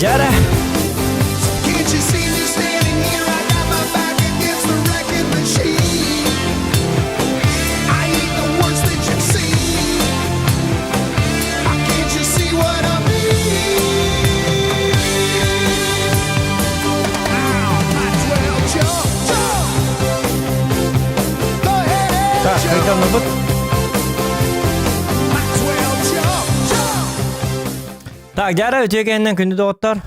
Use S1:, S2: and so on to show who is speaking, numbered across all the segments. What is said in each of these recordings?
S1: Дьара. Так, хайдаммыт. Так, дьара үтүө кэннэн күндү доҕоттор.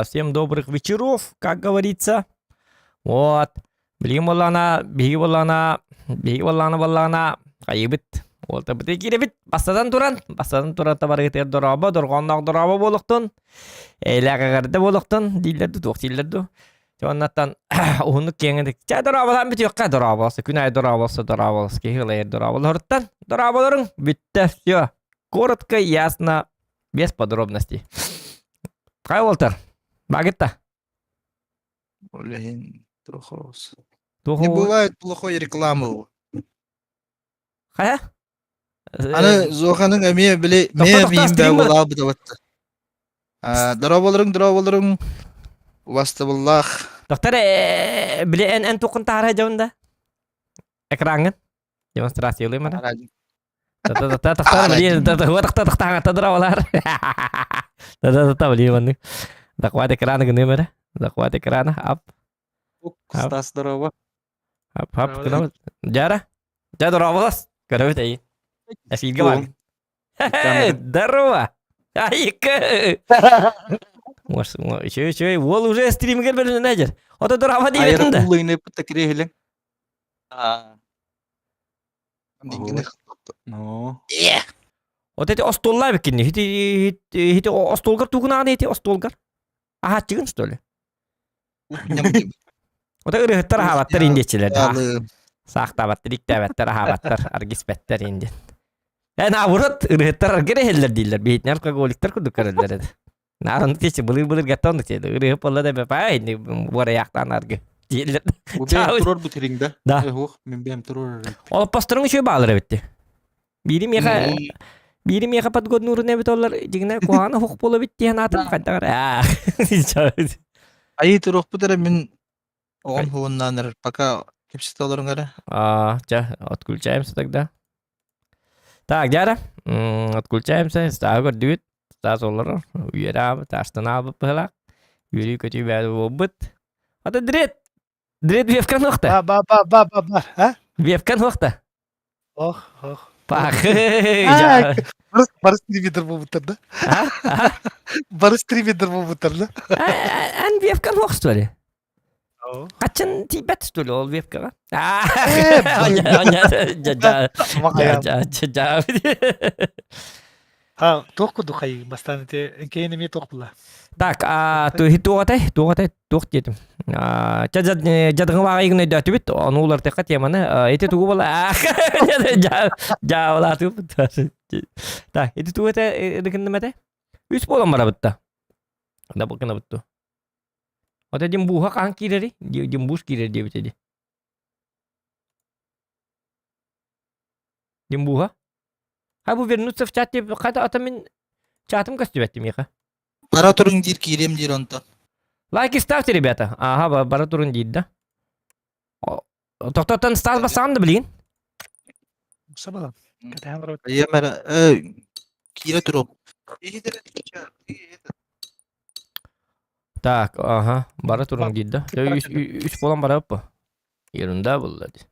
S1: Всем добрых вечеров, как говорится. Вот. Билигин буоллаҕына, биһиги буоллаҕына, биһиги буоллаҕына буоллаҕына, хайыыбыт. Уолтабыты киирэбит. Бастатан туран, бастатан туран табарыгытыгар дорообо, дорҕоонноох дорообо буолуохтун. Эйлээх эҕэрдэ буолуохтун дииллэр дуу, туох дииллэр дуу. Оннаттан уһуннук киэҥник чэ дорооболоон бүтүөххэ дорооболосо күн аайы дорооболосо дорооболос киһи ылайар дорооболоруттан дорооболоруҥ бүттэ все коротко ясно без подробностей хай уолтар багытта
S2: Блин, трохоус. Не бывает плохой рекламы.
S1: Хайа?
S2: Аны Зоханың эмиэ били мээ миин бээ буолаабыт абатта. Дорооболоруҥ, дорооболоруҥ. Убастабыллаах.
S1: Доктор, били эн эн туоххун таһара дьон да? Экраҥҥын демонстрациялыым ара. Та тахтар били та тахтар тадравалар. Та та били маннык. Захват экрана гыныым эрэ. Захват экрана ап.
S3: Стас здорово.
S1: Ап ап гынабыт. Дьара. Дьэ дорооболос. Көрөбүт эйи. Эфиргэ бар. Здорово. Айка. Может, еще еще уол уже стримгер бөлүнэ дьэр. Ото дороба диибэтин да.
S3: Айыр улыйны пытта кириһилин. Ну.
S1: Вот эти остуоллаа биккини. Хити хити остуолгар тугунааны ити остуолгар. Аһааччыгын что ли? Вот ырыһыттар аһаабаттар индиэччилэр. Саахтаабаттар, иктээбэттэр, аһаабаттар, аргиспэттэр индиэн. Э, наоборот, ырыһыттар аргыр иһэллэр дииллэр. Биһитинэ алкоголиктар курдук көрөллөр этэ. Наар оннук диэччи былыр-былыр гаттан оннук диэти. Ырыһыт буолла да бэпаа инни буорайаахтаан аргы дииллэр.
S3: Бу турар бу тириҥ да?
S1: Да.
S3: Ух, мин бэйэм турар.
S1: Олоппосторуҥ үчүгэй баалар эбитти. Биири миэхэ биири миэхэ подгоднуурун эбит оллар дьиҥинэ куһаҕана хух буола эбит диэн аатым хайдах эрэ.
S2: Айыы туруохпут эрэ мин оҕом хууннаан эрэр пока кэпсэтэ олоруҥ эрэ.
S1: А, ча, отключаемся тогда. Так, дьара, отключаемся, стааһы көрдүгүт, стаас олорор, үөрэ аабыт, астына аабыт быһылаах, үөрүү-көтүү бэйэ буолбут. Ата дред, дред вебкан уохта.
S4: Ба ба ба ба ба ба, а?
S1: Вебкан уохта.
S4: Ох, ох.
S1: Пахы,
S4: А, Барыс, барыс телевизор буолбуттар да? Барыс телевизор буолбуттар да?
S1: Эн вебкан уох что ли? Хаччан тиийбэт что ли ол вебкаҕа?
S4: А, туох курдук хайыы бастаан ити кэйин эмиэ туох була?
S1: Так, а туох атай, туох атай, туох диэтим. Ча дьадыҥылааҕы өйдөөтүбүт, ону улартыахха теманы. Ити тугу була? Дьаабылаатыбыт. Так, ити тугу этэ ырыкынным этэ? Үс буолан барабыт да. Да бу гынабыт Ото димбуха хаһан киирэри? Димбуш киирэр диэбитэ дии. Димбуха? Ха бу вернуться в чат деп хата ата мин чатым көстүбэт миэхэ.
S2: Бара туруҥ диир киириэм диир онтон.
S1: Лайки ставьте, ребята. Ага, бара туруҥ диир да. Тохтоттон Стас бассаан да билигин.
S4: Сабалан. Кэтэһэн барабыт.
S2: Ийэм эрэ э, киирэ туруом.
S1: Так, ага, бара туруҥ диир да. Үс, үс буолан барабыт бу. Ерунда булла дии.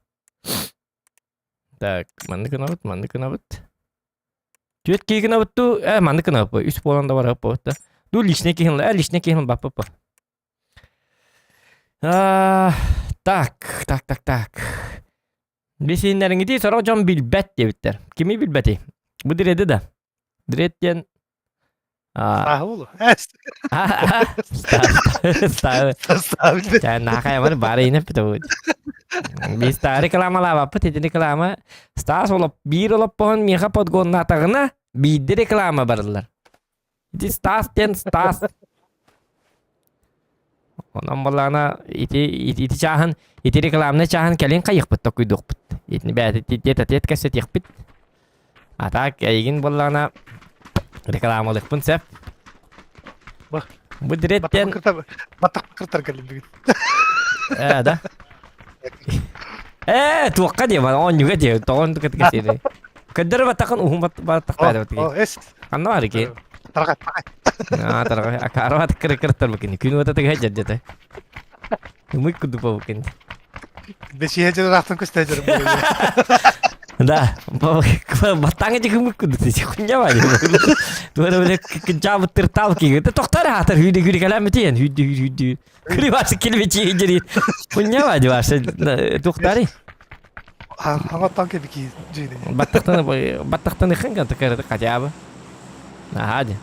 S1: Так, маннык гынабыт, маннык гынабыт. Түөрт киһи гынабыт дуу, э, маннык гынабыт бу. Үс буолан да барабыт бу да. Ду личный киһин, э, личный киһин баппыт бу. А, так, так, так, так. Бисииннэриҥити сорох дьон билбэт диэбиттэр. Кими билбэтий? Бу диреди да. Дирет диэн
S4: Сааһы
S1: Наахайамар баар иинэппит обут. Биир рекламалаабаппыт ити реклама Стас олоп биир олоппоһун миэхэ подгоннаатаҕына биирдэ реклама барыллар. Ити Стас диэн Стас. Онон буоллаҕына ити ити чааһын ити рекламнай чааһын кэлин хайыахпыт токуйдуохпут. Итини бэйэтэ тет-а-тет кэпсэтиэхпит. А так эйигин буоллаҕына рекламалыахпын сөп.
S4: Бах.
S1: Бу диреттен...
S4: Баттах кыртар кэллим бүгүн.
S1: Э, да? Э, туохха диэ, оонньууга диэ, тоҕон кытыга сири. Көддөр баттахын уһун баттахтаары баттахы.
S4: Эс.
S1: Ханна бар ики?
S4: Тарҕай, тарҕай.
S1: Аа, тарҕай. Акаара бат кыры кыртар букини. Күн уота тыга дьэрдете. Умык кудуп букин.
S4: Бесиһэ дьылаахтан көстө дьарым.
S1: Да, баттаҥа дьыгымык кудуп хуйня бар. Туора биле кынчаабыт тыртаал киги. Тохтар хаатар хүйдү хүйдү кэлэм битиэн хүйдү хүйдү. Күрү килбичи дьири. Хуйня бар ваше тухтари.
S4: Хаҥаттан кэбики дьири.
S1: Баттахтан баттахтан ыхын такар хотя бы. Ага.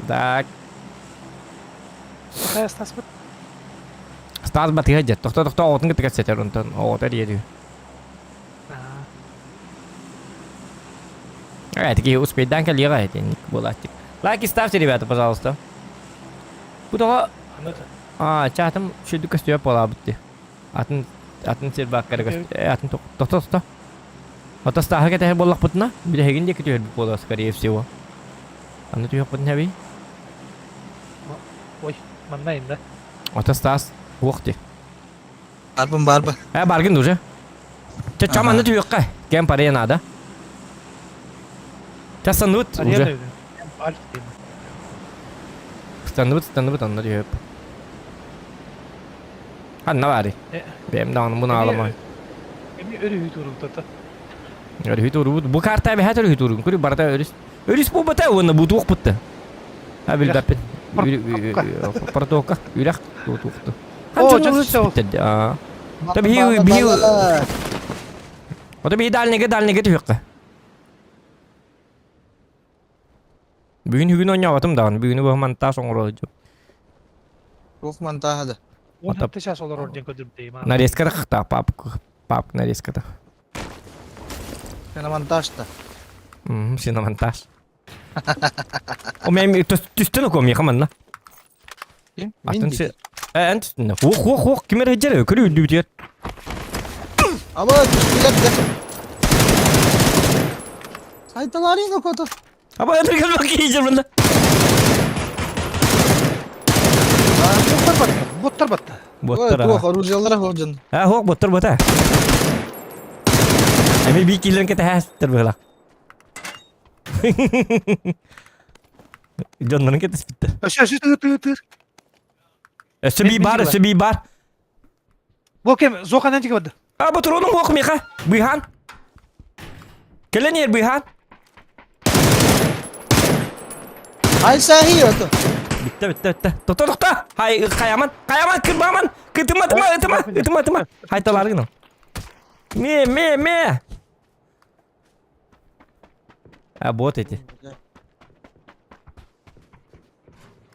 S1: Так.
S4: Стас
S1: Стас батыга дьэ. Тохто тохто оҕотун кытта кэпсэтэр онтон оҕото диэри. Э, такие успейдан кэлиэҕэ этинник буолааччы. Лайки ставьте, ребята, пожалуйста. Бу тоҕо А, чаатым шүрдүк көстүбэт буолаабыт дии. Атын атын сир бааккара көстү. Э, атын тохто тохто. Ото Стаһы кэтэһэр буоллахпытына, билэһигин диэки түһэрбит буолуо, скорее всего. Аны түһүөхпүтүн эбий.
S4: Ой, манна инде.
S1: Ото Стас, уох дии.
S2: Барбын барбын.
S1: Э, баргын уже. Чэ, чам аны түһүөххэ. Кэм паре надо. Чэ, станут уже. Станныбыт, станныбыт, онно түһүөп. Ханна баарый? Бэйэм даҕаны муну аламай.
S4: Эми өрүһү туруутата.
S1: Өрүһү туруубут. Бу карта эбэһэ өрүһү туруун. Көрү барыта өрүс. Өрүс буолбата уонна бутуох бутта. А билбэппин. Протока. Үрэх туохту.
S4: О, дьон
S1: Та биһи биһи Ото биһи дальныйга дальныйга түһүөххэ. Бүгүн бүгүн оонньооботум даҕаны. Бүгүнү бу монтаж оҥоро сылдьабын.
S2: Туох монтааһа да?
S4: 17 час олорор диэн көрдүм
S1: Нарезката хахтаах папка папка нарезката.
S2: Шиномонтаж да.
S1: Мм, шиномонтаж. О, мен түстен окуом миэхэ манна.
S2: Ким?
S1: Атын се... Э, эн түстүнэ. Уох, уох, уох, ким эрэ дьэрэ, көрүү үрдүбүтүгэр.
S2: Ама түстүлэр да. Сайталарын окото.
S1: Аба ытырган киһи мында.
S4: Боттар батта, боттар батта.
S1: Боттар.
S2: Туох оружиялара ходжун.
S1: А, хуох боттар бота. Эми би килен кэтэһээстер быһылах. Дьоннорун кэтэспиттэр.
S4: Өссө өссө тыыр тыыр тыыр.
S1: Өссө би бар, өссө би бар.
S4: Бу кем Зоханан тиги барды.
S1: А, бу туруну хуох миха. Быһаан. Кэлэн иһэр быһаан.
S2: Ай сахи ото.
S1: Бүтте, бүтте, бүтте. Тохто, тохто. Хай, хаяман, хаяман, кырбаман. Кытыма, тыма, ытыма, ытыма, ытыма. Хайталаргын. Ме, ме, ме. А, бот эти.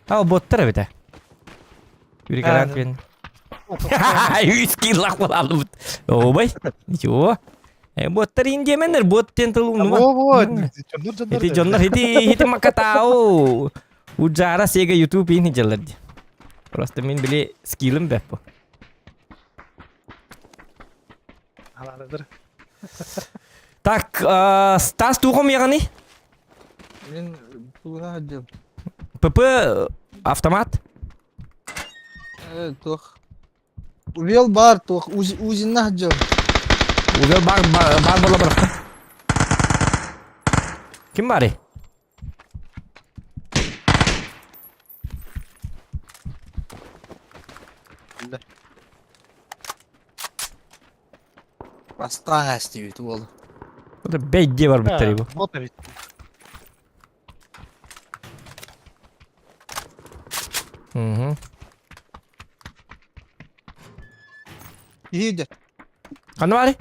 S1: А, боттар эбитэ. Үргэрэн күн. Үс киллах буолалыбыт. Обай, ничего. Э, боттар индиэменнер, бот диэн тыл умнума.
S4: Во, во, дьоннор дьоннор.
S1: Ити дьоннор ити ити макатау. Уджара сега YouTube ини дьаллар ди. Просто мин били скиллым бэп бу.
S4: Аларыдыр.
S1: Так, Стас тугум яғани?
S2: Мин тугуна сылдьабын.
S1: ПП автомат?
S2: Э, туох. Увел бар туох Узинна сылдьабын.
S1: Увел бар бар бола барахта. Ким бары?
S2: Бастаан эстибит уол.
S1: Это бэйдиэ барбыттар бу.
S4: Вот ведь.
S1: Угу.
S2: Иһиде.
S1: Ханна бары?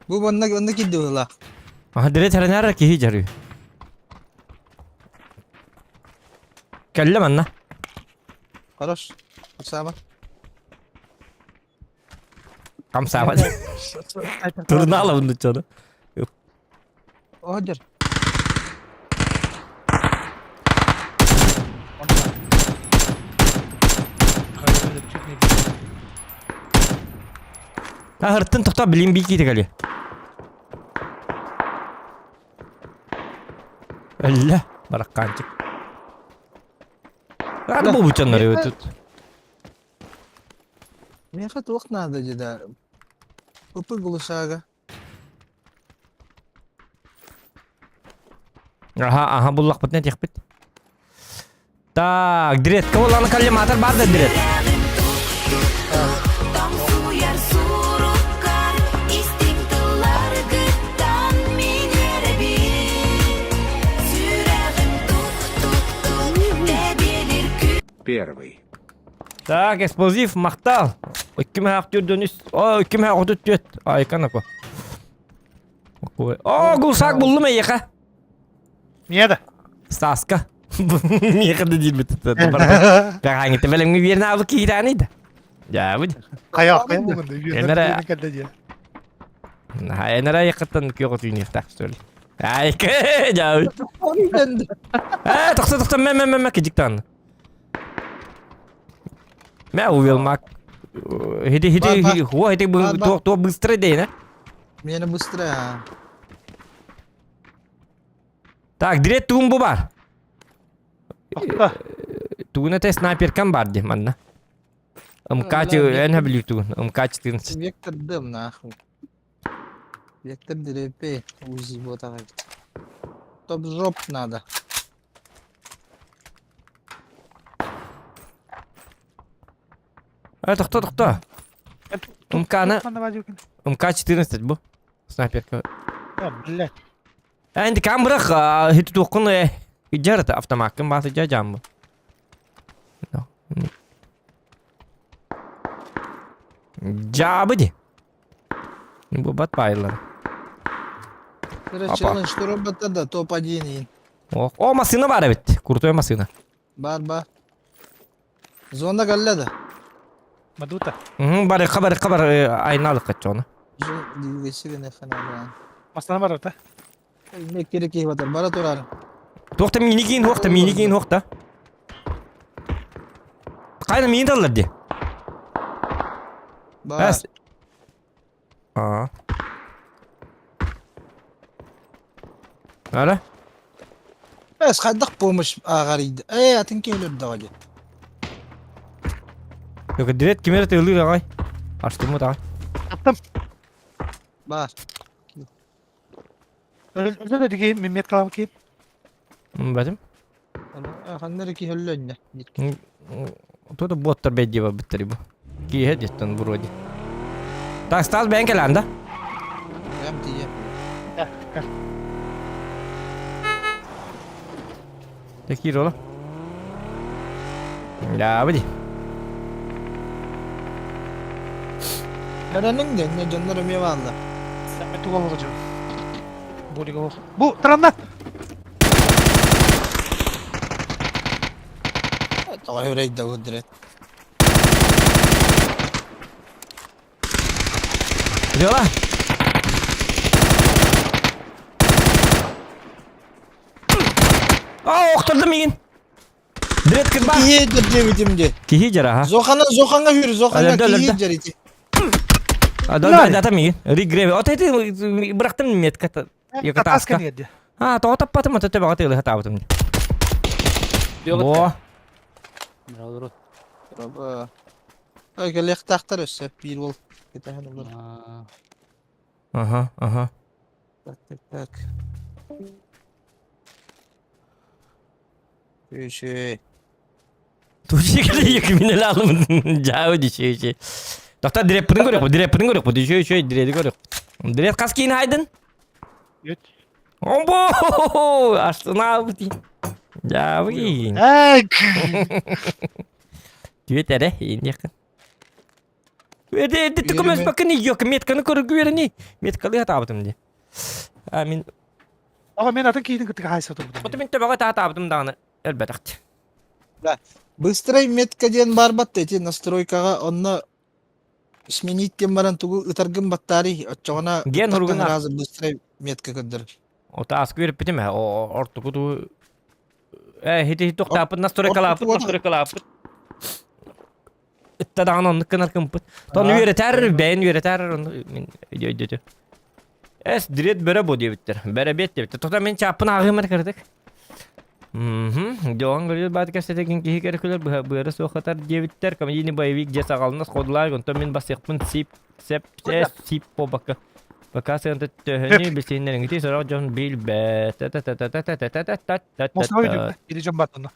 S2: Бу манна манна киирди быһыылаах.
S1: Аха, дире тэрэнээр киһи дьарыы. Кэллэ манна.
S2: Хорош. Хамсаабат.
S1: Хамсаабат. Турнаалабын дуччону.
S2: Оһдер.
S1: Аһыртын тоқта билин бии киите кэлиэ. Өллө, бараккаанчык. Рада буолбуччаннар тут.
S2: Миэхэ туох наада дьида? Упы глушага.
S1: Аха, аха буллахпытына этиэхпит. Так, дредка буоллаҕына коллиматор баар да дред.
S5: Первый.
S1: Так, эксплозив махтал. 2 төрдөн үс. О, 2 34. Айкан апа. О, гусак буллум эйиэхэ.
S4: Миэ да.
S1: Саска. Миэхэ да диирбит. Бэҕээҥҥитэ бэлэмҥэ биэрэн аабы киирээний да. Дьаабыт.
S4: Хайа хайа бугунда.
S1: Энэрэ.
S4: Кэллэ диэ.
S1: Энэрэ айыккыттан күөх отуйниэхтээх что ли. Айка, дьаабыт. Э, тохто тохто мэ мэ мэ мэ кидиктан. Мэ увел мак. Хити хити хуа хити то то быстро дейна.
S2: Мені быстро.
S1: Так, дирет тугун бу бар.
S4: Тохто.
S1: Тугун это снайперкам бар ди манна. МК эн билүү тугун. МК 14.
S2: Вектор дым нахуй. Вектор ДРП УЗИ вот так. Топ жоп надо.
S1: Э, тохто, тохто. МК-ны МК-14 бу. Снайперка.
S4: А, блядь.
S1: Энди кам бырах, хити туохкун жарыт автомаккын баасы жа бу. Жабы ди. Бу бат байлар.
S2: Короче, челлендж робота да топ-1.
S1: О, о, машина бар эбит. Крутой машина.
S2: Бар бар. Зона кэллэ да.
S4: Мадута.
S1: Угу, барыха барыха бар айналык каччону.
S4: Мастана бар да.
S2: Керек киһи батар. Бара турар.
S1: Туохта мини киин хуохта, мини киин хуохта. Кайна мини таллар ди.
S2: Бар.
S1: Эс. Аа. Ара?
S2: Эс хайдах помощь ааҕар Ээ, атын киһи өлөрдөҕө дии.
S1: Yok direkt кимер тылы аҕай. Аштымы даҕай.
S4: Аттым.
S2: Бар.
S4: Өлө да дигин мен меткалам киин.
S1: Бэтим.
S2: Ханнары киһи өллөннө.
S1: Тут боттар бэдди бар биттери бу. Киһэ деттен вроде. Так, Стас бэйэн кэлэн да?
S2: Прям тиийэ.
S1: Такие рола. Да, выйди.
S2: Эрэниҥ да, инньэ дьоннор эмиэ бааллар.
S4: Туга олорожу. Бу Бу таранна.
S2: Тоҕо үрэйдэ удырет.
S1: Дела? А, охтордум миигин. Дред кырба.
S2: Киһи диэбитим дии.
S1: Киһи жара, ха.
S2: Зохана Зохаҥҥа хүр, Зохаҥҥа
S1: Өлөрдө,
S2: киһи
S1: өлөрдө.
S2: дьэр ити.
S1: А, да, да, да, миигин. Ригреве. От эти бырахтым метка.
S4: Татаска диэди.
S1: А, тоҕо таппатым, ото төбөҕө тыылы хатаабытым. Во.
S2: Ой, кэлиэхтаахтар өссө биир уол кэтэһэн олорор.
S1: Ага, ага.
S2: Так, так, так. Үчүгэй.
S1: Тучикали якминел алым. Жау дичи ичи. Тоқта диреппин көрөк, диреппин көрөк, дичи ичи диреди көрөк. Диреп кас кийин хайдын?
S4: Үт.
S1: Омбо! Астына бути. Жау кийин.
S4: Эй.
S1: Түет эре, индиякын. Эде эде түкөмөс бакын yok метканы көргү берени. Меткалы хатабытым ди. А мин
S4: Ага мен атын киһитин кытта хайса турбутум.
S1: Оту мин төбөҕө таатаабытым даҕаны өлбөтөхт.
S2: Быстрай метка диэн баар батта ити настройкаҕа онно сменить диэн баран тугу ытаргын баттаарый оччоҕуна
S1: Ген
S2: ыттартан
S1: уругун
S2: ыраазы быстрай метка көрдөрөр.
S1: Ота аскы үөреппитим ээ ортуку ту э хити хити тохтааппыт настройкалааппыт настройкалааппыт. Ытта даҕаны оннук гынар кымпыт. Тону үөрэтэр бэйэн үөрэтэр ону мин өйдөтү. Эс дирет бөрө бу диэбиттэр. Бөрө бет диэбиттэр. Тота мин чааппын ааҕыым эрэ кырдык. Дьоҕон көрүөр баат кэпсэтигин киһи кэрэ күлэр быара суох хатар диэбиттэр. Комедийный боевик дьэ саҕалана сходулаах, онтон мин басыахпын сип сеп сип буолбакка. Пока сыанта төһөнү билсиһиннэриҥити сорох дьон билбэт.
S4: Или дьон баттана.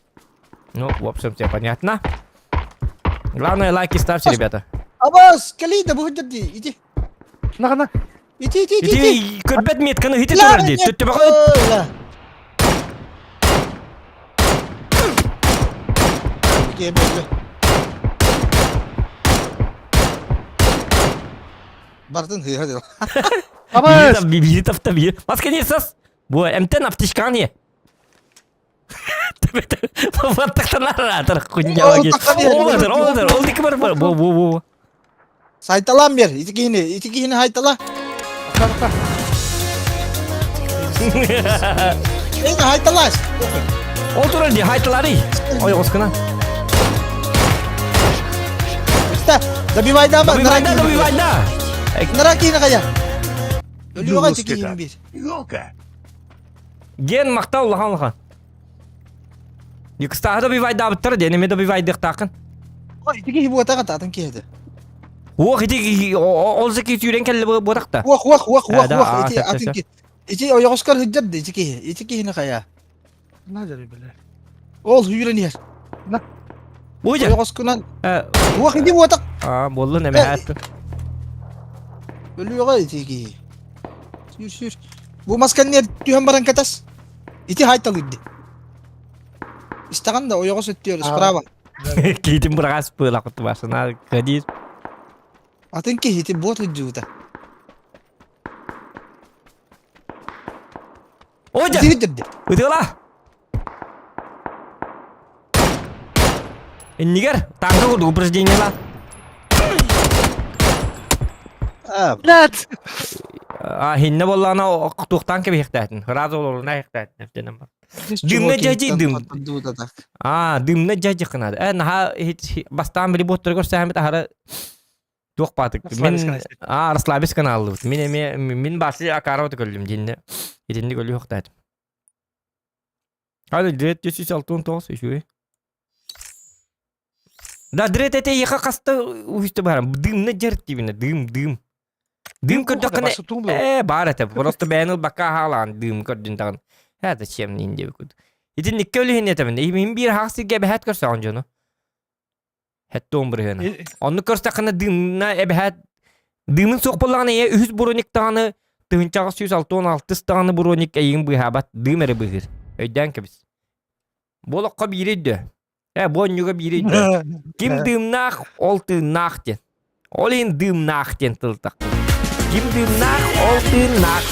S1: Ну, в общем, все понятно. Главное, лайки ставьте, ребята.
S2: Абас, кэлий да бу дии, иди.
S4: Нахана.
S2: Ити, ити, ити, ити.
S1: Ити көрбөт метканы хити турар дии. Төттөбөҕө
S2: Бартын хыыһа дыл.
S4: Абас!
S1: Биир тафта биир. Маска не сас. Бу эмтен аптечкан е. Баттахтанар хуйня. Ол ол ол дики бар бу бу бу.
S2: Сайталаан бер. Ити киһини, ити киһини хайтала. Эй, хайталаш.
S1: Ол турар ди хайталары. Ой, оскына.
S2: Иста, добивай да,
S1: Добивай да, добивай да.
S2: Нара киһини кая. Өлүөҕэ ити киһини бир.
S5: Ёлка.
S1: Ген махтал улахан улахан. Юкстааһы добивайдаабыттара диэн эмиэ добивайдыахтааххын.
S2: Ити киһи буотаҕа таатын киһи
S1: Уох ити ол зеки сүүрэн кэллэ буотахта.
S2: Уох уох уох уох уох ити атын ки. Ити ойоҕоскор сылдьар да ити киһи. Ити киһини хайа.
S4: Надо бile.
S2: Ол сүүрэн иһэр.
S1: Уйа.
S2: Ойоҕоскунан. Уох ити буотах.
S1: Аа буоллун эме ааттын.
S2: Өлүөҕэ ити киһи. Сүүр сүүр. Бу мас кэннигэр түһэн баран кэтас. Ити хайталыырды. Истэҕин да ойоҕос өттүөр справа.
S1: Киитин быраҕас быылах куттубасына кадир.
S2: Атын киһи ити бот ыдьыыта.
S1: Ой,
S2: Ити ыдырды.
S1: Ытыла! Иннигэр танка курдук упражнениела.
S2: А,
S4: Блядь!
S1: А хинне боллаана туохтаан кэбиһиэхтээтин. Ыраас олоруна иһиэхтээтин эптенен бар. Дымна дьадьи дым. А, дымна дьадьи кынады. Э, наха бастаан били буоттаргар сэхэмит ахара туох баатык. Мин а расслабис каналлыбыт. Мин эме мин баасы акарабыт көрдүм динне. Итинник өлү хохтаатым. Hadi direkt 369 үчүгэй. Да дрет эте еха хаста уһүстэ баар. Дымна дьэр тибинэ дым дым. Дым көрдөххүнэ ээ баар этэ. Просто бэйэн ылбакка хаалаан дым көрдүн даҕаны. Ээ зачем нин диэбит курдук. Итинниккэ үлүһүн этэбин. Мин биир хаах сиргэ эбэһээт көрсөҕүн дьону. Хэттуон бырыһыана. Онну көрсөххүнэ дымна эбэһээт дымын суох буоллаҕына ийэ үһүс броник даҕаны тыһыынчаҕа сүүс алта уон алтыс даҕаны броник эйигин быыһаабат дым эрэ быыһыыр. Өйдөөн кэбис. Бу олоххо биири өйдөө. Ээ бу онньуга биири өйдөө. Ким дыымнаах, ол тыыннаах диэн. Ол иһин дыымнаах диэн тыл тахтым. Ким дыымнаах, ол тыыннаах.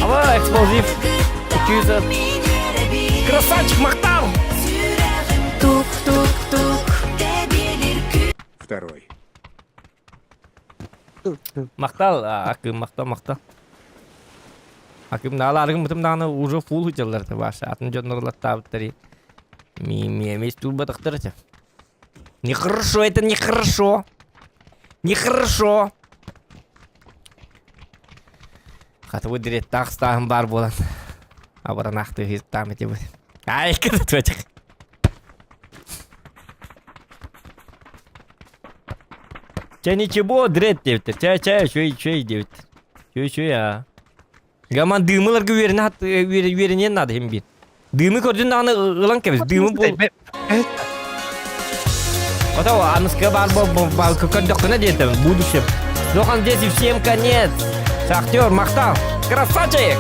S1: Ава, эксплозив. 200. Красавчик, махтал!
S6: Тук-тук-тук.
S5: Второй.
S1: Махтал, акым, махтал, махтал. Акым наалааргын бытым даҕаны уже фул сылдьаллар баша. Атын дьоннор латтаабыттары. Ми ми эмиэ туурбатахтар этэ. Нехорошо это, нехорошо. Нехорошо. Хатыбы диреттаах стааһын баар буолан. Абаранаахты хиттаам этибит. Ай, кытытватих. Чэ ничего, дрет диэбиттэр. Чэ, чэ, үчүгэй, үчүгэй диэбиттэр. Үчүгэй, үчүгэй аа. Гаман дыымыларга үөрэнэ үөрэниэн наада иһин биир. Дыымы көрдүн даҕаны ылан кэбис. Дыымы бул. Ото аныска баар бал көрдөххүнэ диэтим будущем. Дохан здесь и всем конец. Шахтер, махтал. Красавчик!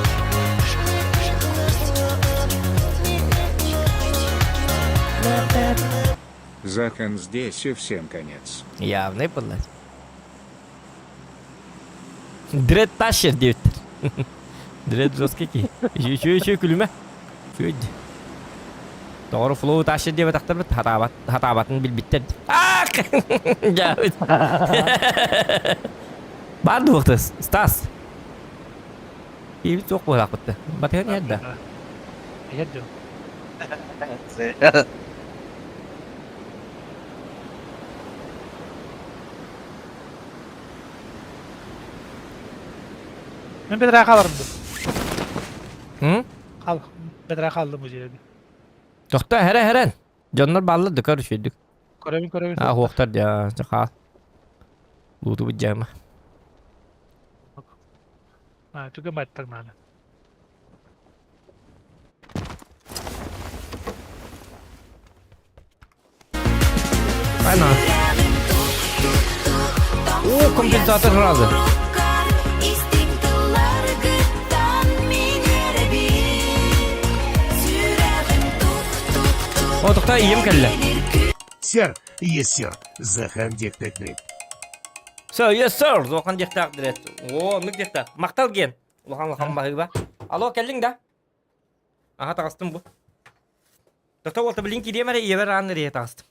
S5: Захан здесь и всем конец.
S1: Явный подлать. Дред тащер диэбиттэр. Дред жесткий киһи. Үчүгэй үчүгэй күлүмэ. Үчүгэй дии. Тоҕору флоу тащер диэбэтэхтэрбит хатаабат хатаабатын билбиттэр. Аах! Дьаабыт. Баар дуохта Стас. Киһибит суох буолаахпытта. Батыһан иһэр да.
S4: Иһэр дьон. Мен бедраа хааларым дуу.
S1: М?
S4: Хал, бэтэрээ хааллым бу дьиэгэ.
S1: Тохто, хэрэ хэрэн. Дьоннор бааллар да көр үчүгүйдүк.
S4: Көрөбүн көрөбүн.
S1: А, хуохтар дьа, хаал. Луутубут дьаама.
S4: А, түгэн баттак наада.
S1: Ана. О, компенсатор разы. О, тоқта ием кэллэ.
S6: Сэр, yes, sir. Захан диэхтээх
S1: Sir, yes, sir. Зохан диэхтээх дирет. О, оннук диэхтээх. Махтал ген. Улахан улахан баһыыба. Алло, кэллиҥ да? Аха таҕыстым бу. Тоқта уолта билин кириэм эрэ ийэбэр аан эрийэ таҕыстым.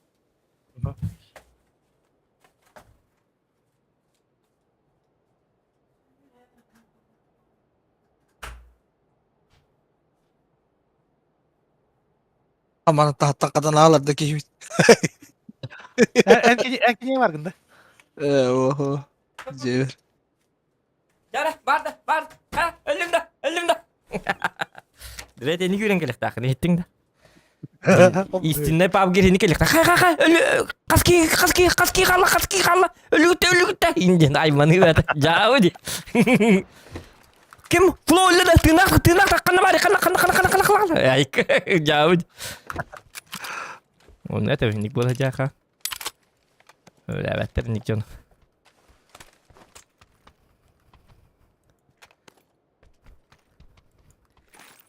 S2: Аманы таһаттан хатан аалар да киһибит.
S4: Эн эн киниэ баргын да?
S2: Э, охо. Дьиэбэр.
S1: Дьара, бар да, бар. Ха, өллүм да, өллүм да. Дирет эни күүрэн кэлэхтаахын иһиттиҥ да. Истиннэй пабгер ини кэлэхтэ. Ха ха ха, өлү хаски хаски хаски халла хаски халла өлүгүттэ өлүгүттэ инден айманы бата. Жаабы ди. Ким фло өллө да тыынах тыынах ханна баары ханна ханна ханна ханна ханна ханна. Айк жаабы. Оны это ник буола жаха. Өлөөбөттөр ник дьон.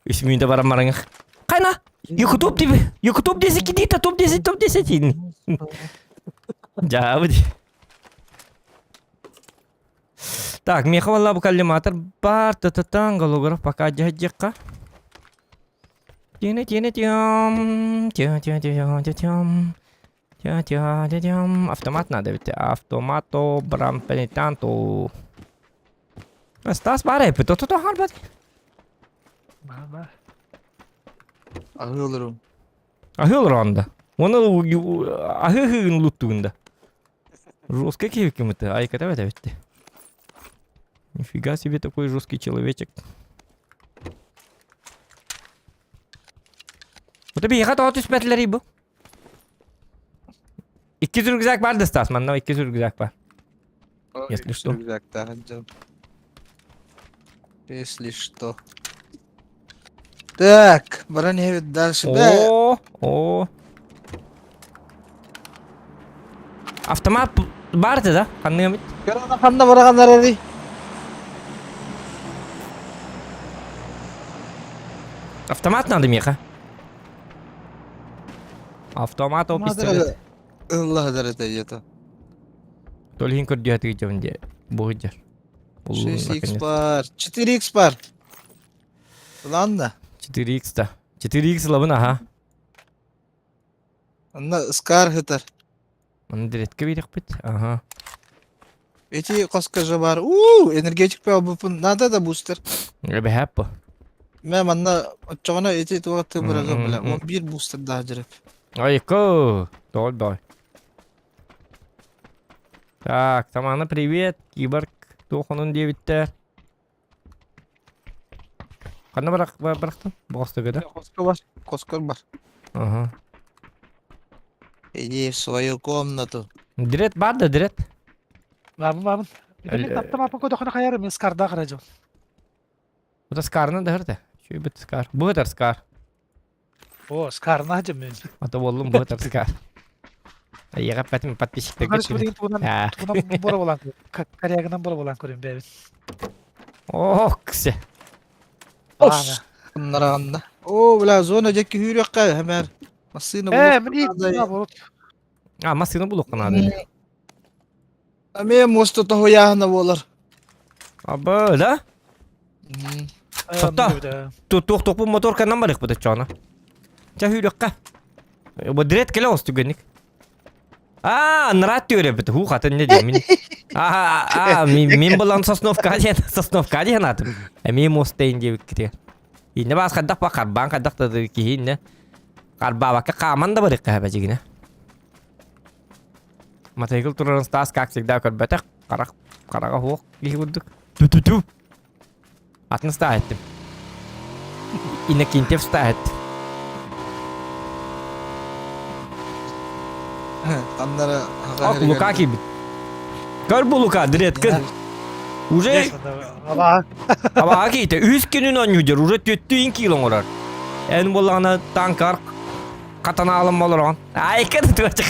S1: Үс мүнүүтэ баран бараҥах. Хайна? Youtube диби. YouTube 10 кидита топ 10 топ 10 ин. Дьаабы ди. Так, миэхэ валла бу коллиматор бар та-та-тан голограф пока дьаһдьиэххэ. Тиэнэ тиэнэ тиам тиа тиа тиа тиа тиам тиа тиа тиа тиам Автомат надо ведь. Автомато брампенитанто. Стас баар эппит. Ото харбат.
S4: Баар баар.
S2: Аһыы олорум.
S1: Аһыы олорон да. Оны аһыы хыгын луттугун да. Жесткий киһи это. Айка давай давай. Нифига себе такой жесткий человечек. Вот биһиэхэ тоҕо түспэтилэрий бу? Икки рюкзак бар да Стас, манна икки рюкзак бар. Если что.
S2: Рюкзактаах дьон. Если что. Так, баран иһэбит дальше. Бэ,
S1: О, о. Автомат баар этэ да? Ханныгамыт?
S2: Көрө ханна бараҕан эрэрий?
S1: Автомат надо миэхэ. Автомат ол пистолет.
S2: Ылла это где-то.
S1: Толин көрдүө дьон дии. Буһуйдьар.
S2: 6х бар. 4х бар. Ладно.
S1: 4х да. 4х лабын аха.
S2: Онно скар хытар.
S1: Оны диретке бириэхпит. Ага.
S2: Эти хоско же бар. Уу, энергетик бупун. Надо да бустер.
S1: Эбэһээп бу.
S2: Мэ манна оччоҕуна ити туох ты быраҕы бля. Он биир бустер да дьэреп.
S1: Айко! Тоҕой бай. Так, Тамана привет. Киборг туох онун диэбиттэр. Ханна барах барахтын? Боҕостуга да?
S2: Хоско бар. Хоско бар.
S1: Ага.
S2: Иди в свою комнату.
S1: Дирет бар да дирет.
S4: Бабын бабын. Мен таптым апа көдөхөнө хайар мен скарда каражым.
S1: Бу скарны да хырта. Чүй бит скар. Бу хытар скар.
S4: О, скарна хажым мен.
S1: Ата боллум бу хытар скар. Айыга пәтим подписчиктерге
S4: Туган тугунан тугунан бора болан. Карягынан бора болан көрөм бэбин.
S1: Ох, ксе.
S2: Нараганда. О, бля, зона дьэки хүүрүөххэ хэмээр. Массыына
S4: Э,
S2: булуохха
S4: мин
S2: наада.
S4: наоборот.
S1: А, массыына булуохха наада.
S2: Эмиэ муоста тоһуйааһына буолар.
S1: Аба, да? Сотто. Туох туохпун моторканан барыахпыт оччоҕуна. Чэ хүүрүөххэ. Бу дрет кэлэ оҕус түгэнник. Аа, нрат түөрэбит. Ху хатын не диэн мин. Аа, мин мин булан сосновка диэн сосновка диэн атым. Эмиэ мостейн диэбиккитигэр. Инне баас хайдах ба харбаан хайдах да киһи инне харбаабакка хааман да барыахха хэбэ дьигинэ. Мотоцикл турарын Стас как всегда көрбөтөх. Харах хараҕа суох киһи курдук. Ту-ту-ту. Атын Стас эттим. Иннокентьев стаһыт.
S2: Ханнара
S1: Ок, Лука киирбит. Көр бу Лука, дыреткин. Уже Абаҕа киитэ үс күнүн оонньуу уже түөттүү киил оҥорор. Эн буоллаҕына танкар хатанаалым олороҕун. Айка да туочак.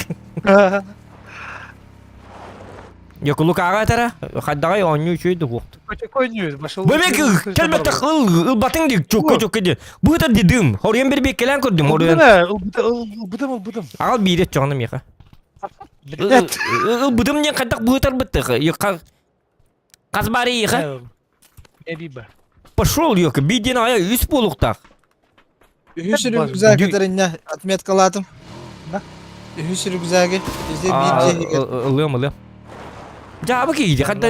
S1: Йокулукаҕа этэрэ, хайдаҕай оонньуу үчүгэй да уохту. Бөбек кэлбэтэх ыл ылбатыҥ дии чукка чукка дии. Быытар ди дым. Хоруйан бирбиэккэлээн көрдүм хоруйан.
S4: Ылбытым ылбытым.
S1: Аҕал биири өччөҕүнэ миэхэ. Ылбытым диэн хайдах быытарбыттых. Хас баары иэхэ?
S4: Эбиба.
S1: Пошел, ёка, бидин ая үс буолуктаах.
S2: Үһүс рюкзак этэриннэ отметкалаатым. Үһүс рюкзагы везде биир дьиэ
S1: Ылыам, ылыам. Дьаабы киһи, хадда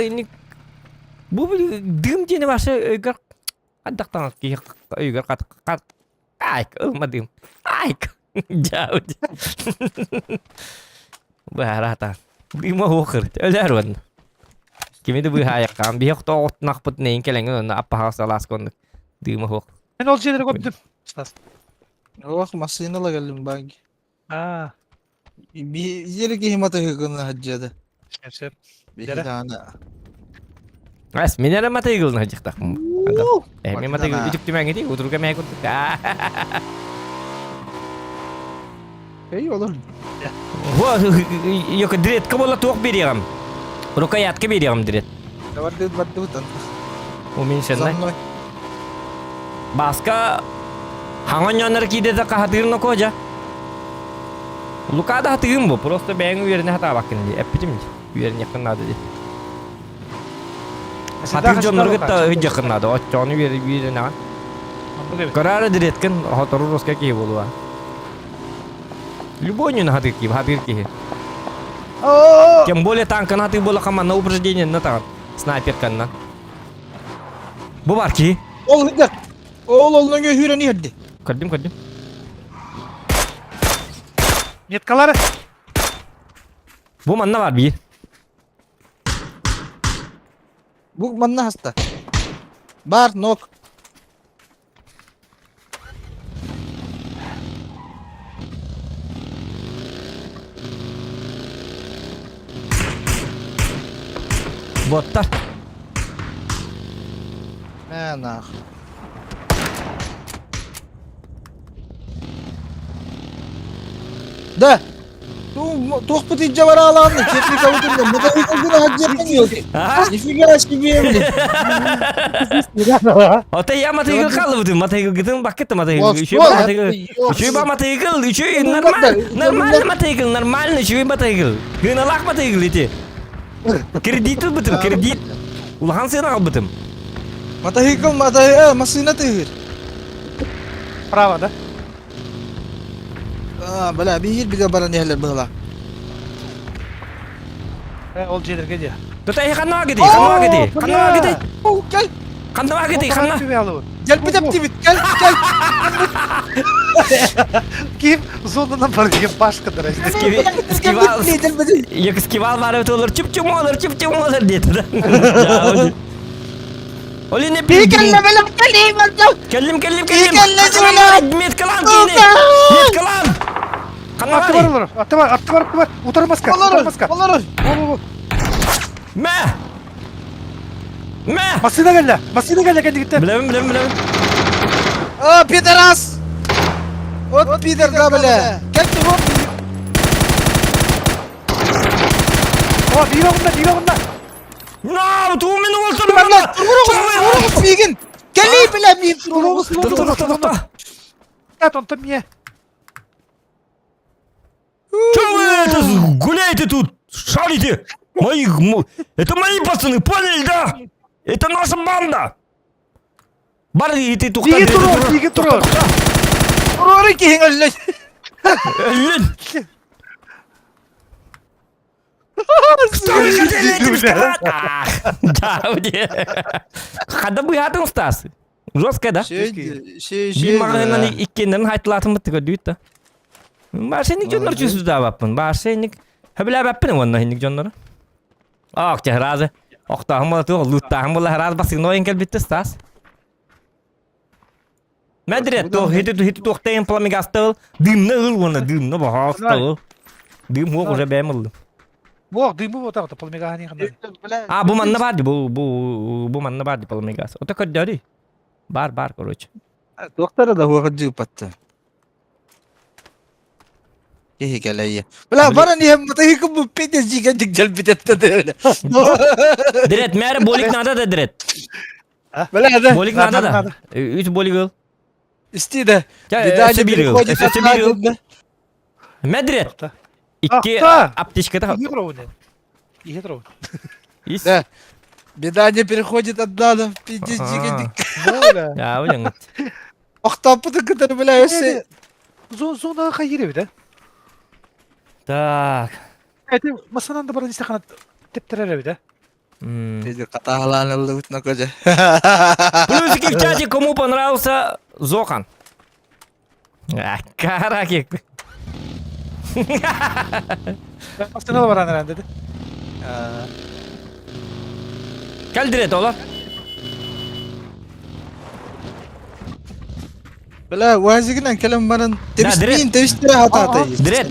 S1: бу дым диэни башы өйгөр хаддахтан киһи өйгөр хат хат айк ылма дым айк дьаабы быһараата дыма уохыр өлөр уонна кими да быһаайаххаан биһи тоҕотунахпыт нэйин кэлэҥин онно аппаһаҕас алааска оннук дыма суох
S4: Мен ол дьиэлэри көрдүм. Стас.
S2: Ох, массыынала кэллим баг.
S4: Аа.
S2: Биир киһи матыһыгын сылдьыада.
S4: Сөп сөп.
S2: Биһи даҕаны.
S1: Ас, мин эрэ матыгылын сылдьыахтаахпын. Э, мен матыгыл үтүктүмэҥ ити, утуруга мээ курдук.
S2: Эй, олор.
S1: Во, йока дретка буола туох биэриэҕим. Рукоятка биэриэҕим дрет.
S2: Бардыбыт, бардыбыт.
S1: Уменьшенный. Баска хаҥан ньоннор киидэтэ хаһатыыр нокуожа. Лука да хатыгым бу, просто бэйэҥ үөрэнэ хатаабаккын дии, эппитим дии, үөрэниэххин наада дии. Хатыыр дьоннору кытта ыдьаххын наада, оччоҕуну үөрэнэҕин. Көрөөрө диреткин, хотору руска киһи буолуо. Любой ньүн хатыыр киһи, хатыыр киһи. Тем более танканы хатыыр буоллахха манна упреждение таҕын, снайперканнан. Бу бар киһи.
S2: Ол ыдыр. Ол ол нөҥүө үүрэн иһэрди.
S1: Көрдүм, көрдүм.
S4: Меткалары.
S1: Бу манна бар биир.
S2: Бу манна хаста. Бар, нок.
S1: Боттар.
S2: Мэ нах. Да. Туохпут илдьэ бараалаанна, техникабытын да мотоциклгын аһаддьыаххын ёлки. Нифига себе, блин.
S1: Ото я мотоцикл халыбытым, мотоциклгытын баккыты мотоцикл. Үчүй мотоцикл. Үчүй ба мотоцикл, үчүй нормально, нормально мотоцикл, нормально үчүй мотоцикл. Гыналаах мотоцикл ити. Кредит ылбытым, кредит. Улахан сыана албытым.
S2: Мотоцикл, мотоцикл, массыына тыһыр.
S4: Право, да?
S2: А, бля, биир бигэ баран иһэлэр быһыла.
S4: Э, ол дьиэлэргэ диэ.
S1: Тута иһи ханна гити, ханна гити, ханна гити,
S2: О, кел,
S1: ханна гити, ханна.
S2: Дьэлбит эптибит, кел, кел.
S4: Ким зонанан бар деген башка дара.
S1: Скивал, Як скивал бар олар чуп-чуп олар, чуп-чуп олар диэти да. Олине Келлим, келлим, келлим. Меткалан кини. Меткалан.
S4: Атты бар олар. Атты бар, атты бар, атты бар. Утары маска, утары маска.
S2: Олар.
S1: Мэ! Мэ!
S4: Массыына кэллэ. Массыына кэллэ кэннигиттэн.
S1: Билэбин, билэбин, билэбин.
S2: А, пидорас! Вот пидор, да, бля. Кел ты вот.
S4: О, биир оҕунна, биир оҕунна.
S1: На, туу мин уолтар
S2: Бля, туругус, миигин. Кэлии, бля, миин туругус.
S1: Тоқта, тоқта.
S4: Нет, онтон мне.
S1: Че вы это гуляете тут? Шарите! Мои, это мои пацаны, поняли, да? Это наша банда! Бар и ты тухта.
S4: Тиги турор, тиги турор.
S2: Туроры киһиң өллө.
S1: Өллүн. Что вы хотели этим сказать? Да, где? Хада быһаатын Стас. Жестко, да? Биир маҕаһыыннан иккиэннэрин хайтылаатым бытты көрдүбүт да. Баарсенник дьоннор чувствудаабаппын. Баарсенник хөбүлээбэппин уонна инник дьоннору. Ок, чэ, разы. Охтооһун буола туох, лууттааһын буола раз басыгын ойон кэлбитте Стас. Мәдірет, то хити хити туохтайын пламегастыл, дымны ыл уонна дымны баһаастыл. Дым хуох уже бэйэм ыллым.
S4: Буох дымы вот так пламегаһани ханна.
S1: А, бу манна бар ди, бу бу бу манна бар ди пламегас. Ото көрдөрүй. Бар бар, короче.
S2: Туохтара да хуоха дьыыппатта. Киһи кэлэйэ. Бля, баран иһэн матыһыкы бу пиздец дьигэ дьэлбитетте бля.
S1: Дирет, мәрі болик надо да дирет.
S2: Бля, да.
S1: Болик надо да. Үс болик ыл.
S2: Исти да.
S1: Беда не переходит от Мәдрет. Икки аптечката.
S2: Да. Беда не переходит от дана. Пиздец дьигэ
S1: Я уйың.
S2: Охтоппутун кытары бля өссө.
S4: Зонаға хайыр эбит,
S1: Так.
S4: Эти масанан да баран истехана тептерер эбит,
S2: Катаалаан ыллыбыт нокоже.
S1: Плюсики в чате, кому понравился Зохан. Каракик.
S4: Масанал баран эрэн dedi.
S1: Кэлдирет олар.
S2: Бля, уазигынан кэлэн баран тэбиспиин тэбистэрэ хатаата.
S1: Дирет.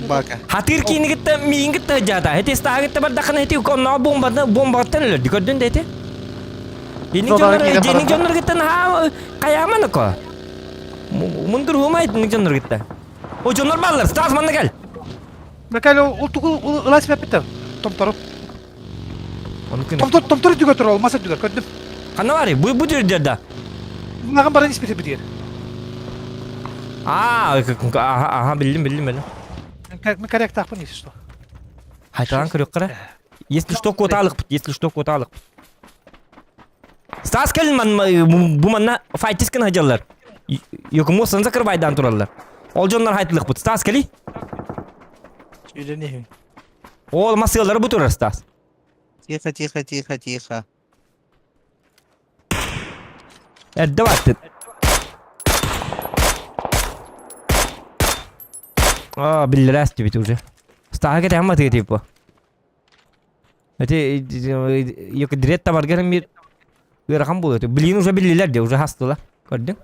S1: Хатыр киинигитте миингитте жата. Хети стаагитте бардахына хети онноо бомбаны бомбаттан өлөрдү. Көрдүн да эти. Инник дьоннор инник дьоннор гиттен ха каяаман око. Мундур хумай инник дьоннор гитте. О дьоннор бааллар. Стас манна кел.
S4: Мекал ол тугу ылас бэппитэ. Томтору.
S1: Оны
S4: Томтор томтор дүгө турар, алмаса дүгөр көрдүм.
S1: Ханна баарый? Бу бу жерде.
S4: Мунаган баран испите битигер.
S1: Аа, аха, аха, биллим, биллим, биллим.
S4: Мен коррект тахпын если что.
S1: Хайталан көрөк Если что, куоталыкпыт, если что, куоталыкпыт. Стас кэлин ман бу манна файтискин хадьаллар. Йокуму санза кырбайдан тураллар. Ол дьоннор хайтылыкпыт. Стас кели.
S2: Сүүрэн
S1: Ол масыалары бу турар Стас.
S2: Тихо, тихо, тихо, тихо.
S1: Эрдэ баттыт. А, биллэрээс дибит уже. Стаха кэтэһэн матыга типа. Эти йок дирет табаргар мир ыарахан буолуо. Блин уже биллилер де уже хастыла. Көрдүң?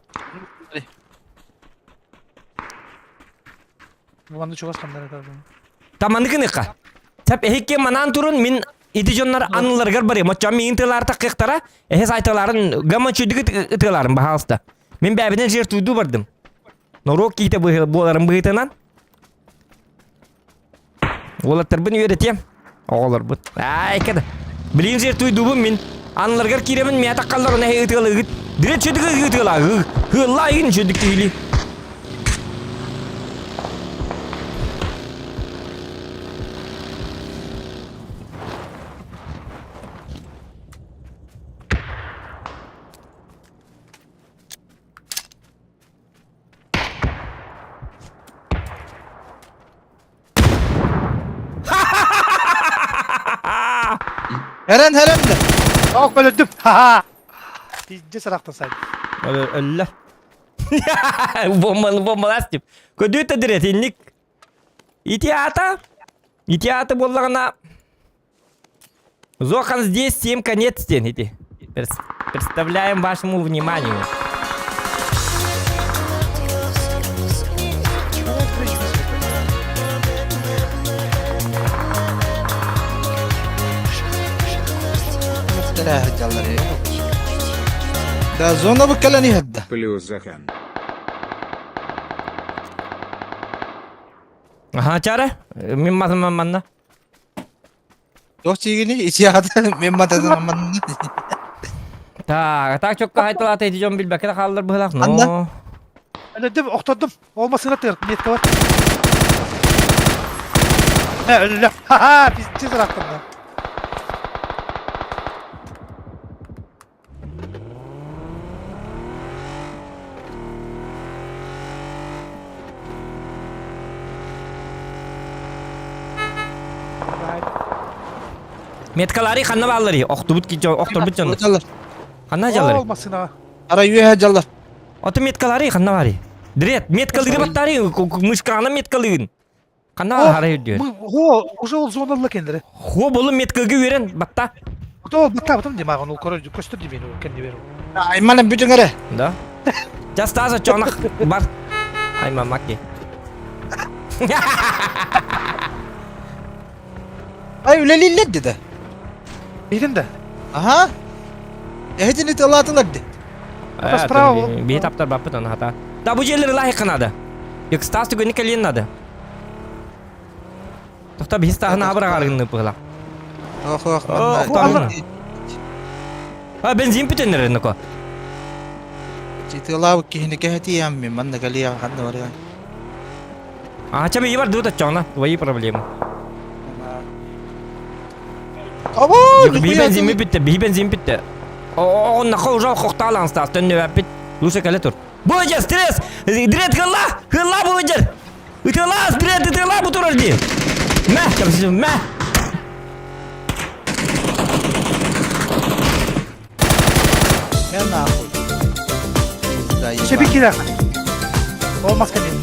S4: Манны чугас ханнара табы.
S1: Таманыкыныка. Сап эһикке манаан турун мин ити дьоннор аныларыгар барыам. Оччоон миигин тыалаары таххыахтара, эһэ сайталарын гамма чүйдүгүт ытыаларын баһаалыста. Мин бэйэбинэн жертвуйдуу бардым. Норуок киһитэ буоларын быһыытынан уолаттарбын үөрэтиэм. Оҕолорбун. Аай, кэдэ. Билигин жертвуйдуубун мин. Аныларыгар киирэбин миэ таххаллар ону эһэ ытыалыгыт. Дирет чөдүк ытыалаа. Ыаллаа игин чөдүк киһилии.
S2: Herен herен de.
S4: Ок өлөрдүм. Ха-ха. Тиже сарактан сайд.
S1: Өллө. Бомбалы бомбалас деп. Көдү дирет инник. Ити ата. Ити ата буоллаҕына Зохан здесь всем конец ден ити. Представляем вашему вниманию.
S2: Да, зона бу кэлэн иһэрдэ.
S5: Плюс Захан.
S1: Аха, чара. Мин манна.
S2: Туох чиигини ичиата мен мататын манна.
S1: Так, так чокка хайталаата ити дьон билбэккэ да хааллар быһылаах. Но.
S2: Анна?
S4: Өлөрдүм, охтордум. Ол масына тыыр, метка бар. Э, өллө. Ха-ха, пиздец ырахтым да.
S1: Меткалары ханна бааллары? Охтубут ки охторбут дьон.
S2: Жаллар.
S1: Ханна жаллары?
S4: Ол масына.
S2: Ара үөһэ жаллар.
S1: Ото меткалары ханна баары? Дирет, меткалыгы баттары, мышканы меткалыгын. Ханна
S4: О,
S1: хара үрдүөр.
S4: Хо, уже ол зоналла кендери.
S1: Хо болу меткалгы үөрен батта.
S4: То бата батам димагын ол көрө көстөр дибин ол кенди бер.
S2: Айманан бүтүн эрэ.
S1: Да. Сейчас Стас оччоҕуна бар. Ай мамаки.
S2: Ай үлэлииллэр дии да.
S4: Иһитин да.
S2: Аха. Эһитин ыталаатылар ди.
S4: Справа.
S1: Биһи таптар баппыт аны хата. Да бу дьиэлэр лайык надо. Стас түгэнни кэлиэн надо. Тохта биһи Стаһын абыраҕаргынны пыла.
S2: Ох ох.
S1: Охтон. А бензин бүтэн эрэ
S2: Титылаабыт киһини кэһэтиэм мин манна кэлиэҕэ ханна барыан.
S1: А ча би бар дута чоҥна, твои проблемы.
S2: Або,
S1: Биһи бензин бүттэ, биһи бензин бүттэ. Оннахха уже хохтаалаң Стас, төннүбэппит. Лучше кэлэ тур. Бу стресс! Дред хылла! Хылла бу дьэр! Ытылаас, дред ытыла бу турар дии! Мэ, мэ!
S2: Мэ нахуй. Пизда,
S4: Еще
S2: ебать.
S4: киирэх. Ол маска диэн.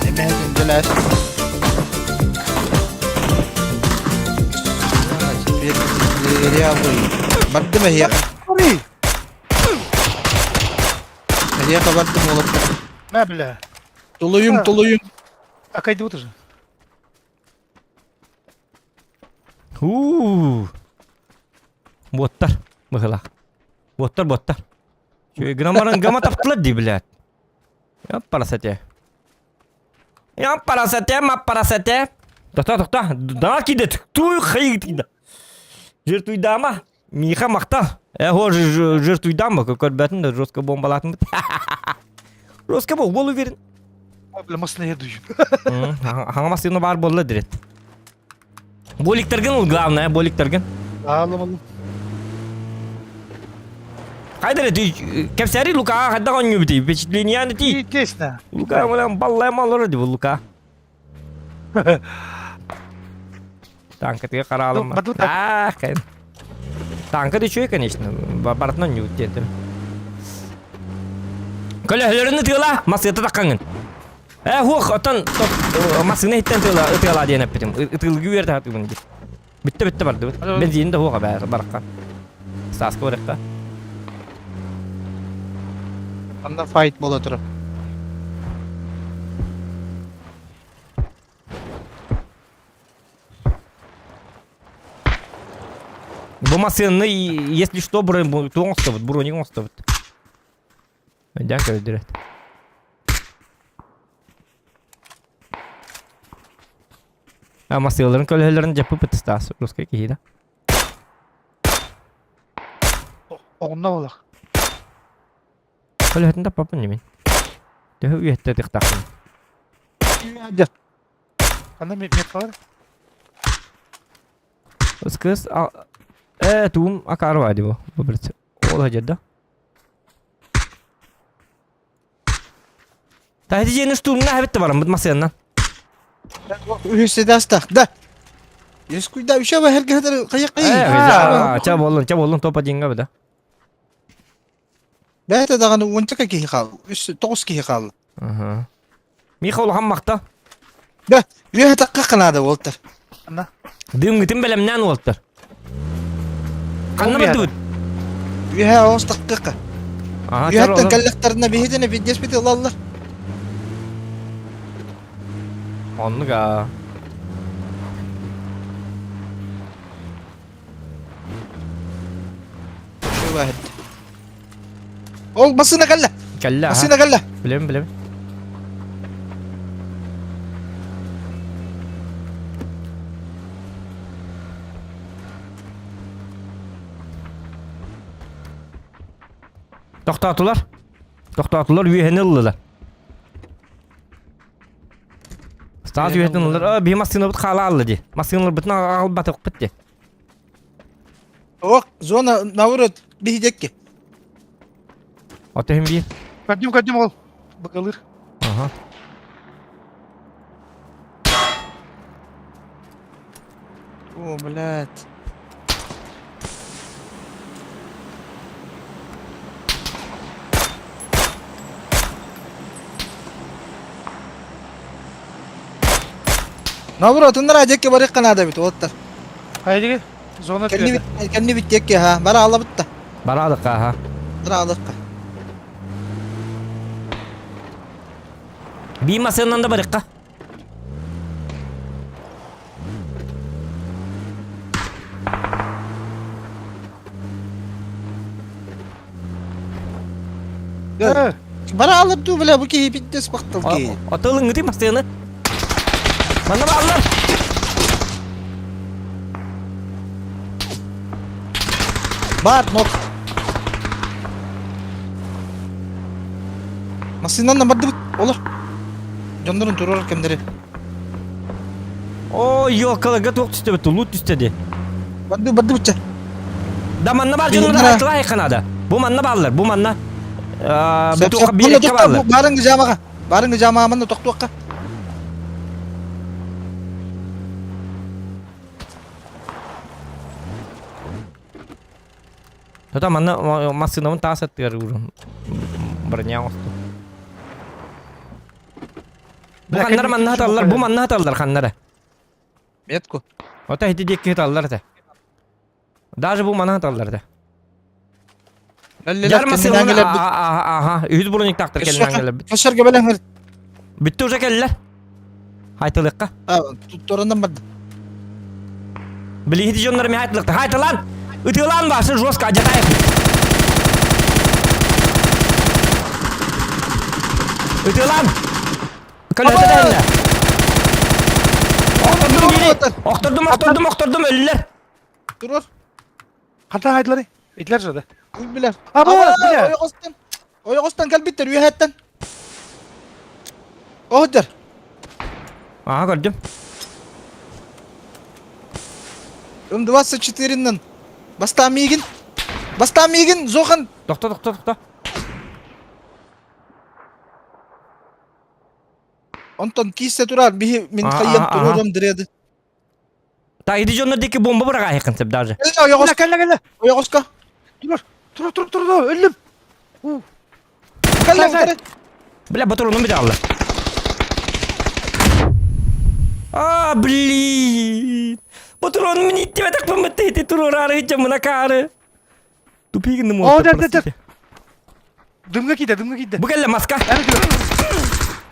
S2: Эмэһэтин дэлээс. Теперь дырявый. Бардым эһиэхэ.
S4: Ой!
S2: Эһиэхэ бардым уолаттар.
S4: Мэ бля.
S2: Тулуйум, тулуйум.
S4: Акайдыбыт уже.
S1: Уу. Буоттар, быһылаах. Буоттар, буоттар. Гынан баран гама таптылар дии, блядь. Я парасате. Я парасате, ма парасате. Тохто, тохто. Да киде, туй хайы киде. Жертвуйдама. Миха махтал. Э, жертвуйдама, көрбәтін да жестко бомбалатын. Жестко бол, бол уверен.
S4: Бля, массына ерді.
S1: Хаңамас бар болды дирет. Боликтерген ол главное, боликтерген.
S4: Алым алым.
S1: Хайда кепсәри Лука хайда онню бити. Впечатление ти.
S4: Тесно.
S1: Лука мына баллай малор ди Лука. Танка ты қаралым. А, Танка да чуй, конечно. Бартынан не өтті. Көлөһөлөрүн ытыала, масыта таққаңын. Э, хуох, оттон масыны иттен тыла ытыала диэн эппитим. Ытылгы үөрдэ хатыбын дип. Бүтте бүтте барды. Бензин да хуоха баар баракка. Сааска баракка.
S2: Анда файт бола турар.
S1: Бу масыны, если что, бронь оңостобут, броник оңостобут. Өйдөөн көрдүрөт. А масыыларын көлөһөлөрүн жаппыпыт Стас, русский киһи да.
S4: Оҕунна буолар.
S1: Көлөһөтүн таппаппын немен. Төһө үйэтте тыктахпын.
S4: Ханна метка бар?
S1: Кыз э туум акарва ди бу. Бу бир ол хажарда. Та жени штурмна хабитте барам бут масыяннан.
S2: Үһүс даста. Да. Ескуйда үшә бәһәргә кая
S1: Э, ча боллун, ча боллун топа деньга бу да.
S2: Бәһәтә даганы уончака киһи хаал. Үс тоғыз киһи хаал.
S1: Аха. Миха улахан махта.
S2: Да, үһә такка канада болтар.
S4: Анна.
S1: Дымгытын бэлэмнээн уолтар. Ханна бардыбыт?
S2: Үһә оҕус такка.
S1: Аха,
S2: Үһәттен каллахтарына биһитене биддеспит ылаллар.
S1: Оннуга.
S2: Şu бәһәт. Ол басына калла.
S1: Кэллэ.
S2: Басына калла.
S1: Билем, билем. Тохтоотулар. Тохтоотулар үөһэни ыллылар. Стас үөһэтин ыллылар. Биһи массыынабыт хаала алла дии. Массыыналарбытын аҕалбатыкпыт дии.
S2: Ок, зона наоборот биһидекки.
S1: Отоһун биир.
S4: Көрдүм, көрдүм ол. Быгалыр.
S1: Аха.
S2: О, блядь. Наоборот, ыннара декке барык канада бит оттар.
S4: Хайдыгы. Зона
S2: Кэнни
S4: түөтэ.
S2: бит кэнни бит декке ха, бара ала битта.
S1: Бараадык аха.
S2: Тыраалыкка.
S1: Бии масыаннан да барыкка.
S2: Бара алып дуу, бля, бу киһи пиздец бахтал киһи.
S1: Атылыҥҥытый массыына. Манна бааллар.
S2: Бар, нок. Массыынанан да бардыбыт, олор. Дьоннорун туруорар кэмнэри.
S1: О, ёкаларга туох түстэ лут түстэ ди.
S2: Барды, барды бычча.
S1: Да манна баар дьоннор айтылай канада. Бу манна бааллар, бу манна. Бу туохха биэрэккэ бааллар.
S2: Барыҥ жамаға. Барыҥ жамаға манна тохтуохха.
S1: Тота манна массыынабын таас аттыгар уурун. Броня оҥосту. Бу ханнара манна хаталлар, бу манна хаталлар ханнара.
S2: Метку.
S1: Ота ити диэки хаталлар этэ. Даже бу манна хаталлар этэ. Яр массыынаны аха, үһүс брониктаахтар кэллэн кэлэр.
S2: Көсөргө бэлэҥ
S1: Бүттэ уже кэллэ. Хайтылыкка.
S2: Туттарынан барды.
S1: Билиһити дьоннор ми хайтылыкта. Хайтылан! Ытыалаан башы жестко адьатаев. Ытыалаан! Көлөтө тэннэ. Охтордум бири. Охтордум, охтордум, охтордум өллөр.
S2: Турur.
S4: Хантан хайдылары? Итлер жады.
S2: Билер.
S4: Аба, билер.
S2: Ойоҕостон. Ойоҕостон кэлбиттэр үөһэттэн. Оһдер.
S1: Ага, көрдүм.
S2: М24-нан. Бастаан миигин. Бастаан миигин, Зохан.
S1: Тохто, тохто, тохто.
S2: Онтон кииссе турар, биһи мин хайыам туруорам дырыады.
S1: Та иди дьоннор диэки бомба быраҕаайыккын сөп даже.
S2: Кэллэ ойоҕос,
S4: Кэллэ, кэллэ.
S2: ойоҕоско.
S4: Тур, тур, тур, тур, өллүм.
S2: Кэллэ утары.
S1: Бля, батурунум бит алла. А, блин. Батурун мин иттибэтэх бытты ити туруораары мына каары. Тупик гынным
S4: О, да, да, да. Дымга киирдэ, дымга киирдэ.
S1: Бу кэллэ маска.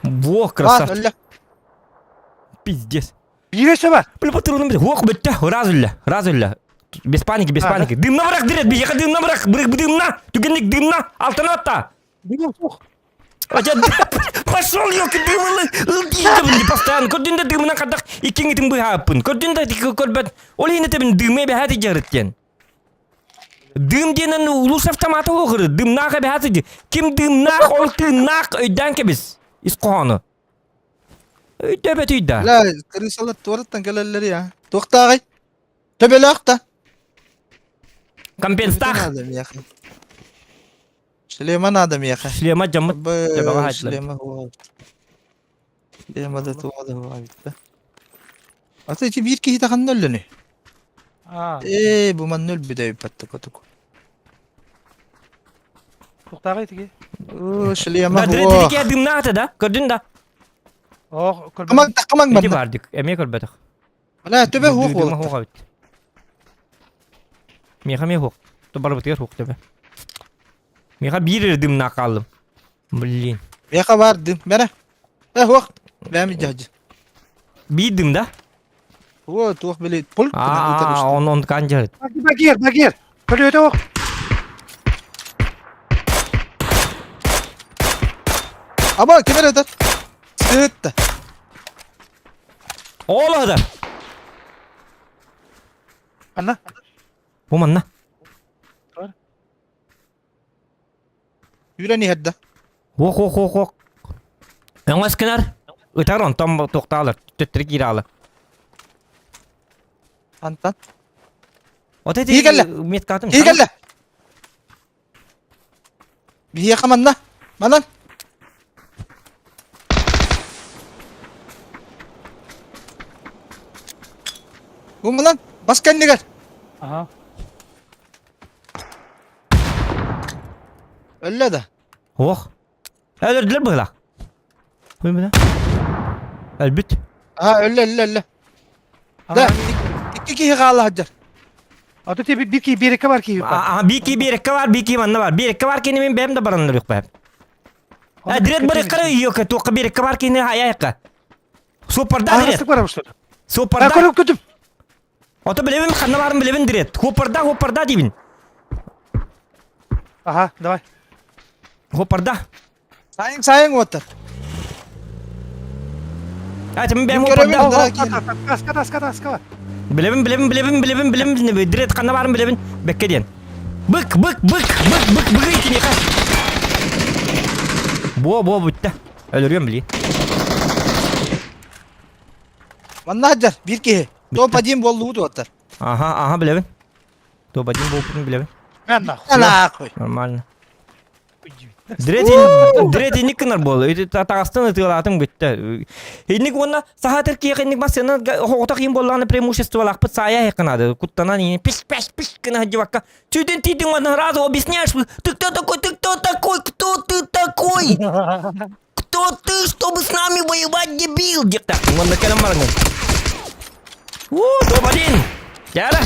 S1: Во,
S2: Бар,
S1: красавчик.
S2: өллө.
S1: Пиздец.
S4: Биирэ сөбө.
S1: Бля, патроным бит. Ох, бүттэ. Раз үллэ. Раз үллэ. Без паники, без паники. Дымна бырах дирет. Биһиэхэ дымна бырах. Бырах дымна. Түгэнник дымна. Алтаны атта.
S4: Дымым суох.
S1: Пошел, елки, дымылы. Ылдыйдым постоянно. Көрдүн да дымынан хардах иккиҥитин быһааппын. Көрдүн да көрбөт. Ол иһин этэбин дымы эбэһээти дьарыттен. Дым диэнэн улуус автомата оҕыры. Дымнаах эбэһээти. Ким дымнаах, ол тыыннаах өйдөөн кэбис. Ис хоһоону. Өйдөбөт өйдө.
S2: Бля, крысалар туораттан кэлэллэр я. Туохтааҕый? Төбөлөөх да.
S1: Компенстаах.
S2: Надо миэхэ. Шлема надо миэхэ.
S1: Шлема дьаммыт. Төбөҕө хаайтылар.
S2: Шлема хуа. Шлема да туга да хуа битта. Ата ити биир киһи таханна өллөнү.
S4: Аа.
S2: Ээ, бу манна өлбүтэ өйпөттө котук.
S4: Туохтааҕый тиги?
S2: Оо, шлема
S1: Да,
S2: хуа.
S1: дирики дымнаата да? Көрдүн да?
S4: Ох, көрбөтүм.
S2: Камаң такамаң
S1: Ити
S2: манна.
S1: бардык. Эмиэ көрбөтөх.
S2: Бля, төбө хуох
S1: Дыма
S2: буолла.
S1: хуох эбит. Миэхэ эмиэ хуох. Барбытыгар хуох төбө. Миэхэ биир эрэ дымнаах хааллым. Блин.
S2: Миэхэ баар дым. Бэрэ. Э, хуох. Бэм дьаһдьы.
S1: Биир дым да?
S2: О, туох били пульт
S1: Аа, он он канжарыт.
S4: Багир, багир. Көлүөтэ ох.
S2: Аба, ким эрэ ытар? Сытта.
S1: Ол ыһыдар.
S4: Анна.
S1: Бу манна.
S2: Үүрэн иһэр да.
S1: Ох, ох, ох, ох. Өҥөс гынар. Ытар онтон туохтаалар. Төттөрү киирэ
S2: Антан.
S1: Вот эти
S2: Киһи кэллэ.
S1: меткатым.
S2: Киһи кэллэ. Биһиэхэ манна. Манан. Бу манан. Бас кэннигэр.
S4: Аха.
S2: Өллө да.
S1: Ох. Өлөрдүлэр быһыылаах. Ой, бля. Өлбүт.
S2: Аа, өллө, өллө, өллө. Да, икки киһи хаала сылдьар.
S4: А то тебе бики берекке бар киһи бар.
S1: А бики берекке бар, бики манна бар. Берекке бар кини мен бэм да бараннар yok бэм. А дред барыккара йока туокка берекке бар кини аяйка. Супарда дред.
S4: Ағастык барам что ли?
S1: Супарда.
S4: А көрүп көтүп.
S1: Ото билебин ханна барын билебин дред. Хопарда, хопарда дибин.
S4: Ага, давай.
S1: Хопарда.
S2: Сайын сайын отыр.
S1: Ати мен бэм
S2: Мин көрөбүн,
S1: хопарда.
S2: дара киир.
S4: Аска, аска, аска.
S1: Билебин, билебин, билебин, билебин, билебин, дред ханна барын билебин. Бекке диэн. Бык, бык, бык, бык, бык, бык кини хас. Бо, бо бүтте. Өлөрүөм били.
S2: Манна сылдьар биир киһи. Топ-1 буоллубут уоттар.
S1: Ага, ага, билебин. Топ-1 буолбутун билебин.
S4: Мен нахуй.
S2: Нахуй.
S1: Нормально. Дред инник гынар буолла. Ити таҕастан ытыалаатыҥ бүттэ. Инник уонна саха Түркияҕа инник массыына оҕото киин буоллаҕына преимуществолаахпыт саайа айыккынаады. Куттанан ини пиш пиш пиш гына сылдьыбакка Чүдүн тиитиҥ уонна сразу объясняешь, ты кто такой, ты кто такой, кто ты такой? Кто ты, чтобы с нами воевать, дебил? Диэхтээхпин уонна кэлэн бараҥҥын. Уу, топ-1! Дьара!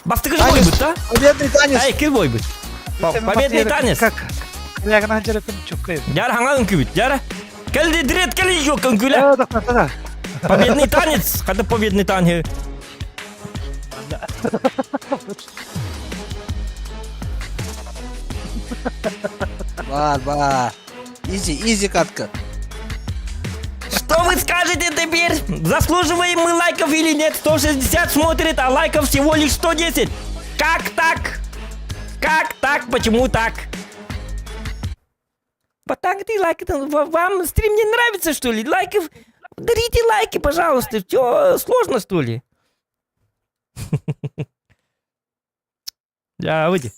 S1: Бастакы же
S2: Танец.
S1: бойбут, да?
S2: Победный танец.
S1: Ай, кил бойбут. Победный танец.
S4: Как? Калягынан жерепин чуккай.
S1: Дьара хаҥа үҥкүүбүт, дьара. Кэлди дред кэли yok үҥкүүлэ.
S4: Да, да, да.
S1: Победный танец. Хата победный танец.
S2: Бар, бар. Изи, изи катка.
S1: Что вы скажете теперь? Заслуживаем мы лайков или нет? 160 смотрит, а лайков всего лишь 110. Как так? Как так? Почему так? Потому ты лайки, вам стрим не нравится, что ли? Лайков... Дарите лайки, пожалуйста. Все сложно, что ли? Я выйди.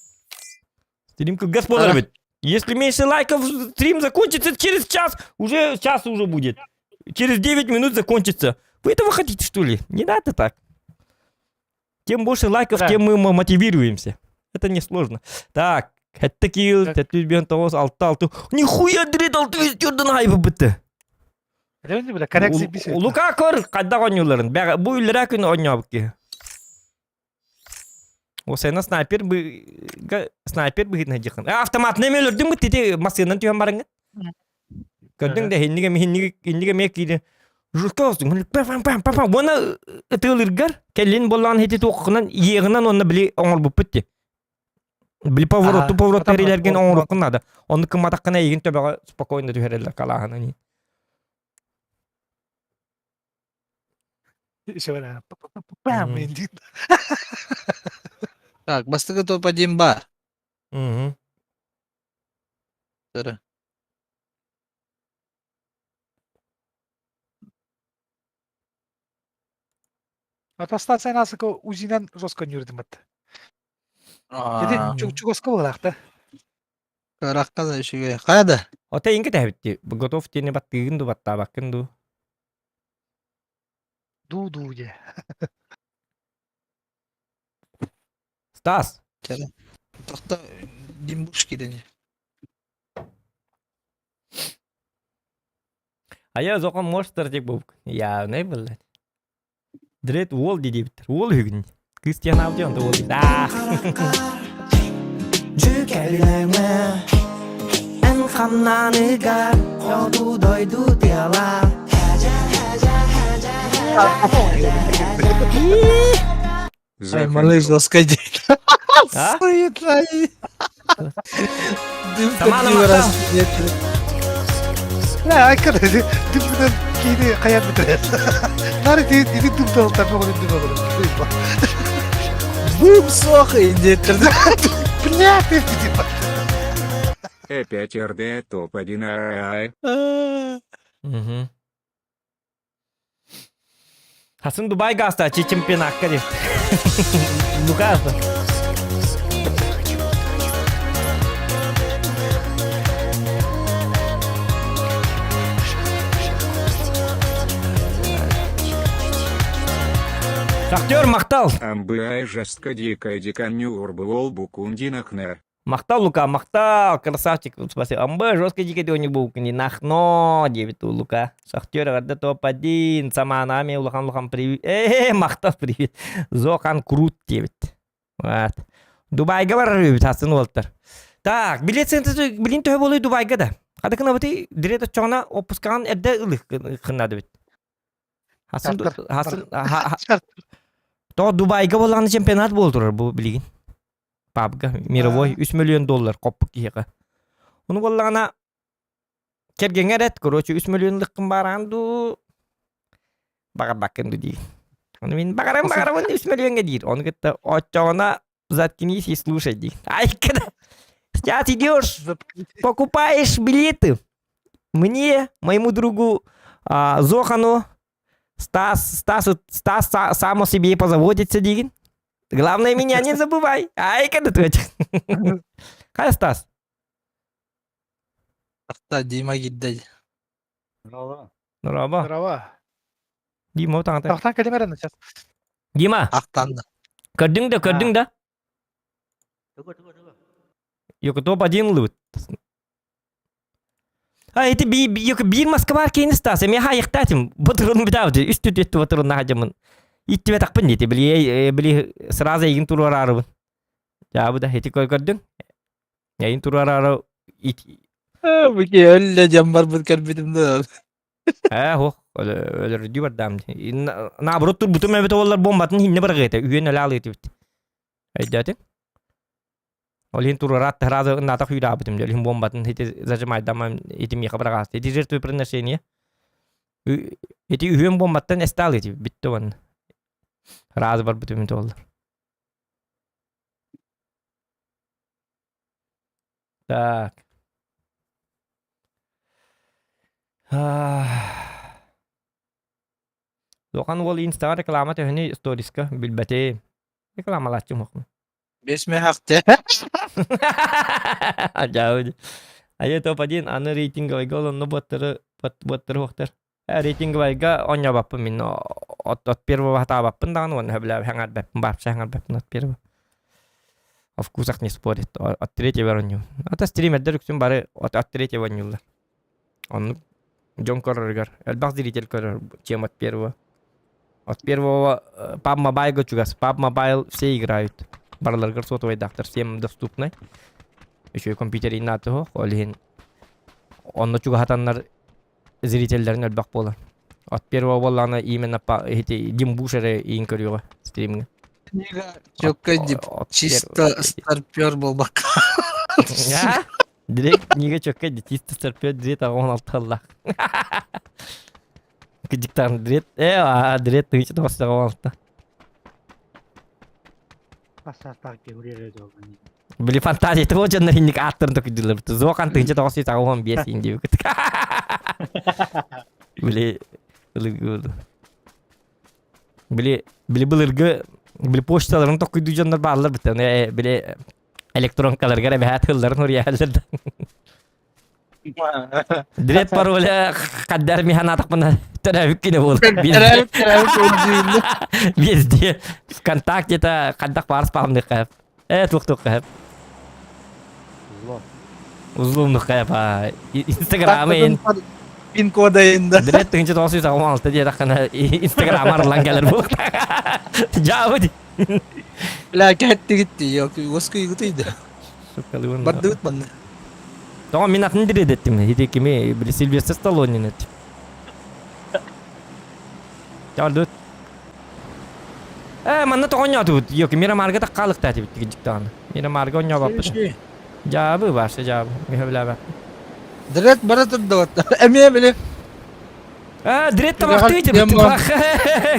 S1: Стрим как господа любит. Если меньше лайков, стрим закончится через час. Уже час уже будет. Через 9 минут закончится. Вы этого хотите, что ли? Не надо так. Тем больше лайков,
S4: Да.
S1: тем мы мотивируемся. Это несложно. Так, это килл, это бен тоғыз, алты, алты. Нихуя дред алты үстерден айбы бітті.
S4: Билебин бile, коррекция бисет.
S1: Лука көр, қайда ойнуларын. Бу үллere күн ойнап ки. О сена снайпер бы снайпер быһытна дьихан. Автомат неме өлөрдүң бит ити массыынан түһэн барыңы. Көрдүң да хинниге хинниге хинниге ме киде. Жутка olsun. Пам пам пам пам. Оны ытылыргар келин боллан хити туқынан иегынан онны били оңор буппут Били повороту поворот терилерген оңоруккун надо. Оны кыматаккына егин төбөҕө спокойно түһэрэллэр калааһына.
S4: Пам,
S2: Так, бастакы топ-1 бар.
S1: Мгм.
S4: А станция насыка УЗИнан жестко нүрдімат. Еди чугоска болақ
S2: Раққа да үшіге. Қайда?
S1: Ота инки тэбитти. Готов тени баттыгын ду баттаабаккын ду.
S4: Ду-ду де.
S1: Стас.
S2: Тоқта Димбушки дени.
S1: А я зоқан монстр деп болып. Я не блядь. Дред уол дедебиттер. Уол үгін. Кристиан Аудион да уол дейді.
S7: Дьүкэллэҥэ эн хамнаныгар хоту дойду тыала
S2: Ай, малыш, ласкай
S1: А?
S2: Суета. Дым
S1: Тамана
S2: такие
S1: мақтал.
S2: раз нет.
S4: Айкыр, дымдан кейде қаян бітіреді. Нары иди дымдан тапы ғой дым ғой.
S2: Бум сох индеттер.
S4: Бля, ты типа.
S5: Опять РД топ-1 ААА.
S1: Мгм. Хасан Дубай гаста чемпионатка деп. Лукас. Шахтер мақтал.
S5: Амбай жестко дикая диканю урбуол букундинахнер.
S1: Махтал, Лука, махтал, красавчик. Спасибо. Амбы, жесткий дикий дионик был, не нахно, диэбит Лука. Шахтер, эҕэрдэ топ-1, самаанами, улахан-улахан привет. Э, махтал, привет. Зохан крут диэбит. Вот. Дубайга барар үбүт, астын уолтар. Так, билет центр, билин төһө буолуй Дубайга да? Хада кынабыты, дирет оччоҕуна отпускаҕын эрдэ ылых кыннадыбыт. Хасын, хасын, То Дубайга буоллаҕына чемпионат буол турар бу билигин. Пабга мировой 3 миллион доллар хоппут киһиэхэ. Ону буоллаҕына кэргэҥҥэ эрэт, короче, 3 миллион лыккын баараан дуу баҕарбаккын дуу диир. Ону мин баҕарам баҕарабын 3 миллиоҥҥа диир. Ону кытта оччоҕуна заткнись и слушай диир. Айкада. Сейчас идешь, покупаешь билеты. Мне, моему другу а, Зохану, Стас, Стас, Стас сам о себе позаботится диигин. Главное, меня не забывай. Ай, когда ты Хай, Стас.
S2: Ахта Дима киирдэ.
S1: Здорово.
S4: Здорово.
S1: Дима, таҥата.
S4: Тохтан кэлим эрэн сейчас.
S1: Дима.
S2: Ахтанна.
S1: Көрдүҥ да, көрдүҥ да? Йоко топ-1 ылыбыт. А ити би биир Москва киин Стас, эмиэ хайыктаатым. Батырын битаабыт. Үс түт өттү батырын хадьамын. Иттибэтахпын диэти. Били били сразу эйигин туруораарыбын. Жаабы да ити көрдүҥ. Эйин туруораары ит
S2: Бүки өллө дьон барбыт көрбүтүм да.
S1: Ээ хуох өлөрдүү бардаам. Наоборот турбутум эбит олар бомбатын хинне баргыта. Үйөн өлө алыытыбыт. Өйдөөтүҥ? Ол иһин туруораат сразу ыннаата хүйдаабытым дьэ. Ол иһин буомбатын ити зажимайдамам ити миэхэ быраҕаасты. Ити жертвоприношение. Ити үһүөн буомбаттан эстаал ити бүттэ уонна. Разы барбытым ити оллар. Так. Лохан уол инстаҕа реклама төһөнүй сториска билбэтим. Рекламалааччы мохмун.
S2: Бес мехахте.
S1: Дьаабы. Айы топ-1 аны рейтинговайга олонно буоттары буоттары хуохтар. Рейтинговайга оонньообаппын мин от, от первого хатаабаппын даҕаны уонна сөбүлээб хэҥэрбэппин вообще хэҥэрбэппин от первого. О вкусах не спорит. От третьего оонньуубун. Ата стримердер үксүн бары от, от третьего оонньууллар. Оннук дьон көрөрүгэр элбэх зритель көрөр, чем от первого. От первого PUBG Mobile чугас. PUBG Mobile все играют. Барыларыгар сотовайдаахтар всем доступны. Үчүгэй компьютер иннаатыһо, ол иһин онно чугаһатаннар зрителлэрин элбэх буолар. От первого буоллаҕына именно по эти Дим Буш эрэ иин көрүөҕэ стримҥэ.
S2: Чөккө дип чисто старпер буолбакка.
S1: Директ нига чөккө чисто старпер директ аҕа 16 аллах. Кыдьыктаан дрет э а дрет тыһыынча 916. Били фантазия того дьоннор инник ааттарын токуйдулар. Зохан 1985 иин диэбиккит. Били били били былыргы били почталарын токуйду дьоннор бааллар бит. Били электронкаларгар эбэһээт тылларын уруйааллар да. Дрет пароля хаддар миханатахпына төрөөбүт күнэ буолар. Везде ВКонтакте-то хаддах баар спамныхха. Э туох-туохха. Узлумнухха па. Инстаграмы
S2: Пин кода инда.
S1: Дрет 1996 диэтэххинэ Инстаграм арыллан кэлэр буолуохтаах. Дьаабы
S2: Бля, кэттигит yok, уоскуйгутуйда.
S1: Суккалыын.
S2: Бардыбыт манна.
S1: Тоҕо мин атын диридэттим. Ити кими били Сильвестр Сталлоне этим. Чалдыт. Э, манна тоҕо онньоотубут? Йоки, Мирамарга таккаалыктаа этибит дьиктаҕына. Мирамарга онньообаппыт. Дьаабы баарса дьаабы. Миһэ
S2: Дрет бара турдубат. Эмиэ били.
S1: А, дрет тамахтыы дьиктаҕына.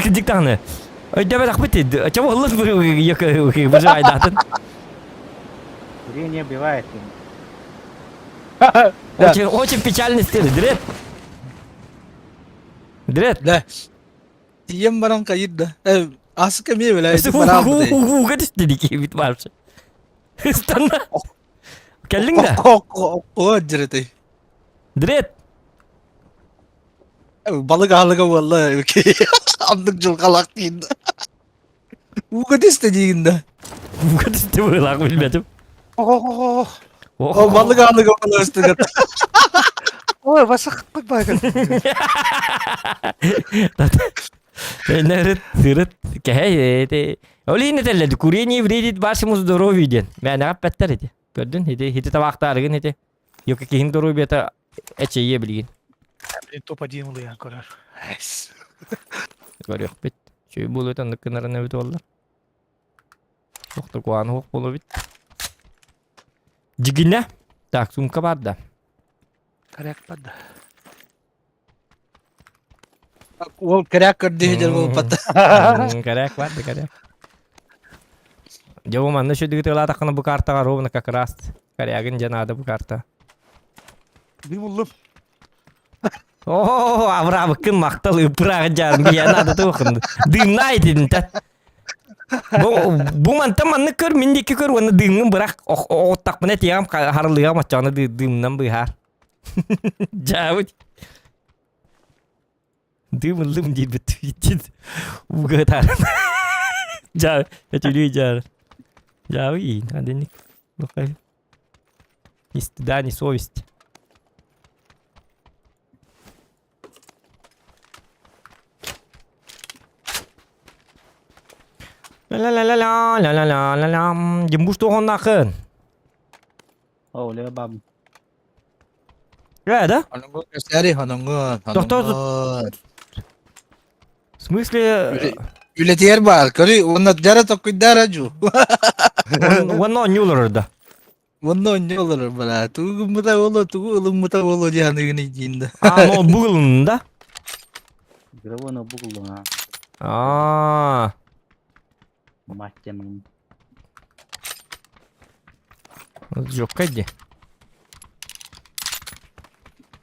S1: Дьиктаҕына. Өйдөбөтөхпүт. Чего ыллыс выживайдаатын.
S8: Курение убивает.
S1: Очень, очень печальный стиль. Дрет. Дрет.
S2: Да. Тиийэн баран хайыр да. Э, аска эмиэ била ити бараабыт.
S1: Ууга түстэ дикибит вообще. Ыстанна. Кэллиҥ да?
S2: Окко дьирэтэй.
S1: Дрет.
S2: Балык аһылыга буолла. Оннук дьылҕалаах диин да. Ууга түстэ диигин да.
S1: Ууга түстэ быһыылаах билбэтим.
S4: Ох-ох-ох.
S2: О, балык алыга олостугат.
S4: Ой, басах байга.
S1: Нэрит, сырыт, кэһэй, эти. Олин этэллэди, курение вредит вашему здоровью диэн. Мээнэҕэ эппэттэр ити. Көрдүн, ити, ити табаахтаарыгын ити. Йока киһин доруобуйата эчэйиэ билигин.
S4: Блин, топ-1 улуйан көрөр. Эс.
S1: Көрүөхпүт. Чүй буолуот оннук гынарын эбит буолла. Тохтокуааны хуох буолуо эбит. Дьигинэ. Так, сумка бар да.
S4: Коряк бар да.
S2: Уол кэрээк көрдүү дьэр буолбата.
S1: Кэрээк бар да кэрээк. Дьэ бу манна шүдүгү тылаатаххына бу картаҕа ровно как раз корягын дьэ наада бу карта.
S4: Дым уллум.
S1: Оо, абыраабыккын махтал ыппырааҕы дьаарым бийэ наада туохын. Дыымнаа итинтэ. Бу бу мантан маннык көр, мин диэки көр уонна дыымҥын бырах оҕуттахпына этиэҕим харылыаҕым оччоҕуна дыымынан быыһаар. Дьаабыт. Дым ыллым диирбит итин ууга ытааран. Дьаа, өтүлүү дьаар. Дьаабы иин, адинник. Ни стыда, ни совести. Ла-ла-ла-ла, ла-ла-ла-ла-ла. Димбуш туохоннаахын.
S8: О, лева баб.
S1: Э, да?
S2: Ононгун кэсээри, ононгун,
S1: Тохтоо.
S2: ононгун.
S1: В смысле?
S2: Үлэтигэр баар, көрүй, уонна дьара токкуйдаара дьу.
S1: Уонна онньуу олорор да.
S2: Уонна онньуу олорор бара. Тугу гыммыта буолуо, тугу ылыммыта буолуо диэн аныгын диин да.
S1: А, ноутбук ылыннын да?
S8: Игровой ноутбук ыллын
S1: А.
S8: Мать темын.
S1: Жокка иди.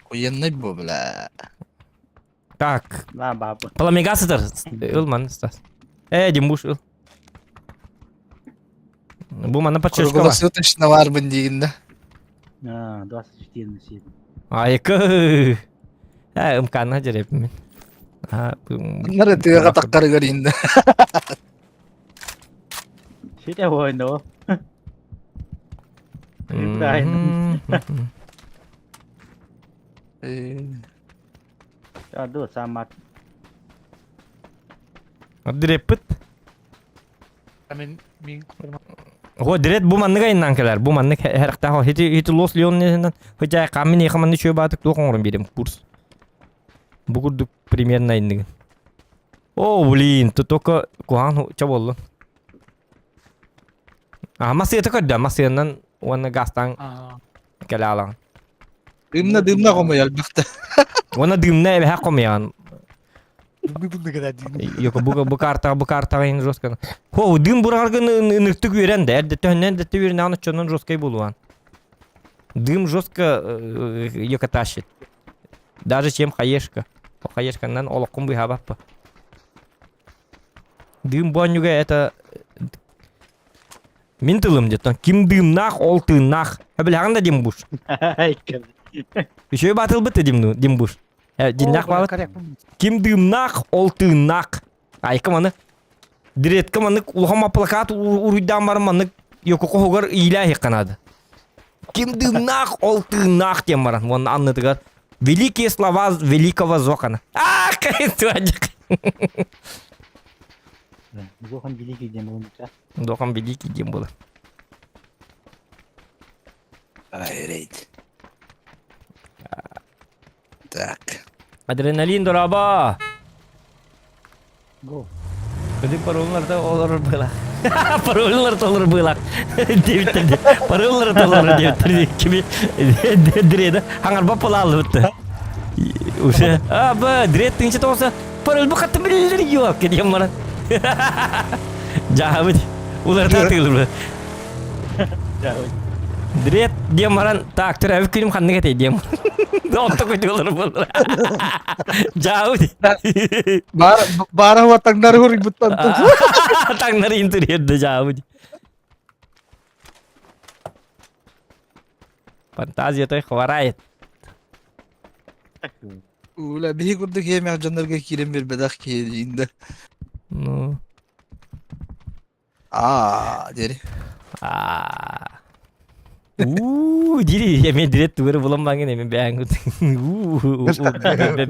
S2: Хуенный бу, бля.
S1: Так.
S8: Да, баба.
S1: Пламегасытыр. Ыл ман, Стас. Э, Димбуш, ыл. Бу манна подшишка бар.
S2: Круглосуточно барбын диигин да.
S8: А, 24 на 7.
S1: Айкы. Э, ымканна жерепмин. А,
S2: Нары тыаға таққары көрейін да.
S8: Сите ойно. Правильно. Аду самат.
S1: Дреппит.
S4: Мен мин
S1: Го дрет бу маннык айынан кэлэр. Бу маннык хэрхтаах хити хити лос леон хотя камин эхаманны чөй баатык туох оҥорон биэрем курс. Бу курдук примерно иннигин. О, блин, тут только куһаҕан ча буоллун. А, массыйата көрдө, массыйанан уонна газтан кэлэ алаҕын.
S2: Дымна дымна хомуйар бахта.
S1: Уонна дымна эбэһэ хомуйаҕын.
S4: Дымны кэлэ
S1: Йоко бу бу картаҕа бу картаҕа иһин жестко. Хо, дым бураҕаргын ыныртык үөрэн да, эрдэ төһөннөн эрдэ үөрэнэҕин оччонон жесткай буолуон. Дым жестко йоко тащит. Даже чем хаешка. Хаешканнан олоххун быыһаабаппа. Дым буонньуга это Мин тылым диэтон ким дыымнаах ол тыыннаах. Билэҕин да Димбуш? Үчүгэй баатылбыт да Димбуш. Диннээх баабыт. Ким дыымнаах ол тыыннаах. Айка маны Диретка маннык улахан плакат уруйдаан баран маннык йокохоһугар иилээ иһикканаады. Ким дыымнаах ол тыыннаах диэн баран уонна аннытыгар Великие слова великого Зохана. Ах, туадьык.
S8: Зохан великий диэн буолбута.
S1: Зохан великий диэн буолар.
S2: Ай, Так.
S1: Адреналин дорообо!
S8: Го.
S1: Кыдык паролларда олорор быылах. Пароллар толору быылах. Диэбиттэр Пароллар толору диэбиттэр Кими дреда хаҥарба палаалыбытты. Уже а ба дред тыынча тоҕуса пароль бу хатты билэллэр yok диэн баран. Жаабыт уларыта тыылыбы. Дред диэн баран так төрөөбүт күнүм ханнык этэй диэн Онто көтүөлөр буолар. Жаабыт.
S2: Баар баара таҥнары хуруйбуттан
S1: Таҥнары интерьерде жаабыт. Фантазия той хворает.
S2: Ула биһи курдук иэмэх дьоннорго киирэн биэрбэтэх киһи диин да.
S1: Ну.
S2: Аа диэри.
S1: Аа. Уу, дири, я мен дирет тугары булан баңын эми бәң. Уу,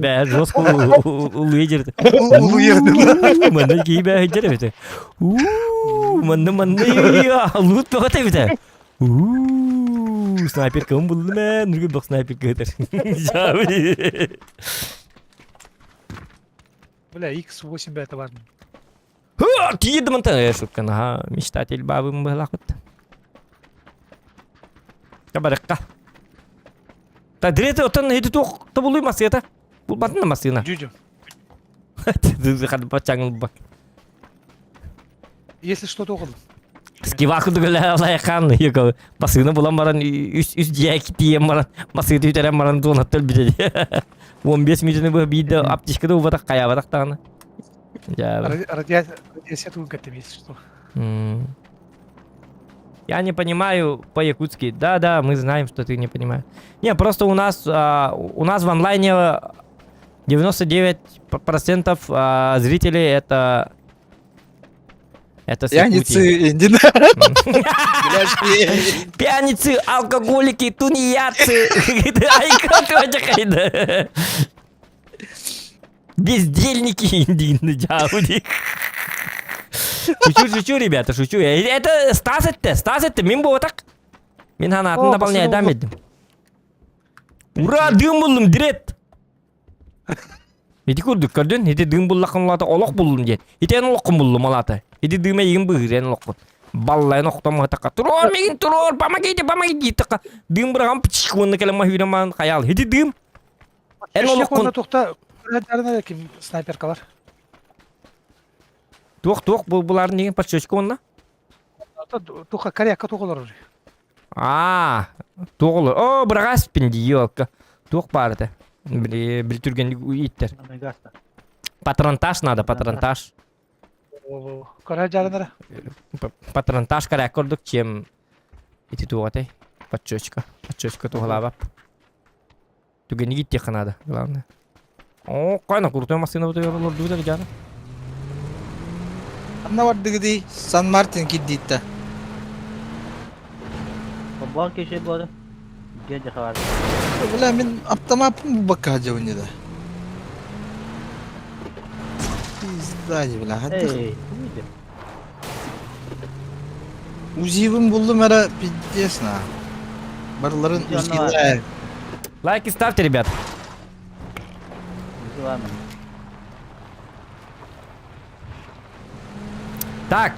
S1: бә жестко улуй жерде.
S4: Улуу жерде.
S1: Манна кии бә жерде бите. Уу, манна манна лут бөгөтө бите. Уу, снайперка булду мен, нүргү бак снайперка өтөр.
S4: Бля, X8 бля, это важно.
S1: Тиийдим онтон э шутка наһаа мечтатель баабым быһалаахпыт. Табарыкка. Та дирет оттон ити туох тобулуй массыата. Булбатын да массыына.
S4: Дюдю.
S1: Хадба чаңылба.
S4: Если что-то около.
S1: Скиваку дугала його басыгына булан баран үс үс дияки тиен баран масыгы түтерен баран туонаттыл бите. 15 минутны бу биде аптечкада убатак каябатак тагына.
S4: Радиация туган если что.
S1: Я не понимаю по-якутски. Да, да, мы знаем, что ты не понимаешь. Не, просто у нас, а, у нас в онлайне 99% а, зрителей это... Это с
S2: Пьяницы,
S1: Якутии.
S2: индин.
S1: Пьяницы, алкоголики, тунеядцы. Ай, как это хайда. Бездельники, индийные дяуди. Шучу, шучу, ребята, шучу. Это Стас это, Стас это, мин бу так. Мин ханатын
S4: О,
S1: дополняй
S4: басым
S1: дам едим. Ура, дым булдум, дирет. Ити курдук көрдүн, ити дым буллакын улата олох булдум диэн. Ити эн олоххун буллум алата. Ити дыма игин быһыр эн олоххун. Баллайын охтом хатака. Туруор мигин туруор, помогите, помогите така. Дым быраган пчик уонна кэлэн маһүүрэн хайал. Ити дым. Эн олоххун.
S4: Тухта ким снайперкалар.
S1: Туох туох бу буларын деген подсчетка онна?
S4: Туха коряка туголор уже.
S1: Аа, туох олор. О, бырагас пин диёлка. Туох баар этэ. Били били түргэнник ииттер. Патронтаж надо, патронтаж.
S4: Кора жарынара.
S1: Патронтаж коряк курдук, чем ити туох этэй. Подсчетка. Подсчетка туһалаабап. Түгэнник иттиэххэ надо, главное. О, кайна крутой машина бутугар олордубут эбит дьаана.
S2: Анна бардыгы Сан Мартин кирдиитте.
S8: Футбол кеше болды. Геде хабар.
S2: Бля, мин автоматым бакка жабын да. Пизда, бля.
S8: Эй, види.
S2: Узибин булдум эре пиздец на. Барларын узилер.
S1: Лайки ставьте, ребят. Так,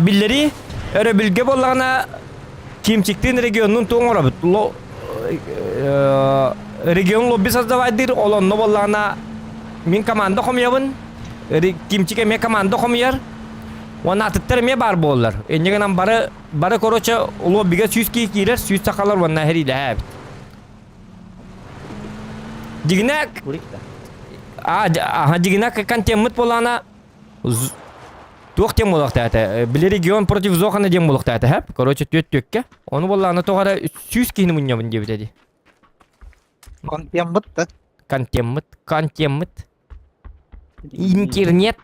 S1: биллери өрөбүлгэ буоллаҕына Кимчиктин регионун туоҥоробут. Регион лобби создавайдыр, ол онно буоллаҕына мин команда хомуйабын, Кимчик эмиэ команда хомуйар, уонна атыттар эмиэ баар буоллар. Инньэ гынан бары, бары короче лоббига сүүс киһи киирэр, сүүс сахалар уонна эһэриилэһэ эбит. Дьигинэ, а, аха, дьигинэ контеммыт буоллаҕына Туох диэн буолуохтаах этэ? Били регион против Зохана диэн буолуохтаах этэ, һэп? Короче, түөт түөккэ. Ону буоллаҕына тоҕо эрэ сүүс киһини мунньабын диэбитэ дии.
S2: Контеммыт да.
S1: Контеммыт, контеммыт. Интернет.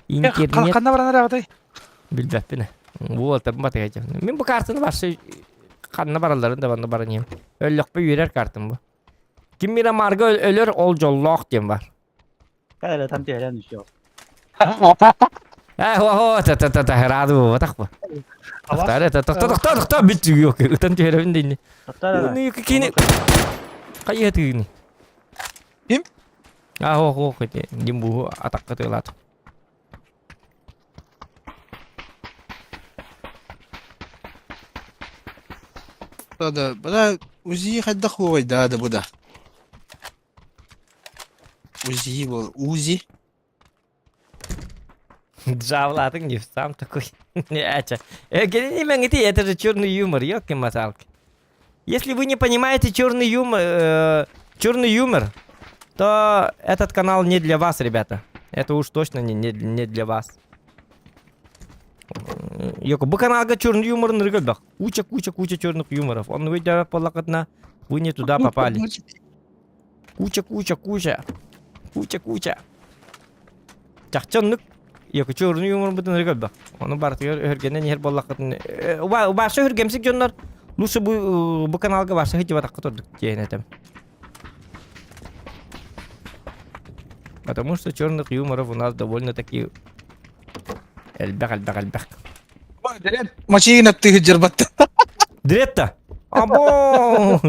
S1: Интернет.
S4: Ханна баран эрэ
S1: Билбэппин. Вот, батыга Мин бу картаны барсы ханна баралларын да баран баран Өллөхпө үөрэр картым бу. Ким Мирамарга өлөр ол дьоллоох диэн бар.
S8: Кайра там терен еще.
S1: Э, хо та та та та рады буолбатах бу. Тохтоо тохтоо тохтоо тохтоо бүт yok. Ытан түһэрэбин дэнни. Ну кини хайа тыыны.
S2: Ким?
S1: А хо хо хо дим бу атакка тыылаат.
S2: Да, да, бля, УЗИ хайдах хуой, да, да, буда. УЗИ был, УЗИ.
S1: Джавлатың не сам такой. Ача. Это же черный юмор, ёлки-моталки. Если вы не понимаете черный юмор, черный юмор, то этот канал не для вас, ребята. Это уж точно не, не, не для вас. Йоко, бу каналга черный юмор ныргылбах. Куча, куча, куча черных юморов. Он выйдет полакотна, вы не туда попали. Куча, куча, куча. Куча, куча. Чахчаннык. Якучу юморбутун өрө көрбөх. Ону барытыгар өһүргэнэн иһэр буоллаххытын убаша өһүргэмсик дьоннор лучше бу бу каналга барса сылдьыбатаххыт ордук диэн этем. Потому что черных юморов у нас довольно-таки элбэх элбэх элбэх.
S2: Мачиин аттыгы дьарбатта.
S1: Дретта. Або!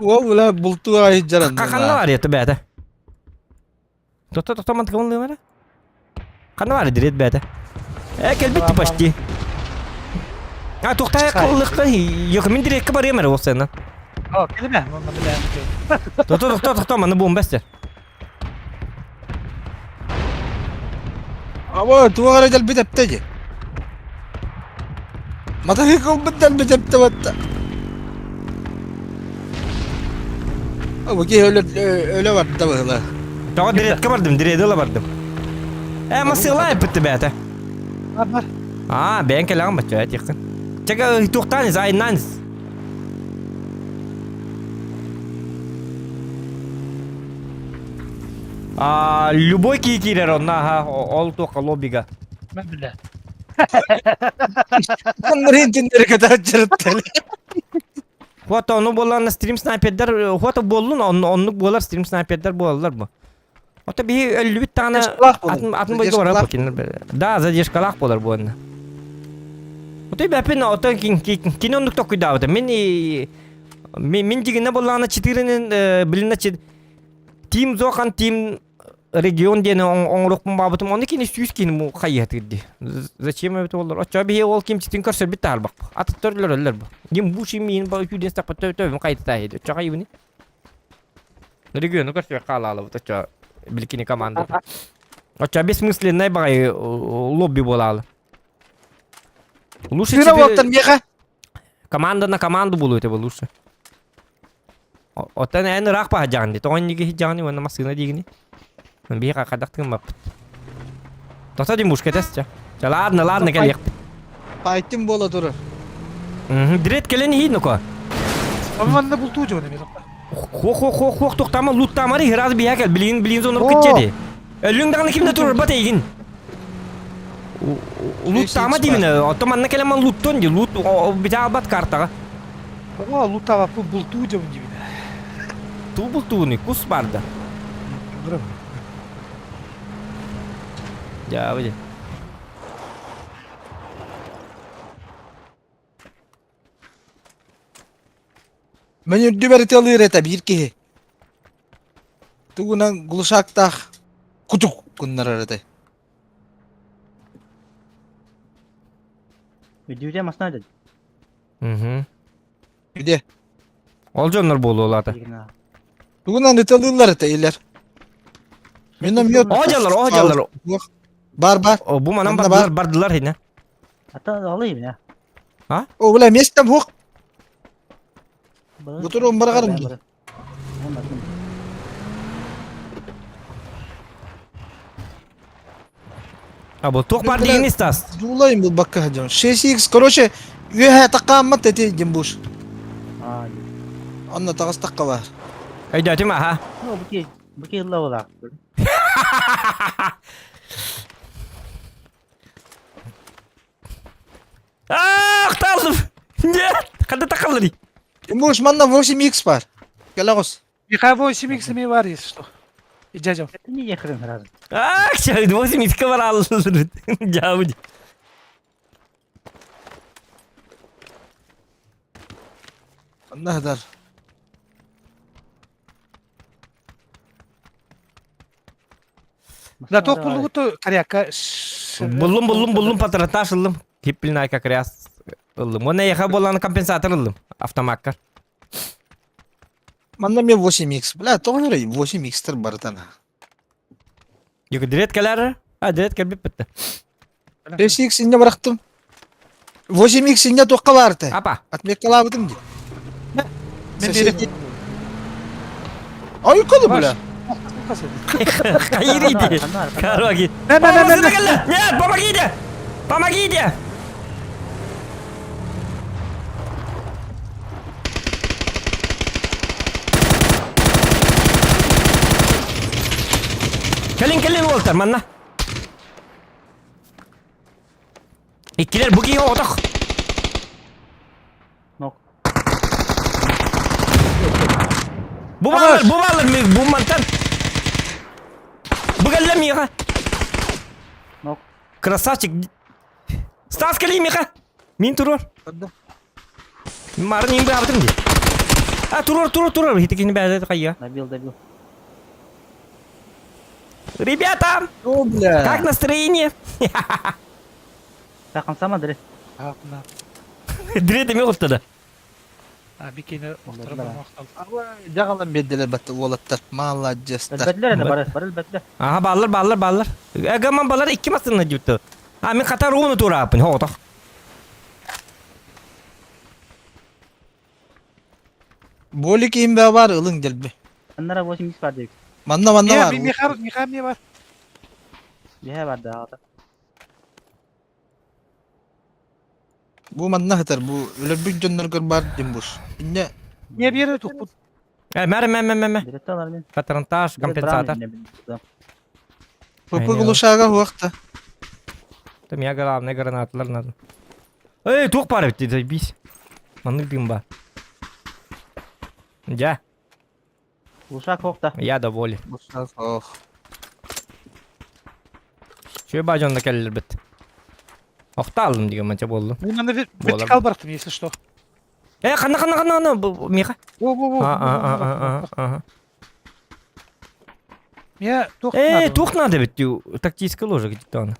S2: Ол бля бултуга айджаран.
S1: Ханна бар ета бәтэ. Тохто тохто мантыка онлы Ханна бар дирет бәтэ. Э келбит почти. А тухтай кыллыкка yok мин дирекке барыам эрэ ол сена.
S4: О, келиме, онно билэм.
S1: Тохто тохто тохто маны бомба эстер.
S2: Або туох эрэ дэлби тэптэ дии. Матаһыыкылбыт дэлби тэптэ батта. Бу киһи өлө өлө барда быһыла.
S1: Тоҕо диретке бардым, диреди ыла бардым. Э, масыла эппитти бээтэ.
S4: Бар бар.
S1: Аа, бэйэн кэлэҕин бачча этиэххин. Чэкэ туохтаан ис, айнаан ис. А, любой киһи киирэр онно аха, ол туохха лоббига.
S4: Мен билэ.
S2: Оннорин тиннери кэтээччэриттэр.
S1: Хуата ону буоллаҕына стрим снайпердар хуата буоллун оннук буолар стрим снайпердар буолаллар бу. Ото биһи өллүбүт даҕаны атын атын бойго барар кинилэр. Да, задержкалаах буолар буонна. Ото бэпин ото кини оннук токуйдаабыта. Мин мин дьигинэ буоллаҕына четырынын билинэ Тим Зохан Тим регион диэн оҥоруохпун баабытым ону кини сүүс киһини хайыһатыыр дии. Зачем эбит олор? Оччо биһи ол кимчитин көрсөрбүт таһарбах. Атыттар өлөрөллөр бу. Дим бу шимиин ба үчүүден саппат төбөм хайытта иһи. Оччо хайыбыны? Региону көрсөр хаалаалабыт оччо биликини команда. Оччо бессмысленный баҕайы лобби буолаалы. Лучше
S2: Тыына буолтан миэхэ.
S1: Команда на команду буолуо этэ лучше. Оттон эн ыраах баһадьаҕын дии, тоҕо инники иһдьэҕиний уонна массыына диигиний? Биһи хайдах тыыммаппыт. Тото димушка этес чэ. Чэ ладно, ладно кэлиэхпит.
S2: Пайтым буола турар.
S1: Дирет кэлэн иһий нука.
S4: Манна бултуу дьон эмиэ
S1: Хо-хо-хо хох тохтама луттамары раз биһэ кэл билигин билигин зону кытча ди. Өлүҥ даҕаны ким да турарбат эйигин. Луттама диибин, оттон манна кэлэн ман луттон ди, лут бите албат картаҕа.
S4: О, лутава бултуу дьон диибин.
S1: Туу бултууну кус барда. Дьаабы ди.
S2: Мен үрдүбэр ытыалыыр этэ биир киһи. Тугунан глушактаах кутук гыннарар этэ.
S8: Үрдүбүтэ масна дед.
S1: Угу.
S2: Где?
S1: Ол дьоннор буолуолаата.
S2: Тугунан ыталыыллар этэ илэр. Миномет.
S1: О дьаллар, о дьаллар.
S2: Бар бар.
S1: Бу манан
S2: Манна
S1: бардылар, бардылар хинэ.
S8: Ата алайым ya.
S2: О, бля, местом хук. Бутурун баргарым дии.
S1: А бу туох бар дигин истас.
S2: Дуулайым бу бакка дьон. 6x, короче, үөһэ такааммат эти димбуш. Онно таҕыстахха бар.
S1: Өйдөөтүм аха.
S8: Ну, бу бу ки ылла
S1: Ах, талдым! Нет! Ханна тахалларый?
S2: Димбуш, манна 8x бар. Кэлэ оҕус.
S4: Миха 8x ми бар, если что. И дядя.
S8: Это не хрен сразу.
S1: Ах, 8x бар аллыр. Дьаабы.
S2: Онно сытар.
S4: Да, туох буллугуту коряка.
S1: Буллум, буллум, буллум, патронтаж ыллым. Киппилнай как раз ыллым. Уонна эйиэхэ буолан компенсатор ыллым. Автомакка.
S2: Манна мен 8x. Бля, тоҕо эрэ 8x-тер барытан.
S1: Юк, дирет кэлэр. А, дирет кэлбит битте.
S2: 5x инне бырахтым. 8x инне туохха баарты?
S1: Апа.
S2: Отметкалаабытым дии.
S4: Мен берем.
S2: Ой, коли, бля.
S1: Хайрите. Короче. Нет, помогите! Помогите! Кэлин, кэлин, Уолтер, манна. Иккилэр бу киһи оҕотох.
S8: Нок.
S1: Бу бааллар, бу бааллар, бу мантан. Бу кэллэ миэхэ.
S8: Нок.
S1: Красавчик. Стас кэлии миэхэ. Мин туруор. Марын иин быһабытым дии. А, туруор, туруор, туруор. Хитикини бэйдэ хайя.
S8: Добил, добил.
S1: Ребята,
S2: О, бля.
S1: как настроение?
S8: Так, он сам Андрей.
S1: Дрет эме да.
S4: А, бикини охторо бармахтал.
S2: Дьаҕалан биэрдилэр бат уолаттар. Маладьыастар.
S8: Өлбөтүлэр эне бары, бары өлбөтүлэр.
S1: Аха, баллар, баллар, баллар. Эгаман балар икки масынна дьүттү. А, мен хата руну турааппын, хоҕотох.
S2: Болик иһин бар ылыҥ дэлби.
S8: Аннара 80 бар дейбит.
S2: Манна манна бар.
S4: Михар, Михар не бар.
S8: Биһэ бар да аҕата.
S2: Бу манна сытар, бу өлөрбүт дьонноргор баар димбуш. Инньэ
S4: Не биэрэ туппут.
S1: Э, мэр, мэр, мэр, мэр.
S8: Беретте алар мен.
S1: Патронтаж, компенсатор.
S2: ПП глушага хуахта.
S1: Там я главное гранаталар надо. Эй, туох баар эбит, заебись. Маннык дым бар. Дьэ,
S8: Глушак хохта.
S1: я доволен.
S2: Ох.
S1: Чүө баажонна кэллэрбит. Охта алдым деген манча буоллум.
S4: Мен аны вертикал бараттым, если что.
S1: Э, ханна ханна ханна ханна Миха.
S4: Во, во, во.
S1: А, а, а, а, а.
S4: Мне тух
S1: Э,
S4: надо.
S1: тух надо ведь, тактическая ложа где-то она.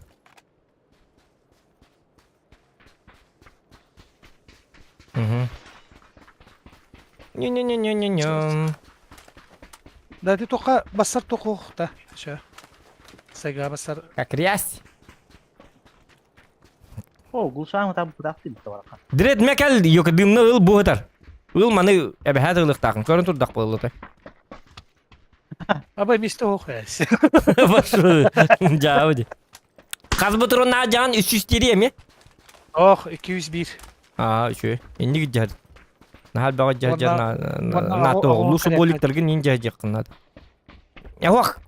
S1: Угу. Не-не-не-не-не-не.
S4: Да, ты только басар тохух, да. Ща. Сайга басар.
S1: Как рясь.
S8: О, глушагы там кудахты бит барака.
S1: Дред мекал yok дымны ыл буһатар. Ыл маны эбэһэт ылыктаахын көрөн турдах буоллута.
S4: Абай месте ох.
S1: Башы. Жаабы. Хас бутуруна жан 300 эми.
S4: Ох, 201.
S1: Аа, үчү. Инник жар. Нахал бага жар жар
S4: Онна-
S1: на то
S4: оҕо
S1: лушу
S4: корякка.
S1: боликтаргын ин жар жакыннад. Ох.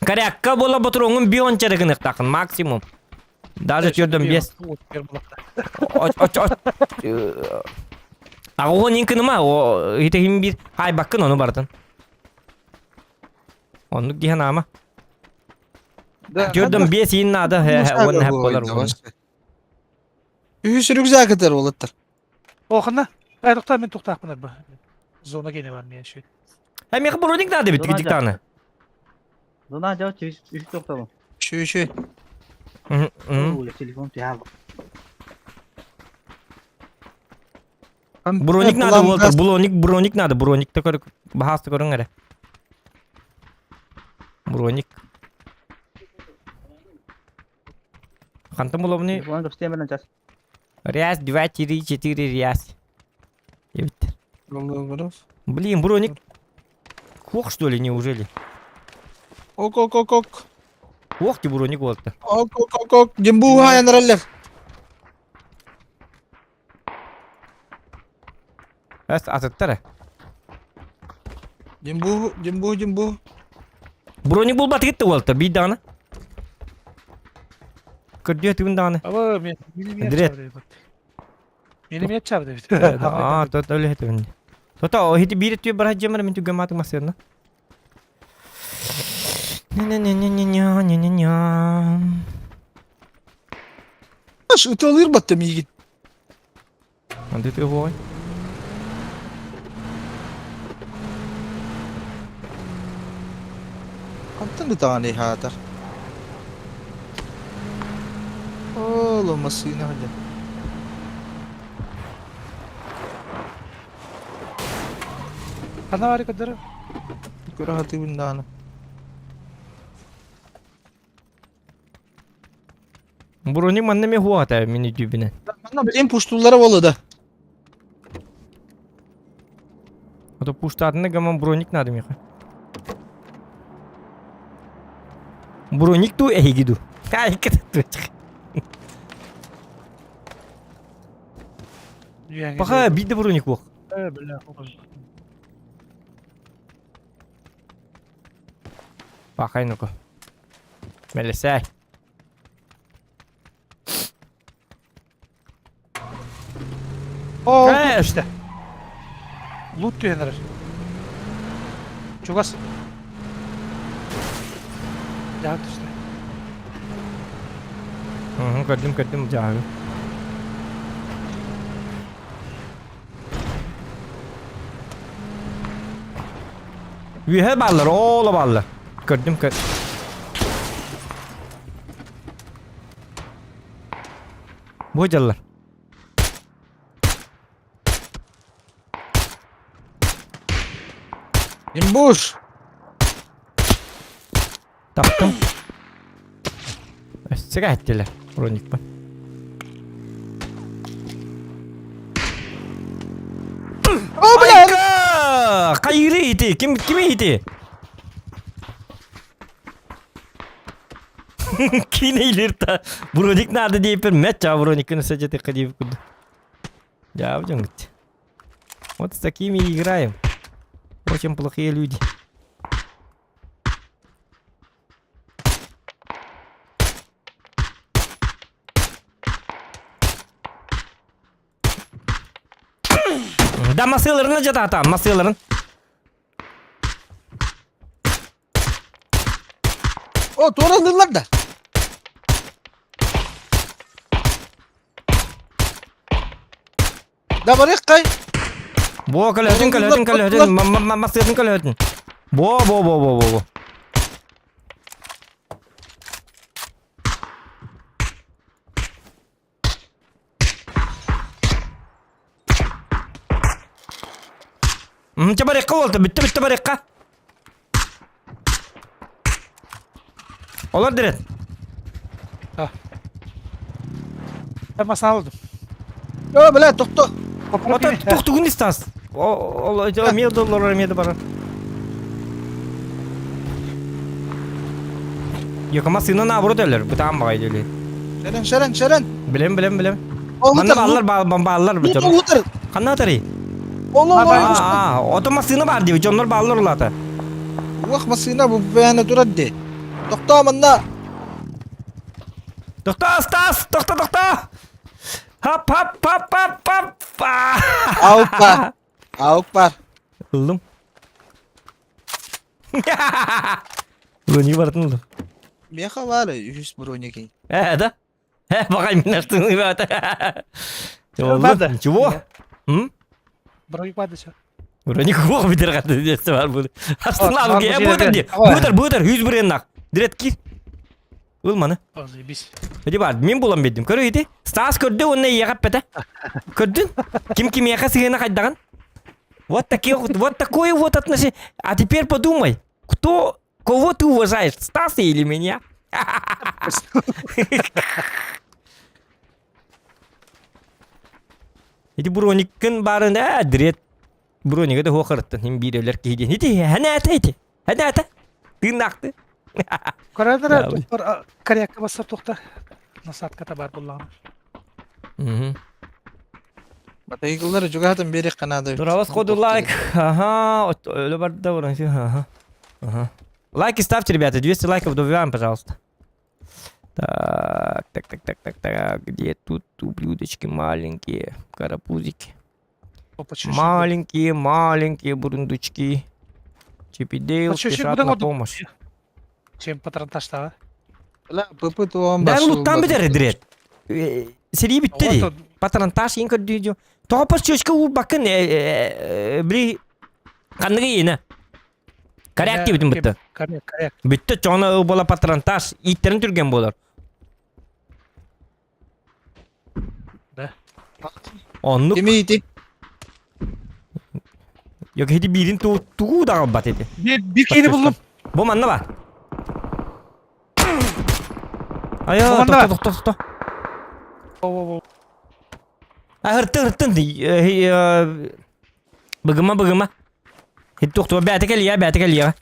S1: Корякка бола бутуруңун бион чарыгыныктакын максимум. Даже түрдөн бес. Оч оч. Ага нинкыныма о хитехим бир хай баккын ону бартын. Оннук диһен ама. Түрдөн бес ин нада он хеп болар.
S2: Үһүс рюкзак этер уолаттар.
S4: Охна. Ай, тохта мен тохтаахпын арба. Зона гене бар мен шүй.
S1: Ә мех броник надо бит
S8: Зона
S1: диктаны.
S8: Зона жау үч үч токтолу.
S2: Үшү үшү.
S8: Телефон тыялы.
S1: Броник надо болтар, броник, броник надо, броник та көрүк, бахасты көрүң эрэ. Броник. Хантан булобуни
S8: Телефон көстем менен час.
S1: Раз, два, три, четыре, раз. Ебит. Блин, броник. Кох, что ли, неужели?
S2: Ок ок ок ок.
S1: Ох ты, броник болты.
S2: Ок ок ок ок. Димбуха янраллер.
S1: Әс, атыттар.
S2: Димбу, димбу, димбу.
S1: Броник болбаты кетті болты, бейдағына. Көрдө түгін дағаны.
S4: Аба мен
S1: Дред.
S4: Мени чабы деп.
S1: А, то то ле түгін. Тота, о хити бири түйе бар жемер мен түгін матың масырна. Не-не-не-не-не-не, не-не-не.
S2: Аш ыталыр батты мигит.
S1: Анды ты хой.
S2: Антын ытааны хаатар. Оло машина хадя.
S4: Хана бар көдөр.
S2: Көрө хаты биндааны.
S1: Броник манна ме хуата мени түбіне.
S2: Манна билем пуштулары болду да.
S1: А то пуштатыны гаман броник надо меха. Броник ту эхигиду. Ай, кытыт. Паха биде броник бок.
S4: Бля.
S1: Пахай ну-ка. Мелесай.
S4: О,
S1: Э,
S4: лут түстэ. Лут түһэн эрэр. Чугас. Дьаһал түстэ.
S1: Угу, көрдүм, көрдүм дьаһалы. Үөһэ бааллар, ооло бааллар. Көрдүм, көр. Бу дьаллар.
S2: Имбуш!
S1: Таптым. Өссө кэһэттилэр, броникпын.
S2: О, бля!
S1: Айка! Хайыры ити? Ким ким ити? Киine илирта. Броник надо дейпер мэтч, а броникын сәжете кадип куду. Я Вот с такими играем. Очень плохие люди. Да масыларын жататан, масыларын.
S2: О, туоралыыллар да. Да барыаххай.
S1: Бо көлөтүн көлөтүн көлөтүн масыатын көлөтүн. Бо бо бо бо бо бо. Чэ барыахха буолта, бүттэ бүттэ барыахха. Олор дирет.
S4: Масана алдым.
S2: О, бля, тохто.
S1: Ото тохтугун истас. Ол эмиэ доллар эмиэ да барар. Йока массыына наоборот өлөр, бытаан баҕай дели.
S2: Шәрен, шәрен, шәрен.
S1: Билем, билем, билем.
S2: Ол
S1: Манна
S2: утар,
S1: бааллар, бааллар
S2: лут
S1: дьон.
S2: утар.
S1: Ханна атарый?
S2: Ол, ол, ол.
S1: Аа, ото массыына баар диби, дьоннор бааллар улаата.
S2: Уох массыына бу бэйэне турар ди. Тохтоо манна.
S1: Тохто, Стас, тохто, тохто. Хап, хап, хап, хап, хап.
S2: Аук бар. Аук бар.
S1: Ыллым. Брони бартын ыллым.
S2: Меха бар, үһүс броникин.
S1: Э, да? Э, баҕай мин астын ребята.
S4: Надо.
S1: Ничего? М?
S4: Броник бады все.
S1: Броник ох битер каты десе бар бу. Астын
S4: Бар,
S1: алып
S4: бу
S1: бутер ди.
S4: жерде.
S1: Бутер, бутер, 100 бирен нах. Дирет кир. Ыл маны.
S4: Заебись.
S1: Эди бар, мен булан бердим. Көрө иди. Стас көрдү, онна иеҕэ эппэтэ. Көрдүн? Ким кимиэхэ сыһыана хайдаҕын? Вот такие вот, вот такое вот отношение. А теперь подумай, кто, кого ты уважаешь, Стаса или меня? Ити брониккын барын ә, дрет бронига да хуохарыттан хим биир өлөр киһи диэн. Ити хэнээтэ ити. Хэнээтэ. Тыыннаахты.
S4: Көрөдөрө
S1: Да,
S4: тохтор корякка бассар тухта. Насадката бар буллаҕына.
S1: Мгм.
S2: Батайгылар жугатын берек канады.
S1: Туралас ходу лайк. Ага, өлө барда вроде. Ага. Ага. Лайки ставьте, ребята, 200 лайков добиваем, пожалуйста. Так, так, так, так, так, так, где тут ублюдочки маленькие, карапузики? Маленькие, маленькие бурундучки. Чип и Дейл спешат на помощь.
S4: Чем патронташтаҕа?
S2: Бля, ПП туон
S1: Да, луттан бүтэр дирет. Сэрии бүттэ дии. Патронтаж иин көрдүү Тоҕо пасчочка уурбаккын били ханныгы иинэ. Коряк диэбитин бытта.
S4: Коряк, коряк.
S1: Бүттэ чоҕуна буола патронтаж ииттерин түргэн буолар.
S4: Да.
S1: Оннук.
S2: Кими ити?
S1: Yok ити биирин тугу да аҕалбат ити.
S4: Биир киһини буллум.
S1: Бу манна ба. Айа,
S4: Бу манна
S1: тохто, тохто, тохто.
S4: О-о-о.
S1: А, ыртын, ыртын. Быгыма, быгыма. Тохто, бээтэ кэлиэ, бээтэ кэлиэ.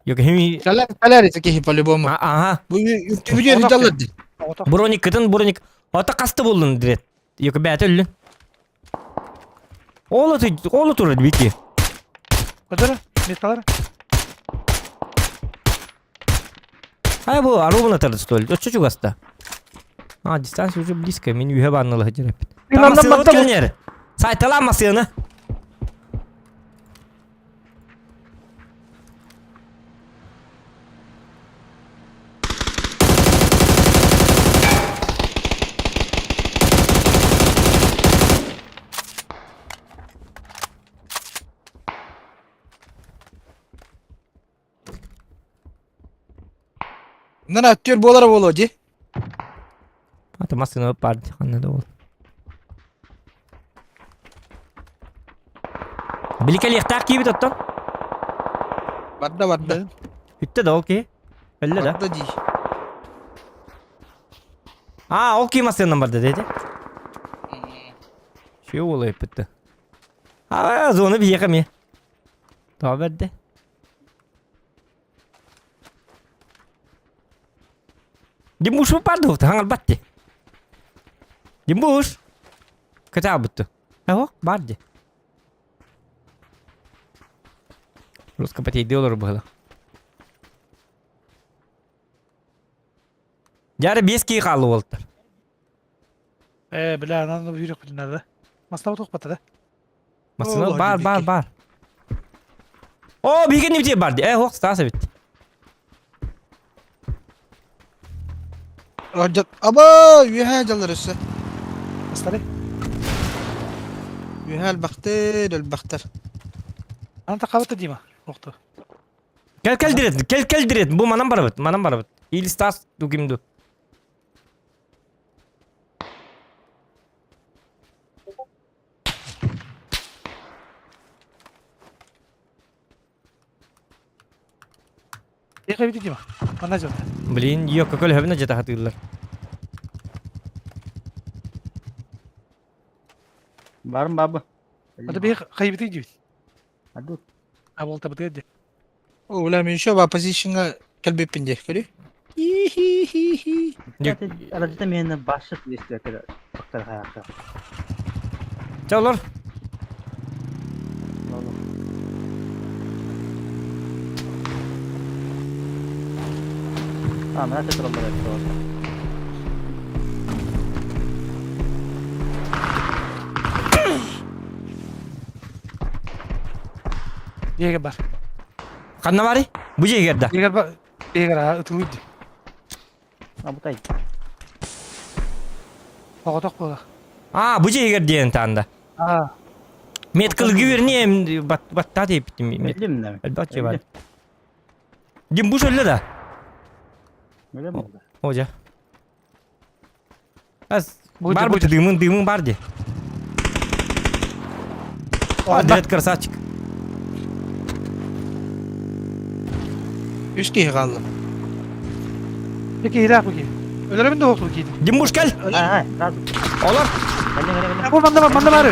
S1: Yok, хими...
S2: Кэлэр, кэлэр ити киһи по-любому.
S1: Ага.
S2: Бу үтүбүдүөр ыдаллар ди.
S1: Броник кытын, броник. Ата касты болдун дирет. Yok, бээтэ өллүн. Ола ола турар бики.
S4: Көтөрө, металлар.
S1: Ай бу арубына тарды столь. Оччо чугаста. А, дистанция уже близко, мин үһэ бааннала сылдьар эппит. Массыына кэлнер. Сайтала массыына.
S2: Нана түөр буолара буолуо дии.
S1: Ата массыына бар ханна да ол. Били кэлиэхтээх киибит оттон.
S2: Барда барда.
S1: Бүттэ да ол киһи. Өллө да.
S2: Барда дии.
S1: А, ол киһи массыынан барда дети. Шүө уола ыппытты. А, зона биһиэхэ эмиэ. Тоҕо бэрдэ? Димуш баар хаҥалбат дии. Димуш! Кытаабытты. Эһо, баар дии. Руска потейди олору быһыла. Дьары биэс кии хаалла уолтар.
S4: Э, бля, анан үйрек надо. Маслава тохпата да?
S1: Массыына бар, бар, бар. О, биһиги нибитие бар дии. Э, ох, Стас эбит.
S2: Аба, үөһээ дьаллар өссө.
S4: Астары.
S2: Үөһээ элбэхтэр, элбэхтэр.
S4: Ана тақабыта Дима. Охту.
S1: Кел кел дирет, кел кел дирет. Бу манан барабыт, манан барабыт. Или Стас ду ким ду. Блин, ее какой лөбүнэ жата хатыыллар.
S8: Барым бабы.
S4: Это бих хайбыты дибит.
S8: Аду.
S4: А болта быты ди.
S2: О, бля, мен еще оппозиционга кэлбиппин дии, көрүй. Хи-хи-хи-хи.
S8: Арадыта мені башыт естілер. Тоқтар қаяқта.
S1: Чэ олор.
S8: А, мына тұралар айтты.
S4: Егер бар.
S1: Ханна барый? Бу жегер да.
S4: Егер бар. Егер ытылы ди.
S8: А, бұтай.
S4: Оғытақ бола.
S1: А, бу жегер диэн таанда.
S4: А,
S1: Мет кылгы верне батта деп мет.
S8: Білемін
S1: Элбатчы бар. Дим буш өллө да.
S8: Білемін.
S1: О, жа. Ас
S4: Будет,
S1: бар
S4: будет.
S1: бу дымын дымын бар ди. А, дед красавчик.
S2: Үс киһи хаалла.
S4: Пeki ирақ бұки. Өлерімін де оқты кейді.
S1: Дим буш кел.
S8: А, сразу.
S1: Олор.
S8: Кәле, кәле, кәле.
S4: Бұл манда бар, манда бар.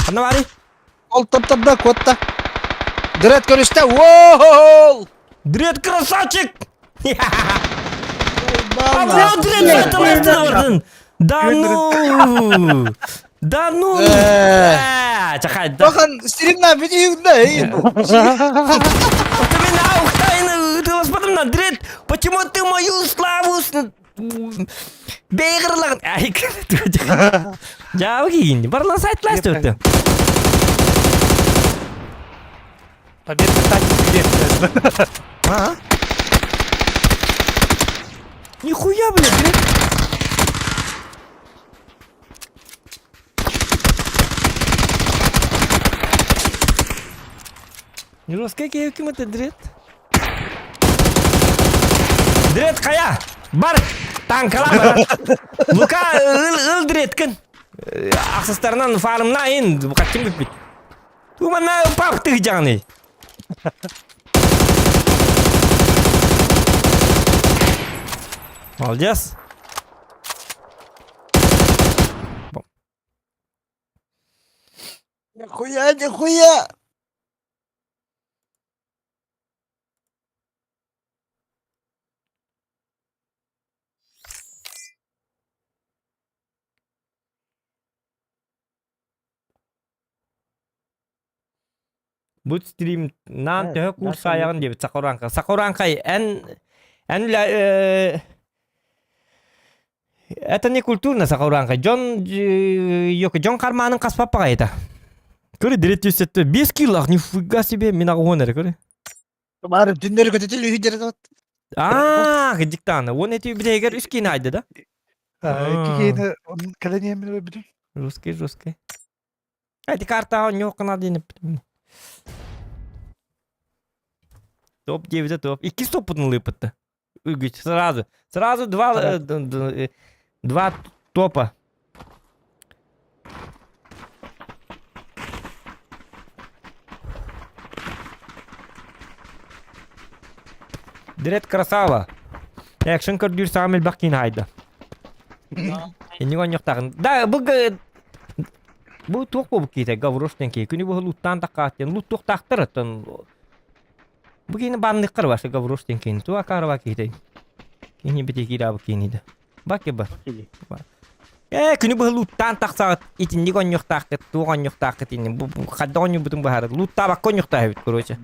S1: Ханна барый?
S2: Ол топ-топ котта. Дред көрүстэ. Воу!
S1: Дред красавчик!
S2: Балла.
S1: А, Дред это Да ну! Да ну!
S2: Э.
S1: Э, чахай, да.
S2: Бахан стримна видео да.
S1: Ты меня ухтайна, ты господин Дред, почему ты мою славу бейгірлағын Ай, Жабы кейін, барлан сайтлас өтті.
S4: Победа станет
S1: А? Нихуя, блядь, блядь. Жорсткий кем это дред? Дред кая! Бар! Танкала бар! Лука ыл ыл дредкин. Ақсыстарынан фарымна ин каттым бүппүт. Тумана пап ты жаңы. Молодец.
S2: Нихуя, нихуя.
S1: Бу стрим наан төһө курс аайаҕын диэбит Сакуранка. Сакуранкай эн эн это не культурно Сакуранка. Дьон дьон карманын хаспаппаҕайыта. Көрө дирет түссэтте 5 кило нифига себе мин аҕыһын эрэ көрө.
S2: Бары түннэри көтөтүл үһү
S1: Аа, кыдьыктааны. Уон эти бүтэһигэр үс киин айда да?
S4: Икки киһини кэлэн иэмин өлбүтүм.
S1: Русский, русский. Эти картаҕа оонньуох гына диэн эппитим. Топ диэбитэ топ. Иккис топпутун ылыыппытта. Үгүс. Сразу. Сразу два, два топа. Дред красава. Экшен көрдүүр саамай элбэх киин хайда. Инник оонньуохтаахын. Да, бу бу туох буолбут киһитэ Гаврош диэн киһи. Күнү быһа луттаан таккаат диэн луттуохтаахтар оттон бу киһини баанныаххар барса Гаврош диэн киһини. Туга акаарыба киһитэй. Кини бити киирээбит киһини да. Баки бар. Ээ, күнү быһа лууттаан тахсаҕыт, итинник оонньуохтааххыт, туох оонньуохтааххыт инни, бу хайдах оонньуурбутун быһаарар. Лууттаабакка оонньуохтаах эбит, короче.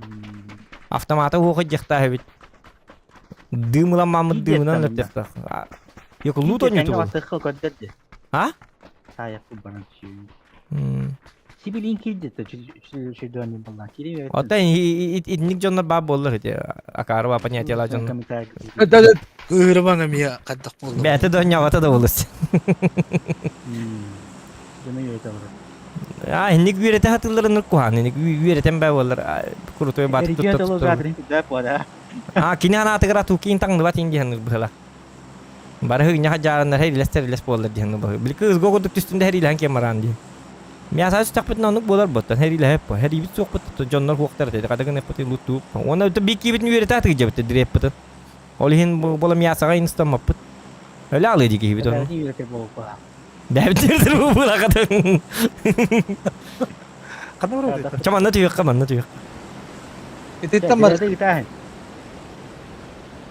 S1: Автомата уох ыдьахтаах эбит. Дыым ылан мааммыт дыымынан ыртыахтаах. Yok, лут оонньууту бу. А?
S8: Сибилин киирдэ чөдөөнү балла кири
S1: Ота итинник дьоннор баар буоллар ити акаарыба понятиялаах дьоннор.
S2: Кыырыбан эмиэ хайдах буолла.
S1: Бэйэтэ да онньообото да буолус. А инник үөрэтэ сатыылларын куһаан инник үөрэтэн баа буоллар крутой баатык туттар. А кини анаатыгар атуукин таҥныбат ин диэн быһыла. Бары һыгынньаха дьаарыннар һэйилэстэр илэс буоллар диэн баһы. Били кыыс курдук түстүн да һэриилэһэн киэн бараан диэн. Мяса түстэхпитинэ оннук буолар буоттан һэриилэһэп бу. Һэриибит суохпут дьоннор хуохтар этэ. Хата гыныахпытый луттууп. Уонна бииккибитин үөрэтэ атыгдьабыт дириэппытын. Ол иһин буола мясаҕа инстаммаппыт. Өлө алыы дии киһибит ону. Бэбитир бу
S4: Ханна барабыт?
S1: Ча манна түһүөххэ, манна түһүөххэ.
S2: Ититтэн бар.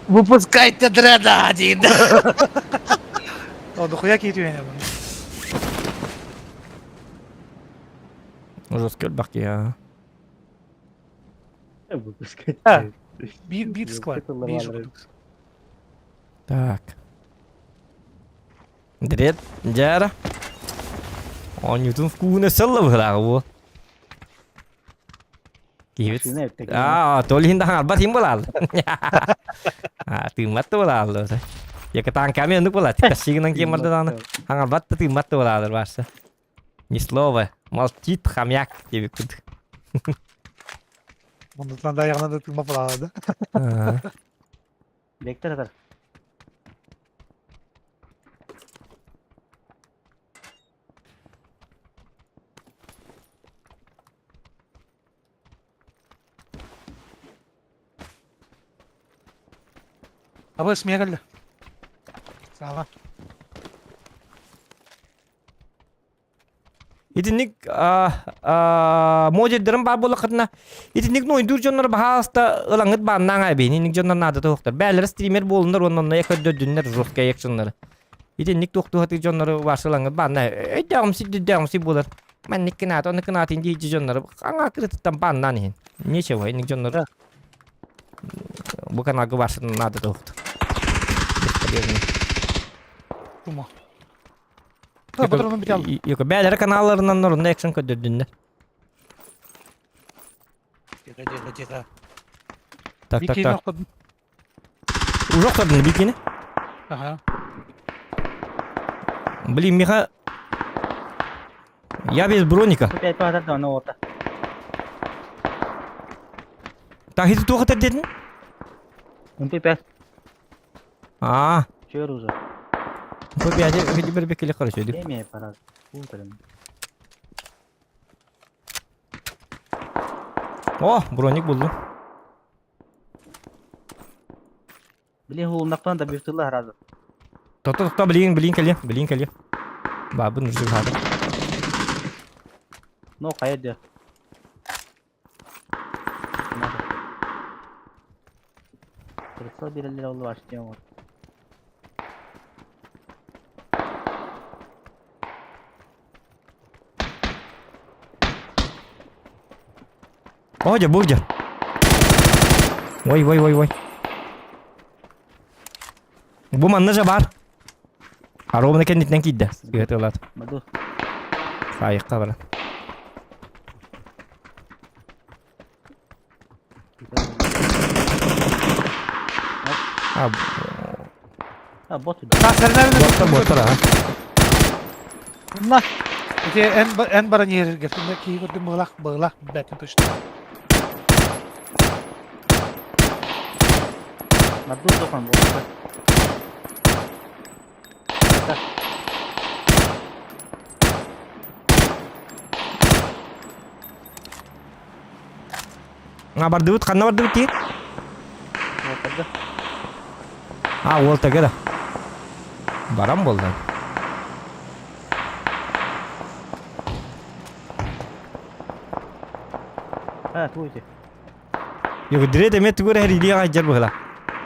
S2: Выпускайте дреда диин.
S4: О, дохуя киһи түһэн
S1: Ужас элбэх киһи аа.
S8: Выпускайте.
S4: Биир биир склад, биир курдук.
S1: Так. Дред, дьара. Оонньуутун вкуһун өссө ылла быһылааҕы бу. Киһибит. Аа, то иһин да хаҥарбат иһин буолаалла. Аа, тыыммат да буолаалла. Яка танками оннук буолаат. Тащигынан киэн барда даҕаны. Хаҥарбат да тыыммат да буолаалар барса. Ни слова. Молчит хомяк диэбит курдук.
S4: Оннутунан да айаҕынан да тыыммат буолаалла да.
S8: Вектор атар.
S4: Абы смея кэллэ. Саала.
S1: Итинник модердерин баар буоллаххытына итинник нойдуур дьоннор баһаалыста ылаҥҥыт бааннаан аайбин инник дьоннор наадата суохтар бээлэрэ стример буолуннар уонна онно көрдөрдүннэр жесткай экшеннары итинник туохтуу сатыыр дьоннору барса ылаҥҥыт баанна өйдөөҕүмсүй дүрдээҕимсүй буолар маннык кынаат оннук кынаатын дии дьоннору аҥаа кырытыттан бааннаан иһин нечего инник дьоннору бу каналга барса наадата суохтар бесполезно
S4: Тума. Патронун бүтэ алла.
S1: Yok, бээлэрэ каналларынан орунна экшен көрдөрдүннэр.
S2: Тихо, тихо, тихо.
S1: Так, так,
S4: Бикини
S1: так.
S4: охтордум.
S1: Уже охтордун бикини?
S4: Ага.
S1: Блин, Миха... Я без броника.
S8: Опять патар да ота.
S1: Так, это туох этэр
S8: МП5.
S1: Аа.
S8: Чөр уже.
S1: МП5 хоть бір бекеле короче.
S8: Премия пора. Утром.
S1: О, броник булду.
S8: Блин, хулуннахпан да бифтылла сразу.
S1: Тохто, тохто, блин, блин, кэлиэ, блин, кэлиэ. Бабын уже хата.
S8: Ну, хайа дьэ. Прицел биэрэллэр ол баштыйа оҥор.
S1: О, дьэ, бу дьэ. Ой, ой, ой, ой. Бу манна же бар. Аровна кэнниттэн киирдэ. Ыытылат.
S8: Баду.
S1: Хайыққа баран. А,
S8: А, бот.
S1: боттар, боттар, а.
S4: На. Ити эн эн баран иһэргэ киһи көрдүм быылах быылах бэтин точно.
S8: Баду тохан бот.
S1: А бардыбыт, ханна бардыбыт дии?
S8: Уолтарга.
S1: А, уолтарга да. Баран буолла.
S8: А, туйте.
S1: Йогдырет эмэ тугу эрэ илии аҕайдьар быһыла.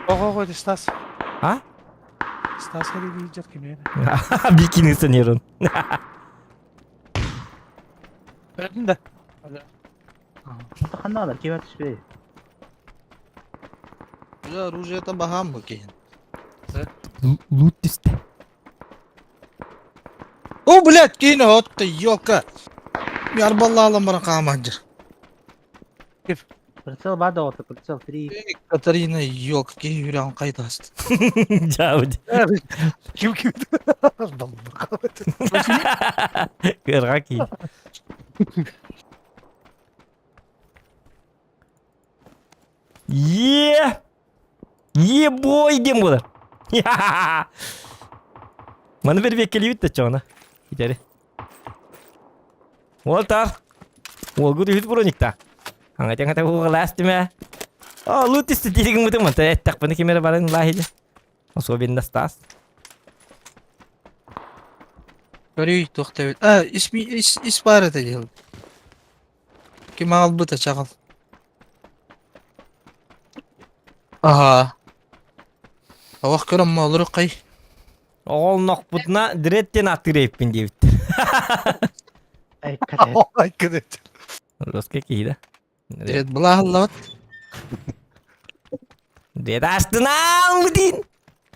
S4: Ого, ого, Стас.
S1: А?
S4: Стас илии кимиэн.
S1: Бикини санерун.
S4: Бердин да.
S8: Ханна кибет түспей.
S2: Уже оружие-то баһаам бу киһин.
S1: Лут түстэ.
S2: О, блядь, киин отты, ёлка. Ярбаллаалан баран хаамаджыр.
S8: Прицел бар да olsa, прицел 3.
S2: Катарина, ёлка, киһи үрэн кайтаст.
S1: Жауд.
S4: Ким ким?
S1: Кырга ки. Е! Ебой диэн буолар. Маны бэрбиэккэлиибит да чоҕуна. Итэри. Уолтар. Уолгут үһүт броникта. Аңа уолаас түмэ. О, лут исти диигин мутум мата эттэхпини ким эрэ баран лаахили. Особенно Стас.
S2: Көрүй туох тэбит. А, ис ис ис баар этэ дьыл. Ким аҕалбыта чаҕыл. Аһаа. Авах көрөн олорук кай.
S1: Оҕолнохпутуна диреттен аттыыр эбиппин диэбиттэр.
S8: Ай, катет.
S4: Ай, кыдыт.
S1: Русский киһи да.
S2: Дирет былаһыллабыт.
S1: Дед астынаан бутин.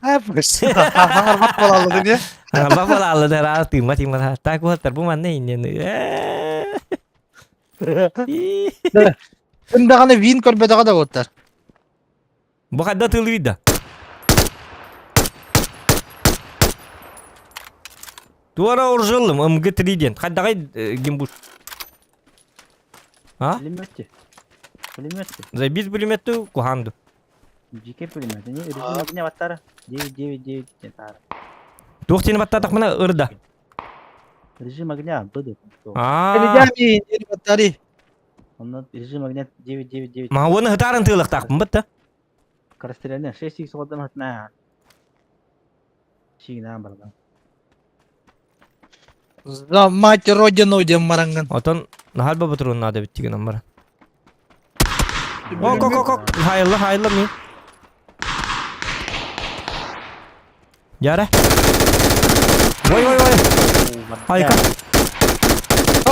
S4: А, Арбат болаллы не?
S1: Арба балаллы да ра тыма тыма так вот бу манна иннен.
S2: Ким даҕаны вин көрбөтөҕө да буоттар.
S1: Бу хадда тылыйда. да. Туара уржылым МГ3 ден. Хаддагай гимбуш. А?
S8: Пулеметте. Пулеметте.
S1: Забить пулемету куханду.
S8: Жеке пулемет. Не, режим огня баттара. 9 9 9 тара.
S1: Туох тиени баттатах мына ырда.
S8: Режим огня быды.
S1: А.
S2: Батари.
S8: Он режим огня 9 9 9.
S1: Мауны хытарын тыылыктаахпын бытта.
S8: Скорострельный 6 х одам хатна. Чигна барда.
S2: За мать родину диэн маранган.
S1: Отон нахал бабатырун надо бит тигин аммара. Ок ок ок ок. Хайылла хайылла ми. Яра. Ой ой ой. Айка.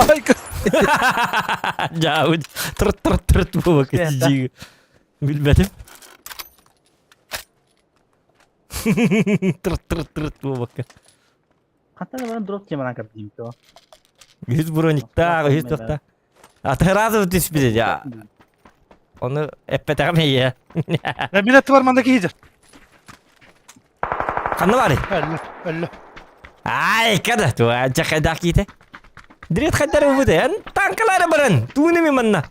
S2: Айка.
S1: Жауд. Тырт тырт тырт бу жиги. Билбетим. Тырт тырт тырт бу бакы.
S8: Хантан баран дроп теманан капдим то.
S1: Жүз брониктаах, үс тохта. Аты разы түспүтэ я. Оны эппетэҕим эйэ.
S4: Мен атты бар манда кейдер.
S1: Ханна бары?
S4: Өллө, өллө.
S1: Ай, када, туа жакайдак кийте. Дрет хаддар убуте, эн танкалары баран, тууну ми манна.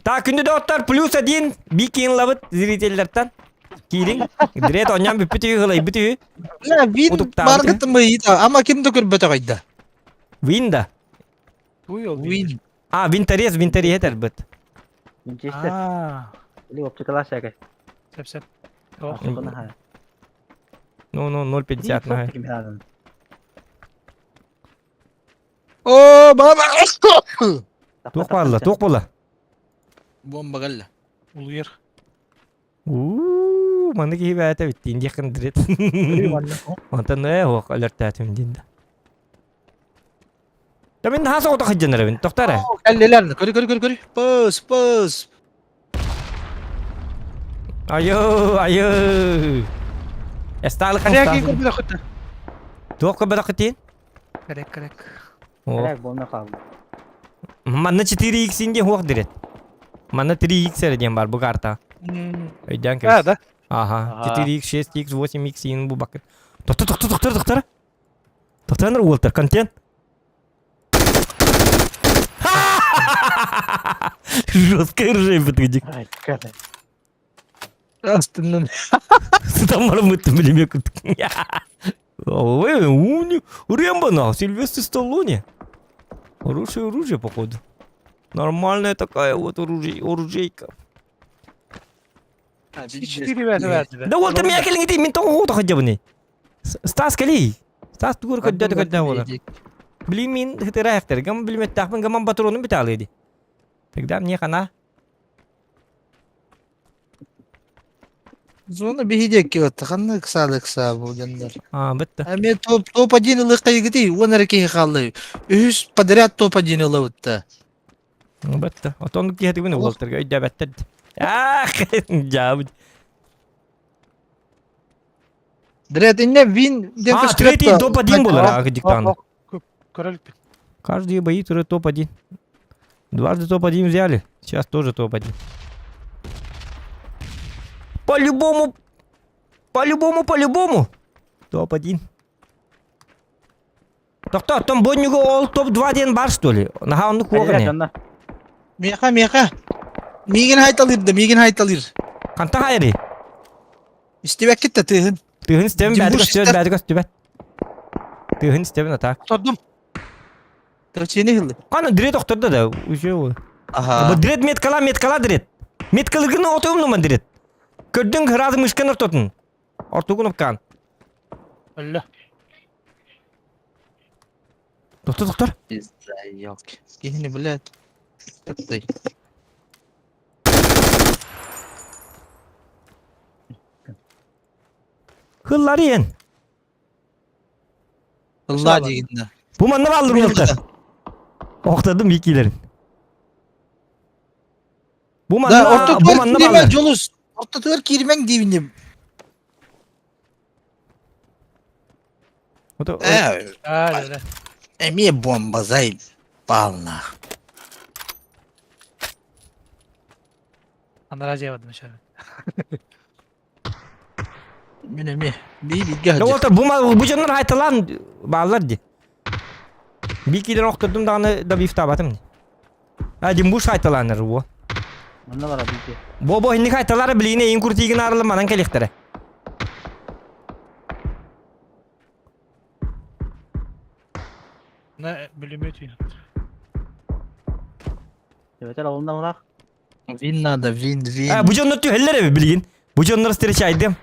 S1: Та күндү доттар плюс один, бикин лабыт зрительлертен. Киирин, дрет оньян бүппүтүү хылай бүтүү.
S2: Бля, вин
S1: Утуктаабыт.
S2: баргытым ыйыта. Ама ким да көрбөтө кайда.
S1: Вин да.
S4: Туй ол.
S2: Вин.
S1: А, винторез, винторез этер быт.
S8: Винчестер.
S4: А,
S8: Или оптикала шагай.
S4: сеп сеп.
S1: Ну, ну, 0.50 на.
S2: О, баба.
S1: Туох баалла, туох буолла.
S2: Бомба галла.
S4: Улуер.
S1: Уу, маны киһи бэйэтэ бүттиин диэххин дрет. Онтон ээ, ох, алертаатым диин да. Да мин наһаа соҕотох сылдьан эрэбин. Тохтоо эрэ.
S2: Кэллилэр. Көрү көрү көрү көрү. Пыс пыс.
S1: Айыы, айыы. Эстаалык
S4: Коряк көрбөтөххүт.
S1: Туох көрбөтөххүтийн?
S4: Коряк, коряк.
S8: Коряк буолна хаалла.
S1: Манна 4x диэн хуох дирет. Манна 3x эрэ диэн бар бу карта. Өйдөөн кэбис.
S4: А, да?
S1: Ага. 4x, 6x, 8x иин бу бакыт. Тохто, тохто, тохто, тохто. Тохтонор уолтар контент. Жесткая ржа бытыдик.
S2: Астыннан.
S1: Сытаммар мыттым билиме кутук. Ой, умни. Рэмбо на, Сильвестр Сталлоне. Хорошее оружие, походу. Нормальная такая вот оружие, оружейка. Да вот ты меня келиң ити, мен тоҕо хоото хадьабыный. Стас кэлий. Стас тугур көрдө көрдө буолар. Блин, мин хытыраахтар, гам билметтаахпын гаман патронум битаалыы ди. Тогда мне хана.
S2: Зона биһи диэки отта ханна ыксаал ыксаа буоланнар.
S1: А, бытта.
S2: А мен топ топ один ылык кайгыты уон эрэ киһи хааллай. Үһүс подряд топ один ылабытта.
S1: Бытта. Отон киһитигин уолтарга өйдөөбөттөр. Ах, дьаабыт.
S2: Дред инне вин диэн
S1: А,
S2: көстүбэт
S1: третий
S2: да.
S1: топ-1 буолар диктант.
S4: Көрөлүк.
S1: Каждые бои туры топ-1. Дважды топ-1 взяли. Сейчас тоже топ-1. По-любому, по-любому, по-любому. Топ-1. Тоқта, там боннюга ол топ-2 диэн бар что ли? Наха оннук куоҕа не?
S2: Миэхэ, миэхэ. Миигин хайталыыр да, миигин хайталыыр.
S1: Хантан хайырый?
S2: Истибэккит да тыһын.
S1: Тыһын истэбин бэйэтэ
S2: Димбуш
S1: көстүбэт,
S2: истэр.
S1: бэйэтэ көстүбэт. Тыһын истэбин атаак.
S4: Тордум.
S2: Тырчыны хылы.
S1: Қаны дред охтордо да, уже ол.
S2: Аха.
S1: Бу дред меткала, меткала дред. Меткалыгын отуумнуман дред. Көрдүң хыразы мышкан ортотун. Ортугун упкан.
S4: Өллө.
S1: Доктор, доктор.
S2: Пизда, ёлки. Киһини, блядь. Ты.
S1: Хыллары ен.
S2: Ылла дегенде.
S1: Бу манна баллыр уолтар. Охтадым бикилерин. Бу
S2: Да,
S1: манна, бу
S2: ортотугар
S1: манна
S2: киирмэҥ,
S1: баллыр.
S2: Дьулус. Ортотугар киирмэҥ диибиним. Э,
S4: А, да, да.
S2: эмиэ бомба заебал нах.
S4: Анара жебадым шары.
S2: Мин эмиэ бии бииргэ
S1: Да
S2: сылдьар.
S1: уолтар бу ма- бу дьоннор хайталаан бааллар ди. Бикилер охтордум даҕаны да бифтаабатым. А димбуш хайталаанар бу.
S8: Манна бара бийде.
S1: Бо бо инник хайталары билине ең куртигин арылы манан келихтере.
S4: На бүлүмөт үйін.
S8: Төбөтөр олунда булак.
S2: Вин надо, вин, вин.
S1: А бу дьоннор түһэллэр эби билигин. Бу дьоннор встречайдым.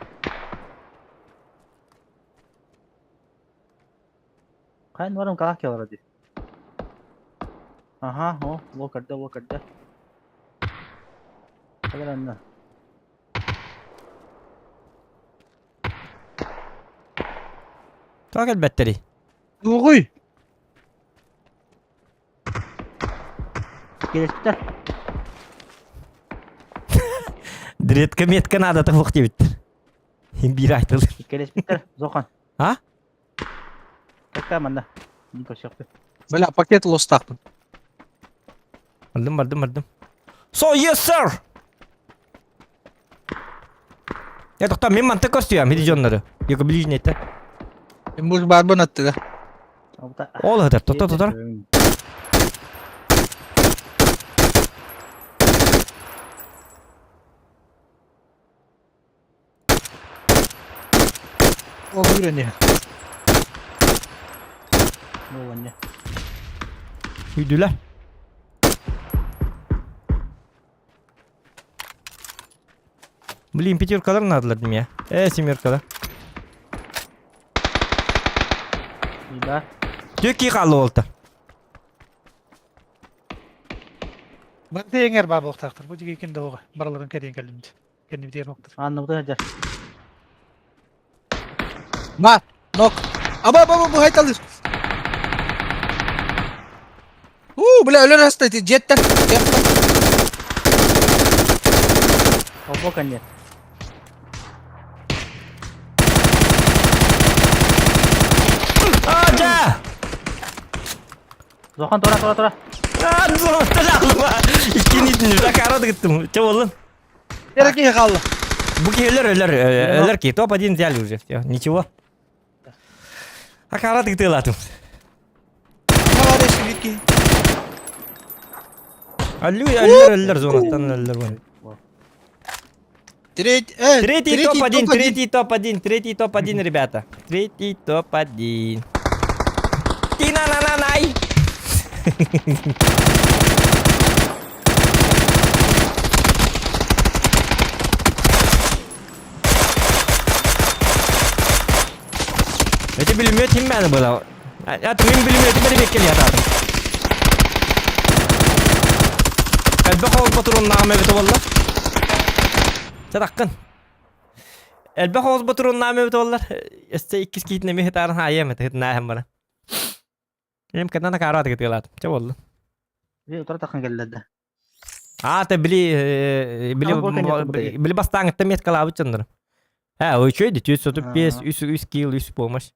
S8: Кайын барым калак келар ди. Аха, о, локарда, локарда. Калар анна.
S1: Так элбеттери.
S2: Тугуй.
S8: Келеспитер.
S1: Дретка метка надо тахух дебиттер. Бир айтылыр.
S8: Келеспитер. Зохан.
S1: А?
S8: Кака манна. Нико сөкпү.
S2: Бля, пакет лостаахпын.
S1: Бардым, бардым, бардым. So yes sir. Я тоқта мен мантык көстүйәм, хиди дьоннору. Йоко ближний это.
S2: Муж барбын аттыга.
S1: Ол хытар, тоқтар, тоқтар.
S2: Ол үйрене.
S8: Боланне.
S1: Үйдүлер. Блин, пятеркалар надо для меня. Семеркалар.
S8: Да.
S1: Төки қалды олты.
S4: Барды еңер бар болықтақтыр. Бұл жеке екен оға. Бараларын кәден кәлімді. Кәден бітер оқтыр.
S8: Анны бу да
S2: Ма, нок. Аба, аба, бу хайталыр. Уу, бля, өлөр аста ити дьиэттэн. Дьиэттэн.
S8: Обо конец.
S1: А, да!
S8: Зохан тура тура тура.
S1: А, золоталаалыма. Иккини Закара дыгыттым. Че болдун?
S2: Эрэ киһи хаалла.
S1: Бу киһи өлөр, өлөр, өлөр ки. Топ-1 взяли уже. Все, ничего. Акара дыгытылатым.
S2: Товарищ Вики.
S1: Аллю, өлөр, өлөр, зонаттан өлөр. вон.
S2: Третий, э,
S1: Третий топ-1, третий топ-1, третий топ-1, ребята. Третий топ-1. Тина-на-на-най! Эти бүлүмүөт ким бәні была? Аты мен бүлүмүөтү бери беккели ататым. Элбэх ол патроннаах эбитэ буолла. Чатаккын. Элбэх оҕус ботуруоннаам эбит буоллар, өссө иккис киитин эмиэ хытаарын хаайыам этэ, хытынааһын бара. Эм кэннэ накарааты кытыалаатым. Чэ буолла.
S8: Би утара таххан кэллэр да.
S1: А, ты били били били бастааҥыттан меткалаабыт дьоннору. Э, үчүгэй 435 үс үс килл үс помощь.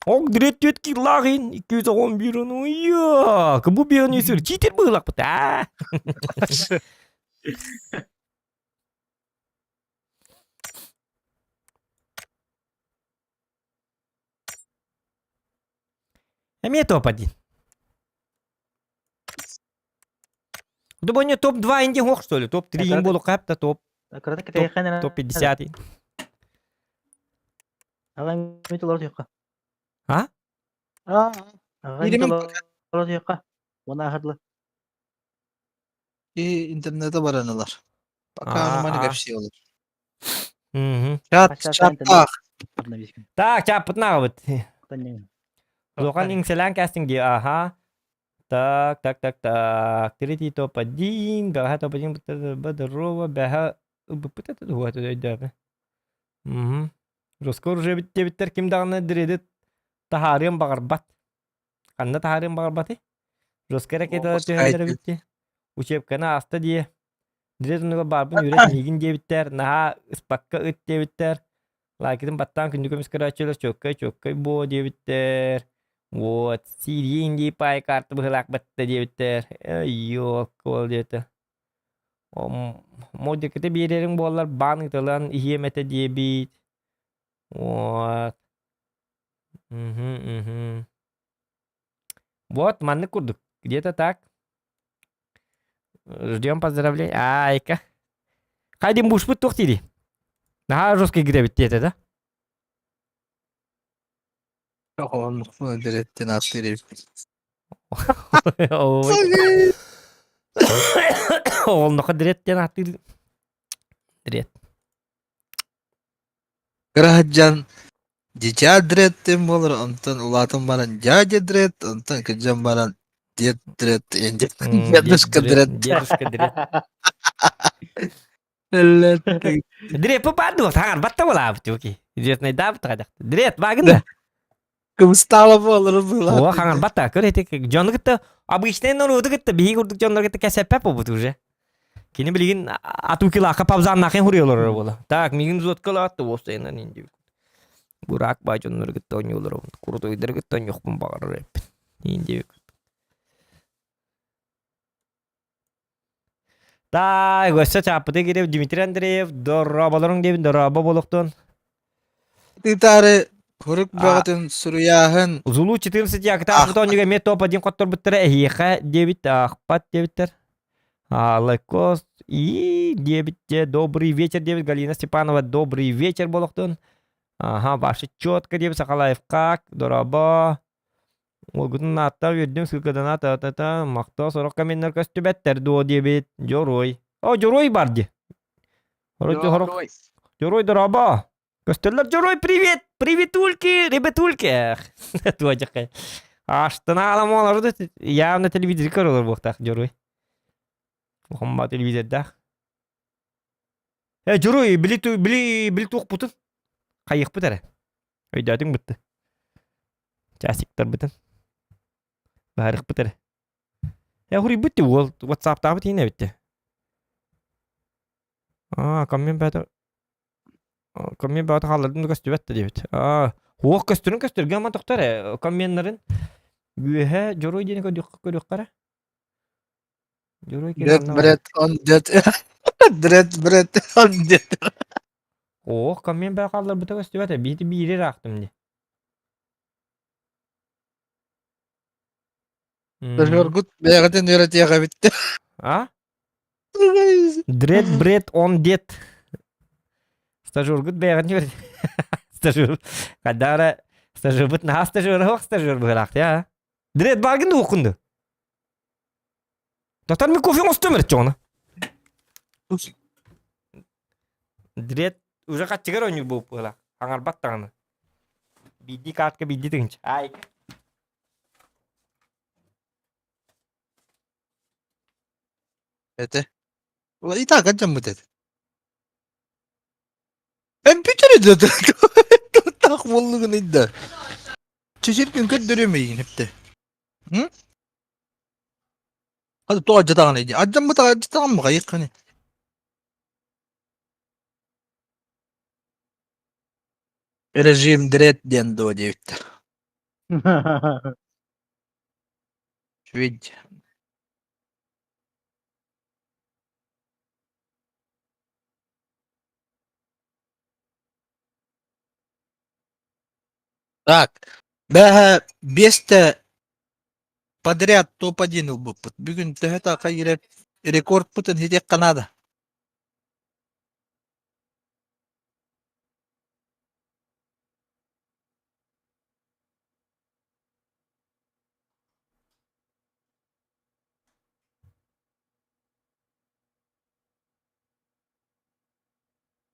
S1: Ок, дрет түөт киллааҕын 211 ну я, бу биэн үсүр читер быылакпыт аа. Эмиэ топ-1. Дубоня топ-2 инди хох что ли? Топ-3 им болу капта топ топ-50. А?
S2: И интернете баранылар. Пока нормально кэпсии олор.
S1: Чат,
S2: чаттаах.
S1: Так, чаппытнаабыт. Улахан иҥсэлээн кастинг дии, аха. Так, так, так, так. Третий топ-1, бэҕэһээ топ-1 здорово, бэҕэһээ ылбыппыт этэ дуо өйдөөбү. Мгм. Роскор уже диэбиттэр ким даҕаны дредит таһаарыан баҕарбат. Ханна таһаарыан баҕарбатый? Жестко ракеталар түһэллэр эбит дии. Учебканы ааста дии. Дред оннугар баарбын үөрэ тиһигин диэбиттэр, наһаа ыспакка ыт диэбиттэр. Лайкытын баттаан күндү көмүс көрөөччүлэр чуоккай чуоккай буо диэбиттэр. Вот, сириин дии паай карта быһылаах батта диэбиттэр. Ёк, диэтэ. Модикаты биэрэриҥ буоллар баан ытылан иһиэм этэ диэбит. Вот. Мгм, мгм. Вот, маннык курдук. Где-то так. Ждем поздравлений. Айка. Хайдин бушпут туох дири? Наһаа жесткий кирэбит диэтэ да?
S2: Дирэттин аттыыр эбит.
S1: Ой. Олноха дирэттен аттыыр. Дрет.
S2: Кыраһыдьан дитя дреттин буолар, онтон улаатан баран дядя дрет, онтон кырдьан баран дед дрет, дедушка дрет.
S1: Дедушка дрет. Дрет попаду, тагар батта буолаабыт тюки. Известный дабыт тагадах. Дрет багын да.
S2: Кымыстаала буолары была.
S1: О, хаңар батта, көр эти дьону кытта обычный норуоту кытта биһи курдук дьоннор кытта кэсэппэп буолбут уже. Кини билигин атукилаахха пабзааннаахын хуруйалар буола. Так, мигин зоткалаатты уостайынан инди. Бураак баа дьоннор кытта оонньуулар курутуйдары кытта оонньуохпун баҕарар эппин. Инди Так, өссө чааппыты кирип Дмитрий Андреев дорооболоруҥ диэбин дорообо буолуохтун.
S2: Тытаары Курук бөҕөтүн суруйааһын
S1: Зулу 14 якта оонньууга эмиэ топ-1 хотторбуттара эһиэхэ диэбит аахпат диэбиттэр. Лайкос и диэбит дьэ добрый вечер диэбит Галина Степанова добрый вечер буолуохтун. Ага, ваше четко диэбит Сахалаевка дорообо. Уолгутун ааттаах үөрдүм ссылкадан та-та-та махтал сорох комменнар көстүбэттэр дуо диэбит Дьоруой. О, Дьоруой бар дии. Дьоруой дорообо. Көстөллөр Дьоруой привет! Приветульки, ребятульки! Туодьакай. Аштынаалам олорду явно телевизор көрөлөр буохтаах Дьоруой. Хомба телевизордаах. Э, Дьоруой, били били били туохпутун? Хайыхпыт эрэ. Өйдөөтүҥ бытты. Часиктарбытын. Баарыхпыт эрэ. Э, хуруйбут ти уол WhatsApp-таабыт иһин эбитти. Аа, коммен бээтэ коммен бээтэ хааллардым да көстүбэт да диэбит. Аа, уох көстөрүн көстөргө ама тохтор ээ комменнарын үөһэ дьоруой диэни көрүөх көрүөххэ эрэ. Дьоруой киһи
S2: Дред
S1: манна баар.
S2: бред он дед. Дред бред он дед.
S1: Ох, коммен бэҕэ хаалларбыта көстүбэт ээ. Биити биири ыраахтым дии.
S2: Стажергут бэйэҕитин үөрэтиэх эбит.
S1: А? Дред бред он дед. Стажергут бэйэҕитин үөрэтиэх. Стажер. Хадара стажербыт наһаа стажер оһох стажер быһыылаах а? Дред бааргын да уоккунду. Татар ми кофе оҥостуом эрэ чоҕуна. Дред уже хаччыгар оонньуур буолуп быһыылаах. Аҥарбат даҕаны. Биирдии картка биирдии тыһыынча. Аай.
S2: Этэ. И так дьаммыт этэ. Компьютер это так буоллугун ыйда. Чечиркин көрдөрүөм эйигин эптэ. Хады то ажатаҕын ыйди. Ажаммыт ажатаҕын махайыкканы. Режим дред диэн дуо диэбиттэр. Үчүгэй. Так, бэһэ биэстэ подряд топ-1 ылбыппыт. Бүгүн төһө таха рекордпутун хитиэххэ наада.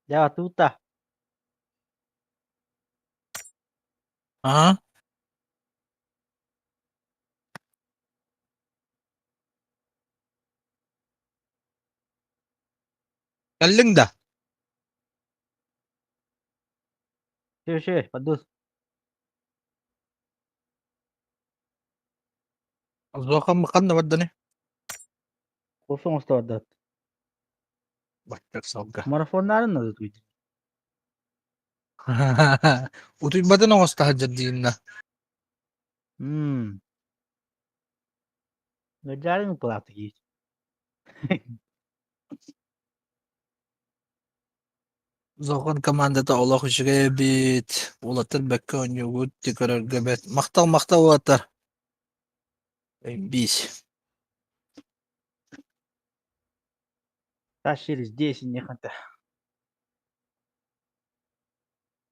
S8: Я тута.
S2: Аа? Кэллиҥ да?
S8: Все, все, подус.
S2: Зохан ханна барданы?
S8: Кофе оҥосто бардаат.
S2: Баттар салга.
S8: Марафоннарын надо туйда.
S2: Утуйбатын оҥосто сылдьар диинна.
S8: Мм. Ыдьаарын уппалаахтык иит.
S2: Зохан командата олох үчүгэй эбит. Уолаттар бэккэ оонньуугут көрөргө бэрт. Махтал махтал уолаттар. Биис.
S8: Тащили здесь не ханта.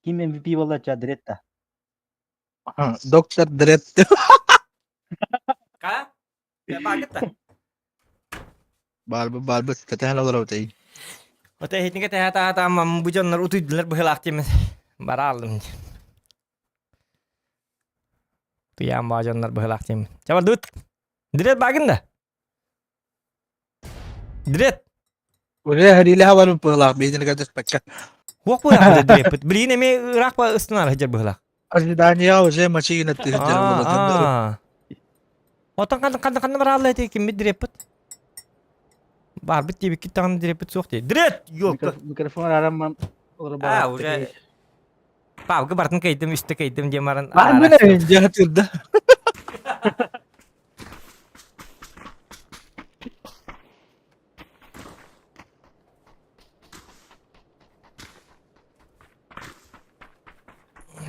S8: Ким MVP буолла Дретта?
S2: Доктор Дред.
S1: Ка? Бааргытта.
S2: Баарбыт баарбыт кэтэһэн олоробут эй.
S1: Ота иһитингэ тэһэ таатаам бу дьоннор утуйдулар быһылаах диэмин бара алдым. Туйаан баа дьоннор быһылаах диэмин. Чабардыбыт. Дред баагын да? Дред.
S2: Уже хәрилэһэ барбыт быһылаах биһигини кэтэспэккэ.
S1: Хуох быһылаах дреппит. Билигин эмиэ ыраах ыстынаар сылдьар быһылаах.
S2: Ожидание уже мачигина тыһыдьар буолатын.
S1: Отон ханна ханна ханна бараалла эти киммит дреппит? Барбыт диэбиккит даҕаны дреппит суох дии. Дрет! Ёлка!
S8: Микрофон арамман
S1: А, уже Павга бартын кэйдим, үстэ кэйдим диэн баран
S2: Барбын дьаһатырда.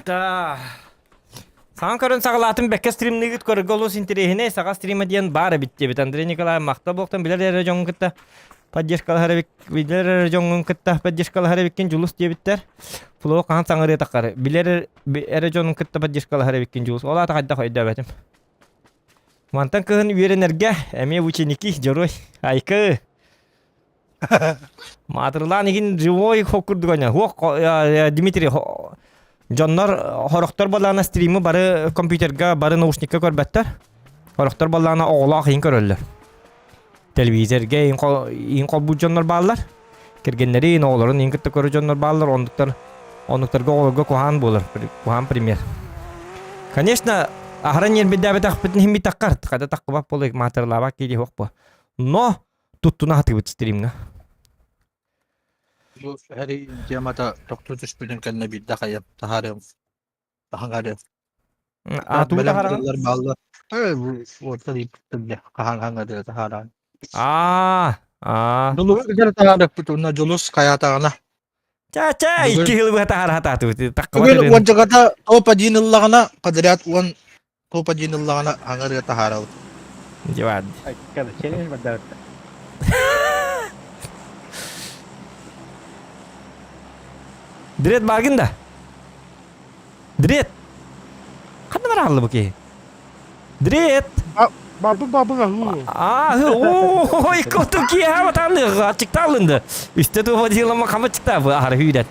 S1: Да. Саҥа көрөн саҕалаатым бэккэ стримныгыт көрөргө олус интэриэһинэй саха стрима диэн баар эбит диэбит Андрей Николаев махтал буолтан билэр эрэ дьоҥҥун кытта поддержкалаһар эбик билэр эрэ дьоҥҥун кытта поддержкалаһар эбиккин Дьулус диэбиттэр Фло хаһан саҥарыа таххары билэр эрэ дьонун кытта поддержкалаһар эбиккин Дьулус ол аата хайдах өйдөөбөтүм Мантан кыһын үөрэнэргэ эмиэ ученики дьоруой айкы Маатырлаан игин живой хок курдук оня. Хуох Дмитрий дьоннор хорохтор балаана стримы бары компьютерга бары наушникка көрбөттөр. Хорохтор балаана оҕолоох иин көрөллөр. Телевизорга иин холбуур дьоннор бааллар. Кэргэннэрин, оҕолорун иин кытта көрөр дьоннор бааллар. Оннуктар оннуктарга оҕолорго куһаан буолар. Куһаан пример. Конечно, Аһара ньиэрбэйдээбэтэхпитин иһин битаххар, хата таххыбат буолук маатырылаабат киһи суох буо. Но туттуна сатыыбыт стримҥа.
S2: Бу Harry темата тохтуу түспүтүн кэннэ биирдэ хайа таһаарыам таһаарыам.
S1: А тугу
S2: Бэлэм
S1: таһаараҕын?
S2: тыллар бааллар. Э бу уоттан ииппиттэр хаһан хаҥҥа таһааран.
S1: Аа, аа.
S2: Дьулуһу кытары таһаарыахпыт уонна Дьулус хайаатаҕына.
S1: Ча-ча,
S2: Бүгүн
S1: икки жыл быһа таһаара сатаатыбыт. Таххыбат
S2: бүгүн
S1: ырыаны.
S2: уончаката топ-1 ыллаҕына подряд уон топ-1 ыллаҕына хаҥа ырыа таһаарабыт.
S1: Дьэ
S8: Челлендж бардаабыт.
S1: Дред бааргын да? Дред! Ханна барааллы бу киһи? Дред!
S4: Бабы бабы аһыы.
S1: Аа, ой, коту киһи батаалыга чыктаалынды. Үстэ туоба дилама хама чыктаабы ахары хүйден.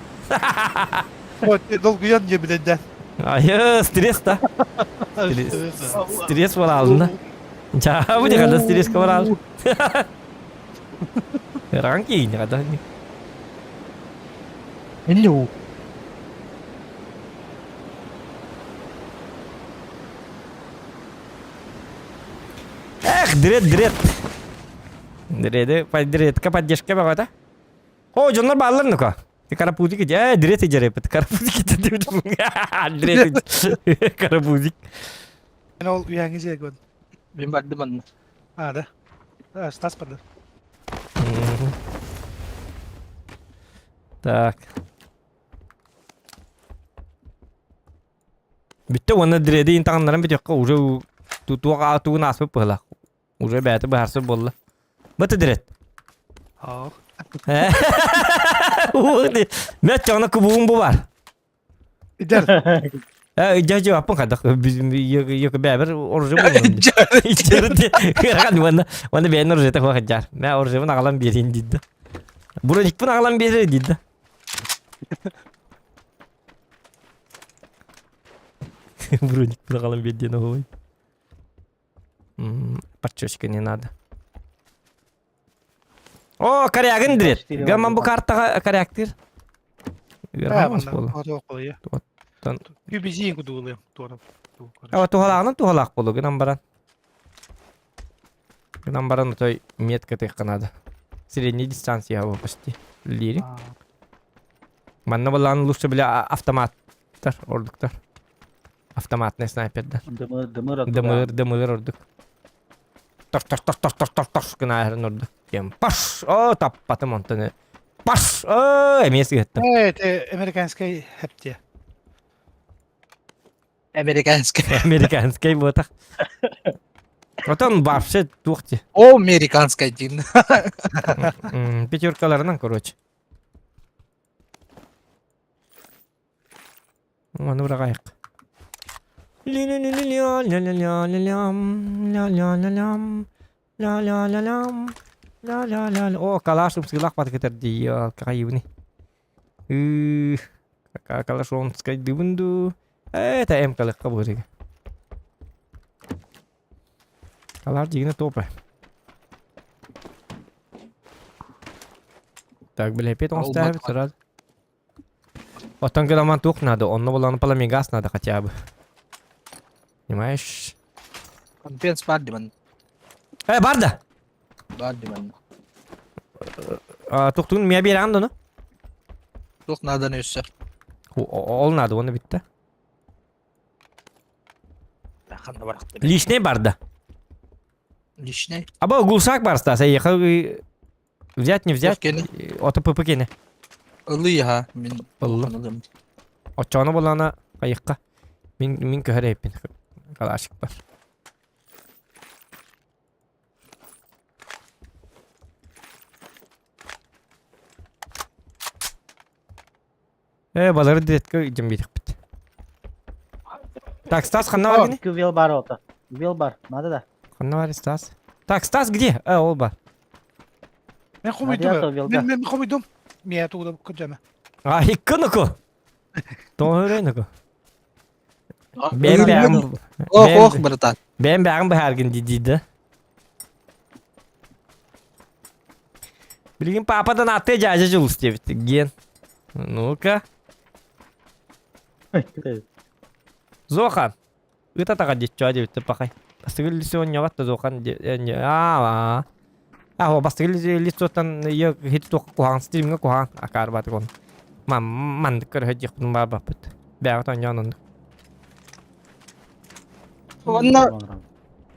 S4: Долгуйан диэбитэ
S1: Айы, стресс да. Стресс бараалында. Чаа, бу дихада стресс бараал. Ран киин дихада.
S2: Hello.
S1: Эх, дред, дред. Дреды, дредка поддержка баҕата. О, дьоннор бааллар нука. Ты карапузик иди. Э, дред иджерепит. Карапузик иди. Дред Карапузик.
S4: Мен ол үйәңи жегөн.
S2: Мин бардым анна.
S4: А, да. А, Стас барды.
S1: Так. Бүттэ уонна дреди таҥыннаран бүтүөххэ уже туох тугун ааспыт быһылаах. Уже бэйэтэ быһаарсар буолла. Быты дред.
S4: Ах.
S1: Мөт чоҕуна кубугум бу бар.
S4: Идер.
S1: Э, дьэ дьэ аппын хайдах бэбер оружие буллум. Иччерди. Уонна уонна бэйэн оружиета хуа хадьар. Мэ оружиебын аҕалан биэрин диидда. Броникпын аҕалан биэрэр диидда. Броникпын аҕалан биэр диэн оһуой. Подчёчка не надо. О, корягын дирет. Гаман бу картаға коряктыр. Туһалааҕынан туһалаах буолу гынан баран. Гынан баран отой метка тыахха надо. Средняя дистанция его почти. Лири. Манна балаан лучше бля автоматтар ордуктар. Автоматный снайпердар.
S8: Дымыр, дымыр ордук.
S1: Дымыр, дымыр ордук. Тор тор тор тор тор тор тор гына ордук. Кем паш! О, таппатым онтон. Паш! О, эмиэ сыһыттым.
S4: Э, это американскай хептия.
S2: Американскай.
S1: Американскай буотах. Отон вообще туох ти.
S2: О, американскай диин.
S1: Пятеркаларынан, короче. Ону быраҕайык. О, калаш ымсыылаах батыкытар дии, кайыбыны. Калаш онскайдыбын дуу. Это М калыкка буурыга. Калаш дигини топа. Так, бля, опять он ставит сразу. Оттон грамман туох надо, онно булан пламегаз надо хотя бы. Понимаешь?
S2: Компенс бар диман.
S1: Э, бар да!
S2: Бар диман.
S1: Туохтуун миа биэрэҕин да, ну?
S2: Туох нааданы өссө.
S1: Ол надо, оны битте.
S2: Ханна барахты.
S1: Личный бар да.
S2: Личный.
S1: Аба гулсак бар, Стас, ехал Взять, не взять?
S2: Кини.
S1: Ото ПП кини.
S2: Ылыы мин
S1: Ыллым. Оччоҕуна буоллаҕына хайыхха. Мин мин көһөр эппин. Калашик бар. Э, балары диретке идем биэтэхпит. Так, Стас, ханна бар гини?
S8: Вел бар ото. Вел бар. Надо да.
S1: Ханна бар Стас? Так, Стас где? Э, ол бар.
S4: Мен
S8: Надя,
S4: хомуйдум. Мен мен хомуйдум. Мия тууда көдөмө.
S1: А, икки нуку. Тоһөрө Бэм бэм.
S2: Ох, ох, братан.
S1: Бэм бэм бэхаргын диди Билигин пападан аты дьаадьа дьулус диэбит. Ген. Ну-ка. Зохан. Ыта таға диччо дебитти пахай. Бастыгы лицо ньабат да зохан аа А бастыгы лицоттан я хит туох куһаҕан стримҥа куһаҕан акаар баатык он. Ман мандык көрө дьиэхпин баабаппыт. Бэҕэ тонньоон оннук.
S2: Онно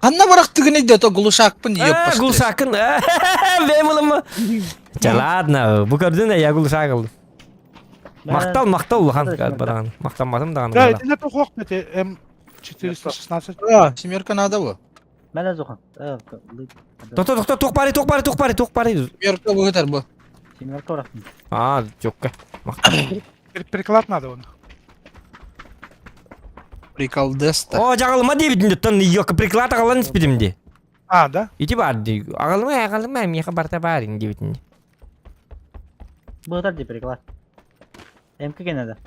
S2: ханна бырахтыгын да то глушакпын
S1: Э, глушакын. Бэм ылымы. Ча ладно, бу көрдүн я глушак ылдым. Махтал, махтал улахан баран. Махтамматым даҕаны.
S4: Да, итиннэ туох эти М416.
S2: А, семерка надо бу.
S8: Мэлэ зохан.
S1: Тохто, тохто, туох бары, туох бары, туох бары, туох бары.
S2: Семерка быһытар бу.
S8: Семерка бырахтым.
S1: А, жокка. Махтал.
S4: Приклад надо он.
S2: Приколдеста.
S1: О, жағылма дейбитин деттон, йока приклад агалан испитим ди.
S4: А, да?
S1: Ити бар ди. Агалыма, агалыма, меха барта бар дейбитин.
S8: Быһытар ди приклад. МК надо.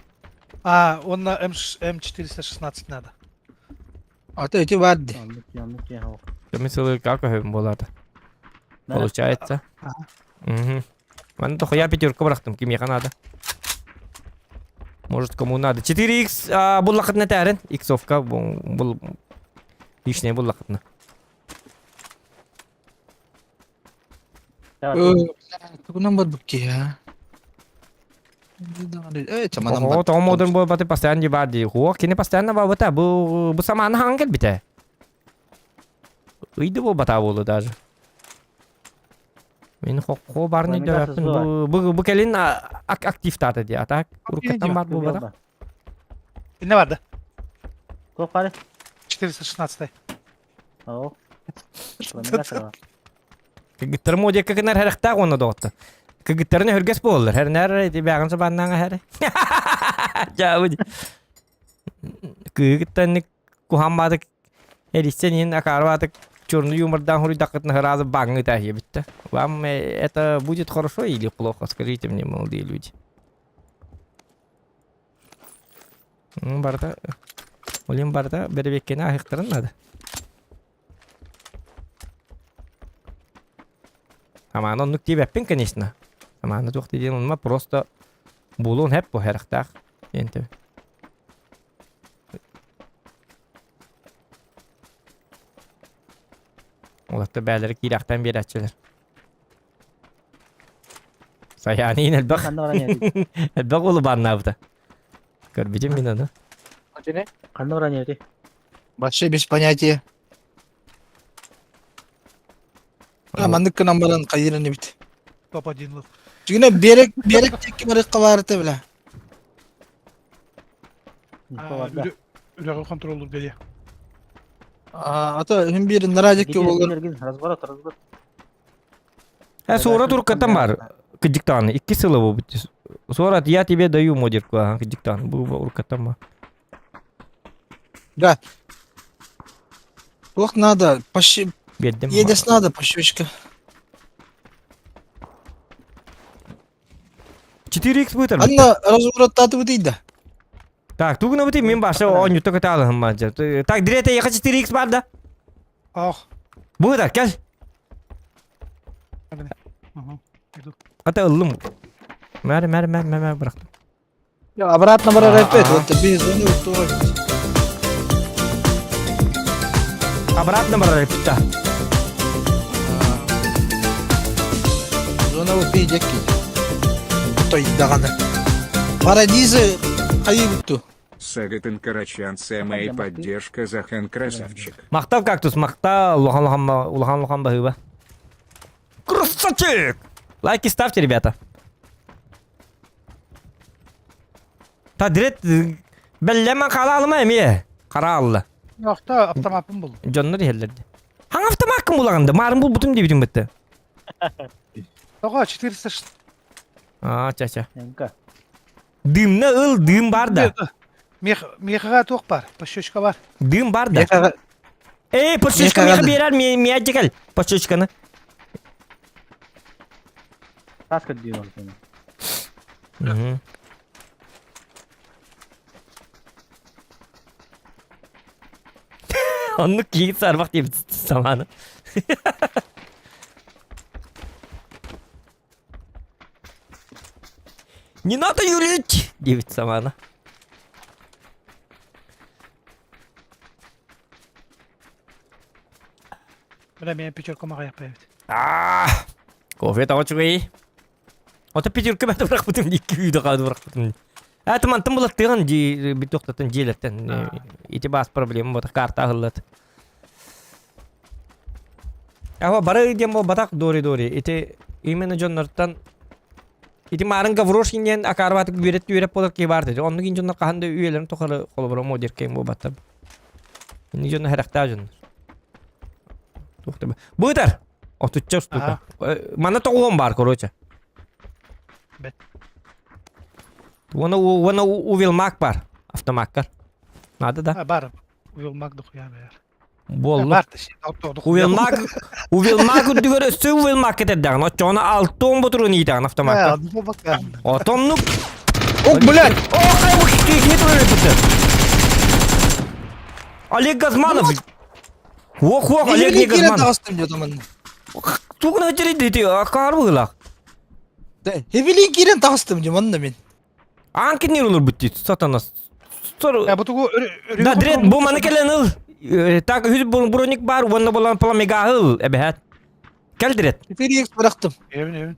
S4: А, он на М, М416 надо.
S2: А то эти бар ди.
S1: Мен сылы как өһөм боларды. Получается. Угу. Ман я пятерку бырахтым, кимиэхэ надо. Может, кому надо. 4х а, буллахытна тәрін. Иксовка бұл лишняя буллахытна.
S2: Тугунан бар букки я. Э, чаманан
S1: О,
S2: бар.
S1: тоҕо модун буолбаты постоянно ди бар ди. Хуо, кини постоянно бабыта. Бу бу саманы хаҥан кэлбитэ. Ыйды буолбата буолу даже. Мен хо барны
S8: Мне кажется,
S1: дөппүн. Бу бу бу кэлин активтаты ди. А так уруккаттан бар буолбата.
S4: Не бар, да?
S8: Туох бары?
S4: 416.
S8: О.
S1: Кыгыттар модия кыгынар хэрахтаах уонна доҕотто. Кыгыттарны хөргөс буоллар. Хэрнэр бэҕин сабаннаҥа хэрэ. Жабы. Кыгыттанны кухаммадык эриссен иһин акаарбаатык черный юмордан хуруйдаккытына сразу баңы таһия битте. Вам это будет хорошо или плохо, скажите мне, молодые люди. Барда, Олин барда беребеккени ахыктырын надо. Аман оннук диэбэппин, конечно. Аманы туох диэн онума просто булуон хэп бу хэрахтаах. Диэн Олатта бээлери киирахтан биэрээччилэр. Саяниин элбэх
S8: Ханна баран ебит?
S1: элбэх улубаннаабыта. Көрбүтүм мин ону.
S8: Ханна баран ебит?
S2: Вообще без понятия. А, маннык кынан баран кайырын бит.
S4: Топ-1 лып.
S2: Жүгүнэ берек берек текки барыкка барыты била.
S4: Үрәгы контроллур бери.
S2: А, ата хим бир наражык болор.
S8: Разворот, разворот.
S1: Э, суора туркаттан бар. Кыдьыктааны. Икки сыла бу. Суорат, я тебе даю модерку, ага, кыдьыктааны. Бу уркаттан бар.
S2: Да. Туох надо, пощи...
S1: Бердим.
S2: Едес надо, пощечка.
S1: 4х будет.
S2: Анна развороттаты бутый да.
S1: Так, тугуна бути мен баша он ютта көтө алыһым баджа. Так, дирете яха 4х бар да.
S4: Ах.
S1: Бу да, кел.
S4: Ага. Иду.
S1: Ата ыллым. Мэр, мэр, мэр, мэр, мэр, бырахтым.
S2: Я обратно барар
S1: А,
S2: опять,
S1: а.
S2: вот без зоны вот
S1: Обратно барар питта.
S2: Зона вот бейдекки. Той даганы. Парадизы кайы бүттү.
S5: Сагатын Карачан и поддержка Захан Красавчик.
S1: Мактал кактус, мактал, улахан улахан улахан улахан баһыба. Красавчик! Лайки ставьте, ребята. Та дирет беллемен кала алма эми. Кара алла.
S4: Акта автоматым бул.
S1: Дьоннор иһэллэрди. Хаң автомат булаганды. Марын бул бутум дебитим битти.
S4: Ага, 406.
S1: А, ча-ча.
S8: МК.
S1: Дымна ыл, дым бар да.
S4: Мех мехага туох бар, пощечка бар.
S1: Дым бар да.
S2: Мехага
S1: Эй, подсечка
S2: Мехага
S1: меха
S2: да.
S1: берер, ме ме кел. Подсечканы.
S8: Таска дүйін
S1: Мгм. Оннук кийит сарбак деп саманы. Не надо юлить! Деп саманы.
S4: Бля, мен пятерка маҕайахпайбыт.
S1: Аа! Кофе тоҕо үчүгэй. Ото пятерка бэт бырахпытым дии, күүдэ хаады бырахпытым. Ээ, тымантан булаттыгын дии, битохтатын дьиэлэртэн. Ити баас проблема бота карта аһыллат. Аха бары диэн буолбатах дори-дори. Ити именно дьоннортон ити маарын Гаврошкин диэн акаарбаатык үөрэт үөрэп буолар киһи баар дии. Оннук дьоннор хаһан да үйэлэрин тухары холобура модеркейм буолбаттар. Инник дьонно хэрэхтээх дьоннор. Туох да Быытар! Отучча штука. Манна тоҕуһуом баар, короче.
S4: Бэт.
S1: Уонна уонна увелмак бар. Автомаккар. Надо да?
S4: А, бар. Увелмак дохуя баар.
S1: Буолла. Увелмак Увелмак үрдүгэр өссө увелмак кетердэҕин. Оччоҕуна алтон ботурун иитэҕин автомакка. Отоннук.
S2: Ох, блядь!
S1: О, хай бу кини турар эбит. Олег Газманов. Ох, ох, Олег не
S2: Кирен
S1: Газманов.
S2: таҕыстым дьэ туманна.
S1: Тугун өтөрү дити, акаар быылах.
S2: Хевилин киирэн таҕыстым дьэ манна мин.
S1: Аан кинир олорбут дии, сатана.
S4: Я бу тугу
S1: Да, дред, бу маны кэлэн ыл. Так, үһүс броник бар, уонна болан пламега ыл, эбэһэт. Кэл дред.
S2: Теперь икс бырахтым.
S4: Эбин, эбин.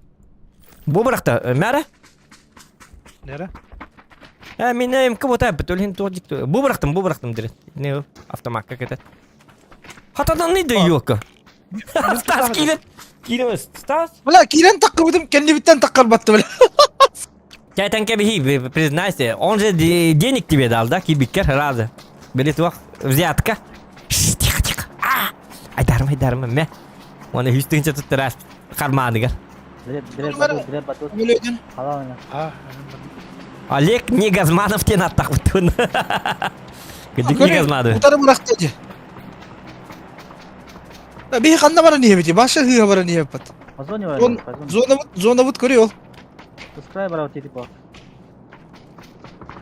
S1: Бу бырахта, мэра?
S4: Нера?
S1: Э, мин МК бота эппит, өлүн туох дьикти. Бу бырахтым, бу бырахтым дред. Не ыл, автомакка кетет. Хатананы да юокка. Стас киирэн. Киирэн, Стас?
S2: Бля, киирэн таккыбытым, кэннибиттэн таккарбатты, бля.
S1: Тятан кэбиһи, признайся, он же денег тебе дал, да, кибиккер, разы. Били туох, взятка. Тихо, тихо. А! Айдарым, айдарым, мэ. Оны үстүнче туттарас карманыгар. Олег Негазманов тен аттахпытын. Кыдык Негазманов.
S2: Утары бырахты дии. Биһи ханна баран иһэбит, баша хыыһа баран иһэппит. Зона зона бут көрүй ол.
S8: Пускай барабыт типа.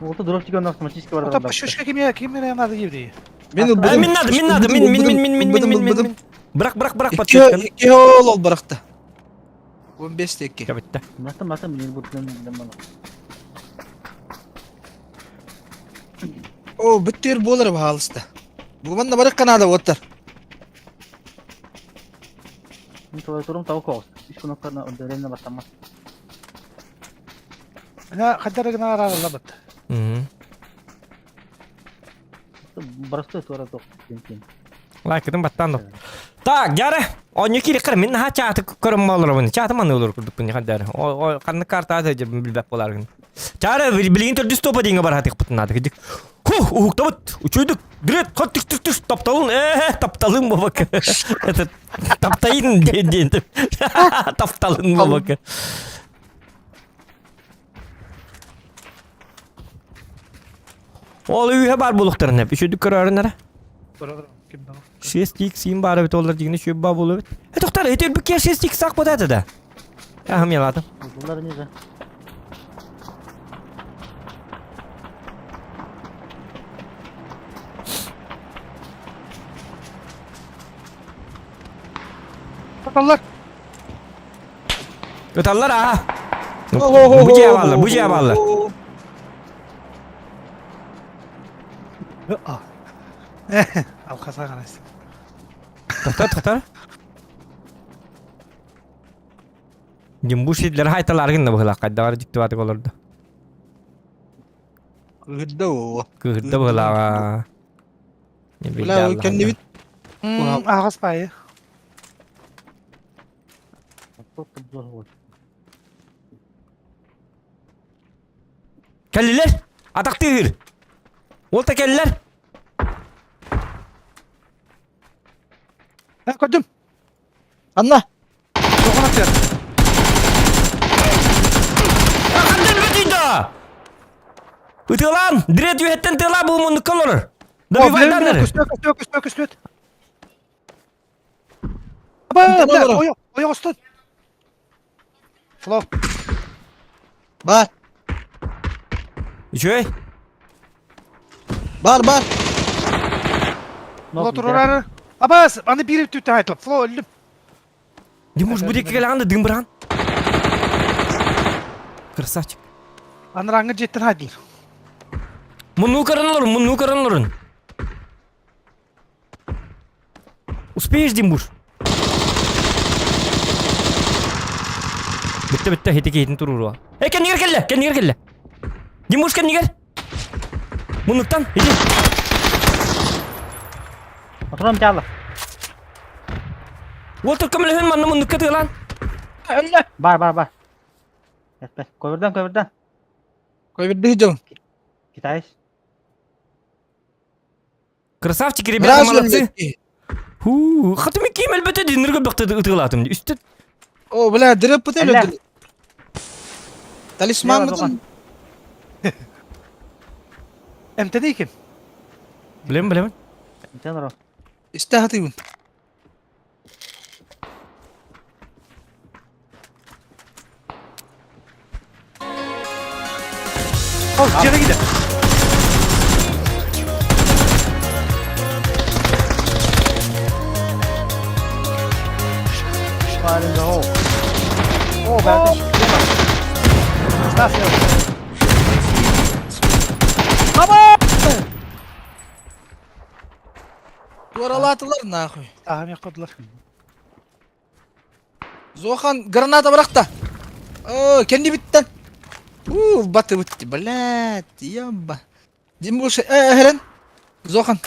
S8: Вот дровчик он автоматически барар.
S4: Ата шишка кимге кимге надо еврей.
S2: Мен
S1: ылбытым. Мин надо, мин надо, мин мин мин мин мин мин мин мин. Бырах, бырах, бырах
S2: подписка. Икки ол ол бырахты. 15 текке.
S1: Кабытта.
S8: Мата мата мин бу мен мана.
S2: О, бүттер болар баалыста. Бу манна барык канада оттар.
S8: Мин клавиатурам того коос. Үс кнопканы одновременно баттаммат.
S4: Мына хаддар гына аралабыт.
S8: Простой туора тох дентин.
S1: Лайкытын баттан Так, дьары, онньу киириккэр мин наһаа чааты көрөн олоробун. Чааты манны олор курдукпун хаддар. О, ханнык карта билбэт боларгын. Чаары билигин төрдүс топа диҥҥэ бараатыхпытын наада кидик. Хух, уһуктабыт, учуйдук, Грет, хот түк түк түк, тапталын, тапталын бабака. Этот, таптайын диэн диэн. Тапталын бабака. Ол үйе бар булуктарын hep. Үшөдүк көрөрүннere. Шесть икс им бар бит олар дигини шөп ба болу бит. Э токтар, эти бикке шесть икс ак бодады да. Ахым яладым.
S8: Булар ниже.
S4: Ыталлар.
S1: Ыталлар аа. Бу дьиэ бааллар, бу дьиэ бааллар.
S4: Алхаса ғанас.
S1: Тоқтар, тоқтар. Дим бу сидлер хайталар гынна быһылаах хайдаар дьиктибатык олорду.
S2: Кыһырда о.
S1: Кыһырда быһылааҕа.
S2: Бля, кэннибит
S4: Аҕас баайы.
S1: Кэллилэр! Атахтыыр! Ол та кэллэр!
S4: Көрдүм.
S2: Анна!
S4: Тоҕон атыар.
S1: Хандан бүтүйдө! Ытыалаан! Дред үһэттэн тыалаа бу муннукка олорор. Добивайданнар!
S4: Көстүөт, көстүөт, көстүөт, көстүөт. Аба, бля, ойо, ойо остон. Флоп.
S2: Бар.
S1: Үчүгэй.
S2: Бар, бар.
S4: Фло турар. Абас, аны биир түттэ айтылып. Фло өлдүм.
S1: Не может быть, кэлэҕин да дым быран. Красавчик.
S4: Анараңы жеттен хайдылар.
S1: Мунну көрөн олорун, мунну көрөн олорун. Успеешь, Димбуш? Бүтте бүтте хити киһитин туруруа. Э кэннигэр кэллэ, кэннигэр кэллэ. Димуш кэннигэр. Муннуктан ити.
S8: Отурам чаала.
S1: Уолтар көмөлөһүн манна муннукка тыалаан.
S2: Өллө.
S8: Бар бар бар. Эппэт. Көбүрдэн көбүрдэн.
S2: Көбүрдү дьон.
S8: Китаец.
S1: Красавчики, ребята, молодцы. Ху, хатым ким элбете диннер көбөктө ытыылаатым. Үстэ
S2: О, бля, дырып бут өлөдү. Талисман мытын.
S4: Эмтеди ким?
S1: Билем, билем.
S8: Эмтен ро.
S2: Истэ хатыйбын.
S4: Ол дьиэҕэ киирэ.
S8: Fire in the hole. О, бәтеш. Стас,
S2: Туоралаатылар нахуй.
S4: Таһым яққадылар.
S2: Зохан граната бырахта. О, кэннибиттэн. Уу, батыбыт, блядь, ябба. Димуш, э, Хелен. Зохан.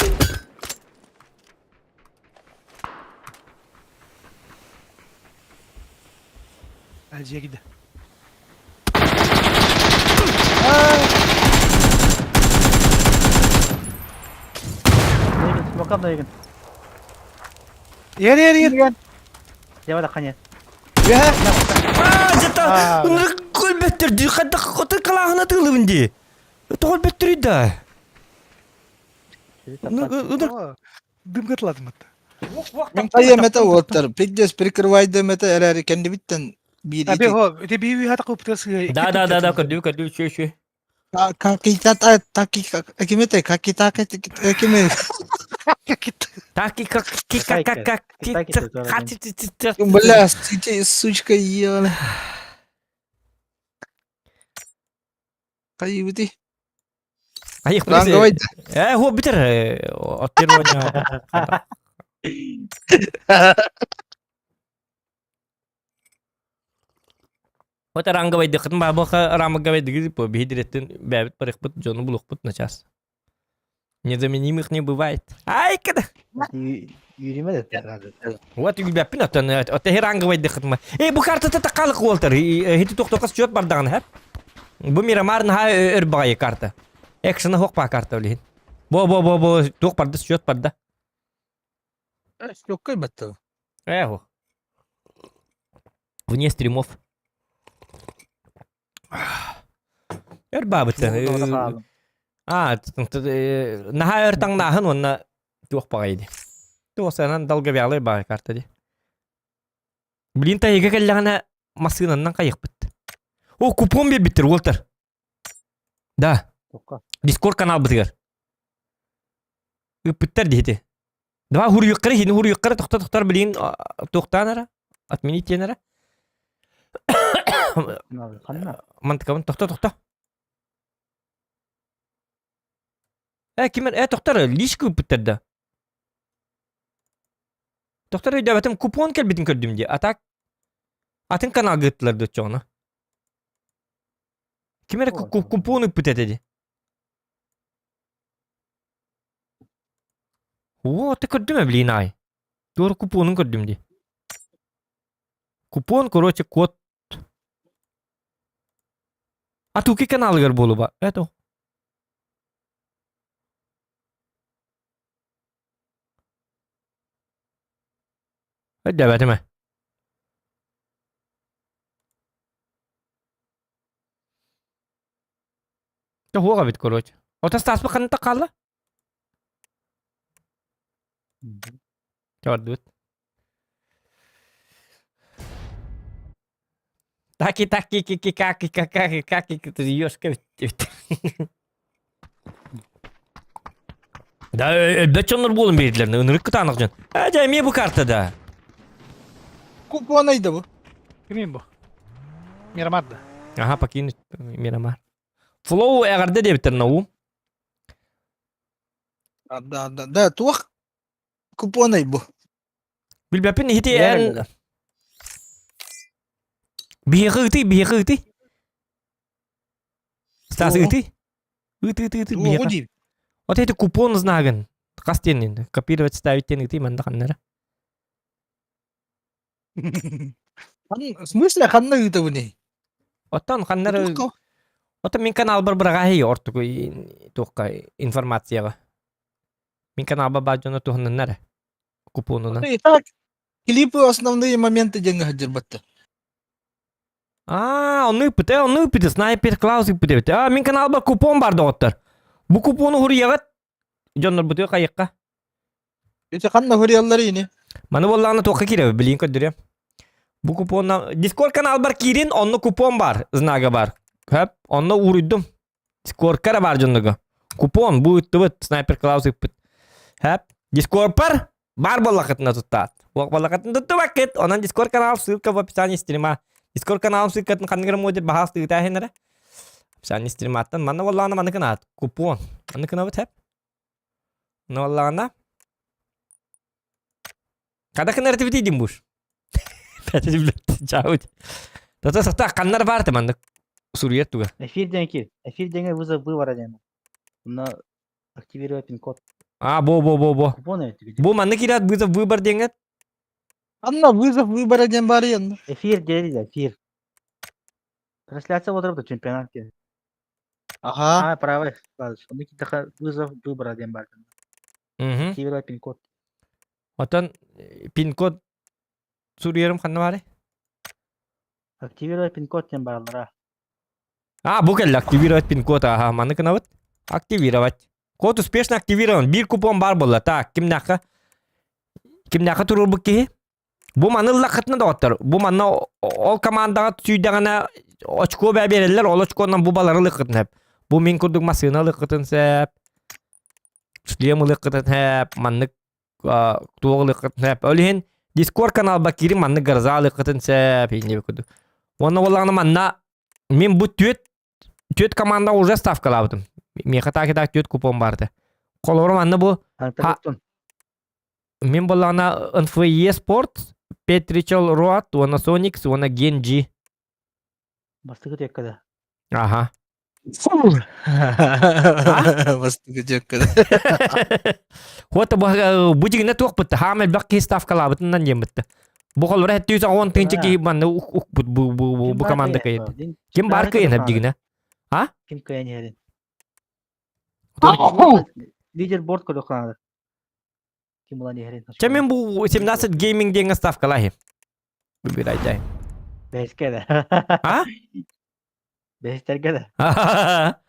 S4: Дьиэ киирдэ.
S8: Смокам да егин.
S4: Ер ер ер.
S8: Дева да ханет.
S1: Аа, жата, ынырык көлбөттөр, хайдах хотын калааһына тыылыбын дии. Тоҕо өлбөттөрүй да? Ынырык
S4: Дымга тылатым атта.
S2: Мин хайым это уоттар. Пиздец прикрывайдым это эрээри кэннибиттэн биир
S4: Аби хо, ити би хата купты
S1: Да, да, да, да, көрдүү, көрдүү, үчү, үчү.
S2: Какита таки кимете какита киме
S1: Таки как как как как
S2: Бля, сучка ела. Хайыбыти.
S1: Айых
S2: Ранговый.
S1: Э, хо битер. Оттер Вот ранговайдыкытын бабаха рамаговайдыгы по биһидиреттин бэбит барыхпыт дьону булукпут начас. Незаменимых не бывает. Ай, када.
S8: Yürüme de.
S1: Вот үгүбэппин оттон оттон ранговайдыкытма. Э, бу картата такалык уолтар. Хити тохтокас счет бардаган хэп. Бу Мирамар наха өр багай карта. Экшена хок па карта олин. Бо бо бо бо туох барда счет барда.
S2: Легкой баттал.
S1: Эхо. Вне стримов. Өр бабыта. А, наһаа өр таҥнааһын уонна туох баҕайы дии. Туох санан долговялый баҕай карта дии. Блин, тайга кэллэҕинэ массыынаннан хайыхпыт. О, купон биэрбиттэр, уолтар. Да. Дискорд каналбытыгар. Ыппыттар диэти. Два хуруйуккара хини хуруйуккара тохта тохтар билин туохтаан ара отменить диэн ара. Мантыкабын тохто тохто. Э кимер э тохтор лишь ыппыттар да. Тохтор өйдөөбөтүм купон кэлбитин көрдүм дии. А так атын каналга ыттылар да оччоҕуна. Ким эрэ купон ыппыт этэ дии. Оо, ты көрдүм блин ай. Туора купонун көрдүм дии. Купон, короче, код. А туки каналыгар буолуба. Это. Өйдөөбөтүм ээ. Туһуох эбит короче. Ото Стаспы ханна хаалла? Чордубут. Таки таки кики каки какаки каки ёшка Да, элбэт дьоннор буолан биэрдилэр, ынырык кытаанах дьон. Ээ, дьэ, эмиэ бу картада.
S2: Купон айда бу.
S4: Кимин бу? Мирамар да.
S1: Ага, покинуть Мирамар. Флоу эҕэрдэ диэбиттэр Наум.
S2: Да, да, да, туох купонай бу.
S1: Билбэппин ити эн... Биһиэхэ ыытый, биһиэхэ ыытый. Стас
S2: Туоҕу?
S1: ыытый. Ыыт, ыыт, ыыт,
S2: Туоҕу
S1: биһиэхэ.
S2: диибин.
S1: Вот эти купон знагын. Хас диэн копировать ставить диэн ыытый манна ханнара.
S2: В смысле ханна ыытабыный?
S1: Оттон ханнара
S2: Туохха?
S1: Оттон мин каналбар быраҕаһый ортук туохха информацияҕа. Мин каналба баар дьоно туһаннаннар купонунан.
S2: И так клипы основные моменты диэҥҥэ сылдьарбатта.
S1: Аа, онну ыыппыт, э, онну ыыппыт, Снайпер Клаус ыыппыт эбит. Аа, мин каналбар купон бар доҕоттор. Бу купону хуруйаҕыт, дьоннорбутугар хайыахха.
S2: Ити ханна хуруйаллар ини?
S1: Маны буоллаҕына туохха киирэбит, билигин көрдөрүөм. Бу купонна Дискорд каналбар киирин, онно купон бар, знага бар. Хөп, онно ууруйдум. Дискордка эрэ баар дьоннорго. Купон бу ыыттыбыт, Снайпер Клаус ыыппыт. Хөп, Дискордпар Баар буоллаххытына туттаат. Уох буоллаххытына туттубаккыт. Онон Discord канал ссылка в описании стрима. Discord каналым ссылкатын ханнык эрэ модер баһаас тыытааһын эрэ. Описание стриматтан манна буоллаҕына маннык гынаат. Купон. Маннык гынабыт хэп. Манна буоллаҕына Когда кынар дим буш. Чаут. Тата сахта каннар бар ты маннык суруйар туга.
S8: Эфир диэн кир. Эфир диэҥэ вызов выбора диэн. Онно Активировать пин-код.
S1: А, бо, бо, бо, бо.
S8: Купон эбит.
S1: Бу манна киирээт вызов выбор диэҥҥэ
S2: Анна вызов выбора диэн баар анна.
S8: Эфир диэри эфир. Трансляция болдырып чемпионат диэн.
S2: Ага.
S8: А, правый. Онно китэхэ вызов выбора диэн баар.
S1: Мгм.
S8: Активировать пин-код.
S1: Оттон пин-код суруйарым ханна баарый?
S8: Активировать пин-код диэн бараллара.
S1: А, бу кэллэ активировать пин-код, аха, маны гынабыт. Активировать. Код успешно активирован. Биир купон бар буолла. Так, кимнээххэ? Кимнээххэ туруорбут киһи? Бу маны ыллаххытына доҕоттор. Бу манна ол командаҕа сүүйдэҕинэ очко бээ биэрэллэр, ол очконан бу балары ылыаххытын сөп. Бу мин курдук массыына ылыаххытын сөп. Шлем ылыаххытын сөп. Маннык туох ылыаххытын сөп. Ол иһин Discord каналба киирин маннык гроза ылыаххытын сөп. Иннибит курдук. Уонна буоллаҕына манна мин бу түөт түөт команда уже ставкалаабытым. Миэхэ так и так түөт купон баарда. Холобур манна бу мин буоллаҕына NFE Sport, Petrichel Road уонна Sonics уонна Genji.
S8: Бастакы түөккэ да.
S1: Аха.
S2: Бастакы түөккэ да.
S1: Вот бу дьигинэ туох бытта хаам элбэх киһи ставкалаабытынан диэн бытта. Бу холобура 710 тыһыынча киһи манна укпут бу бу бу команда кыайыт. Ким бар кыайын дьигинэ? А?
S8: Ким кыайан иһэрин. Лидерборд көрүөх Ким булан иһэрин.
S1: Чэ мен бу 17 гейминг диэҥҥэ ставкалаһым. Выбирайте.
S8: Бэһискэ да.
S1: А?
S8: Бэһистэргэ да.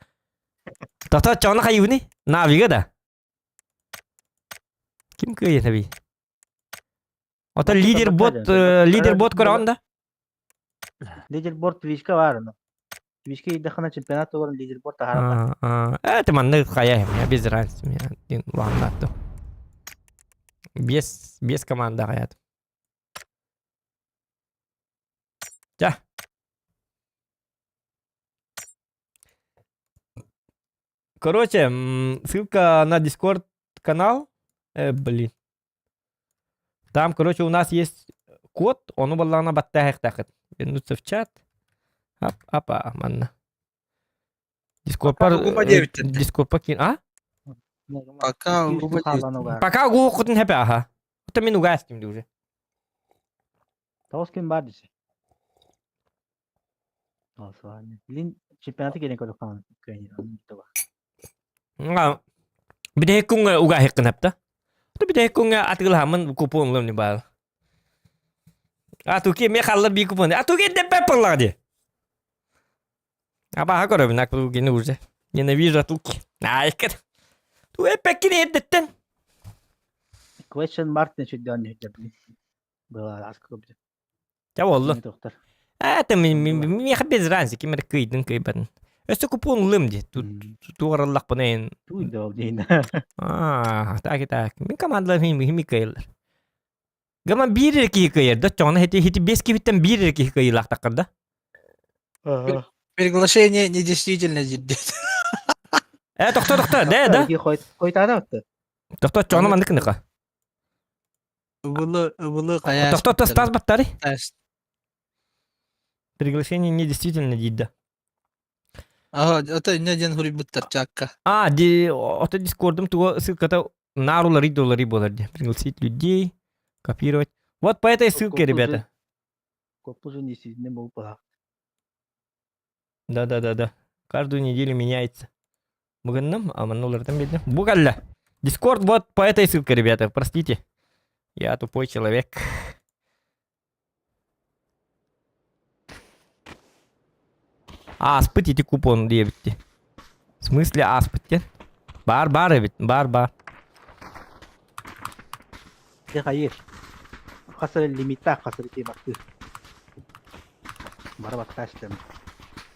S1: Тата чоно хайыбыны? Навига да. Ким кыайан эбий? Ото лидер бот лидер бот көрөҕүн да?
S8: Лидерборд Твичка бар ону. Твичка идэхана чемпионат олорон лидерборд таһаарар.
S1: Это маннык хайа я без разницы меня ладно Без без команда хаят. Ча. Короче, ссылка на Discord канал. Блин. Там, короче, у нас есть код, ону баллаҕына баттааһыахтаахыт. Вернуться в чат. Ап, апа, манна. Дискордпар...
S2: Пока диэбиттэр.
S1: Дискордпа киин... А?
S2: Пока угуба диэбиттэр.
S1: Пока угуоххутун хэпэ, аха. Это мин угаастым уже.
S8: Тоҕус күн баар десе. Блин, чемпионаты кэлэн көрөх
S1: Бүтэһик күҥҥэ угаһыккын апта. Бүтэһик күҥҥэ атыылаһаммын купон ылым не баар. А туки ме халлар би купон. А туки деппе пыллаҕа дии. Абааһы көрөбүн атукини уже. Ненавижу атуки. Айкыр. Ту эппеккин эрдэттэн.
S8: Question mark не чудён не Была аска көбүтэ.
S1: Чэ буоллун. Это миэхэ без разницы ким эрэ кыйдын кыйбатын. Өссө купон ылым дии. Туораллахпына эн.
S8: Туйдол диин.
S1: Аа, так и так. Мин командалар хими кыйыллар. Гаман биир эрэ киһи кыайар да, чоҕуна хити хити бес киһиттэн биир эрэ киһи кыайыылаахтаххар да.
S2: Приглашение недействительно диир.
S1: Э, тохто, тохто, да, да.
S8: Хойтаана
S1: Тохто, чоҕуна маннык кыныха.
S2: Ыбылы, ыбылы хайа.
S1: Тохто, Стас баттары. Приглашение не действительно дейді.
S2: Ага, это не один хуруйбуттар чакка.
S1: А, ди, ото дискордум туга ссылката нарулары доллары болар ди. Пригласить людей, копировать. Вот по этой ссылке, ребята.
S8: Коппузун действительно был пах.
S1: Да-да-да-да. Каждую неделю меняется. Бүгіннім, а манулардан бердім. Бугалля. Дискорд вот по этой ссылке, ребята. Простите. Я тупой человек. Ааспыт ити купон диэбитти. В смысле ааспыт диэн? Бар бар эбит, бар бар.
S8: Дьэ хайыыр. Хас эрэ лимиттаах хас эрэ баттыыр. Бары баттаа истэм.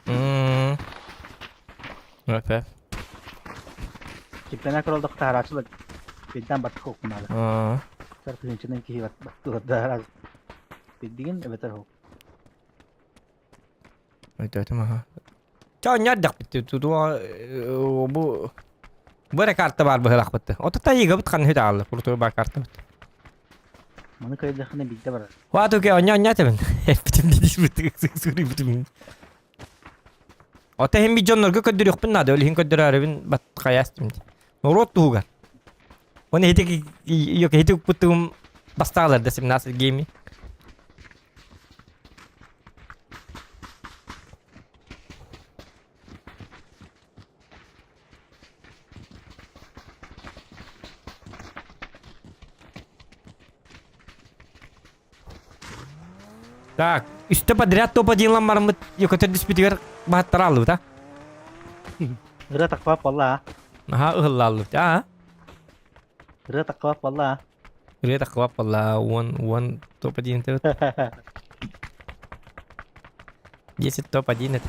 S1: М. Өп.
S8: Чемпионат көрөлдөх таһарааччылар биирдээн баттык оккунаада.
S1: Аа.
S8: Сар тыһыынчанан киһи баттыыларда Билдигин эбэтэр ол.
S1: Өйдөөтүм аха. Ча ньардахпыт тутуа бу бу эрэ карта баар быһылахпыт. Ото тайыгабыт ханна хүт куртуй баар картабыт.
S8: Маны кыайдахына биирдэ барар.
S1: Ватуке онньо онньоотебин. Эппитим дидис Ото хем дьоннорго көрдөрүөхпүн наада, ол иһин көрдөрөөрүбүн бат хайаастым. Норуот туһугар. Оны хити хити укпуттугум бастаалар да 17 гейми. Так, үстэ подряд топ-1 бараммыт көтөр түспүтүгэр баһаттара аллыбыт, а?
S8: Ырыа тахпап буолла
S1: Наһаа ыһыллааллыбыт, а?
S8: Ырыа тахпап буолла
S1: Ырыа тахпап буолла, уон, уон топ-1 это 10 топ-1 это.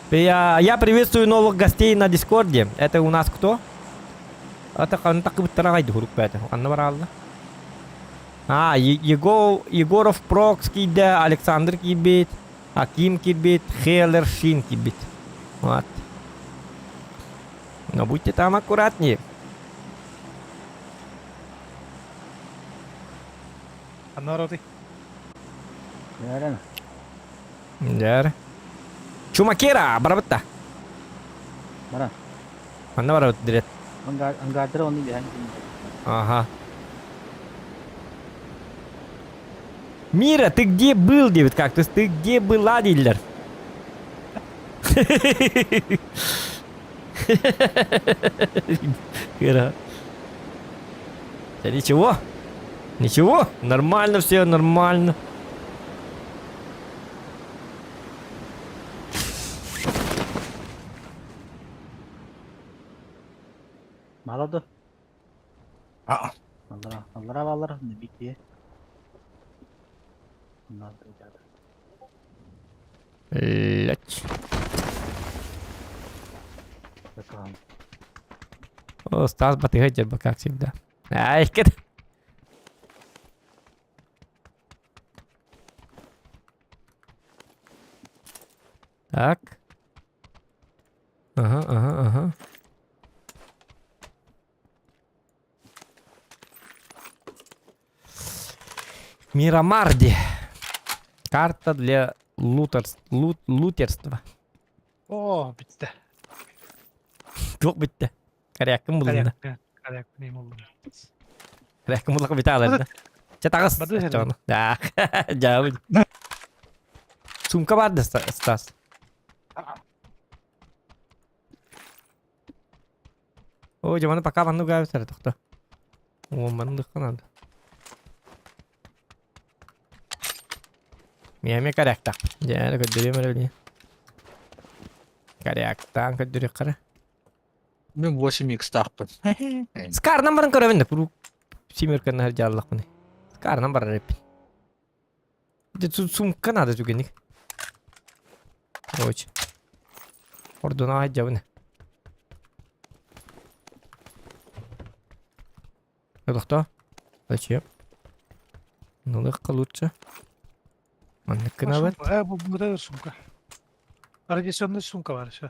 S1: Я, я приветствую новых гостей на Дискорде. Это у нас кто? Это Анна баралла. А, Егор, Егоров Прокс киирдэ, Александр киирбит, Аким киирбит, Хеллер Шин киирбит. Вот. Но будьте там аккуратнее.
S4: Анороты.
S8: Наверное.
S1: Дэр. Чумакера, барабытта.
S8: Бара.
S1: Манна барабыт дирет.
S8: Ангардыр оны биһэн.
S1: Ага. Мира, ты где был, Дэвид Кактус? Ты где была, дилер? Хера. Да ничего. Ничего, нормально все, нормально.
S8: Мало да.
S2: А.
S8: Аллара, аллара баллар, не битие. Надо, ребята.
S1: Лять.
S8: Закан.
S1: О, Стас батыга как всегда. Ай, кет. Так. Ага, ага, ага. Мирамарди. Карта для лутерс, лут, лутерства.
S4: О, бүттэ.
S1: Туох бүттэ. Коряккын булунна.
S4: Коряк, коряк, не булдум.
S1: Коряккын булак бите алар. Чэ таҕыс.
S4: Бады һэллэ.
S1: Да. Дьаабы. Сумка бар да Стас. О, дьэ, маны пока маннык угаабыттара тохто. О, маннык надо. Миэме коряктаах. Дьэ, көрдөрүөм эрэ билигин. Коряктаан көрдөрүөххэ эрэ.
S2: Мин 8 икстаахпын.
S1: Скарынан баран көрөбүн да куруук семерканы сылдьааллахпын. Скарынан барар эппин. Дьэ сумка надо түгэнник. Короче. Ордуна сылдьабын. Это Зачем? Ну, легко лучше. Маннык гынабыт.
S4: Э, бу бу да сумка. Радиационная сумка бар, все.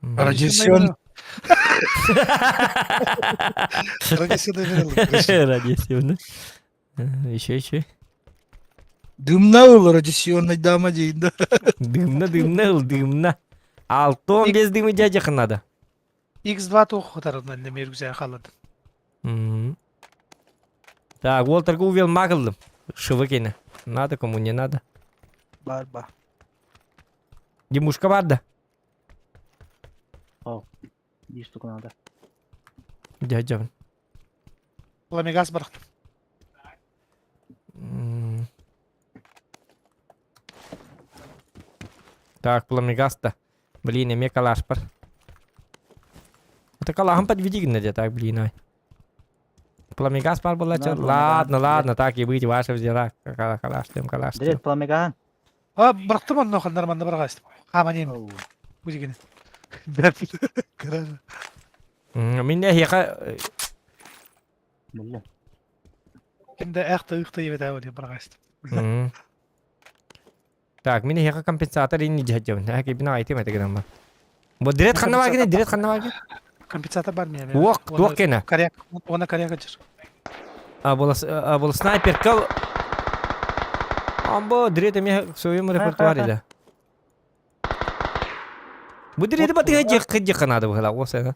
S2: Радиационный.
S4: Радиационный
S1: Радиационный. Еще, еще.
S2: Дымна ыл, радиационный дама дейін да.
S1: Дымна, дымна ыл, дымна. Алтон без дымы дядя надо.
S4: X2 туох хотарынан немер güzel қалады.
S1: Мгм. Так, Уолтерга увел магылдым. Шывыкина. Надо, кому не надо.
S2: Бар бар.
S1: Димушка бар да.
S8: Биир штука надо.
S1: Дядя.
S4: Ламегас барахтым.
S1: М. Так, пламегаста. Блин, эме калаш бар. Это калахом подведи гына так, блин, ай. Пламегас бар была,
S8: Да,
S1: Ладно,
S8: пламегас,
S1: ладно, так и быть, ваше взяла. Калаш, тем калаш.
S8: Дред пламеган.
S4: А, бырахтым онно нормально барғастым. Хаманем. Бу дегені. Гараж.
S1: Мине хеха
S8: Билле.
S4: Кимде әхті ұйықты ебет әуелі барғастым.
S1: Так, мине хеха компенсатор инни жаджабын. Әке бина айтым это гынан бар. Бу дред ханна бар гене, дред ханна бар гене.
S4: Компенсатор бар мен.
S1: Уок, туок кене.
S4: Коряк, оны коряк жүр.
S1: А был а был снайпер кал. Амбо дред эме в своем репертуаре да. Бу дред батыга жек жек надо было, оса.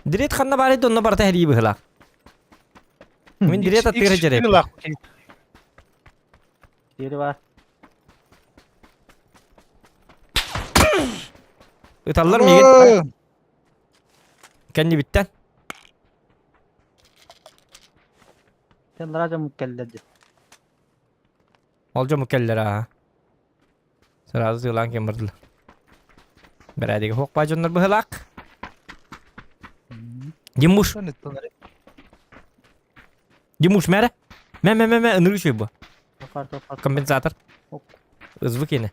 S1: Дред ханна бар edi, онно барта хери быһылаах. Мин дред аттыгар жереп.
S8: Диэри бар.
S1: Ыталлар миигин. Кэннибиттэн.
S8: Сен лара кэллэр дии.
S1: Ол дьон кэллэр аа. Сразу сыылаан кем бардылар. Бэрээдигэ хуохпаа дьоннор быһылаах. Димуш, Димуш мэрэ. Мэ мэ мэ мэ ынырык үчүгэй бу.
S8: Топар топар.
S1: Компенсатор. Звук ини.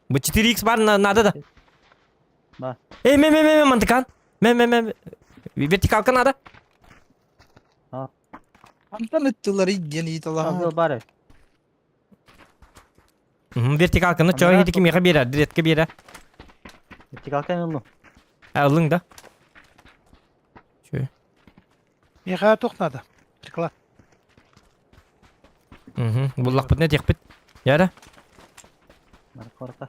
S1: Бу 4x бар надо да.
S8: Ба.
S1: Эй, мэ мэ мэ мэ мантыкан. Мэ мэ мэ. Вертикалка надо.
S2: Антан ыттылар диэн ыйыталаһан.
S8: Абдыл бар.
S1: Вертикалканы чоо хитики миэхэ биэрэр, диретке биэрэр.
S8: Вертикалка ыллым.
S1: А, ыллыҥ да? Чү.
S4: Миэхэ туох надо. Приклад.
S1: Буллахпытына этиэхпит. Яра.
S8: Наркорта.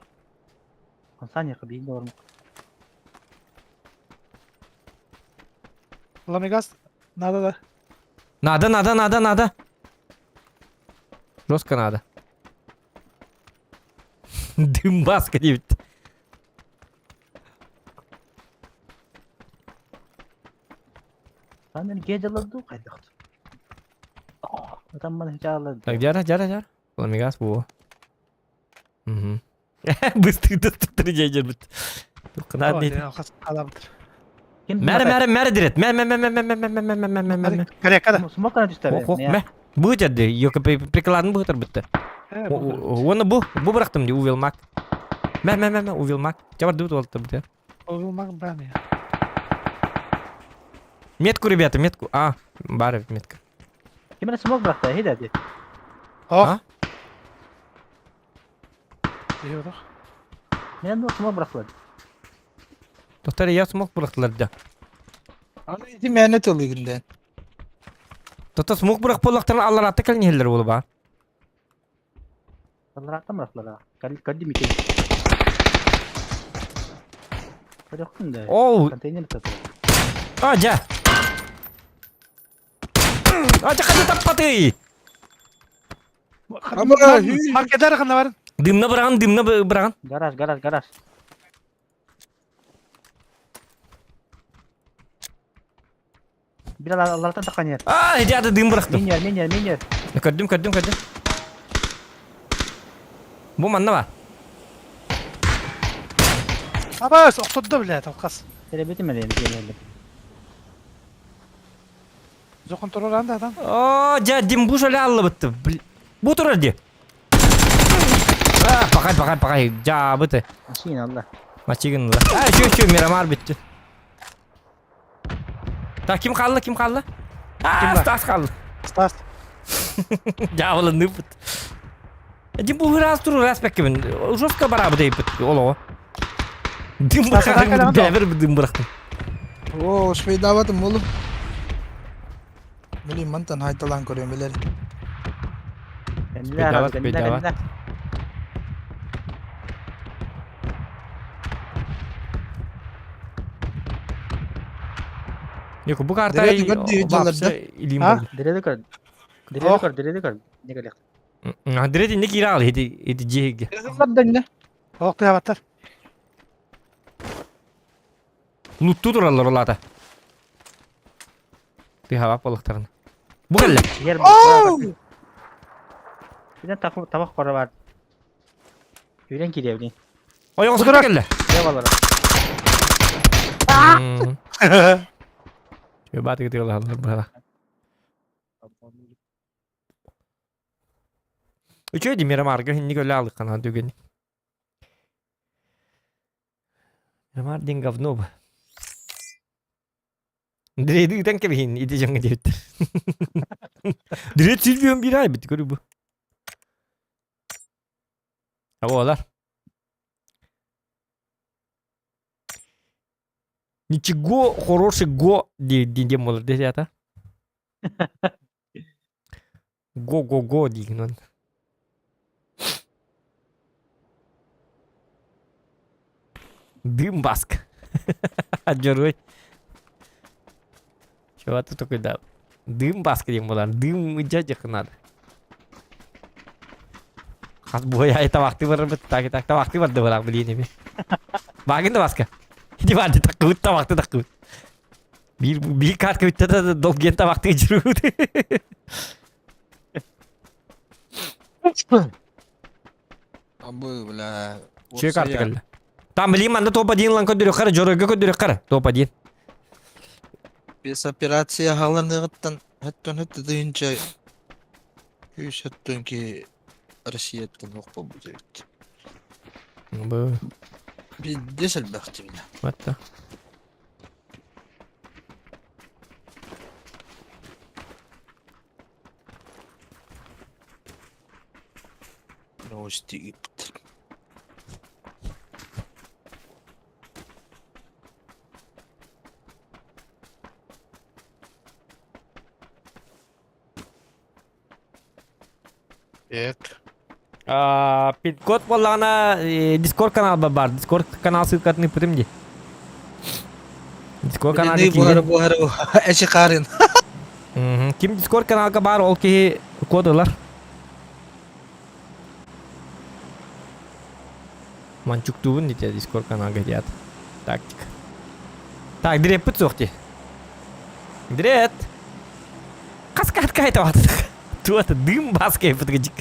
S8: Консаньяха биир да
S4: Ламегас надо да.
S1: Надо, надо, надо, надо. Жестко надо. Дымбаска диэбит.
S8: Аны геджалар дуу хайдах. Там маны чаалар.
S1: Так, жара, жара, жара. Ламегас бу. Угу. Быстрый доступ дьэдьэрбит. Тухкынаат дейт. Мәрі, мәрі, мәрі дирет. Мә, мә, мә, мә, мә, мә, мә, мә, мә, мә, мә, мә.
S4: Коряка да.
S8: Смокана түстэ.
S1: Ох, ох, мә. Бу деді, йока прикладын бу бітті. Оны бу, бу бырақтым де, увел мак. Мә, мә, мә, мә, увел мак. Жабар дыбыт олды бітті.
S4: Увел мак бәме.
S1: Метку, ребята, метку. А, бар метка.
S8: Кимре смок бырақта, хей деді.
S4: Ох.
S8: Мен смок бырақтылар.
S1: Доктор, я смок бырақтылар да.
S2: Аны ити мээнэ тылыгын
S1: Тота смок бырак боллактарын аллар атты кэлин болу ба.
S8: Аллар атты бырақтылар. Кадди мекен. Көрөккүн да.
S1: Оу.
S8: Контейнер татыр.
S1: А, жа. А, жа кады таппаты.
S4: Маркедар ханна бар.
S1: Дымна быраган, дымна быраган.
S8: Гараж, гараж, гараж. Бир аллартан таққан ер.
S1: А, иди дым бырақтым.
S8: Минер, минер, минер.
S1: Көрдүм, көрдүм, көрдүм. Бу манна бар.
S4: Абас, охтодду блядь, алқас.
S8: Теребетим эле эми.
S4: Зоқын турар анда адам.
S1: О, жа, дим бу шөле аллы бытты. Бу турар ди. А, пакай, пакай, пакай. Жа, быты.
S8: Машина алла.
S1: Мачигин ла. А, чё, чё, Мирамар битти. Так, ким қалды, ким қалды? А, Стас қалды.
S4: Стас.
S1: Жабылынды быт. Дим бу раз туру раз пәккебин. Жестко бара бу дейп бит. Олого. Дым бырактым, бәбір дым бырактым.
S2: О, швейдаватым болуп. Билим мантан хайталан көрөм билер.
S8: Кэннилер, кэннилер, кэннилер.
S1: Yok bu карта
S2: Дреды көрдүү
S1: вообще
S2: дьалларда.
S1: илиим
S4: А?
S1: болду.
S8: Дреды көр. Дреды
S4: Ох.
S8: көр, дреды көр. Не кэлиэх.
S1: Дред инне киирэ аҕал ити ити дьиэһигэ.
S2: Дэннэ.
S4: Олох тыһабаттар.
S1: Лутту тураллар олаата. Тыһабап болуктарын. Бу кэллэ.
S8: Ер Бинен табах қора бар. Үрен кире билин.
S1: Ойоҕос
S4: Турар.
S1: кэллэ.
S8: Не балара.
S1: Бааты тыалалар бала. Үчүгэй дии Мирамарга инник өлө аалыккана түгэн. Мирамар диэн говно бу. Дреди ыытан кэбиһин ити дьоҥҥо диэбиттэр. Дред сүүрбүөн биир аайбыт көрү бу. Оҕолор. Ничего хороший го диэн буолар дии Го-го-го диигин уонна. Дым баск. Дьоруой. Чего ты такой да? Дым баска диэн буолар. Дым дядях надо. Хас буой табахты барбыт так так табахты барды барак билиин эми. Багын да баска. Ити барды таккыбыт табахты таккыбыт. Биир биир картка бүттэ да долгиен табахты жүрүбүт.
S2: Абы, бля.
S1: Чүө карта кэллэ. Там билим манна топ один лан көдүрү хара, жоройга көдүрү хара. Топ один.
S2: Без операция халаныгыттан хөттөн хөттө дыйынча күүс хөттөн ки Россияттан ох болбут эбит.
S1: Бу.
S2: Пиздец элбэхти бля.
S1: What
S2: Новости ыыппыт. Так.
S1: Пин-код буоллаҕына Discord канал бар. Discord канал ссылкатын ыппытым дии. Discord каналга
S2: Билинни
S1: киирэн
S2: буһара буһара эчи харын.
S1: Ким Discord каналга баар ол киһи код ылар. Манчуктуубун дите Discord каналга дият. Тактика. Так, дреппит суох дии. Дрет! Хас каткай табатык. Туата дым баскай бытыгыжык.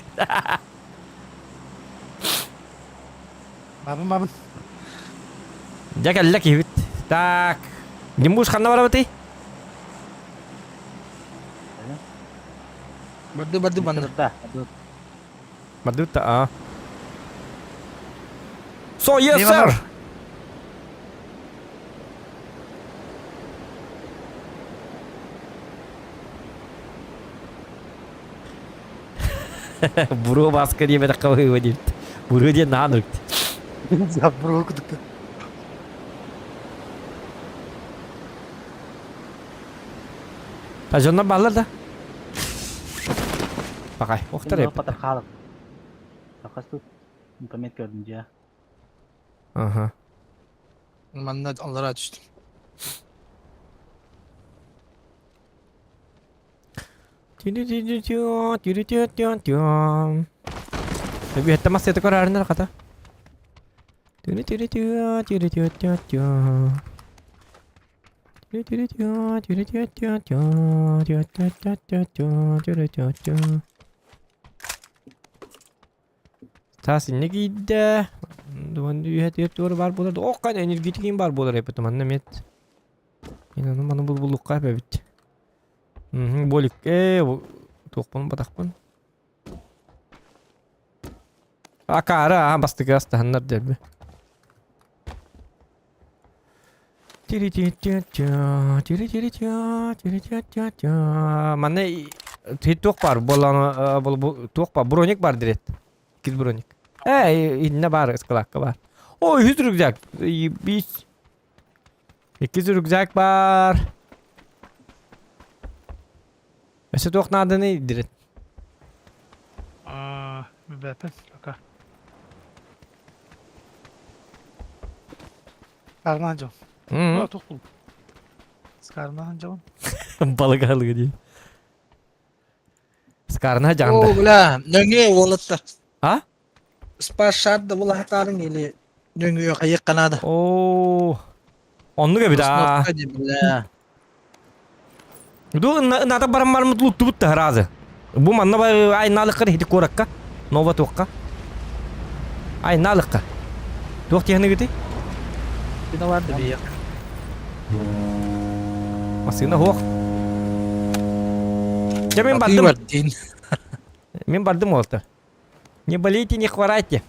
S4: Мабын мабын.
S1: Дьэ кэллэ киһибит. Так. Димбуш ханна барабытый?
S2: Барды барды баннар.
S8: Да.
S1: Бардыбыт а. So yes sir. Буруо баска диэбэтэххэ быһыыба диэбит. Буруо диэн наһаа нырыкт.
S4: Буруо кудук.
S1: Та дьоннор бааллар да? Пакай, охтар эп.
S8: Патар хаалып. Сакасту. Памет көрдүм дьэ.
S1: Ага.
S2: Манна аллара түстүм.
S1: Эбиэттэ массыата көрөөрүнэр хата. Таас инне киирдэ. Дуон үһэ түөрт баар буолар. Ох, энергетикин баар буолар эппит манна мет. Мин ону маны булбулукка эбит. Болик э туохпун батахпын. Акаара аа бастыгы астаһаннар дэрби. Манна туох бар буоллаҕына туох бар броник бар дирэт. Кил броник. Ээ иннэ баар ыскылаакка баар. Ой үһүс рюкзак. Ебись. Иккис рюкзак баар. Өссө туох нааданы дирэт.
S4: Аа, билбэппин пока. Арман дьон. Туох бул. Скарна дьон.
S1: Балык аһылыга дии. Скарна дьаҥда.
S2: О, бля, нөҥүө уолаттар.
S1: А?
S2: Спас шарда булаһатаарыҥ или нөҥүө хайыахха наада.
S1: Оо. Оннук эбит аа.
S2: Сосновка дии, бля.
S1: Ду ната баран бармыт луттубут да разы. Бу манна айналыкка хити куоракка. Нова туохка. Айналыкка. Туох тиһэныгыты?
S8: Сина бар да биһиэх.
S1: Массыына хуох. Дьэ мин
S2: Атыы
S1: бардым.
S2: бар диин.
S1: Мин бардым уолта. Не болейте, не хворайте.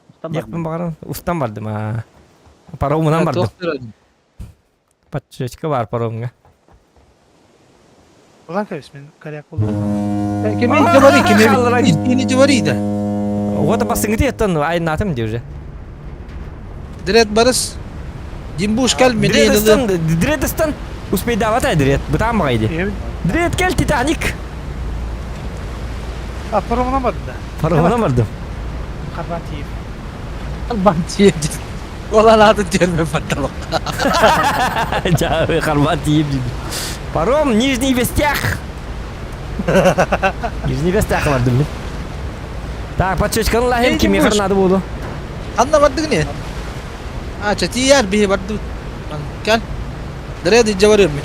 S8: Устан
S1: Диэхпин
S8: бардым.
S1: баҕаран устан бардым аа. Паромунан бардым.
S2: Туох туран?
S1: Подсвечка бар паромҥа.
S4: Улан кэбис мин коряк булдум.
S2: Кими дьабари, кими Кими дьабари да.
S1: Вот басыңыты еттон айнатым дии уже.
S2: Дред барыс. Димбуш кел
S1: Дредестан, Дредестан успейдаватай дред, бытаан баҕайди. Дред кел Титаник.
S4: А паромунан бардым да.
S1: Паромунан бардым.
S4: Харбан тиийип.
S2: Харбан тиийип. Ол анаатын тиэрмэ батталык.
S1: Жабы харбан тиийип дейді. Паром Нижний Вестях. Нижний Вестях бардым мен. Так, подсвечканы лахем кимге надо буолу.
S2: Ханна бардыгын не? А, чатияр биһи барды. Кел. Дред иджа барыам мен.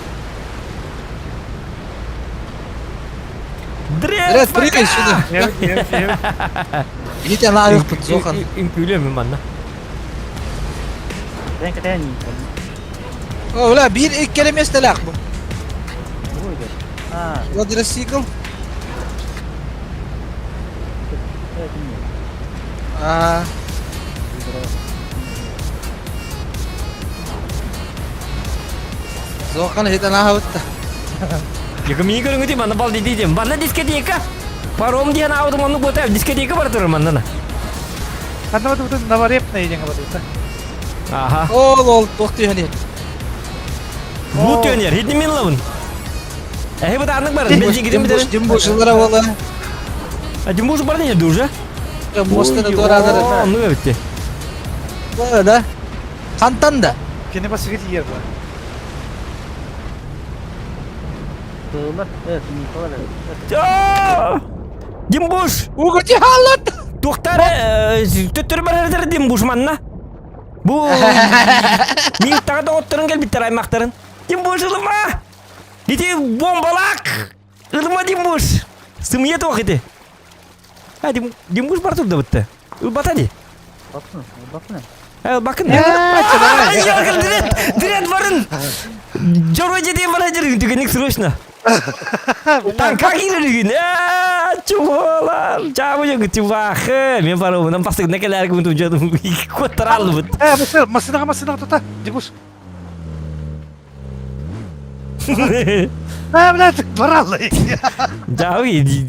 S1: Дред,
S2: прыгай сюда. Идите наверх, Зохан.
S1: Үҥкүүлүөм манна.
S8: Кэтэн кэтэн.
S2: О, бля, биир иккere миэстэлээх бу.
S8: А,
S2: Квадроцикл. А. Зохан хитэн аһабытта.
S1: Екі мини көрүҥүтүй манна бал дии Манна дискотека. Паром диэн аудым оннук буота дискотека бар турар манна.
S4: Ханна бутун Новорепная диэн барбыта.
S1: Аха.
S2: Ол ол туох түһэн
S1: Бу түөнер, хитни мин лабын. Эһи бу тааннык бар. Мен жигитим битер.
S2: Димбушылара бола.
S1: А Димбуш бар не уже?
S2: Мостаны туораадара.
S1: Оннук эбитти.
S2: Да. Хантан да.
S4: Кини басыгы тиийэр буолар.
S8: Тыллар, тыллар.
S1: Димбуш!
S2: Угути халат!
S1: Туохтар төттөрү барар Димбуш манна. Бу Миттаға доҕотторун кэлбиттэр аймахтарын. Димбуш ылыма! Ити бомбалак! Ылыма Димбуш! Сымыйа туох ити. А, Димбуш бар турда бытты. Ылбата ди.
S8: Бакын, бакын.
S1: Э, бакын. Дред, дред барын! Жорой жеден бара жүргін, түгенік срочно. Там как ирүрүгүн? Э, чуолар, жабы жогу чубахы. Мен барыбынан бастык некелер күн жадым. Коттар албыт.
S4: Э, машина, машинаға машинаға тута. Димуш. Э, блядь, баралы.
S1: Жабы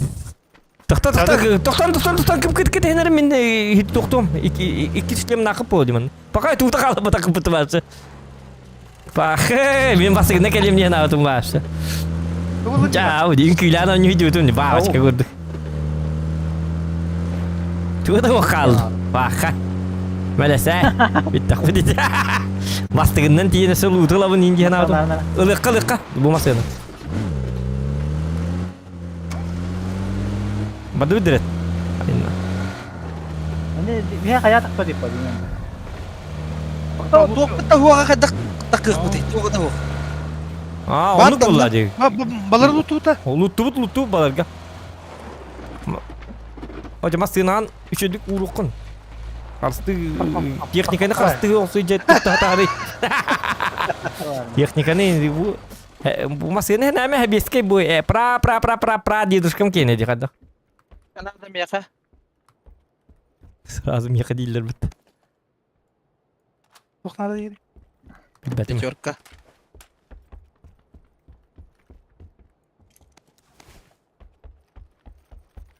S1: Тохта, тохта, тохтан, тохтан, тохтан, ким кит кит хенер мен хит тохтом. Ики ики шлем нақып болды мен. Пока тута қалып тақып бітіп баршы. Пахы, мен басыгына келем не наутум баршы. Жау, дин күйлән оны видео бабочка көрдік. Туда оқал. Баха. Мәләсә. Биттак бит. Бастыгыннан тиене сыл утылабын инди наутум. Ылыкка, ылыкка. Бу масыгына. Бады бідірет.
S8: Миһэ хайа тахта дип бадым.
S2: Туохпут хуаға хайдах такыахпытый, туоҕа да хуох.
S1: А, оны булла ди.
S4: Балар лутута.
S1: Луттубут, луттубут баларга. Ожа масынаан үчөдүк ууруккун. Харсты техниканы харсты олсу жет тахтары. Техниканы бу бу масыны нәмә беске бу пра пра пра пра пра дедушкам кене ди кадда.
S2: Канада меха.
S1: Сразу меха дииллер бит.
S4: Туох надо диир.
S1: Билбэтим.
S2: Пятерка.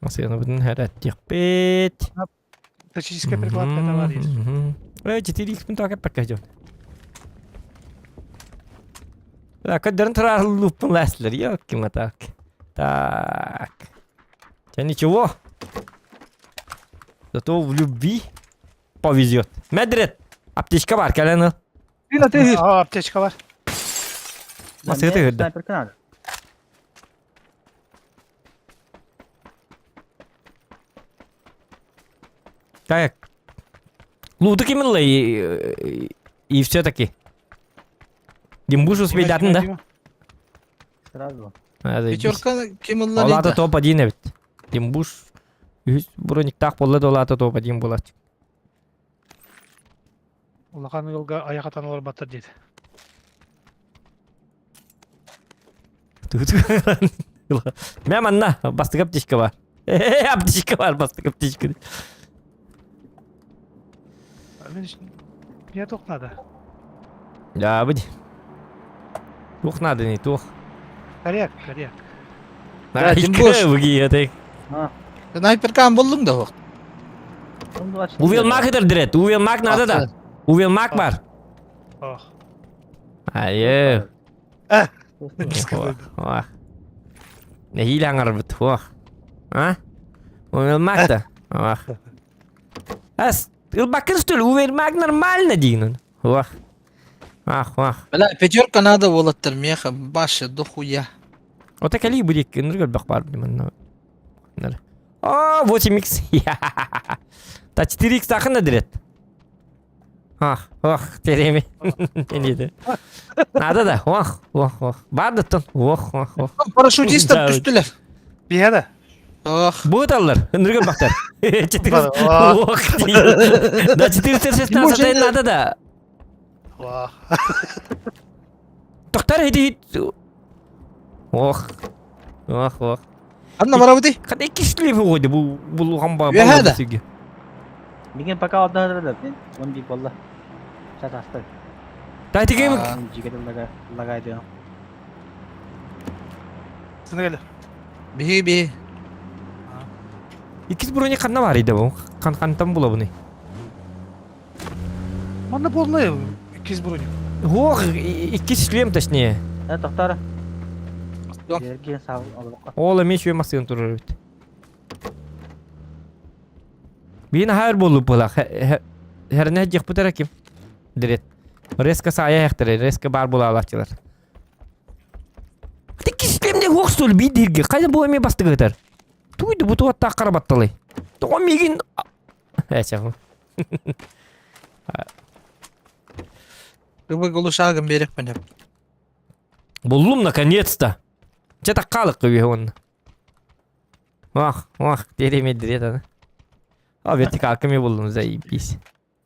S1: Масыны бүтүн хәрәттиэхпит.
S4: Тактическая прикладка это бар есть.
S1: Э, 4 х так пока идет. Так, кадерн трар лупын ләслер, ёлки так. Так. Тебя ничего. Зато в любви повезет. Медред, аптечка бар, кәлән
S4: А, аптечка бар.
S1: Масыты көрдө.
S8: Снайперка надо.
S1: Так. Луты ким ылла и, и все-таки. Димбуш успейдатын да?
S8: Сразу.
S2: Пятерка ким ылла
S1: Олата
S2: дейді?
S1: топ-1 эбит. Димбуш үһүс брониктаах буолла да олата топ-1 буолааччы.
S4: Улахан ыалга айах атан олорбаттар диэт.
S1: Мэ манна бастакы аптечка бар. Аптечка бар, бастакы аптечка.
S4: Мне туох надо?
S1: Да, быть. Туох надо не туох.
S4: Коряк, коряк.
S2: Да, Димбуш.
S1: Выгиеты.
S2: Снайперкан буллуң да ох.
S1: Увел мак этер Увел мак надо да. Увел мак бар.
S4: Ох.
S1: Айы.
S4: А.
S1: Ох. Нэһиилэ аҥарбыт. Ох. А? Увел мак да. Ох. Ас, ылбаккын что ли? Увел мак нормально диигин. Ох. Ах, ах.
S2: Бля, пятерка надо уолаттар меха баша дохуя.
S1: Ота кэлии бу диэки ынырык элбэх баар манна. О, 8x. Та 4x тахын да дирет. Ах, ох, тереми. Диде. Надо да. Ох, ох, ох. Бар да тон. Ох, ох, ох.
S2: Парашютистар түстүлэр.
S4: Биһэ да.
S2: Ох.
S1: Бу таллар. Ынырык элбэхтэр. 4 Ох. Да 416 надо да.
S4: Ох.
S1: Тоқтар иди. Ох. Ох, ох.
S2: Анна барабыты.
S1: Қандай кишлеп қойды бұл бұл ғамба
S2: Үөһэ да.
S8: Мигин пока отдадыр Он бик болла. Сейчас асты.
S1: Да тиге
S8: Жигер лагайды.
S4: Сыны келе.
S2: Биһи биһи.
S1: Иккис броня ханна бар иде бу. Қан қантан була бұны.
S4: Манна полный иккис броня.
S1: Ох, иккис шлем точнее.
S8: Э, тоқтар. Жерге сал алып
S1: Ол эме шуе масын турар бит. Бин хайр болу була. Херне жек бутара ким. Дирет. Резко сая хехтере, резко бар була алачылар. Иккис шлемде хох стол би дирге. Кайда бу эме басты гытар. Туйду бу туатта карабатталы. Тоҕо мигин Эчэ.
S2: Рыбы глушагын берекпин.
S1: Буллум наконец-то. Че так қалық көбе он. Ох, ох, тереме дирет ана. А вертикалка ме буллум, заебись.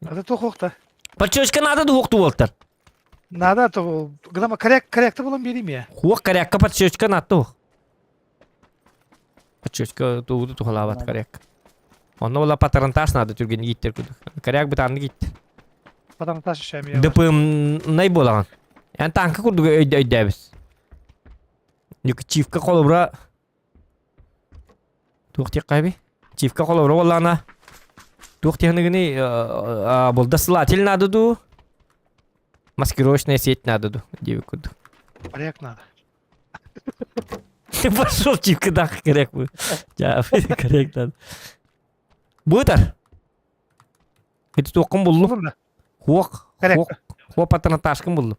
S4: Это тохохта.
S1: Подчёчка надо двух туолтар.
S4: Надо, то гнама коряк, корякта булан берейм я.
S1: Хуох корякка подчёчка надо. Подчёчка тууду тухалаабат коряк. Онно була патронтаж надо түрген гиттер кудук. Коряк бытанны гиттер.
S4: Патронтаж шәм я.
S1: ДПМ най болаган. Ян танка курдук өйдөбүз. Нүк чивка холобура туох тиэк кайби? Чивка холобура боллаана. Туох тиэхныгыны булда слатель надо ду. Маскировочная сеть надо ду. Диви курдук.
S4: Коряк надо.
S1: Пошел чивка дах коряк бу. Жа, коряк надо. Бутар. Это туохкун буллум.
S4: Буллум да.
S1: Хуох.
S4: Коряк.
S1: Хуох. Хуох патронташкын буллум.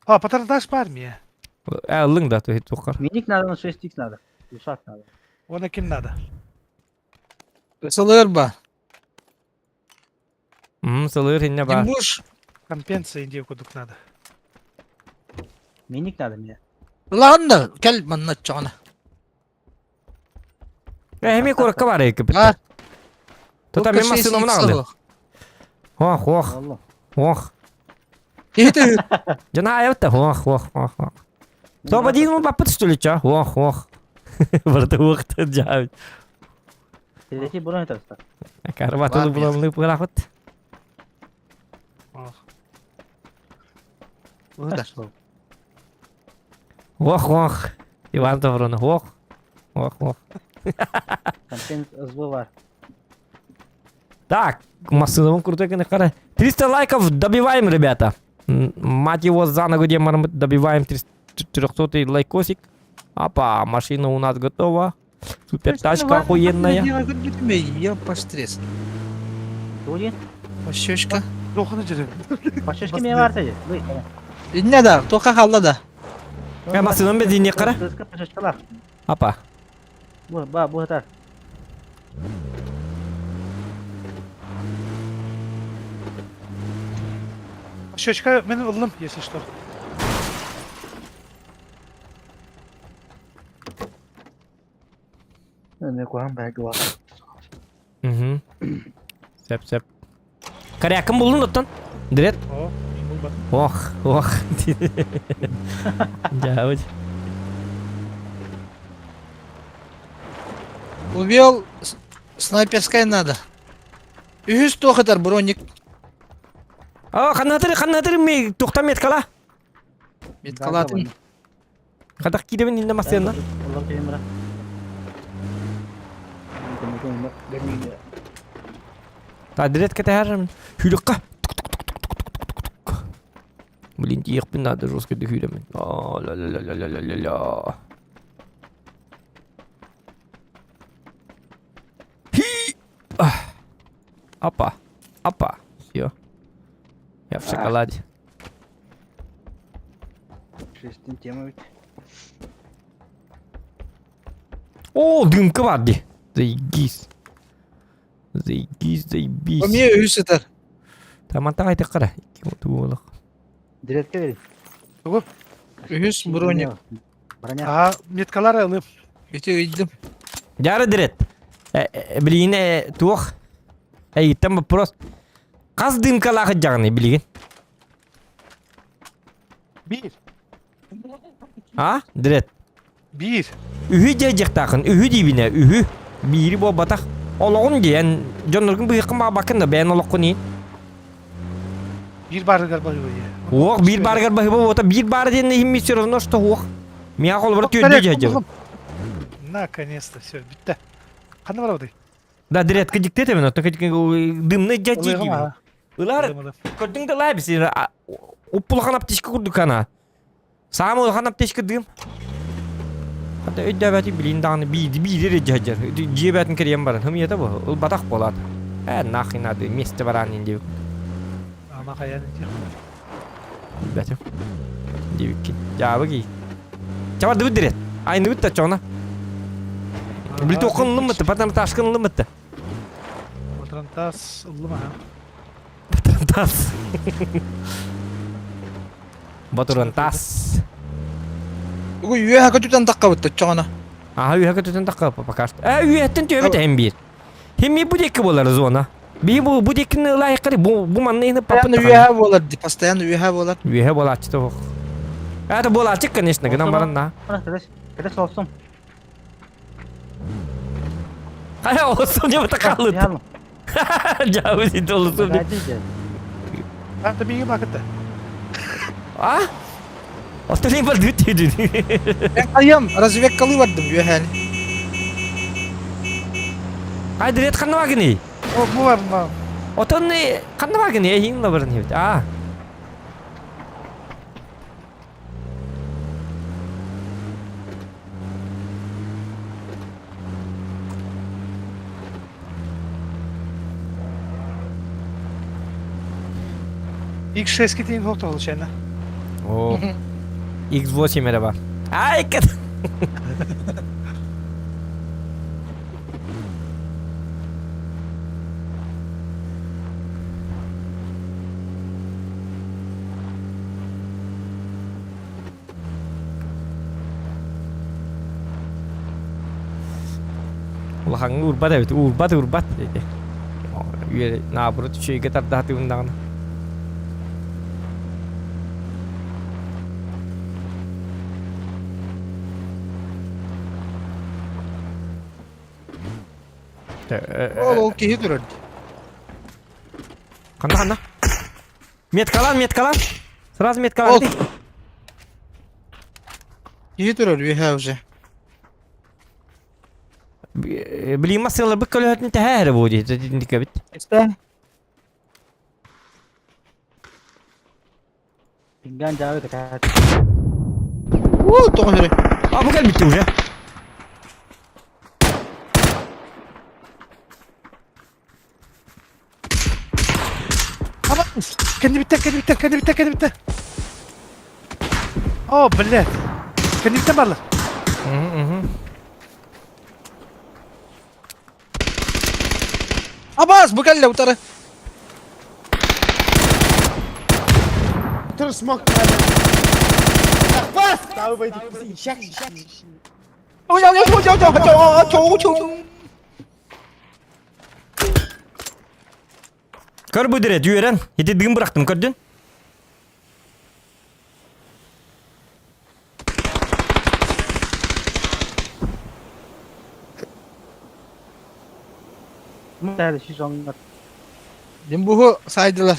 S4: А, патронтаж бар мне.
S1: Э, ылың да тух туохкар.
S8: Миник надо, на 6х надо. Глушак надо.
S4: Оны ким надо?
S2: Сылыр ба.
S1: Сылыр инне бар.
S2: Димбуш.
S4: Компенсация индейку кудук надо.
S8: Миник надо мне.
S2: Ладно, кел манна чоҕуна.
S1: Э, эми коракка бар эки
S2: А,
S1: бит. Тута мен машина мына Ох, ох,
S8: Алло.
S1: ох.
S2: Кихити
S1: Жана аябыт ох, ох, ох, ох. Тоба дейін ол баппыт что ли, ча? Ох, ох. Барды охты жа.
S8: Третий бронь это
S1: Карбатылы буламлы пырахыт.
S4: Ох.
S2: Удар.
S1: Ох, ох. Иван Таврон, ох. Ох, ох.
S8: Контент сбывар.
S1: Так, машина крутой қара. 300 лайков добиваем, ребята. Мать его за ногу, где мы добиваем 300 лайкосик. Опа, машина у нас готова. Супер тачка охуенная.
S2: Я пострес.
S8: Туди?
S2: Пощечка.
S4: Доханы жүрем.
S8: Пашешки мне варта же. Вы.
S2: Иннэ да, туохха хаалла да?
S1: Э, массыынам бензинниэххэ
S8: Тыска пашашкалаах.
S1: Апа.
S8: Бу, ба, бу хатар.
S4: Щечка мен ыллым, если что.
S8: Эмиэ куһаҕан баайга улахан.
S1: Угу. Сөп, сөп. Корякын булдун оттон? Дред?
S4: О, булбат.
S1: Ох, ох. Дьаабыт.
S2: Увел снайперская надо. Үһүс туох этэр броник.
S1: А, ханнатыр, ханнатыр ми тухта меткала.
S2: Меткалатын.
S1: Хатах кииребин иннэ массыына.
S8: Олор киһим бара.
S1: Адрет кэтэһэр Хүлүкка. Блин, тиийиэхпин наада жестко хүлэмин. ла ла ла ла ла ла ла. Хи! Опа. Опа. Все. Я в шоколаде.
S8: Шестин тема ведь.
S1: О, дымка бар дии. Заебись. Заебись, заебись.
S2: Эмиэ үһүс этэр.
S1: Тамантан айтык кара. Туолах.
S8: Директор бери.
S4: Тугу?
S2: Үһүс броник.
S8: Броня.
S4: А, меткалар ылым.
S2: Ити ыйдым.
S1: Дьара дирет. Билигин туох? Эйиттен вопрос. Хас дымкалаах дьаҕыный билигин?
S4: Биир.
S1: А? Дирет.
S4: Биир.
S1: Үһү дьиэдьиэхтаахын, үһү диибинэ, үһү. Биири буолбатах. Олоҕун диэн, дьонноргун быһыаххын баҕарбаккын да, бэйэн олоххун иин.
S4: Биир баарыгар баһыба дии.
S1: Уох, биир баарыгар баһыба буота, биир баара диэн иһимми все равно, что уох. Миэхэ холобура түөрдүү дьиэдьэбин.
S4: Наконец-то, все, бүтте. Ханна барабытый?
S1: Да, диретка дикте этэбин, оттон дымный дьадьи диибин. Ылар, көрдүҥ да ылаа бис, уппулахан аптечка курдук ана. Саамай улахан аптечка дым. Хата өйдөөбөтү билин даҕаны бииди биири эрэ дьаһдьар. Дьиэ бээтин кэрийэн баран, хымыйата бу, ылбатах буолаат. Ээ, нахуй надо, вместе бараан диэн диэбит.
S4: Ама хайаан диэх.
S1: Билбэтим. Диэбиккин. Дьаабы кий. Чабардыбыт дирет. Айныбыт да чоҕуна. Били туоххун ылыммытты, патронташкын ылыммытты.
S4: Патронтас ыллым аха.
S1: Патронтас. Батурантас.
S2: Угу үөһэ көтүтэн таххабыт оччоҕуна.
S1: Аха үөһэ көтүтэн тахха пока что. Э үөһэттэн түөбүт эһим биир. Химми бу диэки буолар зона. Биһи бу бу диэкини ылаайыккары бу бу манна иһини
S2: Постоянно үөһэ буолар ди, постоянно үөһэ буолар.
S1: Үөһэ буолааччы тоох. Это буолааччы, конечно, гынан баран на.
S8: Кэтэс олсум.
S1: Хайа олсум деп такалыт. Жабы сит олсум деп.
S4: Ата биги бакыта.
S1: А? Остальные бар дүт деді.
S2: Мен хайам разведкалыы бардым үөһэни.
S1: Ай дирет ханна багыный?
S4: О, бу бар ма.
S1: Отон ханна багыный? Эхин лабарын хебит. А.
S4: X6 кетейін тоқтау случайно.
S1: О. X8 эрэ бар. Ай, кет. Улахаҥҥа уурбат эбит, уурбат, уурбат диэти. Наоборот, үчүгэйгэ тардаатыыбын даҕаны.
S2: Ол ол киһи турар.
S1: Ханна ханна? Меткалан, меткалан. Сразу меткалан.
S2: Ол киһи турар үөһэ уже.
S1: Билигин массыыларбыт көлөһөтүн тэһэ эрэ буо дии итинникэбит.
S2: Истэ.
S8: Пинган дьаабы кэтэһэр.
S2: Уу тоҕо өрө.
S1: А бу кэлбитти уже.
S4: Ама кэннибиттэн, кэннибиттэн, кэннибиттэн, кэннибиттэн. О, блядь. Кэнниттэн барлар.
S2: Абаас, бу кэллэ утары.
S9: Tur smoke. Бас!
S1: Көр бу дире, дүйөрен. Ити дыгын бырахтым, көрдүн?
S8: Мытары сүз оҥнор.
S2: Дим буһу сайдылар.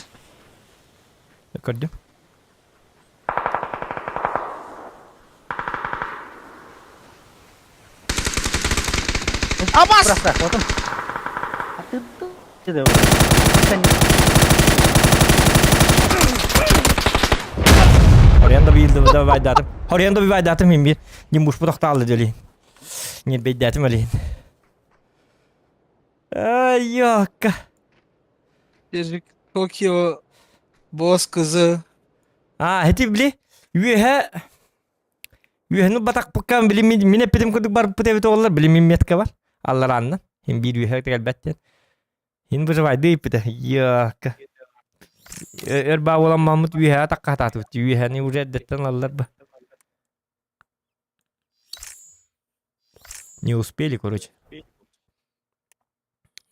S1: Көрдүм.
S2: Абас!
S8: Бырахта, отун. Атытты.
S1: Хорьян да биилди да байдатым. Хорьян да байдатым мин бир. Дим буш бутахтаалды дөлейин. Не бейдатым олейин. Ай, йокка.
S2: Бежик Токио Босс кызы.
S1: А, эти били үөһэ үөһэни батакпыккан били мин эппитим курдук барбыт эбит оҕолор били мин метка бар аллараанна хин биир үөһэ кэлбэт диэн хин выживайды ыйыппыта йокка өр баа буоламмаммыт үөһэ атакка хатаатыбыт үөһэни уже эрдэттэн ылаллар ба не успели короче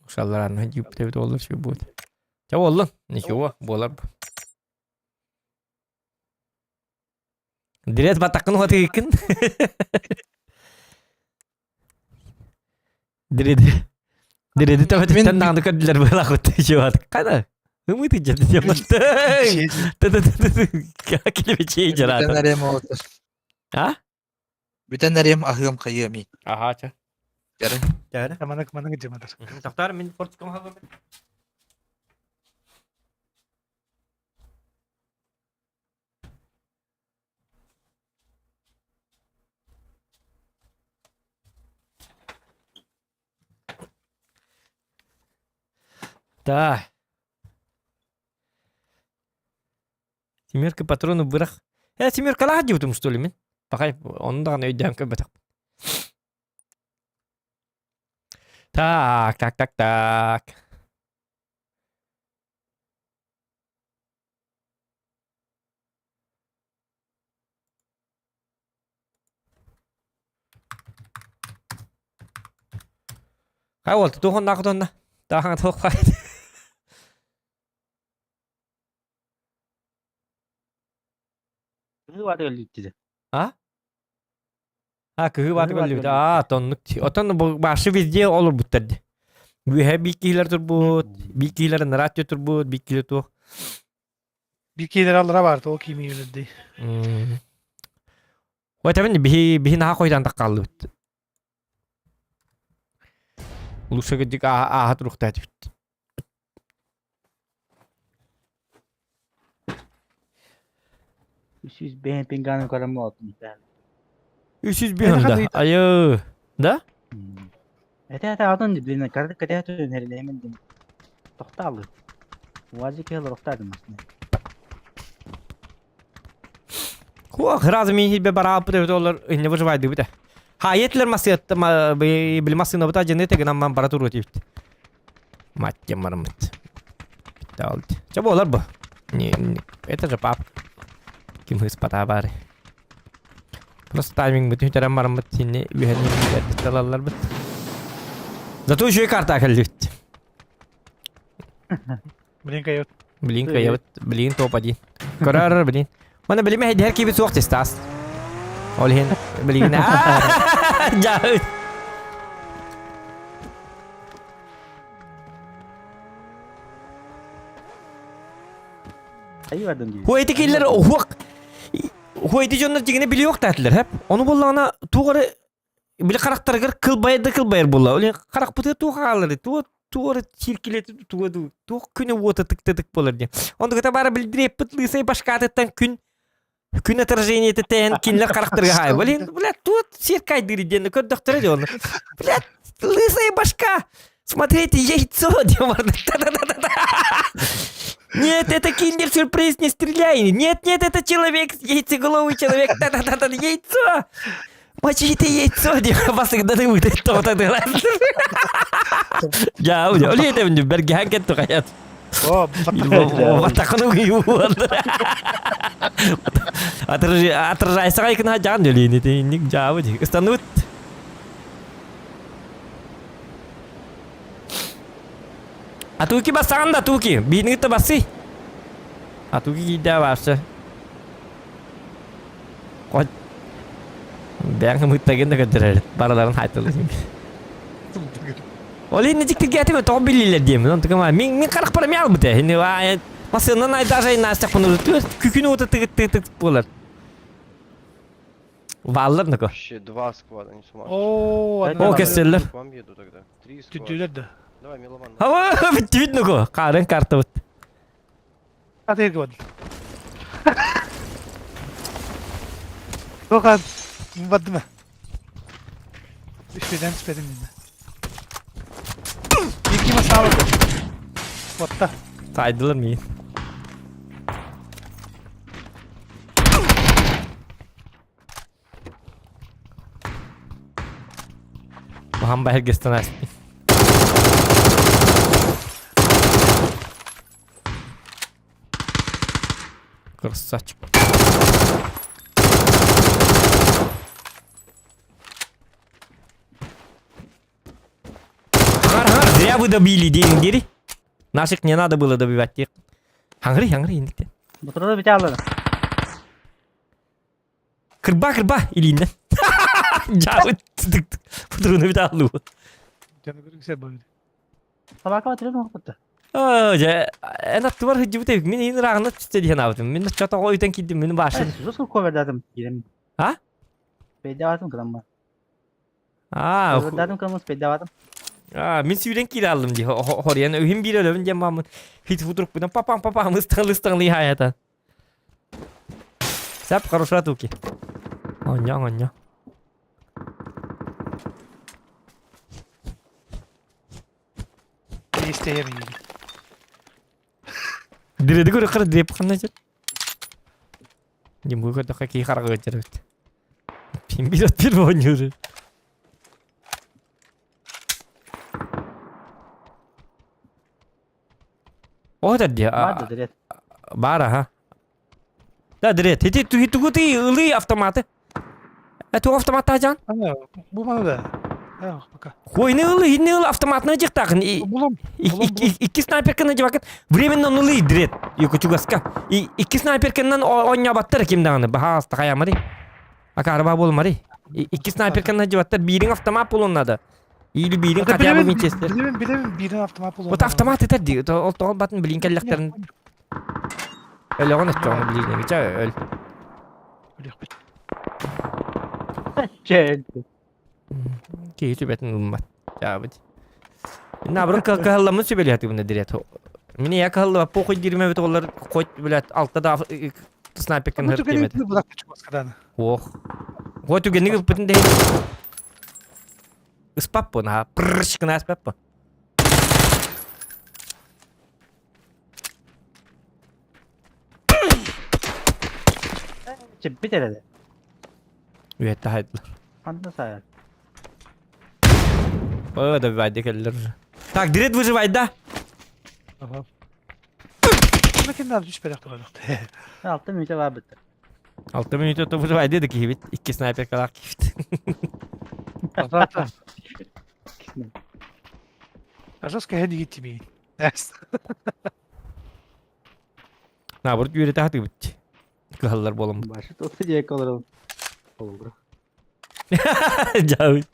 S1: Ушаллараанна дьииппит эбит оҕолор все будет чэ буоллун ничего буолар Дирет батаккын уһатыгыккын. Диреди. Диреди төбөтүттэн даҕаны көрдүлэр быһалаах чугат. Кана? Ымыты дьэ дьэ Килибичей
S2: Бүтэн
S1: жараата.
S2: эрэм оҕотор.
S1: А?
S2: Бүтэн эрэм аһыам хайыам и.
S1: Аха ча.
S2: Дьэрэ.
S1: Дьэрэ.
S4: Маннык маннык дьыматар.
S1: Тохтоор мин фортиком халбы. Да. Семерка патроны бырах. Э, семеркалаах диэбитим что ли мин? Пахай, онун даҕаны өйдөөн көрбөтөх. Так, так, так, так. Хай уол, туох онна? Таахан туох
S8: Кыһыы бааты өллүттү.
S1: А? А, кыһыы бааты
S8: Кыһыы бааты
S1: өллүбүт. Аа, тоннук. Отон башы везде олорбуттар ди. Үөһэ биир киһилэр турбут, биир киһилэр нараат турбут, биир киһилэр туох.
S4: Биир киһилэр аллара баар, ол киимии үлэлдий.
S1: Ой, тэбин биһи биһи наһаа хойутаан таххааллыбыт. Лучше кырдьык ааһа туруохтаах этибит.
S8: 305 пинганы көрөн буолтум.
S1: 305 да. Айы. Да?
S8: Этэ этэ атын блин, карды кэтэ түнэрилэһимин дим. Тохтаалы. Уазик киһи олорохтаадым масына.
S1: Хуах, разы мин хилбе барааппыт эбит олор инне выживайдыбыт. Ха, етлер масыатта били масына бута жыны тегин амман бара туруот ибит. Мать мармыт. Битте Чэ буолар бу. Не, это же пап. Ким хыспата бары. Просто тайминг бүтүн тэрэн бараммыт синни үһэнни талалларбыт. Зато еще и карта кэллибит.
S4: Блин, кайот.
S1: Блин, кайот. Блин, топ-1. Көрөр, блин. Мана билиме хэдиһэр киби суох тестаас. Ол иһин билигин дьаһы. Хуэйти киллер уһук Хуэйти дьоннор дьигине билиохтаатылар хэп. Ону буллаҕына туох эрэ били харахтарыгар кылбайар да кылбайар буолла. Ол харахпытыгар туох хаалар туох туох эрэ чиркилети туга дуу туох күнэ уота тык-тык буолар диэн. Онтуката баара билдириэппит лысай башкаатыттан күн күн отражениета тэйэн кинилэр харахтарыгар хаай. Блин, блядь, тут сиркайдыыр диэн көрдөхтөрө дии оны. Блядь, лысая башка! Смотрите, яйцо! диэн барда. Та-та-та-та-та! Нет, это киндер-сюрприз, не стреляй! Нет, нет, это человек, яйцеголовый человек, та-та-та-та, яйцо! Мочите яйцо, диэн басыгданы ыытыт тоҕотодылар. Дьаа, ол этэмин бэргэһэн кетту хайат.
S4: О,
S1: Батакын Отражайся кына жан дөлейни тинник жаабы ди. Ыстаныбыт. Атуки бассаҕын да Атуки. Биһини кытта бассый. Атуки киирдэ баарса. Хоть бэйэҥ ымыттагын да көрдөрөр. Барыларын хайтылыһын. Ол иһин дьиктиргээтим тоҕо биллилэр диэмин. Онтукам мин мин харахпар эмиэ албыта. Хини масыннан айдажай наастахпын күкүн уота тыгыт тыгыт буолар. Валлар нако.
S9: Вообще два сквада, не с ума.
S4: О,
S1: О, кестеллер.
S9: К вам еду тогда. Три склада.
S4: Түттүлэр да.
S9: Давай, Милован.
S1: Ава, бүттүбүт нако. Қарын картабыт.
S4: Атыыр гыбын. Тохан, бардым. Үспеден түспедим динне. Екі масалы. Отта.
S1: Сайдылар миин. Махан баһыргыстан ааспын. Красавчик. Хар-хар, зря вы добили деньги. Наших не надо было добивать тех. Хангри, хангри, индикте.
S8: Бутырда бите алыр.
S1: Кырба, кырба, илииннэн. Дьаабыт путуруну бит аллуу.
S4: Дьону көрүҥ сэр бу.
S8: Собака батырын оҕоппутта.
S1: Оо, дьэ, эн аттыбар сылдьыбыт эбит. Мин иһин ырааҕына түстэ диэн аабытым. Мин оччотооҕу өйтөн киирдим, мин баашын.
S8: Жестко ковердатым киирем.
S1: А?
S8: Спейдаватым кыламма.
S1: Аа,
S8: Ковердатым кыламма спейдаватым.
S1: Аа, мин сүүрэн киирэ аллым дии. Хоруйан өһүм биир өлөбүн диэн бааммын. Хит футурукпунан папам папам ыстаҥлы-ыстаҥлыы хаайата. Сап, хорошо туки. Онньо, онньо.
S4: Истэйэр иһин.
S1: Диреди көрө дирип ханна жер. Дим көрдөххө киһи хараҕа ыалдьар эбит. Пин бир от бир оонньуур. О, это где?
S8: Баар да дирет.
S1: Баар, аха. Да, дирет. Ити тугу ты ылыы автоматы. Это автомат тажан?
S4: Бу маны да. А, пока.
S1: Хойны ылы, хинни ылы автоматны жыктакын.
S4: Булам.
S1: Икки снайперканы жабакыт. Временно ылы дирет. Юкучугаска. Икки снайперканан оонньообаттар ким даҕаны. Баһаас тахаямари. Акаарба буолмари. Икки снайперканан жабаттар. Биирин автомат булун надо. Или биирин хотя бы винчестер.
S4: Билебин, билебин, биирин автомат булуон.
S1: Вот автомат этэр дии. Ол тоҕол батын билин кэллэхтэрин өлөҕүн өттөҕүнэ билиинэ. Ча өл.
S4: Өлүөхпүт.
S8: Чэ.
S1: Киһи сүбэтин ылыммат. Чаабыт. Наоборот, кыһалламмын сүбэлиһэтибин дириэт. Мин я кыһаллыбат похуй дириме бит олар хоть, блядь, алта да снайперкин
S4: Бу
S1: хырт
S4: түгэни
S1: диэмэт.
S4: булак чугаскадан.
S1: Ох. Хо түгенник ыппытын дэһин. Ыспаппын, а прррш гына ыспаппын.
S8: Чэ бит эрэ.
S1: Үөтте хайдылар.
S8: Ханна сайар.
S1: О, добивайды келлер. Так, дирет выживай, да?
S4: Ага. Мекеннер түспэрэх туһалықты.
S8: Алты мүтэ бар бит.
S1: 6 минут выживай деді киһибит. Икки снайперкалаах киһибит.
S4: Ата. Ажас кэһэн игиттимиин.
S1: Наоборот, үөрэтэ хатыыбыт. Кыһаллар буоламмыт.
S8: Башы тоту диэки олорон. Олору.
S1: Дьаабыт.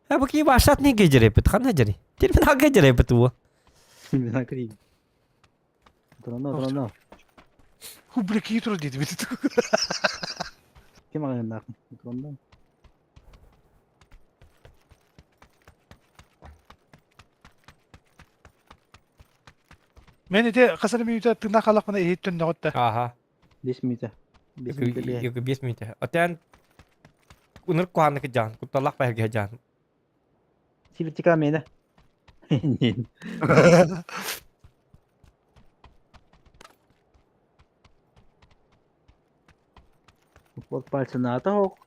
S1: А бу кии башат не гежерепит, ханна жери. Терминал гежерепит уо.
S8: Мен кирейин. Дроно, дроно.
S4: Хубли кии тур диэти бит.
S8: Ким аҕыһыннаах? Дроно.
S4: Мен ити хасар мүйтэ тыына халахпына иһиттен нөҕүттэ.
S1: Аха.
S8: 5 мүтэ. 5 мүтэ бие.
S1: Юг 5 минут. Отен уныр куаннык жан, кутталлах байга жан.
S8: Ити вертикал миэнэ. Упор пальцы наата ох.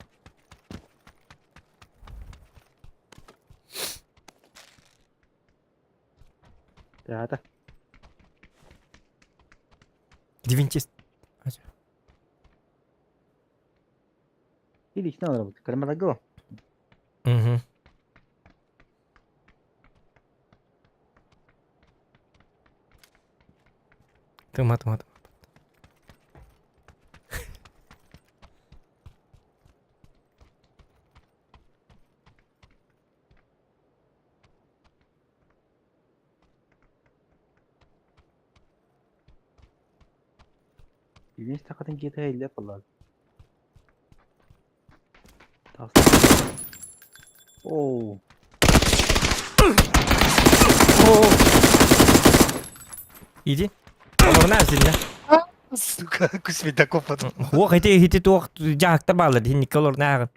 S8: Теата.
S1: Дивинчист.
S8: Или надо работать. Кармадаго.
S1: Угу. Тыма, тыма, тыма.
S8: Билин сахатын киэтэ иллэ паллаат. Оо.
S1: Иди. Олорна синне.
S4: Сука, Кусмедаков потом.
S1: Хуох ити ити туох дьаһактар бааллар дии олорна ааҕын.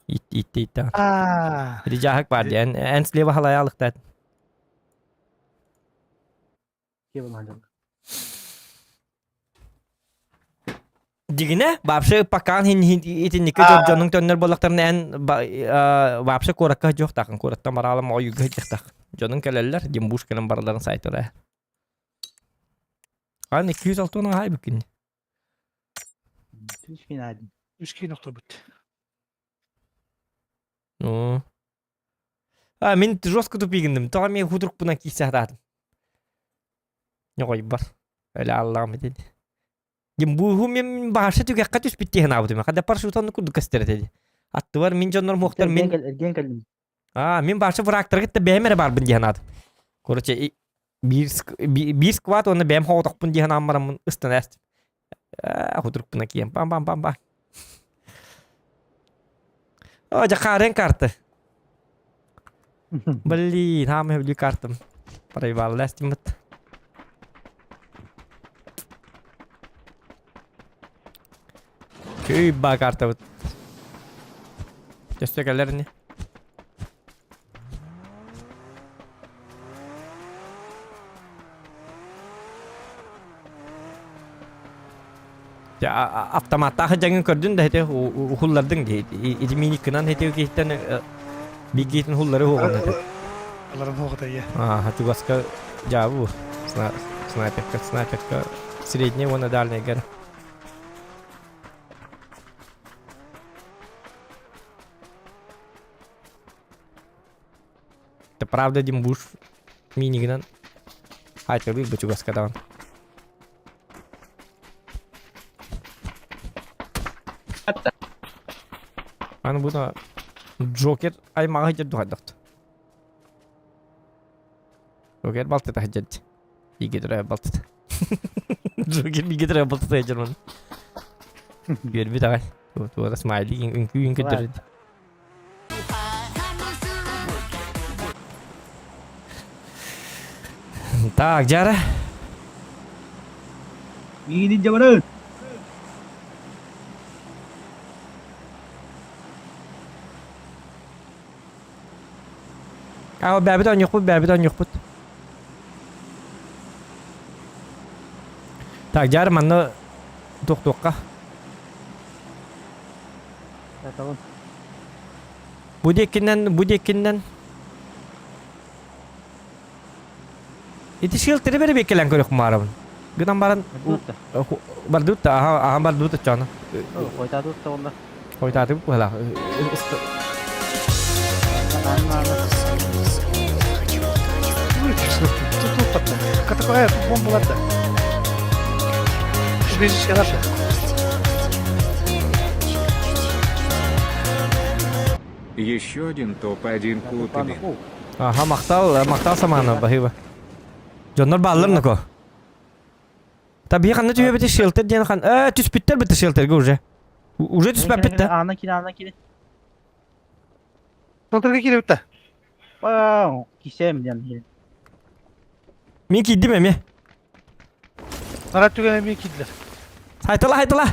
S1: Ит ит ит.
S4: А.
S1: Ити дьаһак бар дии. Эн эн слева халаялыктаат. Дигинэ, вообще пока итинникке дьонуҥ төннөр буоллахтарына эн вообще куоракка дьуохтаахын, куораттан бараалам ойууга дьиэхтаах. Дьонуҥ кэлэллэр, Димбуш кэлэн баралларын сайтара. Ан 206 аһай бүккүн.
S4: Үс киин охтобут.
S1: Ну. А, мин жестко тупигинным. Тоҕо мен худурукпунан киирсэ сатаатым. Ньоҕойбор. Өлө аллаам этин. Дим буһу мен баһарша түгэххэ түспүт дии санаабытым. Хада парашютан курдук көстөр этэ. Аттыбар мин дьоннор муохтар мин
S8: Эрген кэллим.
S1: А, мин баһарша врагтарга кытта бэйэм эрэ барбын дии санаатым. Короче, биир сквад уонна бэйэм хоҕотохпун дии санаан бараммын ыстана эстим. Худурукпуна кием пам-пам-пам-пам. О, дьэ хаарыан карта. Блин, хаамай бүлүү картам. Проебал эстиммит. Күй ба картабыт. Өссө кэлэр ини. Автоматтаах дьаҥын көрдүн да ити ухуллардыҥ дии. Ити миниккынан ити киһиттэн бигиитин хуллары хуоҕун ити.
S4: Аларын хуоҕата иә.
S1: Аа, чугаска дьаабы снайперка, снайперка средний уонна дальнайгар. Это правда Димбуш минигинан айтылыр бу чугаска даҕан. Аны буна Джокер аймаҕа сылдьар дуһайдахт. Джокер балтыта сылдьар. Бигэ балтыта. Джокер бигэ балтыта сылдьар маны. Үөрбүт аҕай. Туора смайли үҥкүү үҥкүддэр. Так, Жара.
S8: Миигин дьабарын.
S1: А, бэбит оонньуохпут, бэбит оонньуохпут. Так, Жара, манна туох-туохха.
S8: Аталым.
S1: Бу диэкинэн, бу диэкинэн. Ити шелтере бэрэ кэлэн көрөх маарабын. Гынан баран бардыбыт да, аха, аха бардыбыт оччоно.
S8: Хойта тут онда.
S1: Хойта быһалаах.
S4: Тут Катакая тут бомбалар да. Убежище
S5: Еще один топ-1 Кутыбин.
S1: Аха, махтал, махтал самана, баһыыба. Дьоннор бааллар нако. Та биһи ханна түһэбити шелтер диэн хан түспүттэр бит шелтерге уже. Уже түспэппит да.
S8: Ана кире, ана кире.
S4: Шелтерге кире битте.
S8: Вау, кисем диэн кире.
S1: Мин киирдим эмиэ.
S4: Нарат түгэн эмиэ киирдилэр.
S1: Хайтала, хайтала.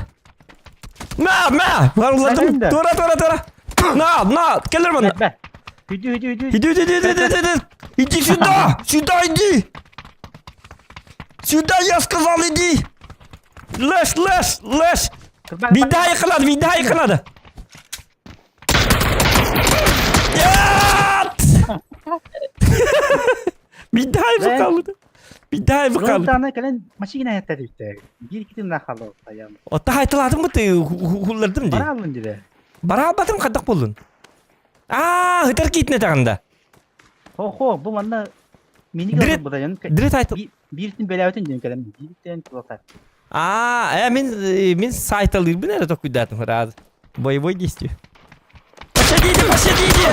S1: На, на! Барылладым. Тура, тура, тура. На, на, келер манна.
S8: Иди, иди, иди.
S1: Иди, иди, иди, иди, иди, иди. Иди сюда! Сюда иди! Сюда, я сказал, иди! Леш, леш, леш! Видай қылады, видай қылады! Нет! Видай қалды. Видай қалды.
S8: Ротаны кэлэн машина хаттар Биир китин нахалы таям.
S1: Отта хайтыладым бу ты хуллардым ди.
S8: Бара алын дире.
S1: Бара албатым қадақ болдun. Аа, хытар китне тағында.
S8: Хо-хо, бу манна мини
S1: Дрет-
S8: бу да
S1: Дрет айтыл.
S8: Бииртин бэлэбитин диэн кэлэн бииртен тулата.
S1: Аа, э, мин, э, мин сайталыырбын эрэ токуйдаатым раз. Боевой действие. Пощадите, пощадите!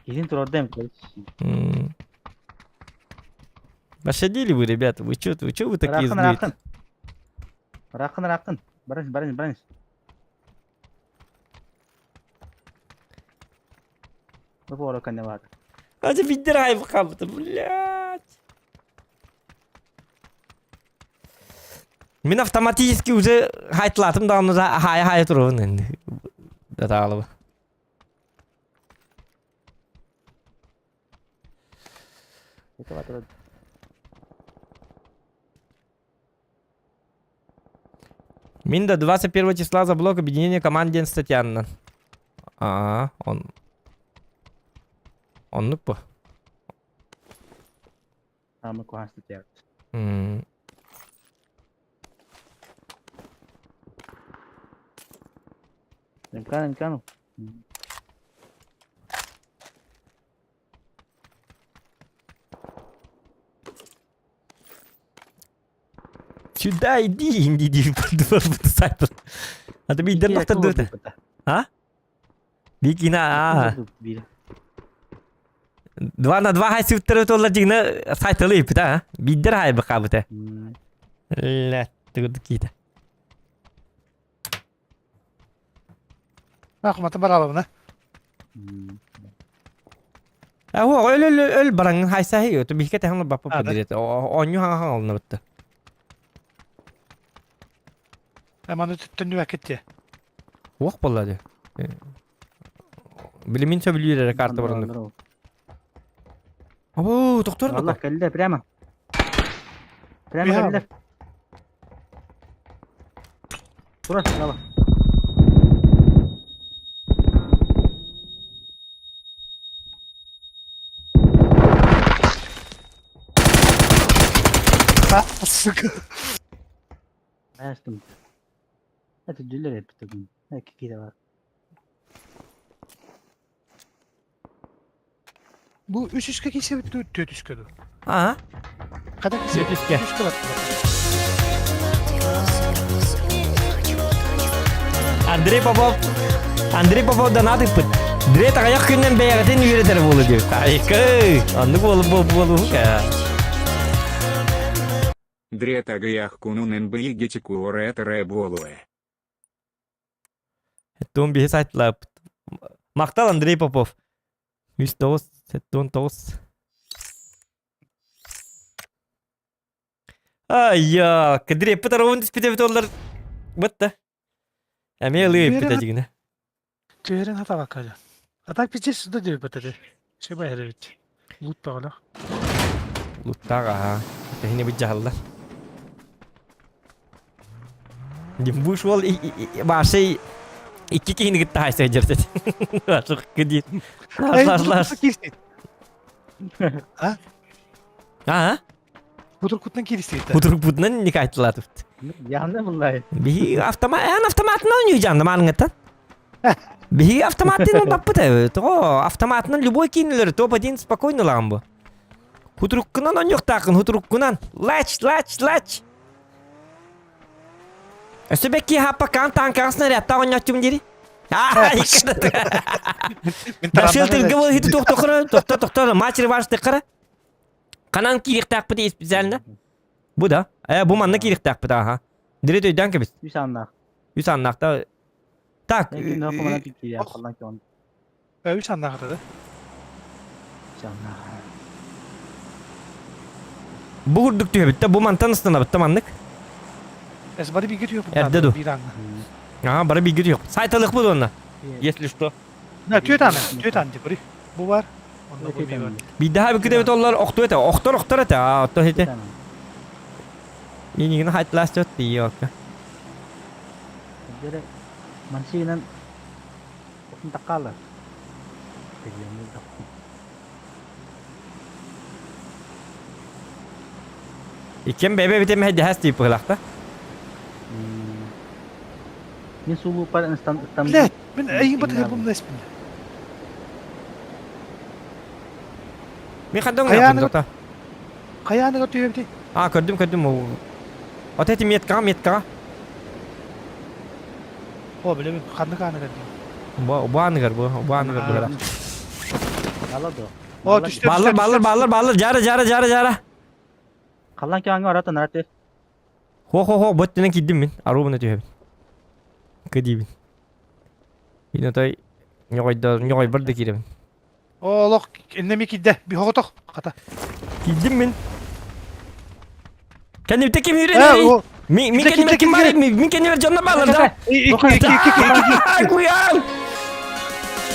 S8: Кизин турордем.
S1: М. Пощадили вы, ребята, вы чё, вы чё вы такие
S8: Ракын
S1: злые?
S8: ракын. Ракын ракын. Баран баран баран. Бу ора кане бар.
S1: А тебе драйв хаб блядь. Мин автоматически уже хайтлатым да оны хай хай турабын енді. Датаалыбы.
S8: Это бар.
S1: Мин до 21 числа за блок объединения команд диэн статьяннан. Аа, он... Оннук бу.
S8: Ама куһаҕан статья.
S1: М.
S8: Имкан имкан.
S1: Сюда иди, иди, иди, сайт. А ты биидер тохтор А? Бикина, аа. Два на два хайсыптары толлар дигна сайтылы ипит, а? Биддер хай бакабыта. Ля, тыгырды кита.
S4: Ахматы баралыбына.
S1: А о, өл өл өл бараңын хайса хи, өтө бихке тэхэн бапа
S4: А, да.
S1: пудирет. Оню хага хага олна битте.
S4: Маны түттөннү әкетте.
S1: Ох боллады. Билимин сөбүлүүр карта барынды. Або, доктор
S8: Алла кэллэ прямо. Прямо
S4: Бия.
S8: кэллэ. Турар, ала.
S4: Сука.
S8: Астым. Это дүллер эппит. Кире бар.
S4: Бу үс үскө кийсе бүттү, төрт үскө ду.
S1: Аа,
S4: Када кийсе?
S1: Төрт үскө.
S4: Үскө бар.
S1: Андрей Попов. Андрей Попов донат ыппыт. Дре тагаяк күннен бэйэгэтин үөрэтэр буолу диэбит. Айкы! Оннук буолу буолу
S5: Дрет агаях кунун нбигитикуоретре болуэ.
S1: Туун биһи сайтлааппыт. Махтал Андрей Попов. Үс тоҕус, сеттуон тоҕус. Айя, кыдыреппит аровун түспүтэ оллар бытта. Эмиэ ылыы эппитэ дьигинэ.
S4: Түһэрин хатабакка дьон. А так пиздец сюда деп бітеді. Все байрабит. Лут бағала.
S1: Луттаах аха. Тэһини быдьаһаллар. Димбуш уол баашай икки киһини кытта хайса дьэртет. Ашык кыдир. Лаш лаш.
S4: А?
S1: Аа?
S4: Бутыркутнан киристейт.
S1: Бутурукпутунан никайтылаатыбыт.
S8: Яны буллай.
S1: Биһи автомат эн автоматынан ойнуйдьаан мааныңыттан. Биһи автоматтын баппыт тоҕо автоматынан любой киинэлэр топ-1 спокойно ылаҕын бу. Хутуруккунан онньуохтааххын хутуруккунан. Лач, лач, лач. Өссө бэкки хаппакаан таанкаҕа снарядтаах оонньооччум дири. Шелтерге бол хити тохтохора, тохто тохто матч реванш тыккара. Ханан киириэхтаахпыт специально. Бу да. Э, бу манна киириэхтаахпыт аха. Дире өйдөөн кэбис.
S8: Үс аннаах.
S1: Үс аннаахта. Так.
S4: Үс аннаах да.
S8: Үс аннаах.
S1: Бу курдук түһэбит да, бу мантан ыстанабыт да маннык.
S4: Эс бары биге түйөп.
S1: Эрдэ ду. Ага, бары биге түйөп. Сайталык бу онна. Если что.
S4: Да, түөт аны, түөт аны дипри. Бу бар. Онно бу бар.
S1: Биирдэһэ бүкүдэбит оллар охту этэ, охтор охтор этэ, аа отто хите. Минигин хайтлаас чот тиийокка.
S8: Мансигынан отун таккаалар.
S1: Иккиэн бэйбэ битим хэддэхэс тиип быһылахта.
S8: Мин суулууппар ыстан
S4: Блядь, мин эйин батыгар бумна испин.
S1: Мин хаддың
S4: Хайааны-
S1: дота.
S4: Хайааныга түһэбити?
S1: А, көрдүм, көрдүм. От эти меткаға, меткаға.
S4: О, билебин, ханнык ааныгар диим.
S1: Бу аныгар, бу аныгар быһылах.
S8: Ала до.
S4: О, түстэ,
S1: Баллар,
S4: түстэ,
S1: баллар,
S4: түстэ.
S1: баллар, баллар, жара, жара, жара, жара.
S8: Халлан киаңа аратын араты.
S1: Хо-хо-хо, бөттенен киддим мин. Арубына түһэбин. Кыдибин. Мин отой ньоҕойдор, ньоҕойбор да киирэбин.
S4: О, олох, иннеми кидде, бихоготох, хата.
S1: Киддим мин. Кэннибитте ким
S4: Э,
S1: үүрэн
S4: о,
S1: Мин мин
S4: Кидде,
S1: кэннибэр
S4: кидде,
S1: ким бар?
S4: кидде.
S1: Мин кэннибэр дьонно баалар да.
S4: икки, икки, икки, икки, икки.
S1: Куян!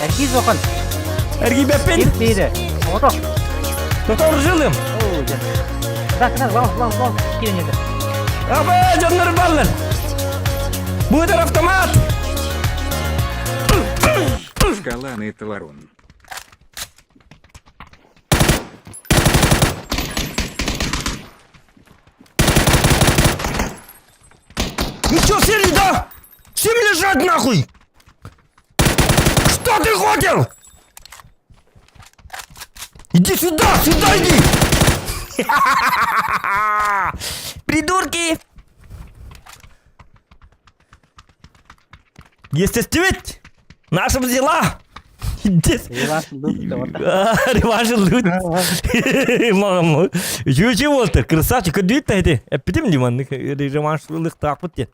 S8: Эргиз охан.
S1: Эргибеппин!
S8: Кип бире. Ото.
S1: Тотор жилым!
S8: Оо, жа. Так, так, лау, лау, лау. Кирен еді.
S1: Аба, дьоннор баалар! Бутер автомат!
S5: Шкаланы Таларун.
S1: Ну чё, сели, да? Всем лежать нахуй! Что ты хотел? Иди сюда, сюда иди! Придурки! Естественно, наша взяла!
S8: Реванш лут
S1: А, Реванш лут. Мам, үчүгэй буолтар, красавчик, көдүйт эти. Эппитим диман, реванш лыктаакпыт диэн.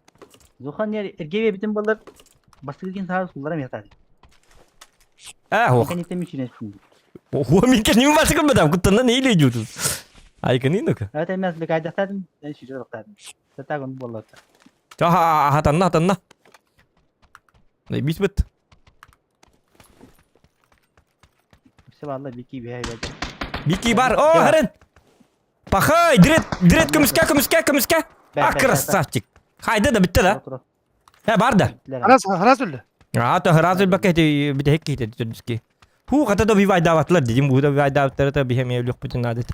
S8: Зохан эргебе битин балар бастыгын саар сулларам ятар.
S1: А, ох.
S8: Кенеттен мүчүнэспин.
S1: Ого, мен кеним басыкын бадам, куттанна не иле жутун. Айкын инука.
S8: Это эмес бекайдактадым, мен сүрө токтадым. Татагын болот.
S1: Аха, хатанна, хатанна. Бис бит.
S8: Все валла бики бей бей.
S1: Бики бар. О, харен. Пахай, дрет, дрет көмүскә, көмүскә, көмүскә. А, красавчик. Хайда да битте да. Э, бар да.
S4: Раз, раз өллө.
S1: А, то разы бака эти битек ките түдүски. Ху, ката да бивай даватлар дедим, бу да бивай даватлар та бихем евлюк бүтүн адет.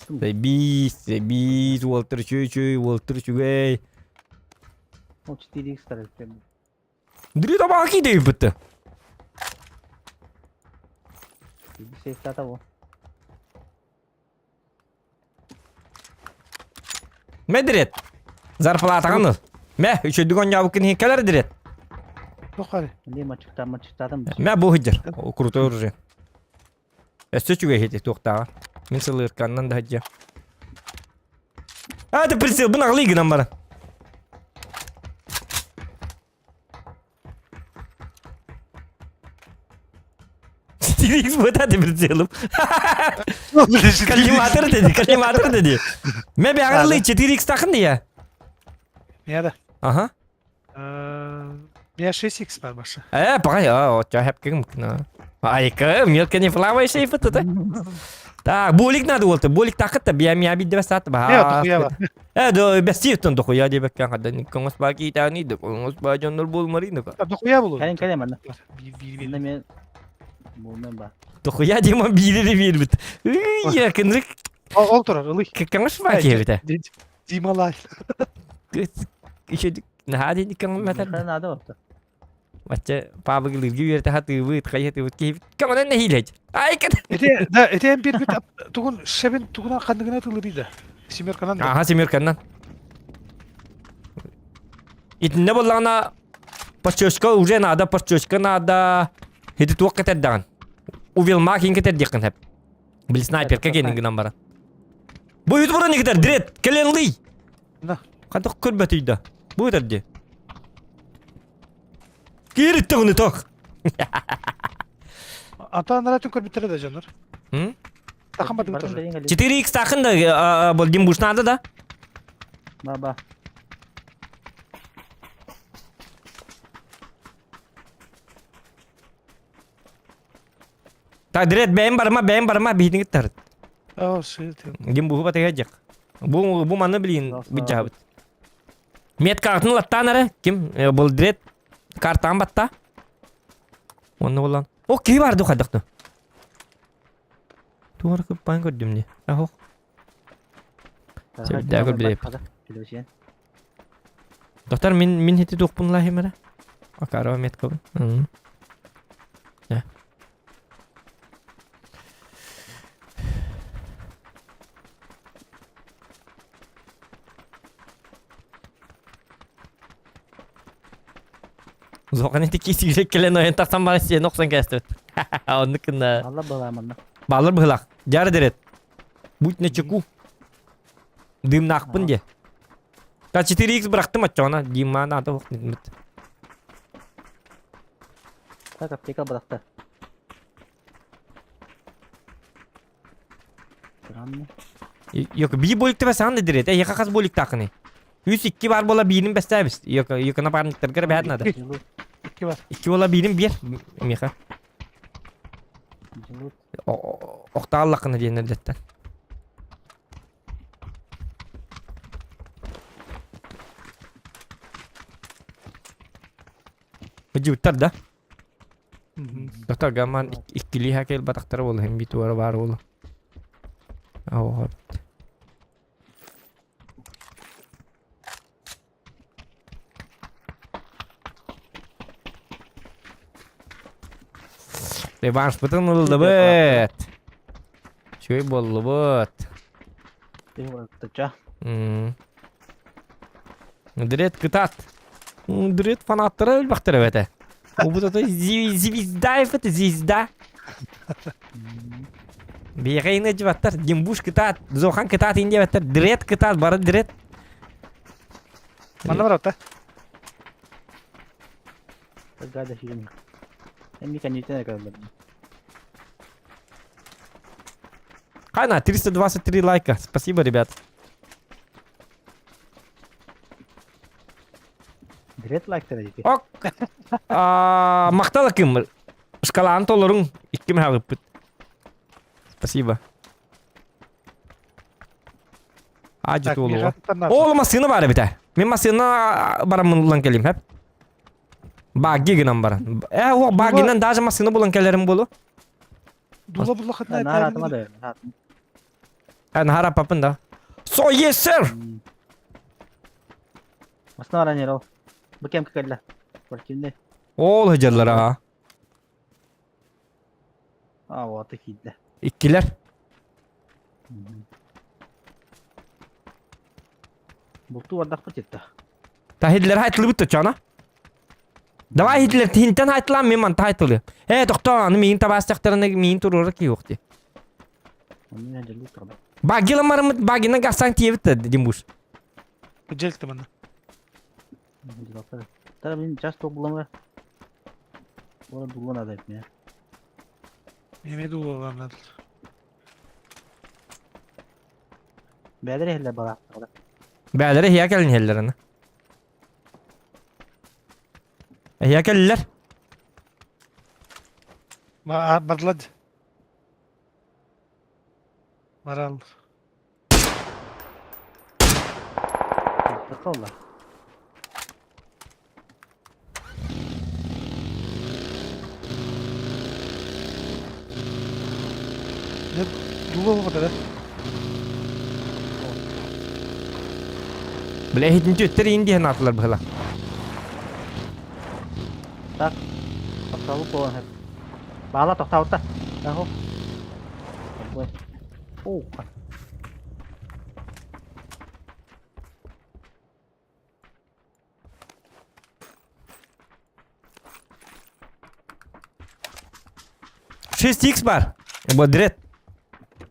S1: Бис, бис, Уолтер чүй чүй, Уолтер чүгей.
S8: О 4x тарап.
S1: Дрит абаки дейп битте.
S8: Сейф тата бу.
S1: Медрет. Зарплатаңын. Мә, үчөдүгөн жабыкын хекелер дирет.
S4: Тохари.
S8: Эми мачыкта мачыктадым.
S1: Мә бу хыджыр. Крутой оружие. Өссө чүгей хете туктага. Мин сылырканнан да хыджа. А, ты прицел, бу наглый гынан бара. Тирикс вот это прицелом. Коллиматор dedi, коллиматор dedi. Мә бәгәрле 4x тақын дия.
S4: Меня да.
S1: Ага.
S4: Меня 6x бар башы.
S1: Э, пагай, а, вот я хәп кем. Айка, мелко не плаваешь и вот это. Так, болик надо болды. Болик тақыт та бия мия бидде сат ба.
S4: Не, дохуя ба.
S1: Э, до бестиftен дохуя деп кан хада коңос ба китани де коңос ба жоннор болмари ну.
S4: Дохуя болу.
S8: Кален кален мана.
S4: Bir bir bir.
S8: Мен мен бу мен ба.
S1: Дохуя дема бири бир бит. Я кенрик
S4: Ол турар, ылый.
S1: коңос ба кебите.
S4: Дималай.
S1: Еще наһаа коңос мәтәр.
S8: Надо вот.
S1: Бачча пабыгылыргы берте хаты быт кайты быт кеп. Коңон нехилеч. Ай кет.
S4: Эте, да, эте бир бит тугун шебин тугуна кандыгына тылырый да. Семерканан да.
S1: Аха семерканнан. Итинне боллаҕына подчёска уже надо, подчёска надо. Ити туох кэтердэҕин. Увелма кин кэтердиэххин сөп. Били снайперка кэнин гынан баран. Бу үт буран икитер, дрет, кэлэн
S4: На.
S1: Хантах көрбөтүйдэ. Бу өтөрдү. Кириттэ тох.
S4: Антон Наратын көрбүттері да жаныр.
S1: М?
S4: Тахан бардым тоже.
S1: 4x тахын да бол дим буш надо да?
S8: Ба ба.
S1: Так, Дред, бэйэм барыма, бэйэм барыма, биһитин кыттарыт.
S4: О, сыт.
S1: Дим буһу батыга дьек. Бу маны билин быдьаабыт. Мет картын латтаан эрэ. Ким? Бұл Дред картаан батта. Онно болан. О, киһи бар ду хайдах Тугар кыппаан көрдүм не. Ахох. Сөбүдээҕи билэп. Доктор, мин хити туохпун лахим эрэ. Акарова меткабын. Зоқан ити кисиилек кэлэн ойон тахсан баран сиэн охсон кээстибит. Оннук гына.
S8: Алла балааманна.
S1: Балыр быһылах. Дьар дерет. Будь начеку. Дымнаахпын де. Та 4x бырахтым оччоҕуна. Дима наада ох нитмит.
S8: Так, аптека бырахта. Странно.
S1: Yok bir боликте бәсән дә дирет. Э, хас болик тақыны. Үс икки бар бола биирин бәстәбез. Yok, yok напарниктарга бәһәт надо.
S8: Желудь,
S4: Икки бар.
S1: Икки бола биирин бир. Миха.
S8: желудь.
S1: Охтааллақына диэн эрдэттэн. Быдьыбыттар да? Доктор Гаман иккилии хакел батахтара буолла, хим битуара баар буолла. Оҕо. Реваншпытын ыллыбыт. Үчүгэй буоллубут.
S8: Тыча.
S1: Дред кытаат. Дред фанаттара өлбөхтөр эбэтэ. Убут ото звезда это звезда. Биэхэйне дьыбаттар, Димбуш кытаат, Зохан кытаат индиэбэттэр, Дред кытаат, бары Дред.
S4: Манна барабыт,
S8: Гада фильм. Эми коньютен көрдüm.
S1: Хайна, 323 лайка. Спасибо, ребят.
S8: Дред лайктар дии.
S1: Ок. Махтал ким. Шкалаан толоруҥ икки мэһэҕиппит. Спасибо. Аадьы
S4: Так,
S1: туолуга.
S4: миэхэ
S1: Ол массыына баар эбитэ. Мин массыына бараммын ылан кэлим, хэп. Багги гынан баран. Э, о, баггинан даже массыына булан кэлэрим буолу.
S4: Дула буллахытына
S8: Наар атыма да.
S1: Э, нахара папын да. So yes, sir!
S8: Масна баран ер ол. Бу кем кэллэ? Квартирный.
S1: Ол хыдьаллар аа.
S8: А, вот киирдэ.
S1: Иккилэр.
S8: Бултуу бардахпыт етті.
S1: Та Хитлер хайтылыбыт точана. Давай Хитлер тинтен хайтылан мен манта хайтылы. Э, тохтоо, аны миин табаастахтарына миин туруора киюх ди.
S8: Оны мен жылы тұрды.
S1: Багила марымыт багина гасан тиебит да димбуш.
S4: Дьэлтэ манна.
S8: Тара мен жас тоқ буламы. Ора дулан адайып мен.
S4: Эмиэ дуулалаан
S8: Бәдір эхле бала.
S1: Бээлери хия кэлин хеллер аны. Хия кэллер.
S4: Бардылар. Марал.
S8: Тоқалла.
S4: Дула оҕото да.
S1: Бля хитин түттер иин диэн аатылар быһыла.
S8: Так. Тоқталып болған хеп. Бала тоқтауытта. Ахо. Ой. О.
S1: Шесть икс бар. Бу дред.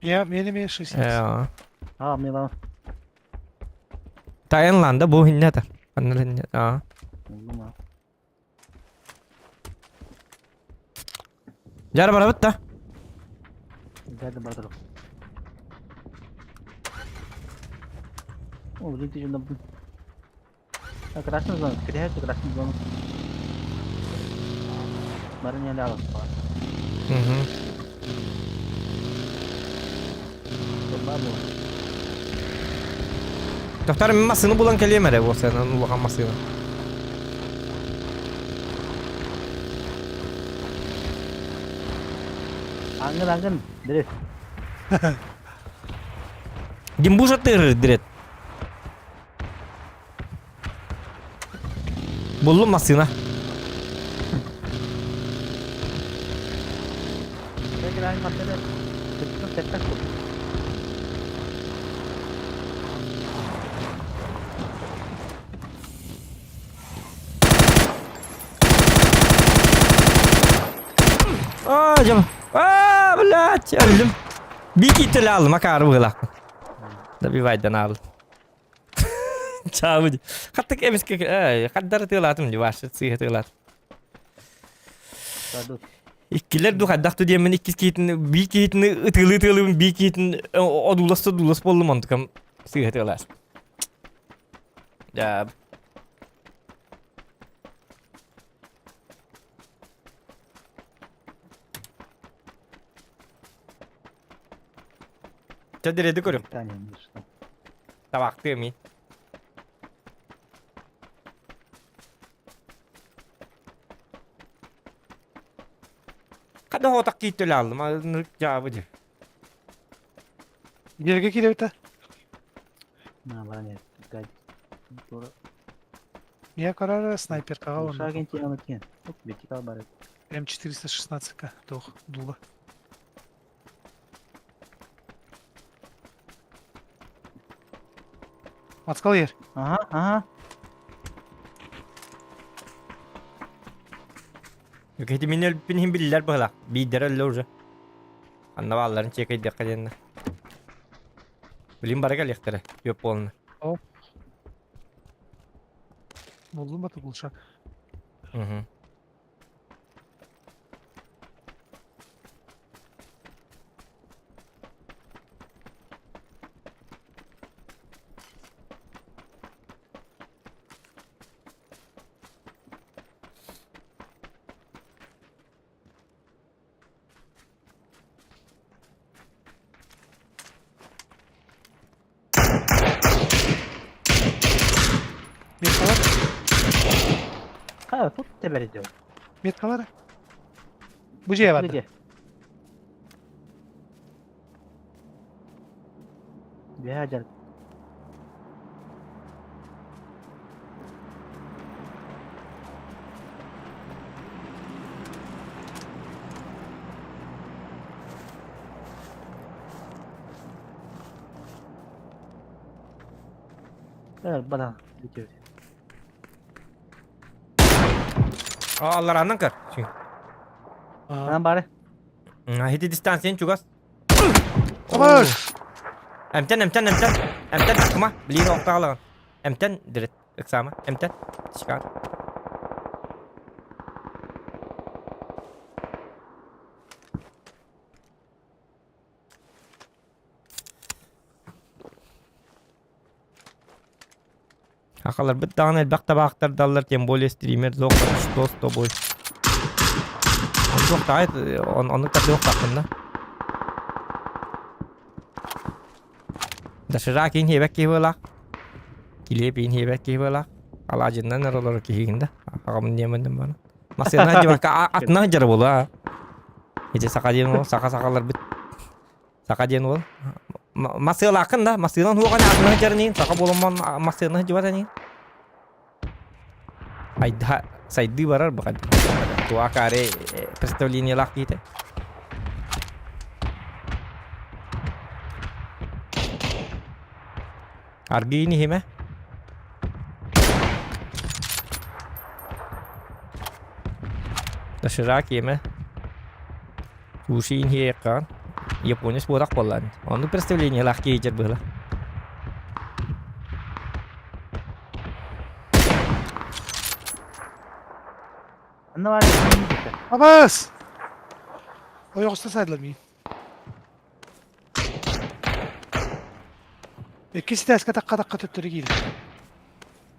S4: Я мени мен шесть.
S1: Э,
S8: А, мен ала.
S1: Тайынланды бу хиннетер. Аннар А. Жары барабыт да.
S8: Жарды бардырық. О, блин, ты же Так, красный зона, скорее всего, красный зона. Бары не алып.
S1: Угу. Тоқтар, мин массыына булан кэлиэм эрэ, уопсайынан улахан массыына.
S8: Аңгын, аңгын, дирет.
S1: Димбуша тыырыр, дирет. Буллум массыына. Аа, дьэ. Аа, блядь, өллүм. Биир кииттэлэ аалым, акаары быһыылаахпын. Добивайдан аалым. Чаабы дии. Хаттык эмискэ э, хардары тыалаатым дии, ваше сыыһа тыалаатым. Иккилэр ду хайдах ду диэммин иккис киһитин биир киһитин ытыылыы тыалыыбын биир киһитин одуулас одуулас буоллум онтукам сыыһа тыалаас. Дьаа. Чэ дирэди көрүм. Табахтыам мин. Хада хотак кииттөлө алдым. Аны жаабы дии.
S4: Дьиэргэ киирэбит Я көрөр снайперкаҕа уонна М416К туох дуула. Мацкал ер.
S8: Ага, ага.
S1: Кэти мин өлбүппүн иһин биллэр быһылаах. Биирдэрэ өллө уже. Анна баалларын чиэкэйдиэххэ диэннэ. Билин бары кэлиэхтэрэ. Үөп буолна.
S4: Булдум бата булшак.
S1: Угу.
S4: Меткалар.
S8: Ха, тут тебе идет.
S4: Меткалар. Бу дьиэ барда.
S8: Где? Бяжар. Бана бүтүөр.
S1: Аллараннан көр.
S8: Анан бары.
S1: Хити дистанциян чугас.
S4: Абаш!
S1: Эмтэн, эмтэн, эмтэн. Эмтэн такма. Блин, оқтағалаған. Эмтэн, дирет. Ыксама. Эмтэн. Шикар. Сахаларбыт даҕаны элбэх табаахтардаллар, тем более стример суох, что с тобой? Оннук оннук тардыахтаахпын да. Доширак иин хиэбэк киһи буолаах. Килиэп иин хиэбэк киһи буолаах. Алаадьыннан эрэ олорор киһигин да. Аҕам диэмэн бары. Массыына дьыбакка атына сылдьар буолуо. Ити саха диэн уол, саха сахаларбыт Саха диэн уол. Массыылааххын да, массыынан хуоҕан атына сылдьар саха буоламман массыына сылдьыбат ини. Айда сайдыы барар баҕа. Туа каре представлениелаах киһитэ. Аргыйын иһимэ. Доширак иэмэ. Суши иһиэххэ японец буолах буоллаан. Оннук представлениелаах киһи быһыла.
S8: Анна бар.
S4: Абас! Ойоҕосто сайдылар миин. Иккис этээскэ тахха-тахха төттөрү киирэр.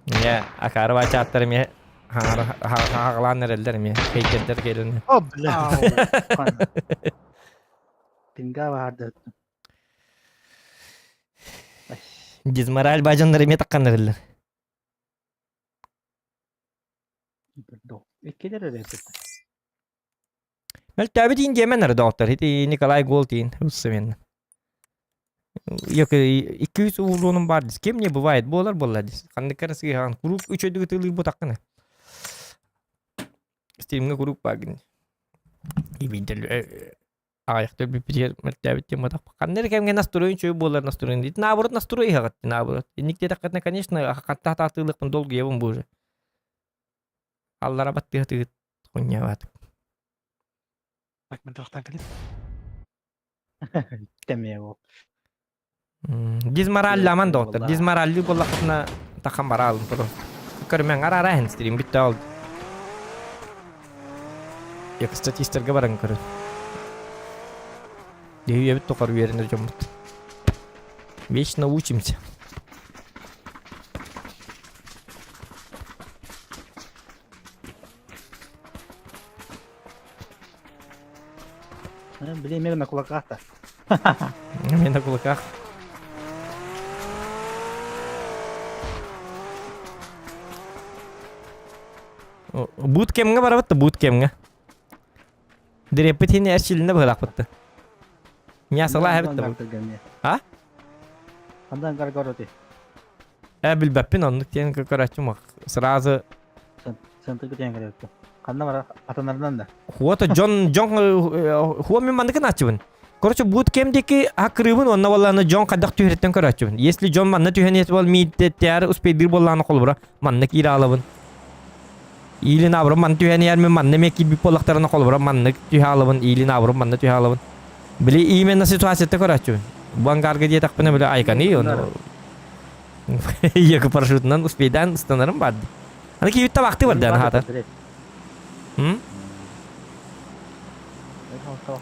S1: Эмиэ акаары баачааттар эмиэ хаҕалаан эрэллэр эмиэ хейтердэр кэлэн.
S4: О, бля.
S8: Ау. Пинга баарды.
S1: Дизмораль баажаннар эмиэ такканнарыллар.
S8: Иккилер эрэ кытта.
S1: Мөлтөөбүт иин диэмэн эрэ доҕоттор. Ити Николай Голд иин уссаменно. Икки үс уурунум бар дис. Кем не бывает, буолар буолла дис. Ханнык сыыһаан куруук үчөйдүк ытылыы бу таккына. Стримҥэ куруук баагын. Ибинтел аҕыйахта өлбүппүтүгэр мөлтөөбүт диэн буотах. Ханна эрэ кэмҥэ настройун үчүгэй буолар настройун диит. Наоборот настрой иһэҕит наоборот. Инник диэтэххитинэ, конечно, хатта хатаатыылыахпын долгуйабын бу уже. Аллара баттыһатыгыт хунньабат.
S4: Так мен тахтан кэлин.
S8: Тэмиэ ол.
S1: Дизморалламан доҕоттор. Дизмораллыы буоллаххытына тахан бараалын просто. Көрүмэҥ араара иһин стрим бүттэ ол. Як статисттерге баран көрүн. Дьиһүйэбит тухары үөрэнэр дьоммут. Вечно учимся.
S8: Блин, мен на кулаках-то.
S1: Мен на кулаках. Буткемҥа барабыт да буткемҥа. Диреппит хини эрчилинэ быһылаахпытты. Мясалаа эбит да. А?
S8: Хандан гаргороти.
S1: Э билбэппин оннук диэн көрөөччүм сразу
S8: Сантыгы диэн көрөөччү. Ханна бара атанарынан да.
S1: Хуота дьон дьон хуо мен маннык нааччыбын. Короче, буткем диэки акырыыбын онно боллааны дьон хайдах түһэриттэн көрөөччүбүн. Если дьон манна түһэн иэт бол мииттээр успейдир боллааны холобура манна киирэ алабын. Иилин абырым манна түһэн иһэр мен манна эмиэ киирбит буоллахтарына холобура маннык түһэ алабын, иилин абырым манна түһэ алабын. Били именно ситуацията көрөөччүбүн. Бу ангарга диэтэхпинэ били айканы ону Екі парашютынан успейдаан ыстанарым барды. Аны киһи табахты барды аны хаата.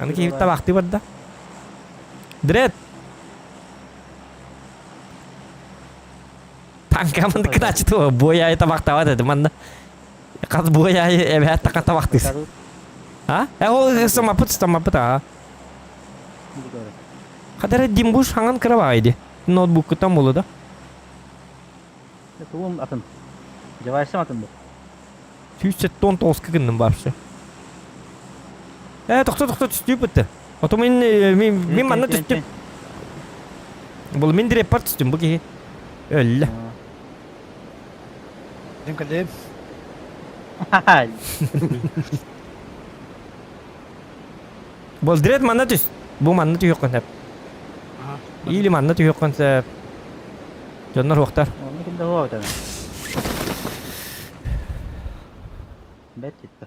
S1: Аны киһи табахты барда. Дред. Танкамын кытачы туо буяй табахтабат эти манна. Хас буяй эбэт така табахтыс. А? Э ол самапыт самапыт а. Хадара димбуш хаңан кыра Ноутбуккуттан буолуо да?
S8: Тугум атын. Девайсым атын бу.
S1: 179 гынным вообще. Э, тохто, тохто, түстүү бытты. Ото мен мен мен манна түстүм. Бұл мен репорт түстүм бу киһи. Өллө.
S4: Дим кэллим.
S1: Бол дред манна түс. Бу манна түһүөххүн сөп. Или манна түһүөххүн сөп. Дьоннор уохтар.
S8: Онно ким да хуа өтөмө. Бэт титта.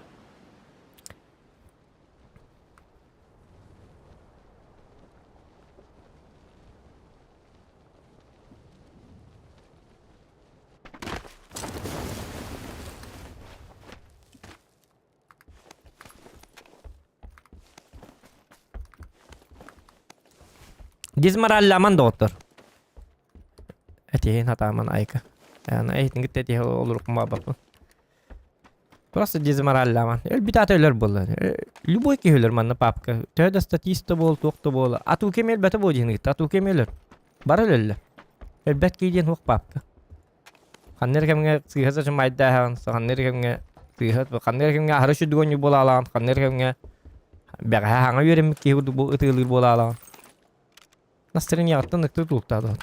S1: Дизморалламан доҕоттор. Этиһин хатааман айка. Аны эһитин кытта этиһэ олоруккун баабаппын. Просто дизморалламан. Өлбүт аата өлөр буолла. Любой киһи өлөр манна папка. Төһө да статиста буол, туох да буола. Атуу кэм өлбөтө буо диэн ыытта. Атуу кэм өлөр. Бары өлөллөр. Өлбөт киһи диэн суох папка. Ханна эрэ кэмҥэ сыыһа сачымайдааһын, ханна эрэ кэмҥэ сыыһа, ханна эрэ кэмҥэ аһары сүрдүк оонньуур буолаалаҕын, ханна эрэ кэмҥэ бэҕэһээ саҥа үөрэммит киһи курдук бу ытыалыыр буолаалаҕын. Настроениеҕыттан ыкты тулуктаах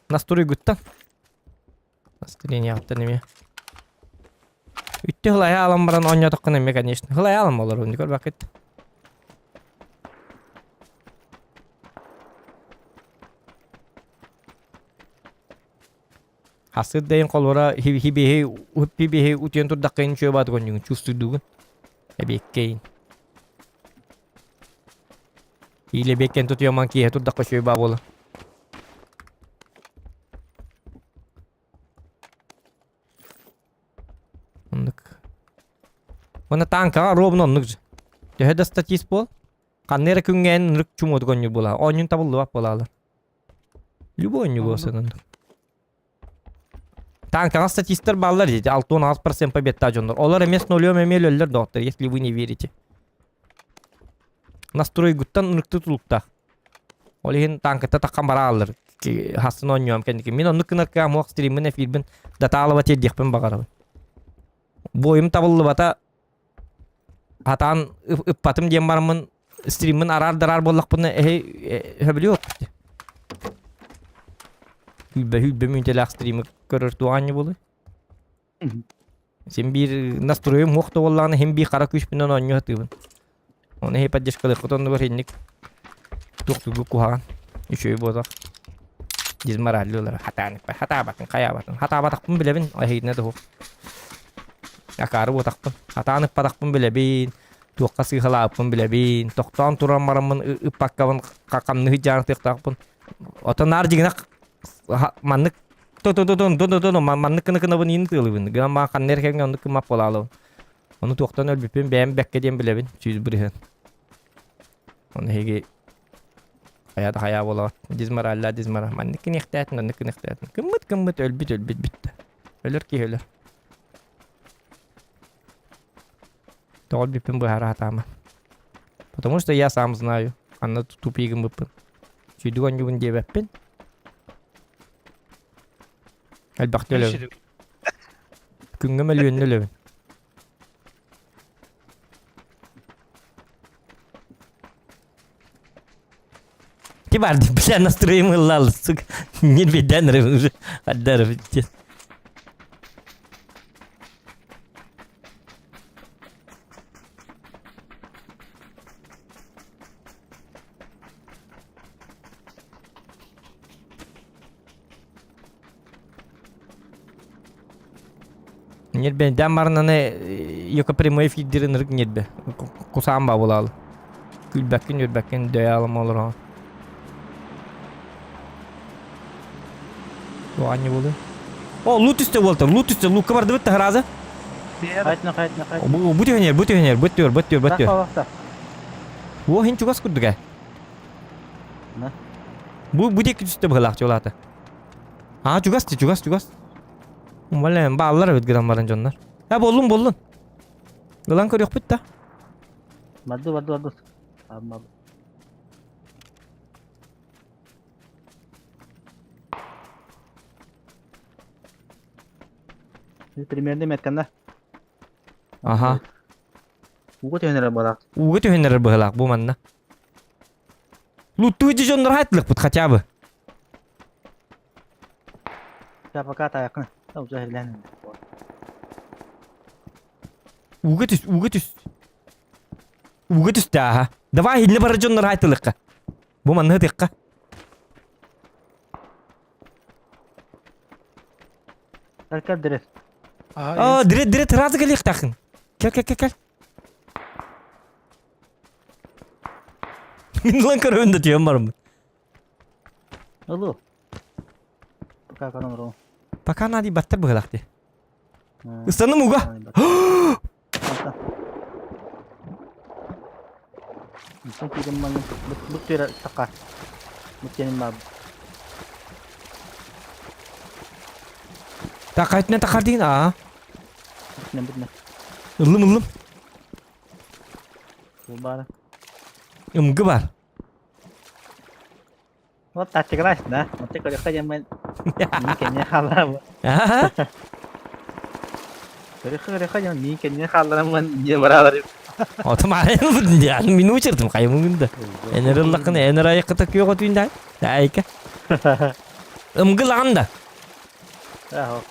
S1: Настроигуттан. Настроениеҕыттан эмиэ. Үттү хылайа алан баран оонньоотоххуна эмиэ, конечно. Хылайа алан болор, көрбөккүт. Хасыр дэйин холура хибиһи хиппибиһи утуйан турдаххын үчүгэй баатык онньугун чувствуйдуугун. Эбиэккэйин. Или эбиэккэн тутуйаман киэһэ турдахха үчүгэй баа буола. Оннук. Уонна танкаҕа ровно оннук же. Төһө да статист буол, ханна эрэ күҥҥэ эн ынырык чумуотук онньуур буолаа. Оонньуун табыллыбат буолаалар. Любой оонньуу буолсан Танкаҕа статистар бааллар дии, 68% победтаах дьоннор. Олор эмиэ с нулем эмиэ өлөллөр доҕоттор, если вы не верите. Настройгуттан ынырыктыы тулуктаах. Ол иһин танката таххан барааллар. Хасын оонньуом кэнники. Мин оннук гынар кыаҕым стриммин эфирбин датаалаба тиэрдиэхпин баҕарабын. Буойум табыллыбата хатаан ыппатым диэн бараммын стриммин араар-дараар буоллахпына эһи хөбүлүө оппут. Хүлбэ хүлбэ мүнтэлээх стримы көрөр туох анньы буолуй? Син биир настройум суох да буоллаҕына син биир хара күүспүнэн оонньуу сатыыбын. Ону эһи поддержкалыаххыт оннугар инник туох тугу куһаҕан үчүгэй буолар. Дизмораллыылара хатаан хатаабатын хайаабатын хатаабатахпын билэбин эһигинэ да суох. Акаары буотахпын хатаан ыппатахпын билэбин туохха сыыһалаабыппын билэбин тохтоон туран бараммын ыппаккабын хамныһы дьаанытыахтаахпын Оттон наар дьиҥинэ маннык ту-ту-ту-тун ту-ту-тун маннык гына гынабын иин тыалыбын. Гынан маа ханна эрэ кэмҥэ оннук гыммат буолаалыбын. Ону туохтан өлбүппүн бэйэм бэккэ диэн билэбин 100%. Ону эһиги хайа да хайаа буолаҕыт. Дизморалла дизмора. Маннык киниэхтээтин, оннук киниэхтээтин. Кыммыт кыммыт өлбүт өлбүт бүттэ. Өлөр киһи өлөр. Тоҕо өлбүппүн быһаара сатаама. Потому что я сам знаю, ханна тупик гыммыппын. Сүйдүк оонньуубун диэбэппин. Элбэхтэ өлөбүн. Күҥҥэ мөлүйүөннэ өлөбүн. Ти бар, бля, настроение ыллал, сука. Не беда, уже. Отдаров, Нербе дәм барынаны йока прямой эфирдерин ырык нербе. Кусаан ба булалы. Күлбәккин үрбәккин дөйә алым олор. Туанни булды. О, лут үсте болтар, лут үсте, лукка барды бит таһразы.
S8: Хайтна, хайтна, хайтна.
S1: Бу бу түһенер, бу түһенер, бу түөр, бу түөр, бу түөр.
S8: Тахта,
S1: О, хин чугас курдук э.
S8: На.
S1: Бу бу диэки түстэ быһылаах чулаата. Аа, чугас ти, чугас, чугас. Блин, бааллар эбит гынан баран дьоннор. Э, боллун, боллун. Ылан көрүөхпүт да.
S8: Барды, барды, барды. Барды. Примерно метканда.
S1: Аха.
S8: Ууга түһэн эрэр быһылаах.
S1: Ууга түһэн эрэр быһылаах бу манна. Луттуу дьоннор хайтлыкпыт хотя бы.
S8: Сейчас пока тайакын. Уже херлен.
S1: Ууга түс, ууга түс. Ууга түстэ аха. Давай хилли бара дьоннор хайтылыкка. Бу манна тыкка.
S8: Кел дирет.
S1: А, дирет, дирет, сразу кэлиэхтааххын. Кел, кел, кел, кел. Мин ылан көрөбүн да түһэн бараммын.
S8: Алло. Пока көрөн олорон.
S1: Пока нади баттар быһылаах дии. Ыстанным уга.
S8: Мин киирэн манна бу түөрэ сака. Бу тиэнин баар.
S1: Такайтына такар дейін аа.
S8: Бүтүнэ бүтүнэ.
S1: Ыллым ыллым.
S8: Бу баар.
S1: Ымгы бар.
S8: Вот тачыгылас да. Оте көрөххө диэммин мин кэннэ хаалларам.
S1: Аа.
S8: Көрөххө көрөххө диэн мин кэннэ хааллараммын дьиэ бараалар.
S1: Отум арайын диэн мин учырдым хайымын да. Энер ыллакын энер айыккыта күөх өтүүн да. Айка. Ымгылаган да.
S8: Ахо.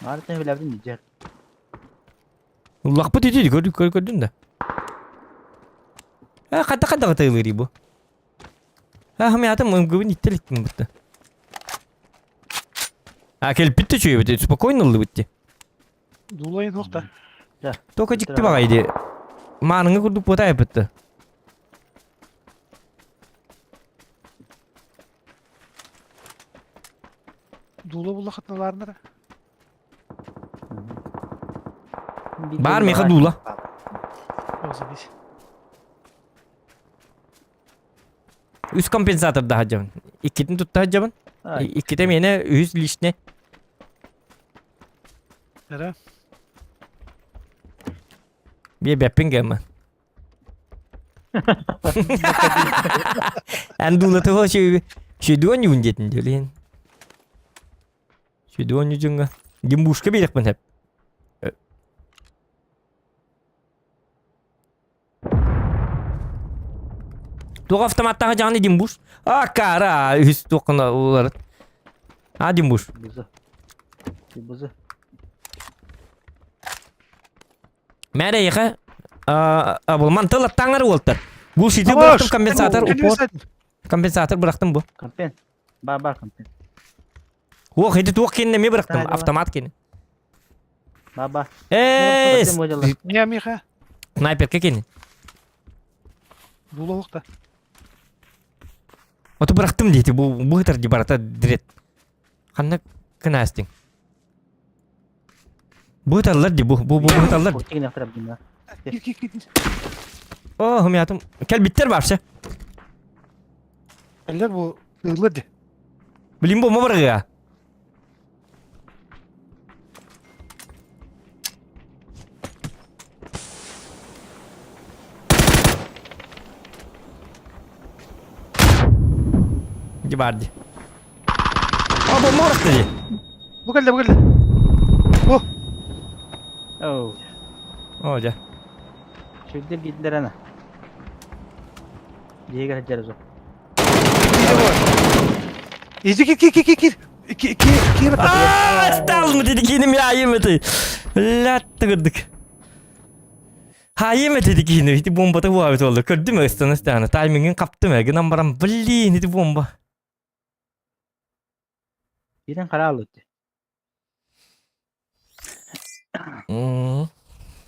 S8: Мартын билэбин дьиэ.
S1: Уллахпыт үтү көрдүк көр көрдүн да. Э хата хата тыылыри бу. А хамятым ымгыбын иттелиттин бутта. А келпит те чуйбит, спокойно ыллыбыт ти.
S4: Дуулайын хуохта.
S1: Только дьикти баҕайы Мааныҥы курдук буота айбытты.
S4: Дуула буллахытналаарнара.
S1: Бар меха дуула.
S4: Озабись.
S1: Үс компенсатор да сылдьабын. Иккитин тутта сылдьабын. Иккитэ миэнэ үһүс лишне.
S4: Эрэ.
S1: Биэрбэппин гэммин. Эн дуулата вообще. Шедуон юун диэтин диэлиэн. Шедуон южунга. Димбушка биэрэхпин хэп. Туох автоматтаах дьаҕаны Димбуш? А, кара, үһүс туоххана уларыт. А, Димбуш.
S8: Бузы. Бузы.
S1: Мәрэ ехе. А, бұл мантыл аттаңар уолтар. Бұл шити бырақтым компенсатор, упор. Компенсатор бырақтым бұл.
S8: Компен. Бар бар компен.
S1: Ох, эти туох кенне ме бырақтым, автомат кенне.
S8: Баба.
S1: Эй!
S4: Не, Миха.
S1: Снайперка кенне.
S4: Дулолукта.
S1: Оту бырақтым дейді, бұл бұғытар ди барата дирет. Ханна кынастың. Бұғытарлар ди, бұл бұл бұғытарлар ди.
S4: Кир кир кир.
S1: О, хумятым. Кел биттер баршы.
S4: Эллер бу ылыр ди.
S1: Билим бу мабырга. Ди бар ди. О, бу морохты ди.
S4: Бу келди, бу келди. Бу.
S8: Оу.
S1: О, дьэ.
S8: Шүрдер киирдилэр ана. Биһиги сылдьар zo.
S4: Иди кир кир кир кир. Кир кир.
S1: Аа, стал dedi кииним яйым эти. Латты кырдык. Хайым эти киини ити бомбата буабит болду. Көрдүм ыстан ыстаны. Таймингин каптым э. Гынан барам, блин, ити бомба.
S8: Киирэн хара алыт.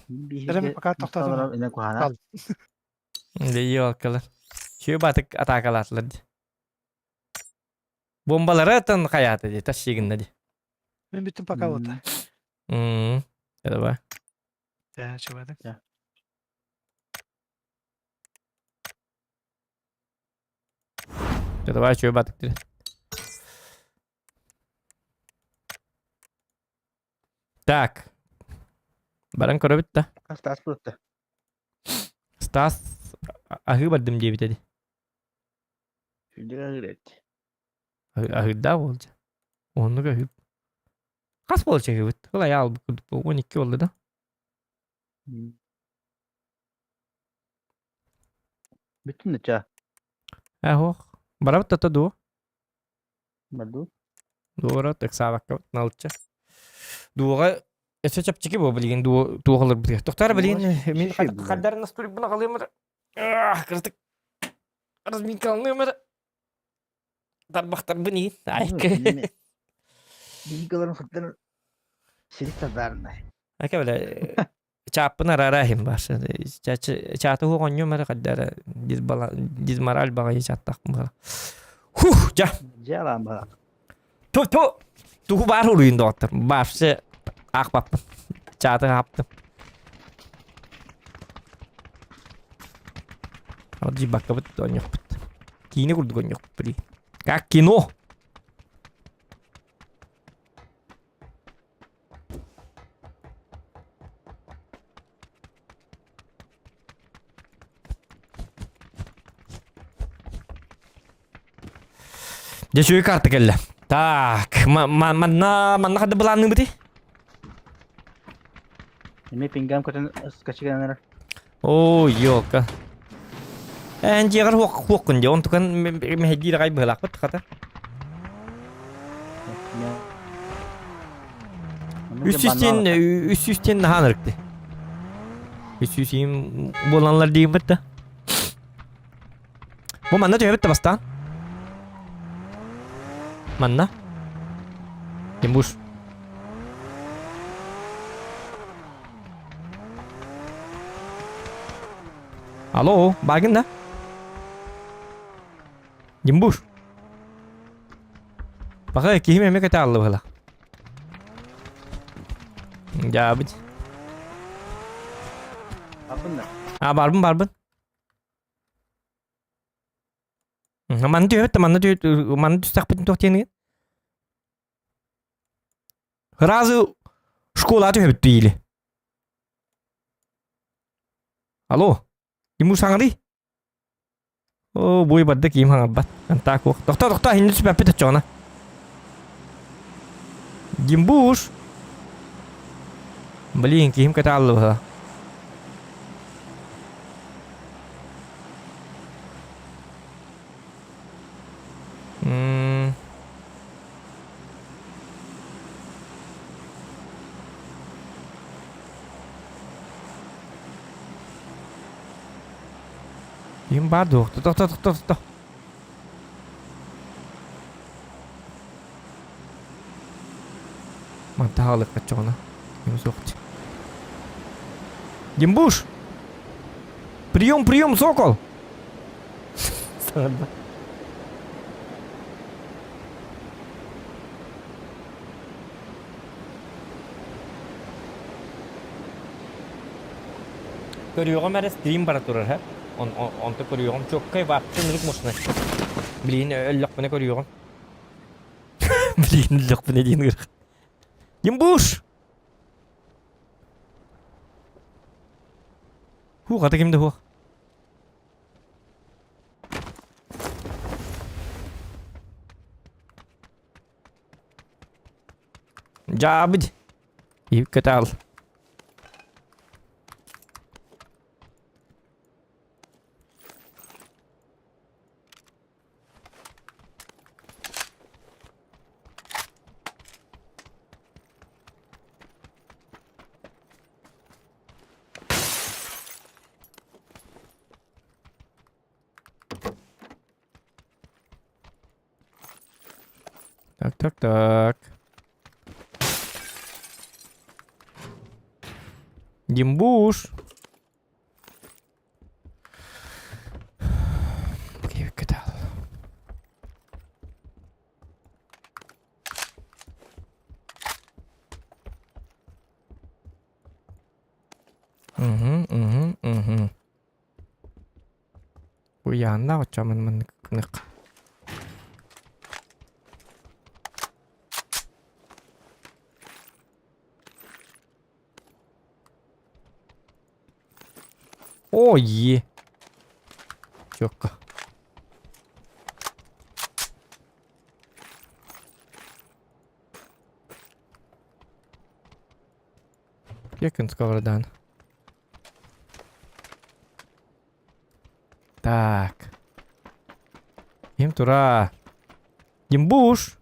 S4: Эрем пока тоқтатым.
S8: Инен кухана.
S1: Ёлкалар. Чү батык атакалаатылар ди. Бомбалары атын хайааты ди, тас сигинна ди.
S4: Мен бүттім пока вот.
S1: Давай.
S4: Да, чего это?
S1: Давай чү батык ди. Так. Баран көрөбүт да.
S8: Стас бурутта.
S1: Стас аһыы бардым диэбит эди. Аһыырдаах буолча. Оннук аһыы. Хас буолча аһыыбыт? Ол айаал 12 буолла да.
S8: Бүтүн да чаа.
S1: Ээ Барабыт тата дуо?
S8: Барду.
S1: Дуора ыксаабакка налычча. Дуоҕа өссө чэпчэки буо билигин дуо туох ыларбытыгар. Тохтоор билигин мин хардарын настуйбун аҕалыам эрэ. Кырытык разминкаланыам эрэ. Тарбахтарбын иин. Айка.
S8: Биһигаларын хаттан сирик тардарынай.
S1: Ака бile чааппын араарааһым баар. Чааты оҕонньуом эрэ хардара дизмораль баҕайы чааттаахпын баҕа. Хух, дьа.
S8: Дьэ баҕа.
S1: Ту ту тугу баар уруйун доҕоттор. Вообще аахпаппын. Чааты хаптым. Дьибаккабыт оонньуохпут. Киинэ курдук оонньуохпут блин. Как кино. Дьэ үчүгэй карта кэллэ. Так, манна манна хадда былаанныыбытый?
S8: Эми пингам көтөн скачыган эрэр.
S1: Оо, ёлка. Эн дьиэҕэр хуоххун дии, онтукан мэһэйдиир аҕай быһыылаахпыт хата. Үс сүүстэн үс сүүстэн наһаан ырыкты. Үс сүүс буоланлар диибит да. Бу манна түһэбит да бастаан. Манна. Тимбуш. Алло, багын да? Димбуш. Баха киһим эмэ кэтэ аллы быһыла. Дьаабыт.
S8: Барбын да.
S1: А барбын барбын. Манна түһэбит да манна түһ манна түстэхпитин туох диэний? Сразу школа түһэбит или? Алло, Тимур саҥарый? Оо, буй барда киим хаҥарбат. Контакт уох. Тохтоо, тохтоо, иһинни түспэппит оччоҕуна. Димбуш! Блин, киһим кэтэ аллыбыһа. М Ким баар дуо? Тохто, тохто, тохто. Манта хаалыахха чоҕуна. Ким суох. Димбуш! Прием, прием, сокол! Саҥарда. Көрүөҕүм эрэ стрим бара турар һэ. Он, онто көрүөҕүм чуоккай вообще ынырык мощный. Блин, өллөхпүнэ көрүөҕүм. Блин, өллөхпүнэ диэн ыарах. Димбуш! Хух, ата кимде хух? Дьаабыт. Иһиккэ таал. Так, так, так. Димбуш. Угу, угу, угу. Уйааннаах оччоҕо маннык гыныахха. Оо ии. Чёкко. Якин сковородан. Так. Ким тура? Димбуш!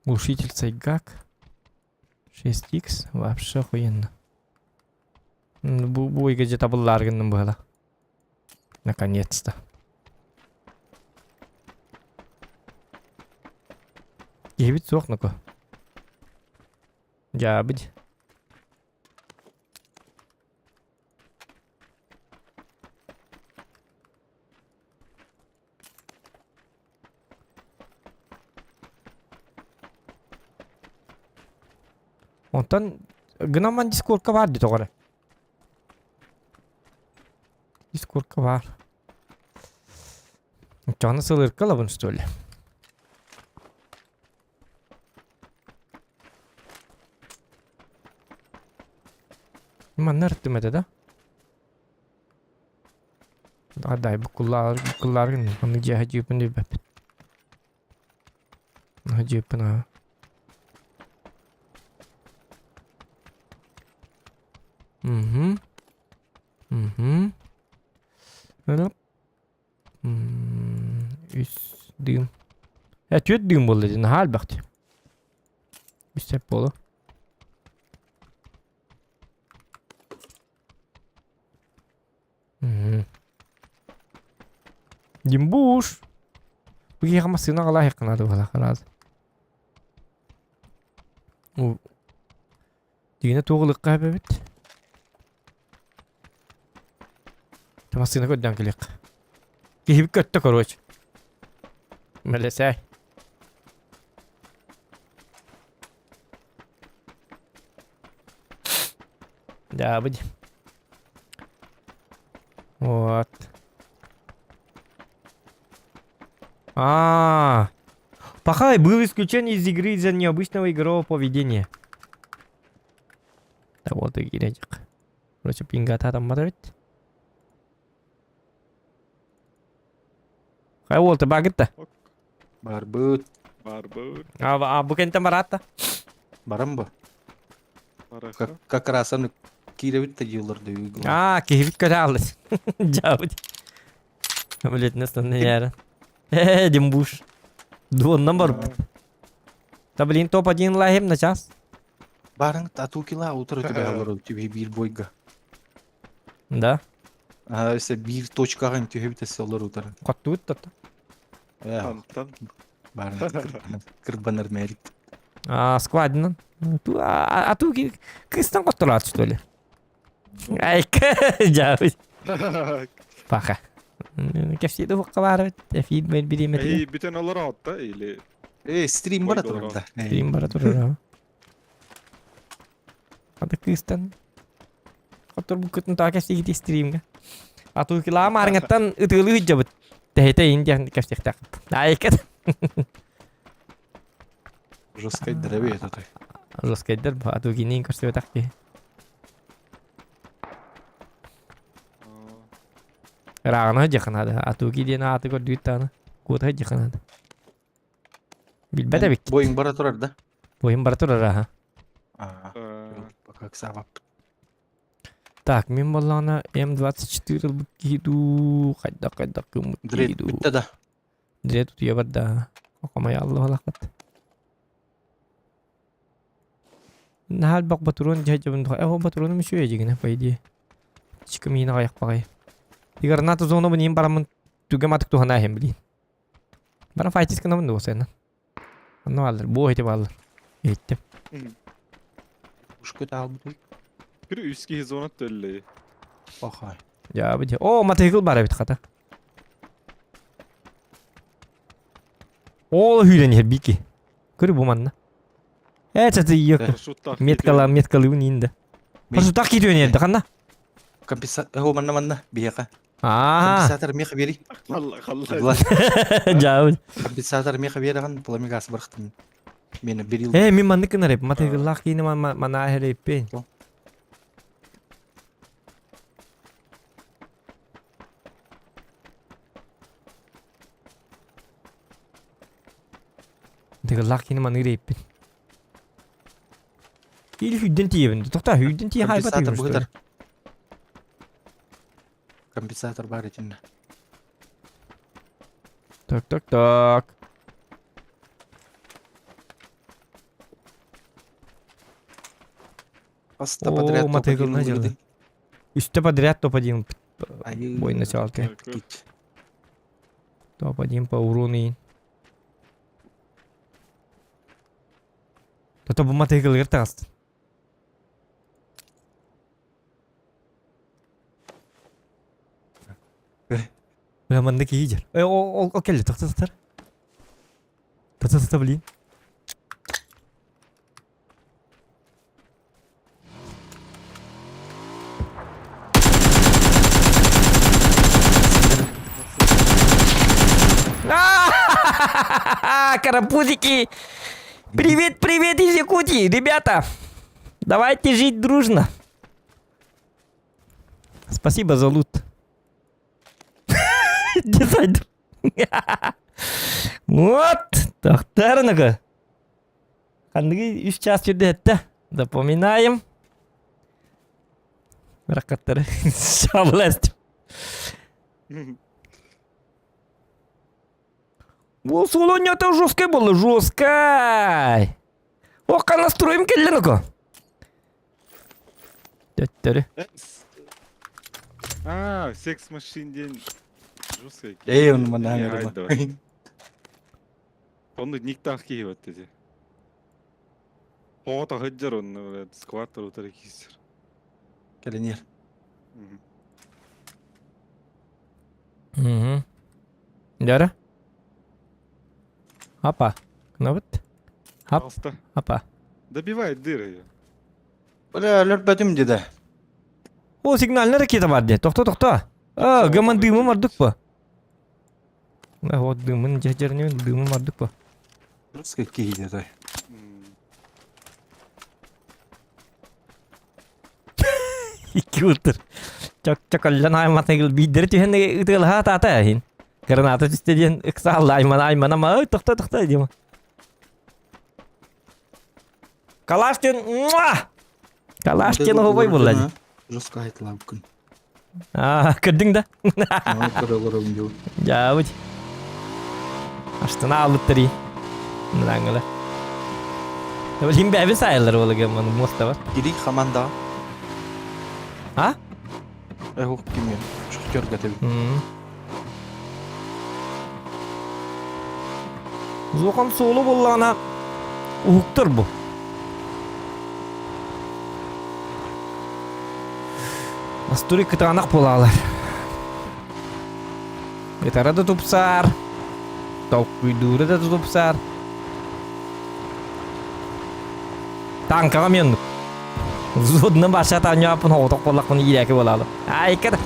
S1: Глушитель Сайгак. 6х. Вообще охуенно. Бу бу где табыллар гынным было. Наконец-то. Киһибит суох ноко. Дьаабыт. Онтон гынан дискордка баар дии тоҕо эрэ. Дискордка баар. Оччоҕуна сылырка ылабын что ли? Манна ырыттым этэ да? Дай буккуллаар буккуллааргын онну дьиэхэ дьиэппин билбэппин. Дьиэппин аа. Угу. Угу. Үс дыым. Э, түөрт дыым буолла дии, наһаа элбэх дии. Үс сөп буолуо. Димбуш! Бу киһиэхэ массыына аҕалаахыахха наада буолла раз. Дигинэ туох ылыахха эбэбит? Массыына көрдөөн кэлиэххэ. Киһибит көттө короче. Мэлэсээй. Дьаабыт. Вот. А, Пахай был исключен из игры из-за необычного игрового поведения. Да вот и киирээдьик. Короче, пингата там эбит. Хай уолта багытта.
S3: Барбыт.
S10: Барбыт.
S1: А, а бу кентен бараатта.
S3: Баран бу.
S10: Бараха.
S3: Как, как раз аны киирэбит да дьиэлэр да
S1: А, киһибит көтө аллыс. Жабыт. Блять, основные яра. Э, Димбуш. Дуоннан барбыт. Да блин, топ-1 лахим на час.
S3: Барың татукила утары түбэ олору түбэ биир бойга.
S1: Да.
S3: А, өсө биир точкаҕа түһэбит өссө олору утары.
S1: Коттуут тотто.
S3: Э,
S10: Антан.
S3: барың кырбанар мэрит.
S1: А, складынан. Ту, а, а ту кыстан коттолаат, что ли? Айка, жабыт. Паха. Кэфсиде хукка бар эфир бер биримети.
S10: Эй, бүтэн олор отта или
S3: Э, стрим бара
S10: Бойга
S3: турар да.
S1: Стрим бара турар. Ата кыстан. Хотор бу күтүн таа кэфсиги стримге. А ту кила марыңаттан ытылы жабыт. Тэхете индия кэфсихтак. Айка.
S3: Жесткай дырабе это той.
S1: Жесткайдер а ту кинин көрсөтак ки. Рағына жакынады. А ту ки диэн ааты көрдүүт тааны. Куота жакынады. Билбет эбик.
S3: Бойың бара турар да.
S1: Бойым бара турар аха.
S3: А, пока ксава.
S1: Так, мен боллаҕына М24 ылбыт киһи дуу, хайдах-хайдах гыммыт киһи
S3: Дред
S1: дуу.
S3: бүтте да.
S1: Дред утуйа барда. Окомай аллах. Наһаа элбэх ботуруон дьэ дьабын э ботуруонум үчүгэй дьигинэ по идее. Чикым миин аҕайах баҕайы. Игорната зона ним барамын түгэм атык туһана иһин билин. Баран файтис гынабын дуо сена. Онно бааллар, буо ити бааллар. Иһиттим.
S3: Ушку таалбыт.
S10: Бир үс киһи зона төллөй.
S3: Охай.
S1: Дьаабы дьэ. О, мотоцикл баар эбит хата. Ол хүйрен иһэр бики. Көрү бу манна. Э, чаты йок. Меткала, меткалыбын иинде. Парашюттаах киитүөн иэрдэ ханна?
S3: Компенсатор, о, манна манна, биһиэхэ.
S1: Аа.
S3: Компенсатор меха бери.
S10: Халла, халла.
S1: Жаабы.
S3: Компенсатор меха берахан, пламегас барахтын. Мені берил.
S1: Э, мин маннык гынар эп. Мотоцикллаах киини манаа иһэр Мотоцикллаах киини маныыр эппин. Или хүдден тиебин. Тохта, хүдден тие хайба
S3: Компенсатор
S1: тиебин, что ли?
S3: быһытар. Компенсатор бар итиннэ.
S1: Так, так, так.
S3: Аста
S1: О,
S3: подряд
S1: мотоциклына
S3: топ-один
S1: дьылы.
S3: выгоды.
S1: Үстэ подряд топ-1
S3: Айыы.
S1: бой началки.
S3: Кич.
S1: Топ-1 по урону. Тото бу мотоциклыгар таҕыстын. Бля, манна киһи дьэр. Э, ол ол кэллэ, тахса сытар. Тахса сыта, блин. А-ха-ха-ха-ха! Карапузики! Привет, привет из Якутии, ребята! Давайте жить дружно. Спасибо за лут. Дизайнер. Вот, тохтарныга. Ханныгы үс час жүрді Запоминаем. Ракаттары. Шабласть. Ол солоня-то жесткой было, жесткой. О, настроим келленко. Төттөрү.
S10: А, секс машин день. Жесткой.
S3: Эй, он манна
S10: Не,
S3: аңырма.
S10: ай, давай. Онны никтах киһи деди. Оҕото сылдьар онно, блядь, скваттер утары киирсэр.
S3: Кэлэнер.
S1: Угу. Дьара. Апа. Кынабыт. Хап.
S10: Пожалуйста.
S1: Апа.
S10: Добивай дыры.
S3: Бля, өлөрбөтүм диде.
S1: О, сигнальная ракета бар де. Тохто, тохто. А, гаман дымы мардык па. А, вот дымын жажарнен дымы мардык па.
S3: Русский киһи диде.
S1: Икки утыр. Чак чакаллан айматыгыл биддер түһен ытылха тата хин. Граната түстэ диэн ыксаалла аймана аймана ма ой тохто тохто дима. Калаш диэн муа! Калаш диэн оһобой буолла дии.
S3: Жестко айтылабыккын.
S1: Аа, көрдүҥ да?
S3: Көрө олоробун дьыл.
S1: Дьаабыт. Астына албыттар Мынаңылар. Билин бэбин сайылар буолуга маны муоста бар.
S3: Кири хаманда.
S1: А?
S3: Эхух кимге? Шахтерга тебит.
S1: Зохан суолу буоллаҕына уһуктар бу. Астури кытаанах буолаалар. Ытара да тупсаар, толкуйдуура да тупсаар. Танкаҕа мен взводна баша таанньааппын оҕотох буоллахпын иирээки буолаалы. Айка да.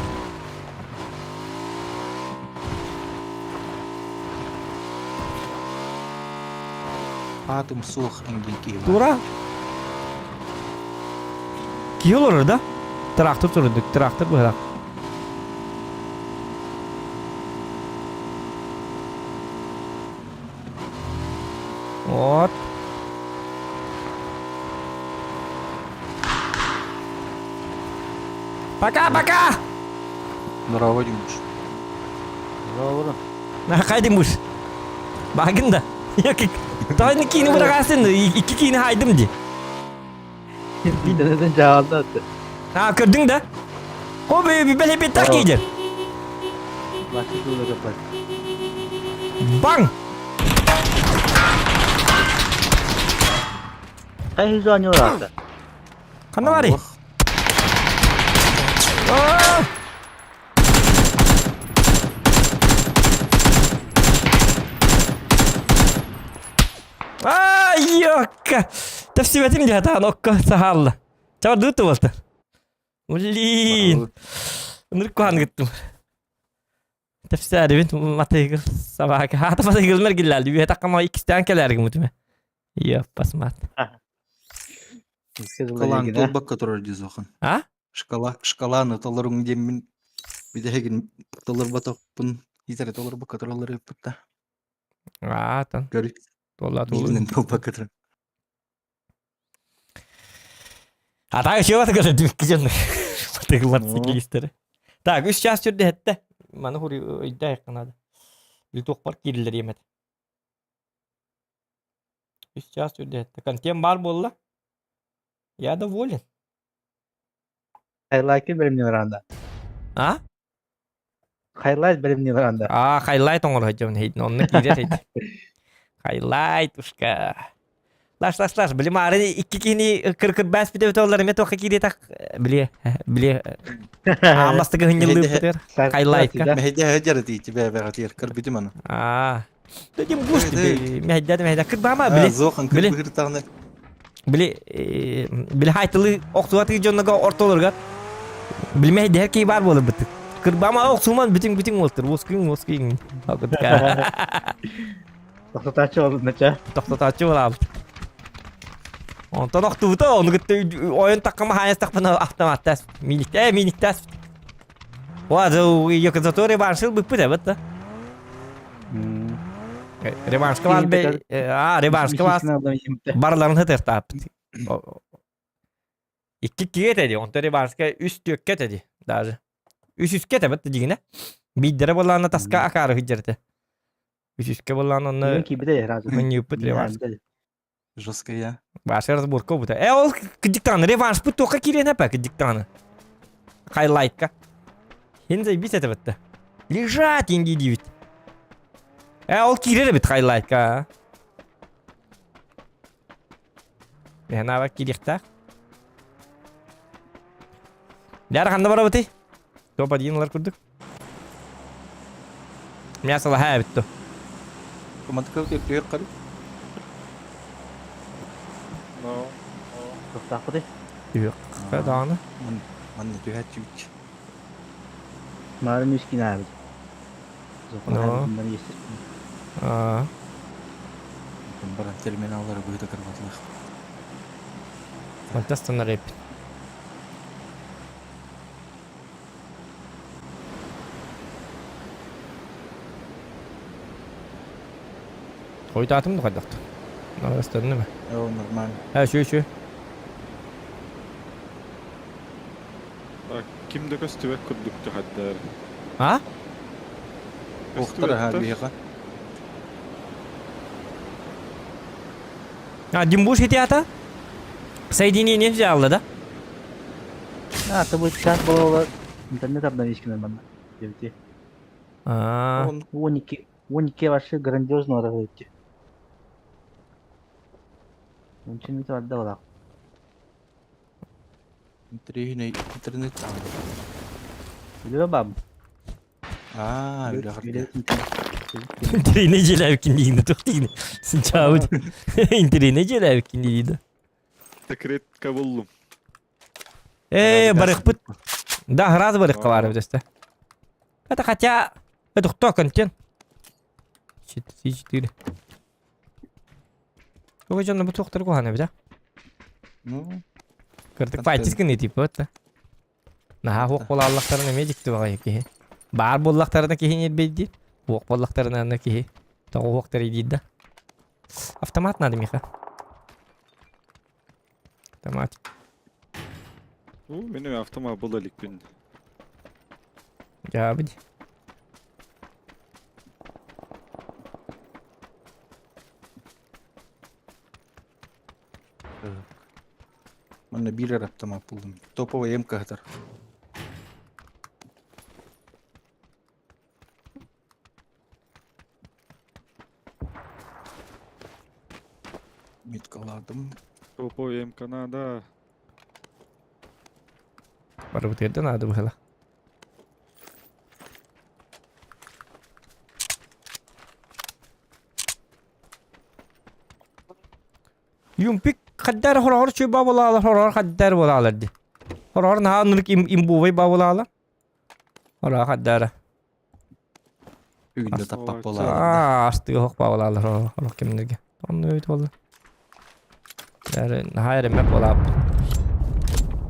S3: Аатым суох эҥгил киһи бар.
S1: Тура. Киһи олорор да? Трактор турдук, трактор быһыра. Вот. Пока-пока!
S3: Здорово, Димуш.
S8: Здорово.
S1: Хайдым буш. Багын да. Yok. Тайны киini bırakarsın. İki киini haydım di.
S8: Neden cevabını attı.
S1: Ha көрдүң да? О бе бе бе так иде.
S8: Başka türlü kapat.
S1: Баң!
S8: Kay hızlı oynuyorlar hatta.
S1: Ханна барый? Аа! Аа, ёкка! Тэпсибэтим дии хатаан окко саһаалла. Чабар дууту буолта. Блин! Ынырык куһаан гыттым. Тэпсээрибин матыгыл собака. Хаата матыгылмар гиллалди. Үһэ таккама иккистээн кэлээргим утуме. Ёппасмат.
S3: Шкаланы толбакка турар дии суохан.
S1: А?
S3: Шкала, шкаланы толоруҥ диэммин бүтэһигин толорботохпун итэрэ толорбокко тураллар эппит да.
S1: Аатан.
S3: Көрү.
S1: Туолла туолу.
S3: Бииринэн толбакка турар.
S1: А так еще вот говорит, дьон. Матыгылар Так, үс час сүрдэ хэтте. Маны хури өйдө надо. Литок бар киирилер емет. Үс час сүрдэ хэтте. Контент бар буолла. Я доволен.
S8: Highlight'ı бэлэмниир анда.
S1: А?
S8: Highlight бэлэмниир анда.
S1: А, хайлайт оҥоро сылдьабын хейтин, онно киирэр хейт. Хайлайт ушка. Лаш, лаш, лаш, били маары икки киһини кыр-кырбаас бүтэ олар эме туохха киириэтэх били били аамастыгы хынньыллыыппытыгар хайлайтка.
S3: Мэһэйдэ дьара тиити бэбэҕэ тиэр көрбүтүм аны.
S1: Аа. Дедим гуш мэһэйдэ мэһэйдэ кырбаама били
S3: Зохан
S1: били
S3: кырбыһыртаҕына
S1: били били хайтылы охсуатыы дьоннорго ортолоргар били мэһэйдэһэр киһи баар буолар бытык. Кырбаама охсуман бүтүн бүтүн уолтур уоскуйун уоскуйун.
S8: Тохтотааччы болбут
S1: Тохтотааччы буолаабыт. Онтон охтубута, ону кытта ойон таккама хаайастахпына автоматтаас миниктээ миниктээс. Уа, зато реваншыл быппыт эбит да. Реваншка вас бе, а, реваншка вас барларын хытыртааппыт. Икки кигэ теди, онтон реваншка үс түөккэ теди даже. Үс үскэ тэбит дигинэ. Бииддэрэ буоллаана таска акаары хыдьарты. Үсүскэ буоллаан онно мынньыыппыт реванш.
S3: Жесткая.
S1: Баша разборка бута. Э ол кыдьыктааны реваншпыт туохха киириэн эпэ кыдьыктааны. Хайлайтка. Хин заебись это бытта. Лежать инди диибит. Э ол киирэр эбит хайлайтка. Мэхэнааба киириэхтээх. Дяра ханна барабытый? Топ-1 ылар курдук. Мясо лаһаа эбит
S3: Командка түһэр қары.
S8: Тохтаахпытый?
S1: Түһүөххэ даҕаны.
S3: Манна түһээччибит.
S8: Маарын үскин аабыт.
S1: Но. Аа.
S3: Баран терминаллары быһыта кырбатылах.
S1: Фантастанар эппит. Хойутаатым да хайдах Нарастанным.
S3: О, нормально.
S1: Э, үчүгэй, үчүгэй.
S10: Так, ким да көстүбэт курдук түһэрдэр.
S1: А?
S3: Охтар аха
S10: Көстүбэттэр.
S3: биһиэхэ.
S1: А, Димбуш ити ата? Соединение взяла, да?
S8: А, это будет час было интернет обновить нормально. Девяти.
S1: А,
S3: Он
S8: Уники, уники вообще грандиозно развитие. Интернет отдал.
S3: интэриэһинэй интернет
S8: Үлэ баб.
S3: Аа, үлэҕэр.
S1: Интэриэһинэй дьиэлээбиккин диигин да туох диигин? Сынчаабыт. Интэриэһинэй дьиэлээбиккин дии да.
S10: Секретка буллум.
S1: Э, барыхпыт. Да, раз барыхка баар эбит өстө. Это хотя... Это кто контент? 4, 4. Ой, дьонно бу туохтар куһаҕан эбит, а?
S3: Ну,
S1: Кырдык
S3: Контент.
S1: файтис гыныы типа вот. Наһаа хуох буолааллахтарына эмиэ дьикти баҕайы киһи. Баар буоллахтарына киһи ньирбэйдиир, хуох буоллахтарына аны киһи тоҕо хуохтарый диир да. Автомат надо, Миха. Автомат.
S10: У, мин автомат була иликпин.
S1: Дьаабыт.
S3: манна биир эрэ автомат буллум. Топовый МК сытар. Меткаладым.
S10: Топовый МК надо.
S1: Барыбытыгар да наада быһыла. Юмпик хаддар хороор чүй бабылаалар хороор хаддар буолаалар ди. Хороор наһаа оннук им имбувай бабылаалар. Хороор хаддара.
S3: Бүгүн да таппап буолаалар.
S1: Аа, астыга хох бабылаалар хороор хорох кэмнэргэ. Онну эбит буолла. Бәрі наһаа эрэммэт буолаап.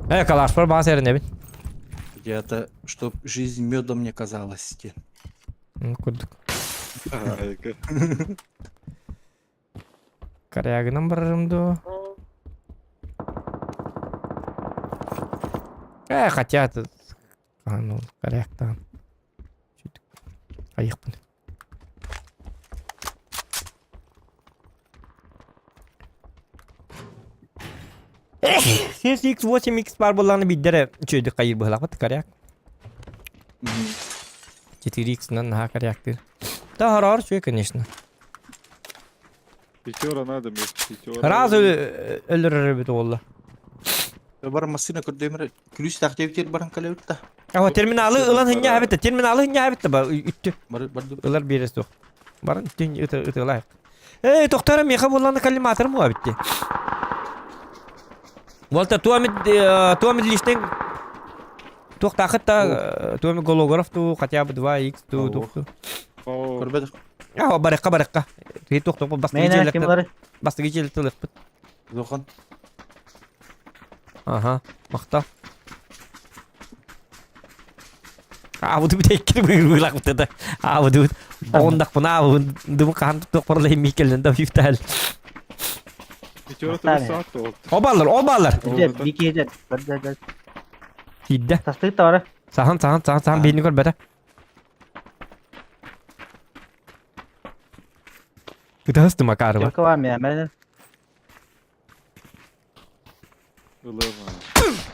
S1: Э, калашпар баас эрэнэбин.
S3: Где-то, чтоб жизнь медом не казалась. диэн.
S1: Курдук.
S10: Айка.
S1: Корягынан барарым дуо? Э, хотя тут... А, ну, коряктан. Чуть айықпын. Сес X8X бар болланы биддere чөйдү кайыр быһылахпыт коряк. 4X-нан наһаа коряктыр. Да, хороор чөй, конечно.
S10: Пятера надо мне, пятера.
S1: Раз өлөрөр эбит уолла.
S3: Бар массыына көрдөмөр күлүс тахтебитер баран калебит да.
S1: Аха терминалы ылан хыння эбит, терминалы хыння эбит ба үттү.
S3: Бар бар
S1: Ылар биэрес туох. Баран үттүн ыты ытылайык. Эй, тохтора меха булланы коллиматорым буа битти. Волта туамид туамид лиштен туохтаахыт да туамид голограф ту хотя бы 2x ту тух ту.
S3: Көрбөдөх.
S1: Аа барыкка барыкка. Тиги туох бастыгы
S8: Мэйнэ
S1: желекте
S8: кимлары?
S1: бастыгы желекте ылыппыт.
S3: Зохан.
S1: Аха, махтал. А вот бит эккiri быгылак бит да. А вот бит ондак бuna дыбы кан тук парлай микелен да фифтал.
S10: Пятера
S8: Махтал.
S10: ты саат ол.
S1: Обалар, обалар.
S8: Дед, Вики дед. Бер дед. дед.
S1: Тидде.
S8: Тастык тавара.
S1: Сахан, сахан, сахан, сахан бейни көр бәтә. Ытаһысты Макарова.
S8: Только вам я, мен.
S10: Ылыма.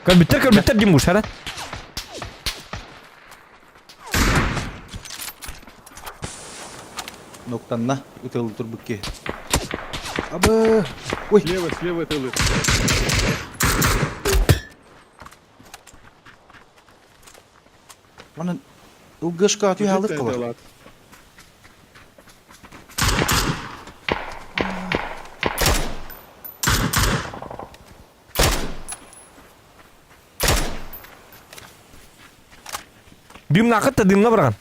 S1: Көрбүттер, көрбүттер дим ушара.
S3: Ноктанна ытыл турбукки. Абы. Ой.
S10: Слева, слева тылы.
S3: Манан ылгышка атыы халык кылар.
S1: Дымна акытта, дымна барган.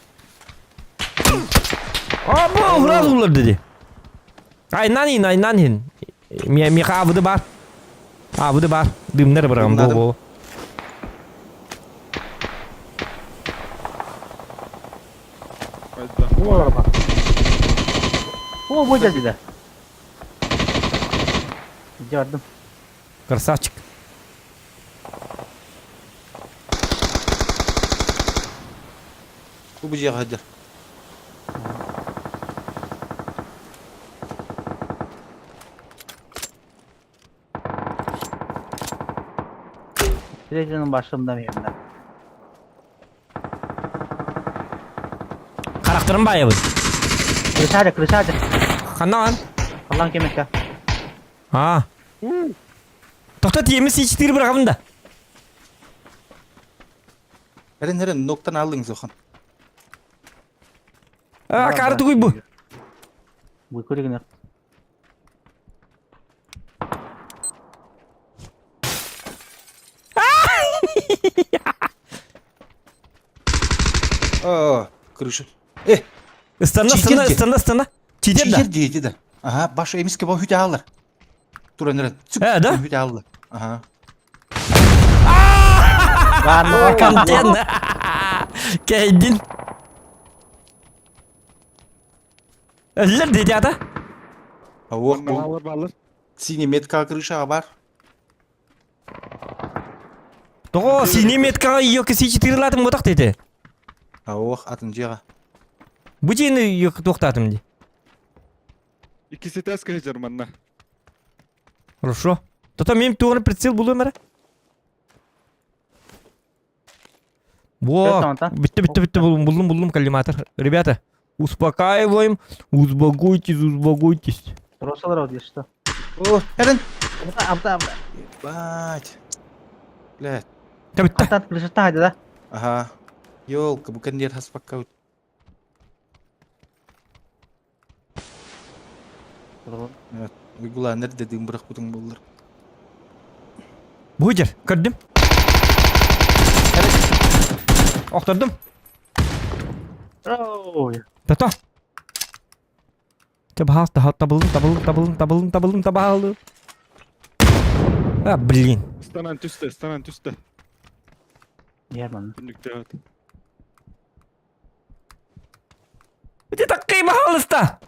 S1: Абы, сразу улар деди. Айнан ин, айнан ин. Ми миха абыды бар. Абыды бар. Дымнар барган бу
S3: Дымнадым.
S1: бу.
S10: Айда.
S8: О, арба. О, бу дед да. Иди бардым.
S1: Красавчик.
S3: Бу дьиэҕэ сылдьар.
S8: Третьinin başlığında mıyım ben?
S1: Харахтарын баайабын.
S8: Крышада, крышада.
S1: Ханнаан?
S8: Аллаң кемекке.
S1: А. Тоқта тиеміз С4 бырағабын да.
S3: Эрен эрен ноктан алдың зохан.
S1: А, кары тугуй бу.
S8: Бу көрігіне.
S3: О, крыша. Э,
S1: Ыстанна,
S3: Читер
S1: ыстанна,
S3: де.
S1: ыстанна, ыстанна. Читер да.
S3: читер диэти да. Ага, баш эмиске бу хүтэ алар. Туран эрен. Цүк,
S1: Э, да?
S3: Хүтэ алла. Ага.
S1: Контент. Кэйдин. Өллөр диэти ата.
S3: Ох, бу
S10: Баллар баллар.
S3: синий метка крыша бар.
S1: Тоҕо синий меткаҕа йоки С4-лаатым ботах диэти.
S3: Ох, атын дьиэҕэ.
S1: Бу дьиэни йоки туохтаатым дии.
S10: Иккиси тэс кыһыжар манна.
S1: Хорошо. Тото мим туғын прицел булуом эрэ. Во, бітті, бітті, бітті, булдум, булдум, булдум коллиматор. Ребята, успокаиваем, успокойтесь, успокойтесь.
S8: Росалар вот что.
S3: О, Эрен.
S8: Абда, абда.
S3: Ебать. Блядь.
S1: Та бітті.
S8: Ата крышата хайда да.
S3: Ага. Ёлка, бу кэнниэр хаспакка. Уйгулаан эрдэ дыым бырахпытыҥ буоллар.
S1: Бу жер, көрдүм. Охтордум.
S8: Ой.
S1: Тото. Табал, табылын, табылын, табылын, табылын, табылын, табалы. А, блин.
S10: Ыстанан түстэ, ыстанан түстэ.
S8: Герман.
S10: Түннүктээх.
S1: Где такие пожалуйста?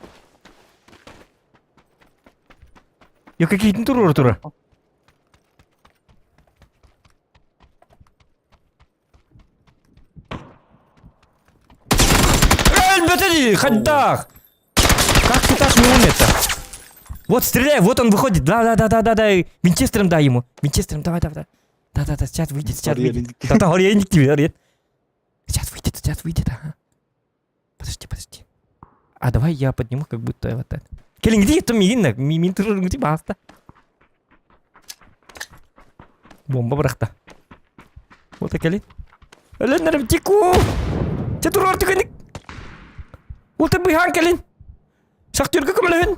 S1: Я какие-то тура тура. Эй, ходах! Как ты так не умер-то? Вот, стреляй, вот он выходит. Да, да, да, да, да, да. Винчестером дай ему. Винчестером, давай, давай, давай. Да, да, да, сейчас выйдет, сейчас выйдет. Да, да, горенник тебе, горит. Сейчас выйдет, сейчас выйдет, ага. Подожди, подожди. А давай я подниму, как будто вот это. Келин, где это мигин? Мин турурун ти баста. Бомба бырахта. Вот келин. Өлөннөрүм тику. Те турар түгеник. Ол быһаан кэлин. Шахтерга көмөлөһүн.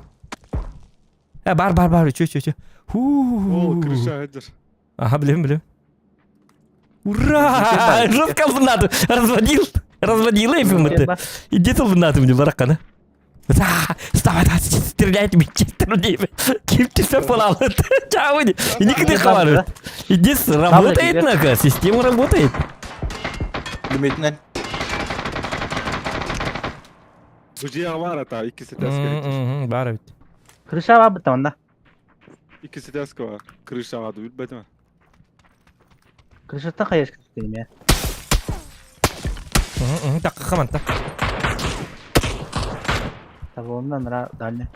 S1: Э, бар, бар, бар, үчү, үчү, үчү.
S10: Ол крыша эдер.
S1: Ага, билем, билем. Ура! Жестко надо. Разводил. Разводила ефим это. Иди тут надо мне баракана. Вставай, давай, стреляйте, Винчестер, Кем тебя полал? Чау, никогда хвалят. Иди, работает, нахуй, система работает.
S3: Лүмэтинэн.
S10: Бу дьиэҕэ баар ата, иккиси тэс
S1: Бар ведь.
S8: Крыша бар быта онда.
S10: Иккиси тэс бар. Крышаҕа да билбэтим.
S8: Крышаттан хайаш кетtim я.
S1: Так, хаманта.
S8: Табылымдан ра дальний.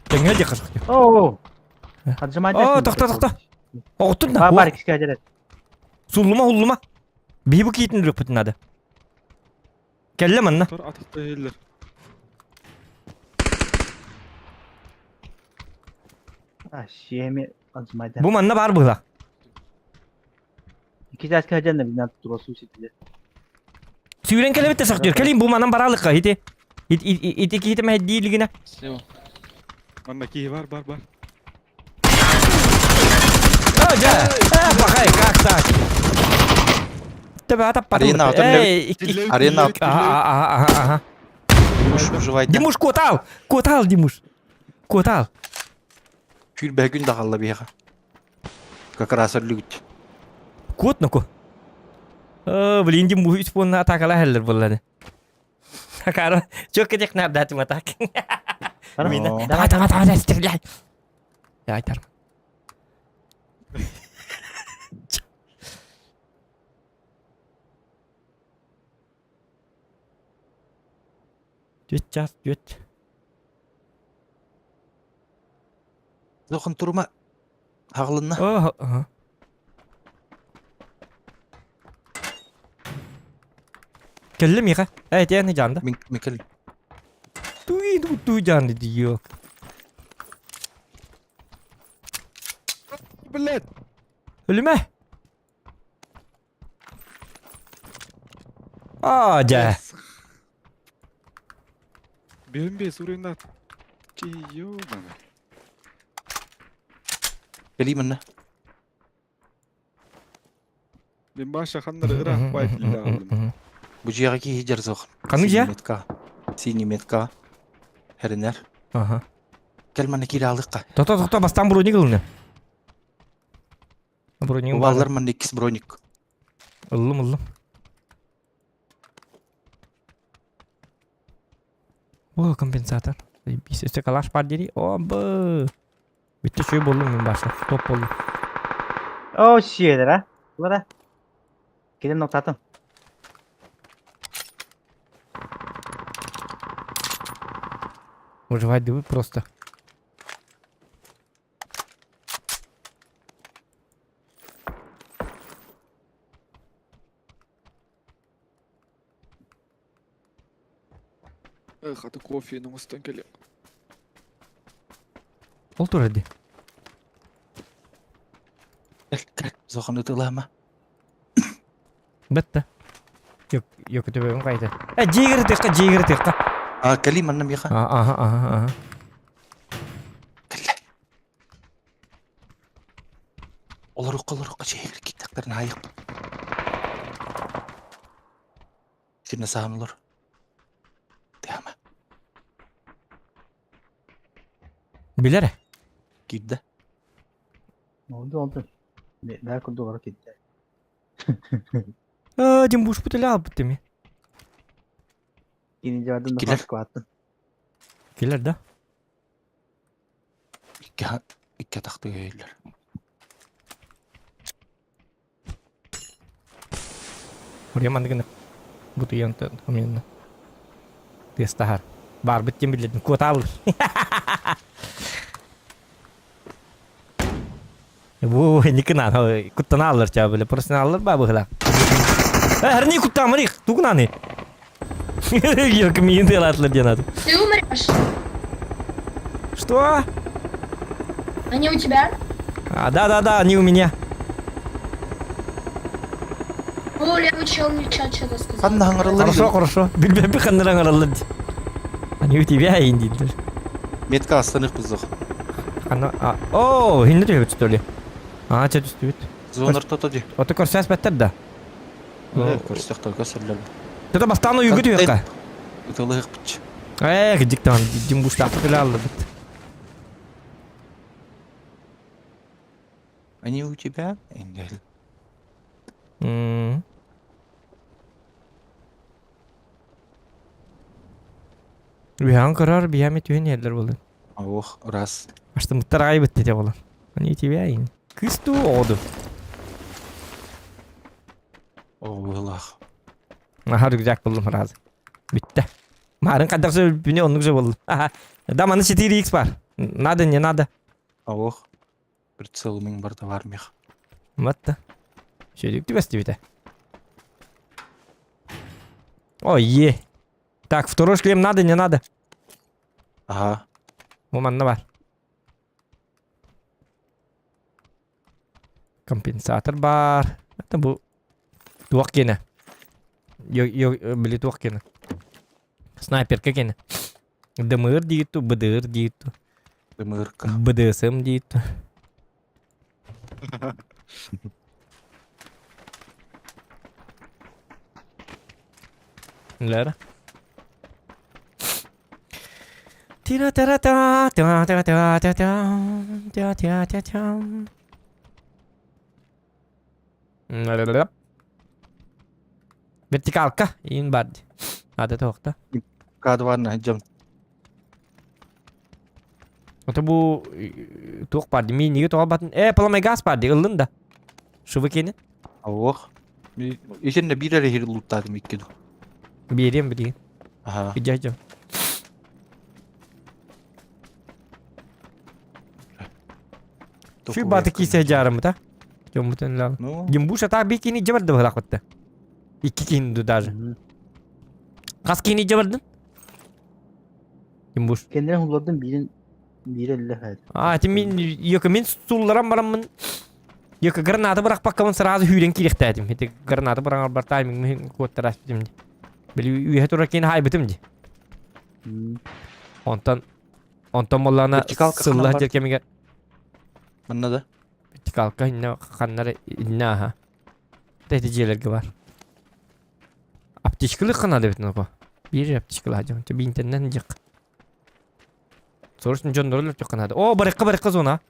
S1: Тэҥэ дии хасах.
S8: О! Отжимать.
S1: О, тоқта, тоқта. Оҕуттун да.
S8: Бар, бар, киске ажарат.
S1: Суллума, хуллума. Биһи бу киитин үрүкпүтүн надо. Кэллэ манна.
S10: Тор атахта иһиллэр.
S8: А, шиэми отжимать.
S1: Бу манна бар быһыла.
S8: Икки ажан да бинат турасу ситиле.
S1: Сүүрэн кэлэбит сахтыр. Кэлин бу манан баралыкка ити. Ити киһитэ мэһэддиилигинэ.
S10: Манна киһи бар, бар, бар.
S1: О, дьэ. Э, бахай, как так? Тебе ата
S3: Арена, отон
S1: Эй,
S3: Арена,
S1: Ага, ага, ага, ага.
S3: Димуш выживайте.
S1: Димуш, куотал! Куотал, Димуш. Куотал.
S3: Күл бәгүн да қалла бияға. Как раз өлүгүт.
S1: Куот ноку. Э, блин, Димуш үс пуонна атакала хеллер буллады. Акара, чөк кетек нардатым атак. Мина. Давай, давай, давай, стреляй. Я айтарым. Түөт час, түөт.
S3: Зохан турума. Хаҕылынна.
S1: О, Кэллим миэхэ. Ээ, тиэни жаанда.
S3: Мин микел.
S1: Туй ту жаанды диё.
S10: Блять!
S1: Өлүмэ. Аа, дьэ.
S10: Бэмбе сурина. Ёбана.
S3: Кэлии манна.
S10: Мен баша ханнар ыраах бай филдалым.
S3: Бу дьиэҕэ киһи дьэр суох.
S1: Ханнык дьиэ?
S3: Метка. Синий метка. Хэринэр.
S1: Аха.
S3: Кэл манна киирэ алыхха.
S1: Тото тото бастаан броник ылына. Броник
S3: Убаллар манна иккис броник.
S1: Ыллым ыллым. О, компенсатор. Өссө калаш бар дири. О, бы. Бүттэ үчүгэй буоллум мин баша. Топ буоллум.
S8: О, сиэлэр а. Лара. Кэлэн ноктаатым.
S1: Выживать просто.
S10: Эх, аты кофе оҥостон кэлиэм.
S1: Ол турар дии.
S3: Зохан ытылаама.
S1: Бэтта. Yok, yok төбөбүн кайта. Э, жигер тыqqa, жигер тыqqa.
S3: А, кэлии манна миэхэ.
S1: Аха, аха, аха.
S3: Кэллэ. Олорукка олорукка чэйгэр кииттэхтэрин аайык. Сирне саан олор. Тыама.
S1: Билэр.
S3: Киирдэ.
S8: Oldu oldu. Daha kurdu olarak gitti.
S1: Э, дим буш путеля албыт деми.
S8: Yeni cevabını da
S3: Килер.
S8: fark attın.
S1: Келер да.
S3: Икки икки атахты өйөллөр.
S1: Урья мандыгын бутуйан аминна. Тестахар. Бар бит билетин котал. Бу никына куттан алыр ча биле просто алыр ба быхла. Э, херни куттан марих, тугнаны. Yok мин делатлар денат.
S11: Ты умрешь.
S1: Что?
S11: Они у тебя?
S1: А, да-да-да, они у меня.
S11: О, левый чел мне в чат что-то сказал.
S3: Ханна хаҥараллар
S1: Хорошо, хорошо. Билбеппи ханныран араллар. Они у тебя индилер.
S3: Метка астаных бузох.
S1: Ана, а, о, хиннер что ли? А, че түстүбүт.
S3: Зонар тото ди.
S1: Ото көрсәс бәттер да.
S3: Көрсөк көрсөрлөр.
S1: Тото бастан уйгы түйөккә.
S3: Ытылык бич.
S1: Эх, диктан, дим буштап келе алды бит.
S3: Они у тебя, Энгель.
S1: М. Бихан көрөр, биями түйен елдер болды.
S3: Ох, раз.
S1: Ашты мыттар ай бітті де болар. Они тебя ин. Кысту оду.
S3: Оғылақ.
S1: Аха, рюкзак булдум разы. Бітті. Марын қадақсы бүне оннук же болду. Аха. Да, маны 4x бар. Надо, не надо.
S3: Ох. Прицел миң бар да бар мех.
S1: Матта. Шөйдүк түбәс түбүтэ. Ой, е. Так, второй шлем надо, не надо.
S3: Ага.
S1: Бу манна бар. Компенсатор бар. Это бу туох киэнэ. Били туох киэнэ. Снайперка киэнэ. ДМР диит, БДР диит,
S3: Дымырка.
S1: БДСМ диит. Лера. тира тара та та та та та та та та та та Ла-ла-ла. Вертикалка ин бар. Ада тоқта.
S3: Кадварна жам.
S1: Ото бу туох баар дии, мииниги тоҕо батын. Э, пламегаз баар дии, ыллын да. Шыбыкини.
S3: Ох. Итиннэ биир эрэ иһир лууттаатым икки ду.
S1: Биэриэм билигин.
S3: Аха.
S1: Идьэ Шүй баты кисе жарымыта. Жоммутун лал.
S3: Ну,
S1: Гимбуша так би кини жабарды бахлакытты. Икки кини даже. Хас кини жабардын? Гимбуш.
S8: Кендерин хуллардым биирин биир өллө хәт.
S1: А, ти мин йока мин сулларам бараммын. Йока граната бырахпаккабын сразу хүүрен кириэхтээтим. Ити граната быраңар бар тайминг мин куоттарас битим ди. Били үйе тура кин хайбытым ди. Онтон онтон боллана
S3: Вертикалка
S1: сылла
S3: ханан бар?
S1: дер кемигер
S3: манна да.
S1: вертикалка инне ханнары инне аха. Тэти дьиэлэргэ бар. Аптечкалык хана дебит нoko. Биир аптечкалаах дьон. Бинтеннен дьик. Сорочно дьон доролор төх ханада. О, барыкка барыкка зона.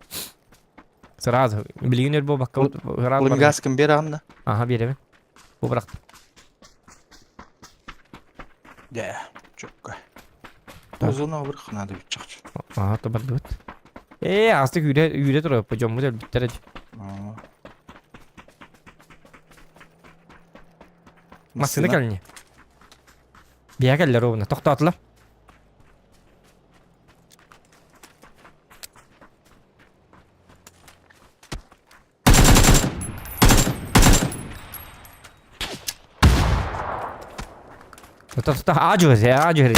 S1: Сразу. Билигин өр бакка сразу.
S3: Пламегаскын бер ағымна.
S1: Аха, беремин. Бу бырахтым.
S3: Дэ, чөккө. Озона бір ханада бит чакчы.
S1: Аха, то бардыбыт. Э, астык үйрө үйрө турар. Бу дьоммут өлбүттэр. Массыына кэлни. Биһэ кэллэр ровно. Тохтоотулар. Тута тута аажу аажу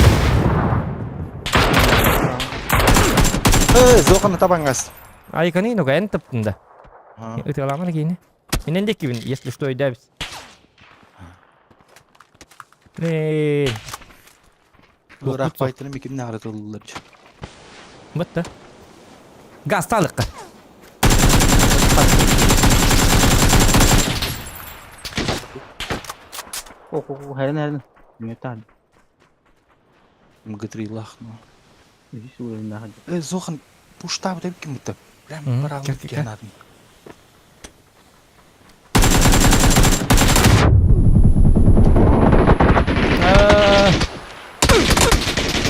S3: Э, зоқаны табаңас.
S1: Айканы ну эн таптым да. Ытыаламар киини. Минен деккибин, если что, өйдөөбүс. Э,
S3: Ыраах байтыны миким нагры тыллар.
S1: Бытты. Газ талыкка.
S8: Ох, ох, ох, хэрэн хэрэн. Метан.
S3: МГ3 лах, ну.
S8: Үс уровень
S3: Э, зохан пуштаб деп ким бутта. Прям
S1: Мгм,
S3: параллы
S1: кел, кел, кел.
S3: кенадым.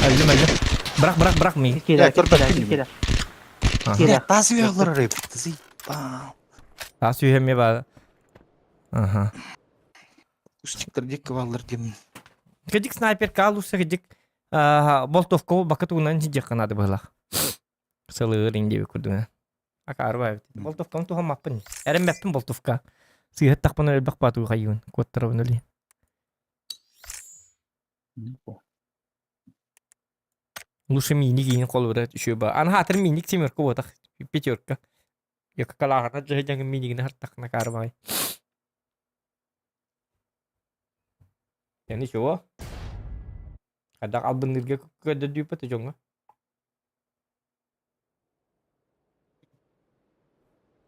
S1: Өлдүм, өлдүм. Бырах, бырах, бырах ми.
S8: Кире,
S3: көр
S8: кире,
S3: бәккин
S8: кире.
S1: Аха.
S8: Кире.
S3: Тас үйәлер реп. Тзи. Ба.
S1: Тас үйеме бар. Аха.
S3: Устиктер дик баллар дем.
S1: Кедик снайпер калуса кедик болтовка бакытуунан жиджекканады быһылах. Сылыыр индиби курдуна. Акаарба эбит. Болтовканы туһаммаппын. Эрэммэппин болтовка. Сыыһаттахпына элбэх баатуу хайыын. Куоттарабын өлі. Лучше мини киин холбура үшө ба. Аны хатыр миник семерка ботах. Пятерка. Яка калаҕына дьаһы минигини хартахна каарбай. Я ничего. Хайдах албыннырга көрдөрдүүппэт дьоҥҥо.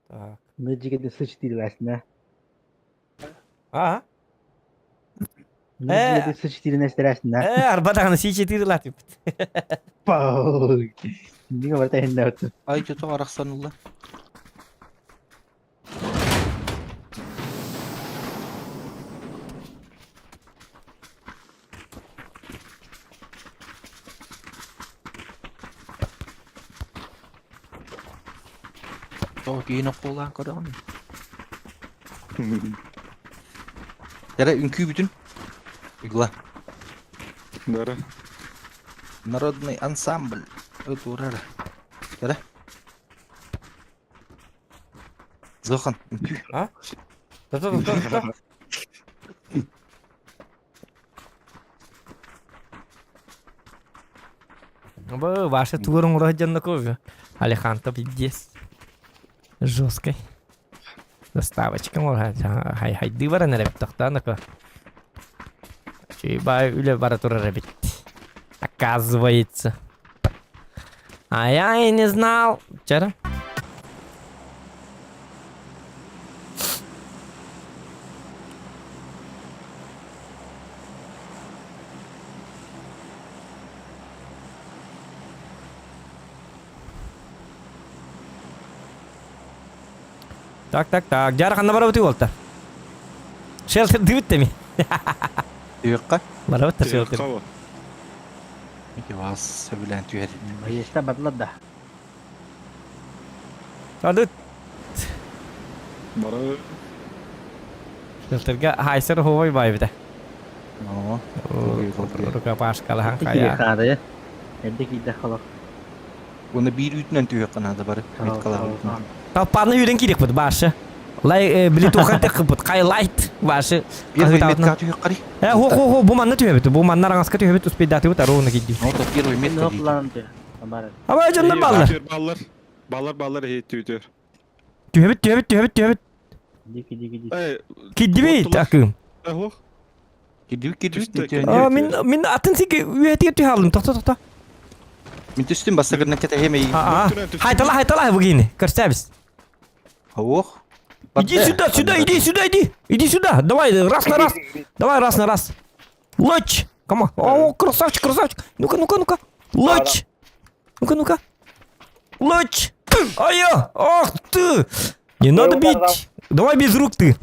S1: Так.
S8: Нөжигеде сычтыйласына.
S1: А?
S8: Нөжигеде сычтыйласына.
S1: Э, арба даҕаны сиичетиир типпит.
S8: Пау. Нига барта хиннэ оту.
S3: Ай жото арахсанулла. Тоо кийин оккуулаан көрөҕүн. Ярэ үҥкүү бүтүн. Игла.
S10: Дара.
S3: Народный ансамбль. Өтурара. Ярэ. Зохан үҥкүү.
S1: Да-да-да-да. Бу, ваша туурун урахжанна Алеханто пиздец. Жесткой. Доставочка хай хайды баран эрэ тохтаанака. Чуйбай үлэ бара турар эбит. Оказывается. А я и не знал. Вчера. Так, так, так. Дьара ханна барабыт уолта. Шелтер дыбыт ми.
S3: Үйөккө.
S1: Барабыт та шелтер.
S10: Кого?
S3: Мики вас сөбүлээн түһэр.
S8: Байыста батлар да.
S1: Салют.
S10: Бары.
S1: Сылтырга хайсыр хуой байбыта.
S3: Оо.
S1: Рукопашкалахан хайа.
S8: Хаадая. Эрдэ киирдэх холох.
S3: Уонна биир үүтүнэн түһүөххэ наада бары. Меткалаах үүтүнэн.
S1: Талпааны үүрэн киириэхпит башы. Лай били туха тыкпыт хайлайт башы.
S3: Первый метка түһүөххэ
S1: Э хо хо хо бу манна түһэбит. Бу манна араҥаска түһэбит успейдатыбыт аруна киирдибит.
S3: Ну, то первый метка
S8: дии.
S1: Аба дьоннор баллар.
S10: Баллар. Баллар баллар иһиттүүтүөр.
S1: Түһэбит түһэбит түһэбит түһэбит.
S8: Дики дики дики.
S1: Кирдибит акым.
S3: Кирдибит кирдибит.
S1: А мин мин атын сики үөтигэр түһэ Тохто тохто.
S3: Мин түстүм бастакырынан кэтэһиэм эйигин.
S1: Хайтала хайтала бугини. Көрсөбүс.
S3: Ох.
S1: Иди сюда, сюда, иди сюда, иди. Иди сюда. Давай, раз на раз. Давай, раз на раз. Лоч. Кама. О, красавчик, красавчик. Ну-ка, ну-ка, ну-ка. Лоч. Ну-ка, ну-ка. Лоч. Ай-я! Ах ты! Не надо бить! Давай без рук ты!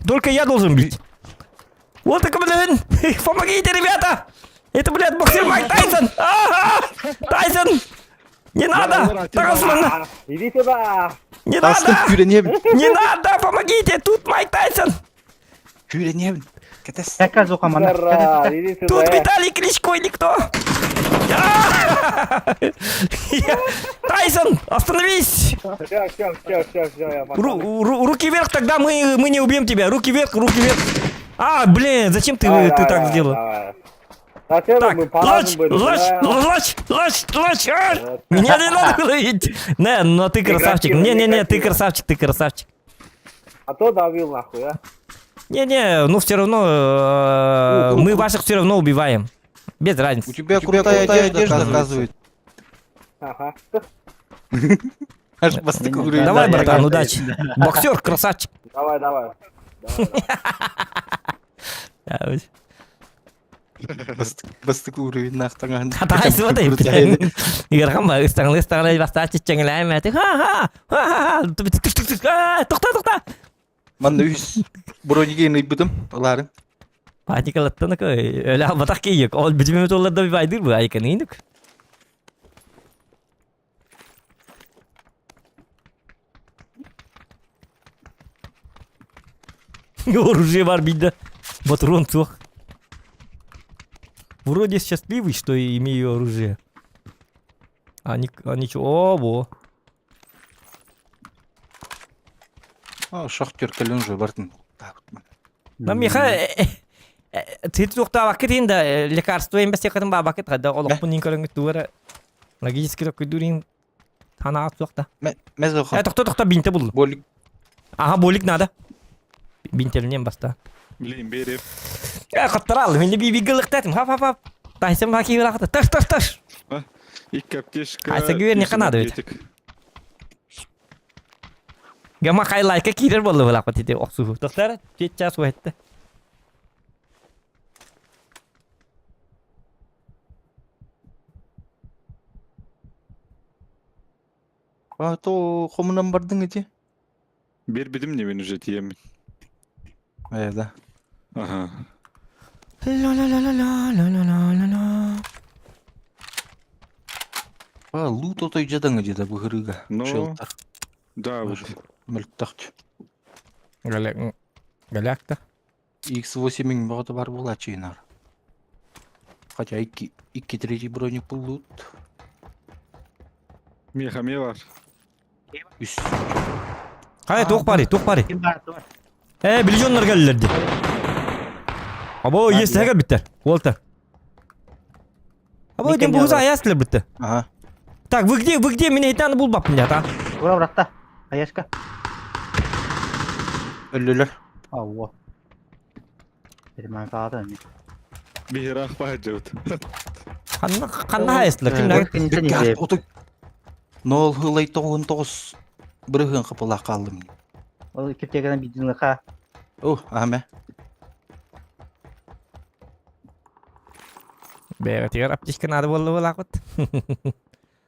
S1: Только я должен бить. Вот так, блин! Помогите, ребята! Это, блядь, боксер Майк Тайсон! А-а-а! Тайсон! Не надо! Тайсон!
S12: Иди сюда!
S1: Не надо! Не надо! Помогите! Тут Майк Тайсон! Тут Виталий Кличко или кто? Тайсон, остановись!
S12: Все, все, все, все, все, я
S1: Ру руки вверх, тогда мы, мы не убьем тебя. Руки вверх, руки вверх. А, блин, зачем ты,
S12: давай,
S1: ты
S12: давай,
S1: так сделал?
S12: Давай.
S1: Так, лач, лач, лач, лач, лач, а! Меня не надо было видеть. Не, но ты красавчик. Не-не-не, ты красавчик, ты красавчик.
S12: А то давил нахуй, а?
S1: Не-не, ну все равно, э, мы ваших все равно убиваем. Без разницы.
S3: У тебя крутая одежда, оказывается.
S12: Ага.
S3: Аж бастык уровень.
S1: Давай, братан, удачи. Боксер, красавчик.
S12: Давай, давай.
S3: Бастык уровень нахтанган.
S1: Хатай сылатай. Игерхан ба, ыстаңлы ыстаңлы бастаачы чеңләмә. Ха-ха! Ха-ха! Тохта, тохта!
S3: Манна үс бронигейн ыйбытым, ыларын.
S1: Паникалаттан өлө албатах кийик. Ол бүтүмү толларда байдыр бу айканыйдык. Оружие бар бейді. Патрон суох. Вроде счастливый, что имею оружие. А, ни, а ничего. О, во.
S3: А, шахтер кэлэн уже бартын.
S1: На миха ты туохтаабаккыт иһин да лекарство эмбэсиэххитин баабаккыт хада олохпун иин көрөҥҥүт тугу эрэ логически көрдүүр ханаҕа суох да.
S3: Мезоха.
S1: Э тохто тохто бинте буллум.
S3: Болик.
S1: Ага болик надо. Бинтелинен баста.
S10: Блин, бери.
S1: Э коттарал мин би бигылыктатым хап хап хап. Тайсым хаки бирахта таш таш таш.
S10: Икки аптечка.
S1: Айса гүверни канады ведь. Гама хай лайка киирэр буолла былаахпыт ити охсуһу. Тохтар чет час уһэтте.
S3: А то хомунан бардың ити.
S10: Бер бидим не мен уже тиемин.
S3: Э, да.
S10: Ага.
S1: Ла-ла-ла-ла-ла-ла-ла-ла-ла.
S3: А, лут отой жадаҥа дьида быһырыга.
S10: Ну,
S3: Шелтер.
S10: Да, вот.
S3: Мөлтөхч.
S1: Галяк. Галякта.
S3: X8 миң бөҕөтө бар буолааччы Хотя икки, икки третий броник был лут.
S10: Меха бар.
S3: Үс.
S1: Хайа туох баарый, туох баарый.
S8: Ким бар туар?
S1: Э, билижоннор кэллилэр дии. Або, есть
S8: Надо.
S1: кэлбиттэр. Уолта. Або, дем бугуза аяс битте.
S3: Ага.
S1: Так, вы где, вы где? Меня итаны булбап меня, а?
S8: Ура, братта. Аяшка.
S3: Өллөлөр.
S8: Ауа. Переманкаада ми.
S10: Бирах баджут.
S1: Ханна, ханна аястылар, ким
S3: Отой. Нол хылай тоғын тоғыз бырыгын қапыла қалдым.
S8: Ол кептегенен бидинлыха.
S3: О, аме.
S1: Бэҕэтигэр аптечка надо буолла буолаахпыт.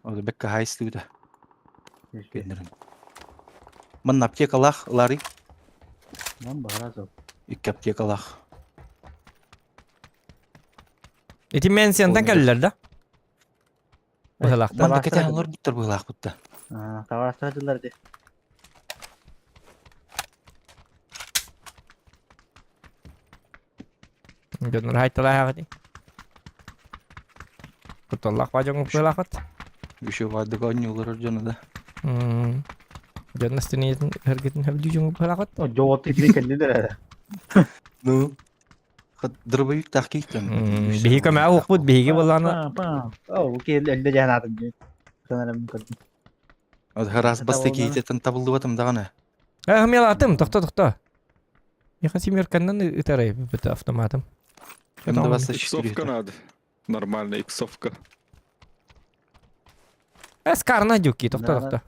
S3: О, бекка хайстыыда. Кеннерин. Манна аптекалах, Ларри.
S8: Ман бара
S3: Икки аптекалах.
S1: Ити мен сентен кэллилэр да? Быһалаахтар.
S3: Манна кэтээн олор буттар быһалаах бутта.
S8: Таварастар дыллар ди.
S1: Дьоннор хайталааҕыт. Куталлах ба дьоҥ уппалаахыт.
S3: Еще вадыга оонньуулар дьоно да.
S1: Дьон настроениетын эргитин хөбүлүү дьоҥ уппалаахыт.
S8: Дьоҕот итини кэллилэр эрэ.
S3: Ну, дробовик кийтен.
S1: Биһи көмөҕө уохпут биһиги буоллаана.
S8: Оо, киһи эллэ дьаһан аатын дии. Санарым көрдүм.
S3: Раз баста кийтетен табыллыбатым даҕаны.
S1: Э, мелатым, тохто, тохто. Я семерканнан ытарай бит автоматом.
S3: М24.
S10: Иксовка надо. Нормально, иксовка.
S1: Э, скарна дюки, тохто, тохто.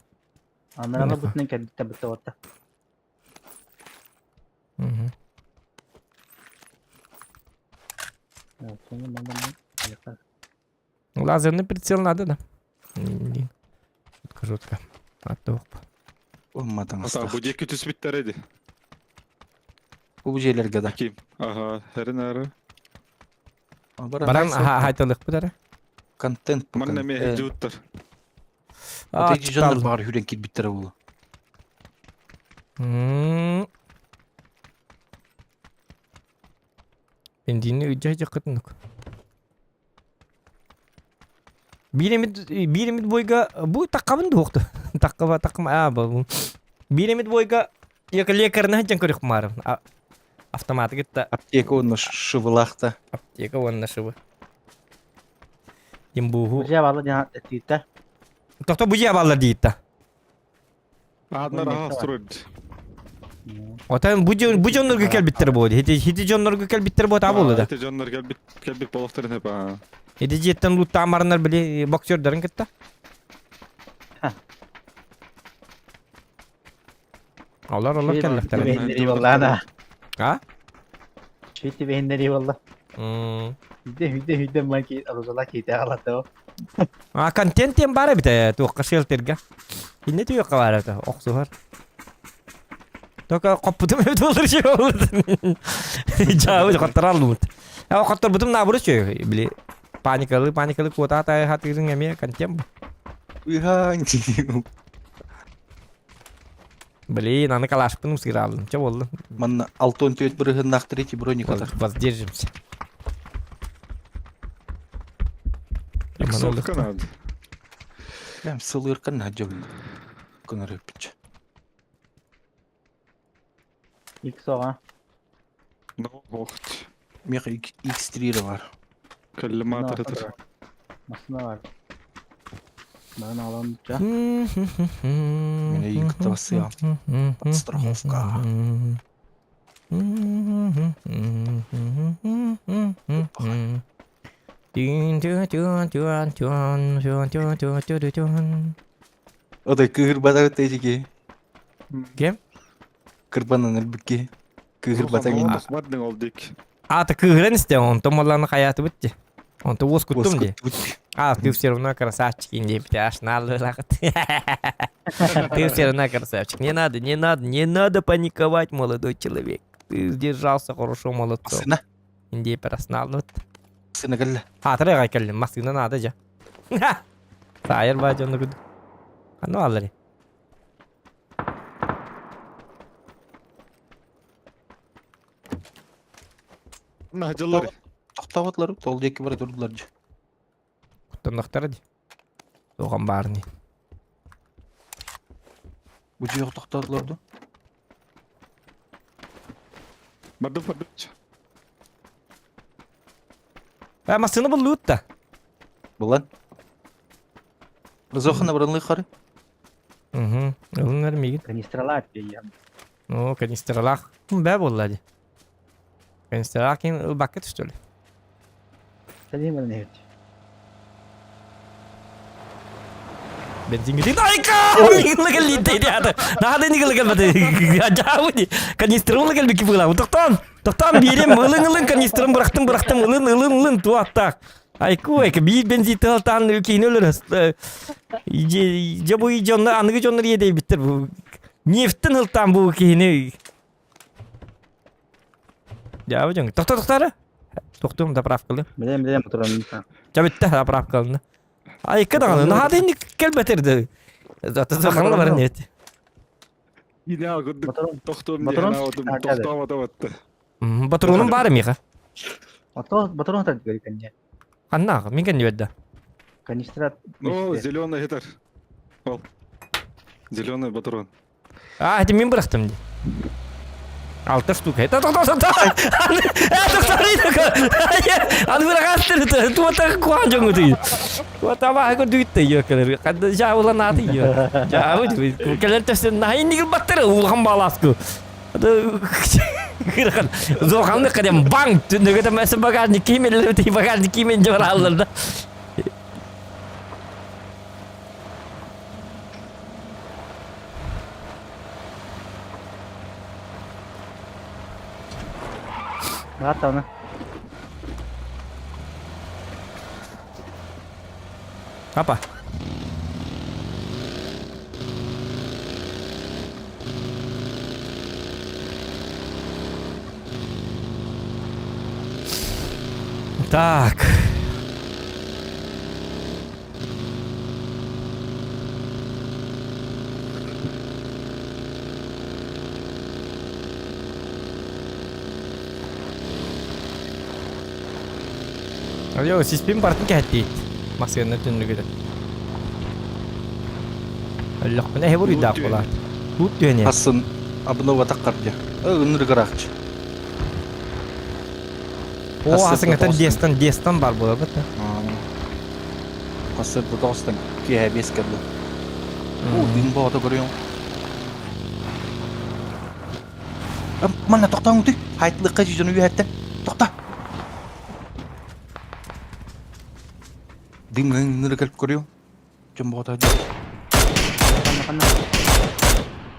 S8: Анарала бутынан кэлбитте бутта отта.
S1: Мгм. Лазерный прицел надо, да? Блин. Жутко, жутко. Аттуох.
S3: Умматаң
S10: Ата бу диэки түспүттэр эди.
S3: Бу жерлерге да.
S10: Ким? Ага, хэрин ары.
S1: Баран хайталык бу
S3: Контент.
S10: Манна ме жууттар.
S3: А, жоннор бар хүрен кирбиттер болу.
S1: Бензинни үдьэ дьаккытыннык. Биир эмит биир эмит бойга бу таккабын дуохту. Таккаба таккам а бу. Биир эмит бойга лекарына сылдьан көрүөх маарым. Автоматы кытта
S3: Аптека уонна шывылаахта.
S1: аптека уонна шыбы. Имбуһу.
S8: Бу балла дьаһан этиитэ.
S1: Тохто бу дьиэ баллар диитта.
S10: Ааднар аха строит.
S1: Отан бу дьон бу дьоннорго кэлбиттэр буолуо. Хити хити дьоннорго кэлбиттэр буолуо буолуо да.
S10: Ити дьоннор кэлбит кэлбит болохторун хеп аа.
S1: Ити дьиэттэн луттаан бараннар били боксердарын кытта. Олар олар кэллэхтэрэ.
S8: Бэһиннэри буоллаана.
S1: А?
S8: Шүйті бэһиннэри буолла.
S1: М.
S8: Хүдэ хүдэ хүдэ ман ки алузала киитэ агалата.
S1: А контент тем бар эбит ээ туохха шелтерге. Инне туохха бар эбит охсуһар. Только хоппутум эбит болur şey olur. Жабы хоттараллыбыт. А хотторбутум наоборот чөй били паникалы паникалы куота тай хатырын эме контент.
S3: Уйхан.
S1: Блин, аны калашпын сыйралдым. Че болду?
S3: Манна алтон төт бырыһыннаахтар ити броника
S1: Воздержимся.
S10: Иксовка надо.
S3: Прям сылыркан надёл. Көнөрөппүч.
S8: Иксоға.
S10: Ну, охт.
S3: Меха X3 бар.
S10: Коллиматор это.
S8: Масына бар. Баны алам жа.
S3: Мене ең кытта Подстраховка. Отой кыһырбата тежиги.
S1: Кем?
S3: Кырбанан өлбүкки. Кыһырбата гин.
S10: Бардың ол дик.
S1: А, ты кыһыран исте, онтон малланы хаятı битти. Онто уос куттум ди. А, ты все равно красавчик, инде аш Ты все равно красавчик. Не надо, не надо, не надо паниковать, молодой человек. Ты сдержался хорошо, молодцом.
S3: Сына.
S1: Инде персонал.
S3: Сына кэллэ.
S1: А, трega кэллим, массыына надо же. Тайыр ба дьону күд. Аны аллари.
S10: Нахжалар.
S3: Тохтоботлар, тол диэки бара турдулар дьэ.
S1: Куттаннахтара ди. Туган барни.
S3: Бу дьиэ тохтоотулар ду.
S10: Барды барды.
S1: Ә, массыына буллуут да.
S3: Булан. Зохана баранлы хары.
S1: Угу. Ылынар мигин.
S8: Канистралар я.
S1: Ну, канистралах. Бә булла ди. Канистралах кин ылбакка түштү.
S8: Сәлем не
S1: Бензин гидин. Айка! Нигыл литте диады. Нахады нигыл кэлбэт. Жабы Канистрын ылы кэлбики була. Токтон. Токтон бирем ылын ылын канистрын бырахтым бырахтым ылын ылын ылын туаттак. Айку эки бир бензин талтан кейин өлөр. Же бу жоннор аныгы жоннор едей биттер бу. Нефттен ылтан бу кейини. Жабы жон. Токто токтары. Токтум заправкалы.
S8: Билем билем турам.
S1: Жабытта заправкалны. Айка даганы нахады ник кэлбетерди. Зато заханла бар нет.
S10: Ине курдук
S8: Батарон.
S10: тохтуом
S8: Батарон?
S10: диэн аҕатым
S8: А, да, да.
S10: тохтообото
S1: Батронум бар миха.
S8: Ото батарон тар говорит мне.
S1: Ханна, мин кэнни берді.
S8: Канистра.
S10: О, зеленый хитер. Ол. Зеленый батарон.
S1: А, это мен бырахтым ди. Алта штука. Это тоқтар, тоқтар. Тоқтар, Аны бырахастыр. Туата куан жоңу ты. Туата ба ко дүйтте йөкелер. Када жаула наты йө. Жау келер төсен найын нигил баттыр улхан баласку. Кырхан. Зоханны кадем банк түнөгө мәсен багажник киймен ти багажник киймен жабар алды да.
S8: Ата
S1: Апа. Так. Алло, сиспин бартын кәттейт. Масканы түнлүгүдө. Аллах, мына хебур үйдақ болар. Тут түйене.
S3: Асын абынова таққар дия. Ыныр гаракчы.
S1: О, асыңытан дестан, дестан бар болар бит.
S3: Асыр да тоғыстан киһэ бес кэллэ. О, дин боото көрүөҥ. Манна тоқтаң үтүй. Хайтлыққа жижону үйәттен. Тоқта. Дим ыныр кэлп көрүөҥ. Жон боото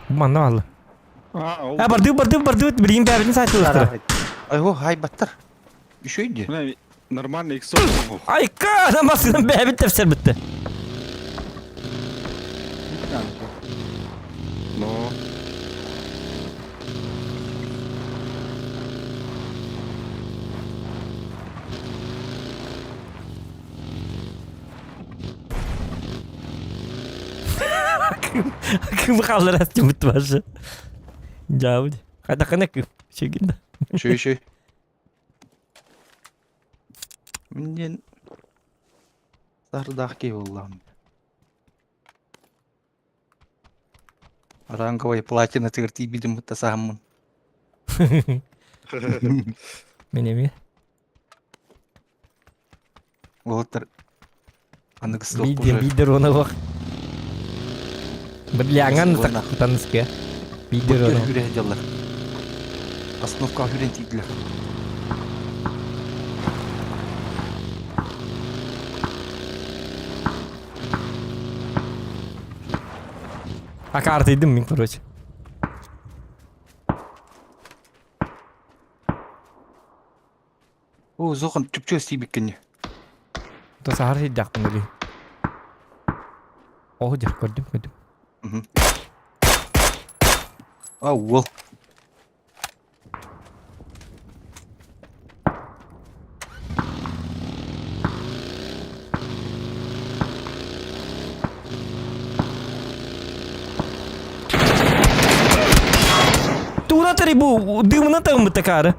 S1: Манна алды.
S10: А, ол.
S1: А, барды, барды, барды, билген бәрін сайтылықтыр.
S3: Ай, о, хай баттар. Еще иди.
S10: Мына нормальный иксов.
S1: Айка, намасының бәрін тәпсер бітті.
S10: Но.
S1: Кім қалыр әсті бітті башы. Жауды. Қайда қана кім? Шегін.
S3: Еще, еще. Менден сардақ кей боллам. Ранговый платина тигр бидим бутта сахаммын.
S1: Мен еме.
S3: Олтар аныгы
S1: Бидер, бидер оны бақ. Бірлянған таныске. Бидер оны.
S3: Хүрэ жаллар. Основка хүрен тидлер.
S1: А карта идым мен, короче.
S3: О, зохан чүпчө стибиккенне.
S1: То сахар сидяқпын өлі. О, дер, көрдім, көрдім.
S3: А, ол.
S1: Тура тарибу, дымна там такара.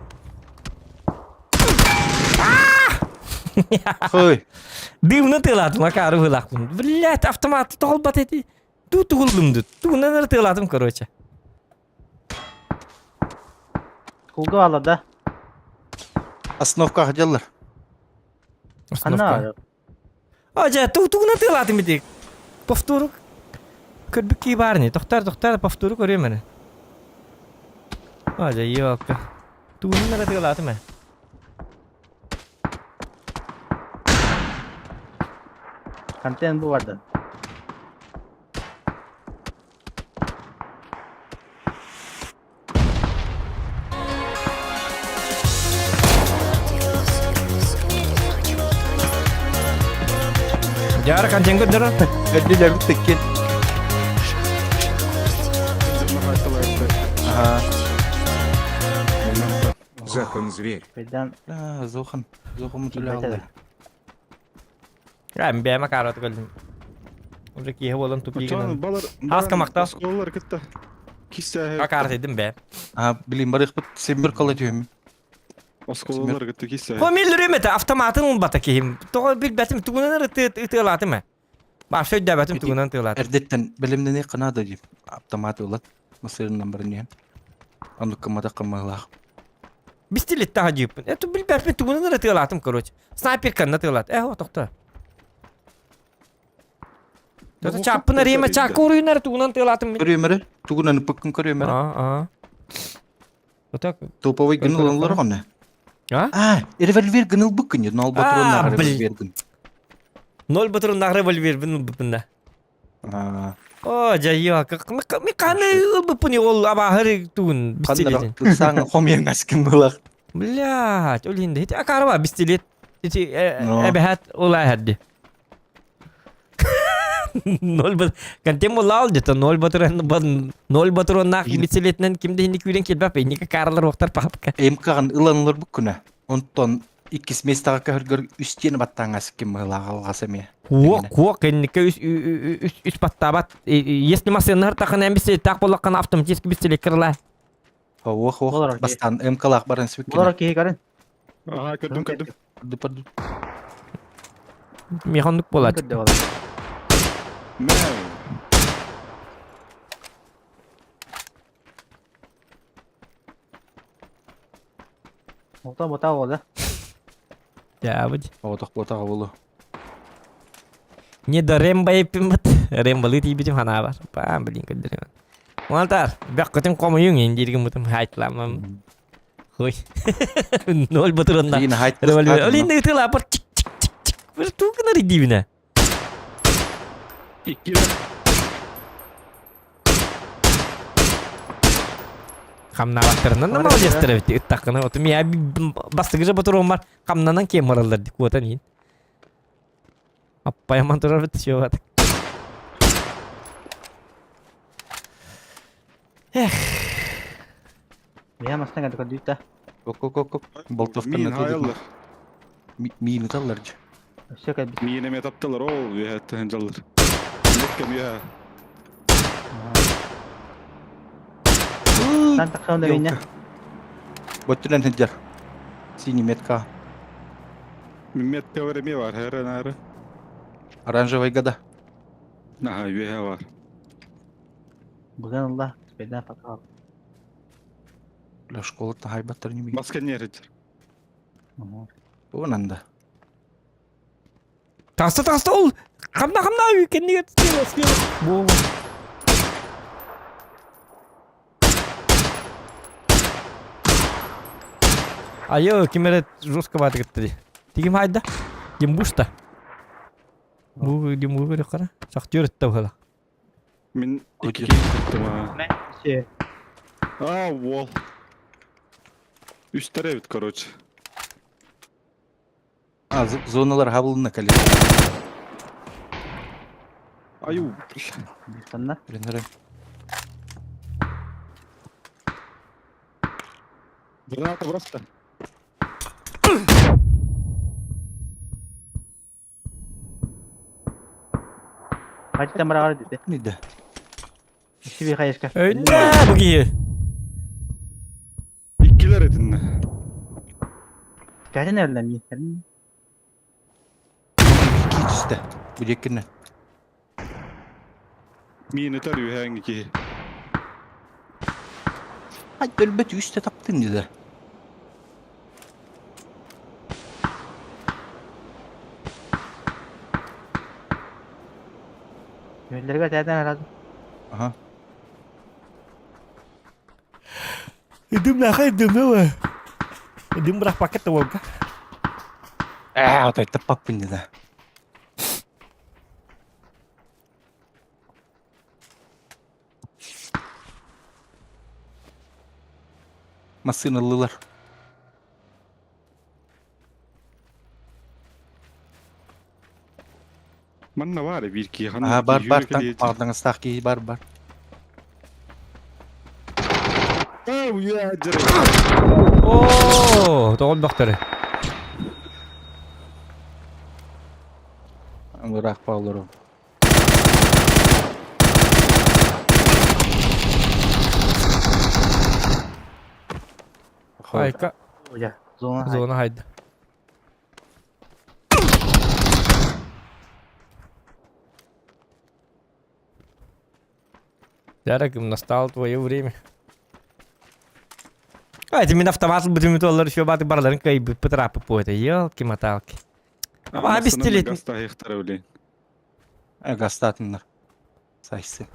S3: Хой.
S1: Дымна тылатым, акары вылақпын. Блять, автомат толбат эти. Ту тугулдым Ту тылатым, короче.
S8: Кулга ала да.
S3: Основка жаллар.
S8: Ханна.
S1: А, жа, ту тугна тылатым ити. Повтору. Көрбүк ки барни. Тоқтар, тоқтар, повтору көрөмін. А, жа, ёлка. Тугна тылатым.
S8: Контент бу барды.
S1: Жара контент көрдір.
S3: Өділер бітті Ага.
S5: Захон зверь.
S8: Бедан
S3: А, Зохан. Зохан мутуля алды.
S1: А, бәмә карат көрдім. Уже киһи буолан тупик
S10: Оччоҕо
S1: гынан.
S10: балар
S1: Хаска
S10: баран
S1: махтал.
S10: оскуолалар кытта киссээһэ
S1: Акаартыйдым бэ.
S3: А, блин, барыхпыт семир кала түһүм.
S10: оскуолалар кытта киссээһэ.
S1: Фамилия это автоматын ылбата киһим. Тоҕо билбэтим тугунан ытыалаатым ээ. Баша өйдөөбөтүм тугунан тыалаатым.
S3: Эрдеттен бэлэмнэни канада дип автомат ылат масырынан баран иһэн. Оннук кымматах кыммалаах.
S1: Бистилит таха дьииппин. Это билбэппин тугунан ытыалаатым короче. Снайпер канна тыалаат. Э, тохто. Тото чаппын арыйма чакка уруйнар тугунан тыалаатым мин.
S3: Көрүөмөрө, тугунан ыппыккын көрүөмөрө.
S1: Аа, аа. Вот
S3: Топовый гын ылалар оҕону.
S1: А?
S3: А, револьвер гын ылбыккын, нол патроннаах
S1: А, блин.
S3: револьвер гын.
S1: Ноль патроннаах револьвер ылбыппын да.
S3: А,
S1: О, дьайыа, ми қаны ылбыппын ол абаһыр тугун
S3: Ханнара
S1: бистилетин.
S3: ыксаң хомьяң аскын былах.
S1: Блядь, ол инде ити акарба бистилет. Ити
S3: Но.
S1: эбэхат ола хадди. Ноль бат кантем улал где-то ноль патрон ноль патроннаах бистилетинен кимде хинди күүрен келбеп инника карлар октар папка.
S3: МК-гын ыланылар буккуна. Онтон иккис местаға көргөр үстен баттаң аскын былах алғаса ме.
S1: Куок, куок, инника үс үс үс паттабат. Если масыннар тахын бистилет так боллаккан автоматически бистилет кырла.
S3: Ох,
S8: Болар,
S3: ох,
S8: окей.
S3: бастан МК-лах баран
S8: Болар
S3: свиккин.
S8: киһи көрөн.
S10: Ага, көрдүм, көрдүм.
S1: Механник болат.
S8: Көрдө болар.
S10: Мэ.
S8: Ота бота болда.
S1: Я бит.
S3: Отох ботаға болу.
S1: Не до Рэмбо эппин бат. Рэмболы тиийбитим ханаа бар. Баам блин көрдөрөм. Уонтар, бэккытын комуйуң индиргин бутум хайтламам. Хуй. Ноль батырында.
S3: Блин, хайт.
S1: Револьвер. Олин ытыла бар чик чик чик чик. Бір тугынар идибине.
S10: Икки
S1: Хамнабаттарынан да молодецтер бит. Ыттаккына. Отум я бастыгыжа батырым бар. Хамнанан кем маралар дик отан ин. Аппаяман турар бит шо бат.
S8: Мия мастан кады көрдү та.
S3: Кок, кок, кок. Болтовканы
S10: Мин хайаллар.
S3: Мин таллар.
S8: Өссө кэлбит.
S10: Мин эме таптылар, ол үһәттен жаллар. Меккем я.
S8: Тан тахсан да бинне.
S3: Боттунан хеджар. Синий метка.
S10: Мет теореми бар, хәрен ары.
S3: Оранжевый года.
S10: Наха, үһә бар.
S8: Будан Аллах, беда пока.
S3: Бля, школа хайбаттар не
S10: Маска нерит.
S3: Онанда.
S1: Таста таста ол. Хамна хамна кенниге слева слева. Бо. Айо, кимере жестко баты кетти. Тигим хайда. Димбушта. Бу димбу көрө кара. Шахтер этте бала.
S10: Мин
S3: Көтер.
S10: икки кеттим а.
S8: Все.
S10: А, вол. Үстере бит, короче.
S3: А, зоналар хабылына кале.
S10: Аю.
S8: Санна.
S3: Ренере.
S10: Граната просто.
S8: Хачтан барар диде.
S3: Ниде.
S8: Өссө би хайышка.
S1: Өйнө бу кии.
S10: Иккилер этинне.
S8: Кәтен әллә ми.
S3: Ики түсті. Бу жеккине.
S10: Мин өтөр үһәң ики.
S3: Ай, өлбөт үсте таптың диде.
S8: Өлләргә тәтен арады.
S3: Ага.
S1: Идим нахай идим нава. Идим брах пакет волка.
S3: Ә, отай таппаппын диде. Масыналылар.
S10: Манна бар бир ки.
S3: А, бар, бар, ардыңыстақ ки, бар, бар.
S10: Ау, я дерек.
S1: О, тоғын доктор.
S3: Аңырақ паулары.
S1: Хайка.
S8: Оля, зона
S1: Зона хайда. Ярик, настало твое время. А, это мин автомат бутым туоллар еще баты барларын кайбыт пытрапы по это. Елки-моталки. А, пистолет.
S10: Гастаһыктара билин.
S3: Гастатыннар. Сайсы.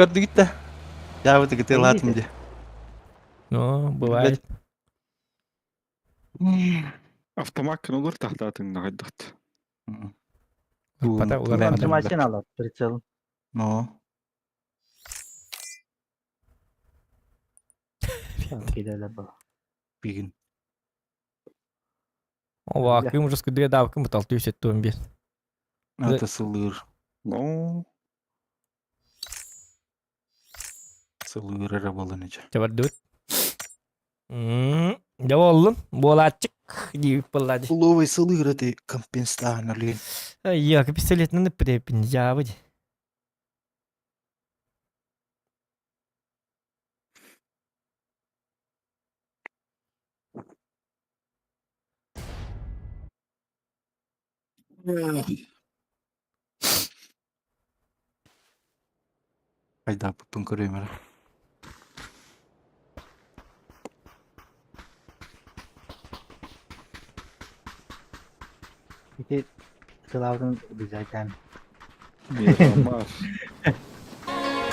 S3: Көрдүгүт да? Дьаабыты кытыалаатым дии.
S1: Ну, бывает.
S10: Автомат олор тахтаатыҥ наҕайдахт.
S1: Пата уларбата.
S8: Машина алар, прицел.
S3: Ну.
S8: Кидалар бар.
S3: Бигин.
S1: Ова, кым уже скудуя давкым буталтыы сеттуом бес.
S3: Это сылыр.
S10: Ну.
S3: Сылыр эрэ буолан ичэ.
S1: Чабардыбыт. Дьэ буоллун, буолааччык диэбит буолла дии.
S3: Уловый сылыр эти компенсаан олин.
S1: Я пистолетынан ыппыт дьаабы дии.
S3: Хайдааппыппын көрүөм эрэ.
S8: Ити сылаабытын дизайдаан.
S10: Мирамар.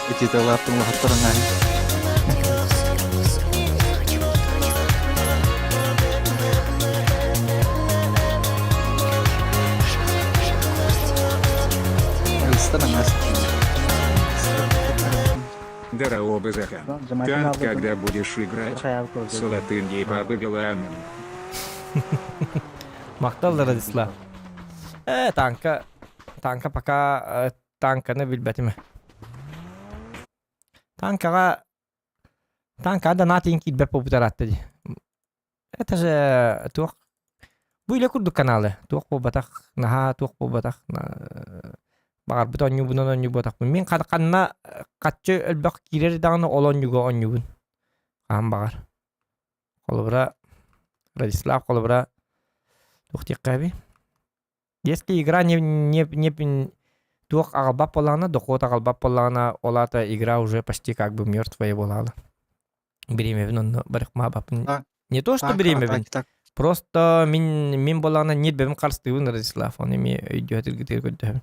S3: Ити тылааттын улахаттарын аһын. Ыстан аңас.
S5: Здорово, Захан. Танк, когда будешь играть? С латыньей по Бабиланом.
S1: Махтал Радислав. Э, танка, танка пока танканы билбэтим. Танкаҕа танка да наатын киирбэт буолбутараатта дии. Это же туох бу илэ курдук каналы туох буолбатах наһаа туох буолбатах баҕарбыт оонньуубунан оонньуубатахпын мин ханна хаччы элбэх киирэр даҕаны ол оонньууга оонньуубун хаһан баҕар холобура Радислав холобура туох диэххэ эбий Если игра не, не, не туох аҕалбат буоллаҕына, дохуот аҕалбат буоллаҕына, ол аата игра уже почти как бы мертвая буолаала. Бириэмэбин онно барыхмаабаппын. Не то, что бириэмэбин, просто мин мин буоллаҕына ньирбэбин харыстыыбын Радислав, оны эмиэ өйдүө көрдөһөбүн.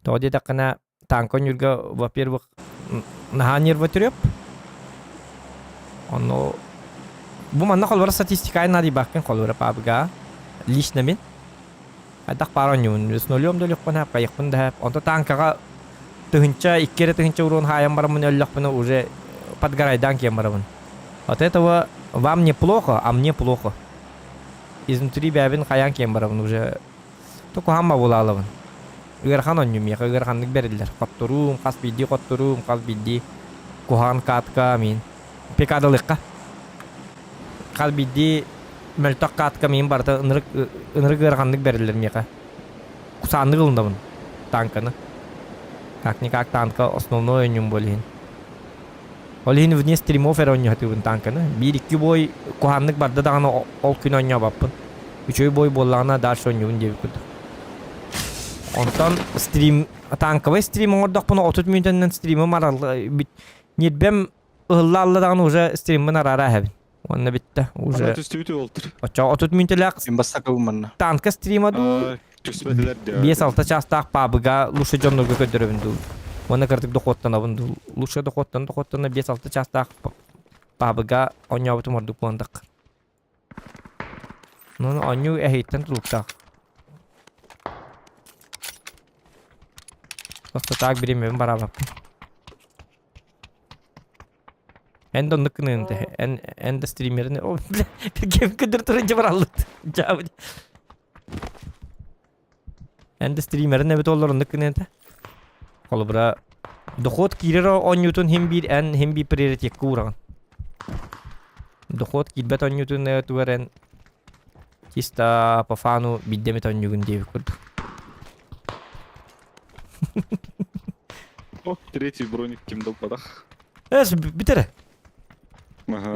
S1: Тоҕо диэтэххинэ, танка ньурга, во-первых, наһаа нервотреп. Ону бу манна холбора статистикаҕа наадыйбаккын холбора пабга лично мин хайдах баар оонньуубун с нулем да өлүөхпүн сөп хайыахпын да сөп онто танкаҕа тыһынча икки эрэ тыһынча уруон хаайан бараммын өллөхпүнэ уже подгорайдаан киэн барабын от этого вам не плохо а мне плохо изнутри бэйэбин хайаан киэн барабын уже Тукуһамма булаалабын. Ыарахан оонньуу миэхэ ыараханнык бэриллэр. Хотторуум, хас биирдии хотторуум, хас биирдии куһаҕан каатка миин. Пекадалыахха. Хас биирдии мөлтөх каатка миин барыта ынырык ынырык ыараханнык бэриллэр миэхэ. Кусааннык ылынабын танканы. Как-никак танка основной оонньуум буол иһин. Ол иһин вне стримов эрэ оонньоһотуубун танканы. Биир-икки бой куһааннык барда даҕаны ол күн оонньообоппун. Үчүгэй бой буоллаҕына дальше оонньуубун диэбит курдук. Онтон стрим танковай стрим оҥордохпуна 30 мүнүүтэннэн стримим аралла ньирбэм ыһылла алла даҕаны уже стриммин араара эһэбин. Уонна бүттэ уже.
S10: Түстүбүт уолтур.
S1: Оччоҕо 30 мүнүүтэлээх
S3: Бастакы
S1: танка стрима дуу
S10: Түспэтилэр да.
S1: 5-6 чаастаах пабыга лучше дьоннорго көрдөрөбүн дуу. Уонна кырдык дохуоттанабын дуу. Лучше дохуоттан дохуоттана 5-6 чаастаах пабыга оонньообутум ордук буоландах. Ну, оонньуу эһиттэн тутулуктаах. Просто так бириэмэбин бараабаппын. Эн да оннук гыныгын да эн эн да стримерин о бля ким көдөр туран бараллыт. Дьаабы. Эн да стримерин эбит оллор оннук гыныа этэ. Холобура, дохуот киирэр оонньуутун хим биир эн хим биир приоритекка уураҕын. Дохуот киирбэт оонньуутун тугар эн чисто по фану биирдэ эмит оонньуугун диэбит курдук.
S10: О, третий броник ким долбатах.
S1: Эс бүтэрэ.
S10: Ага.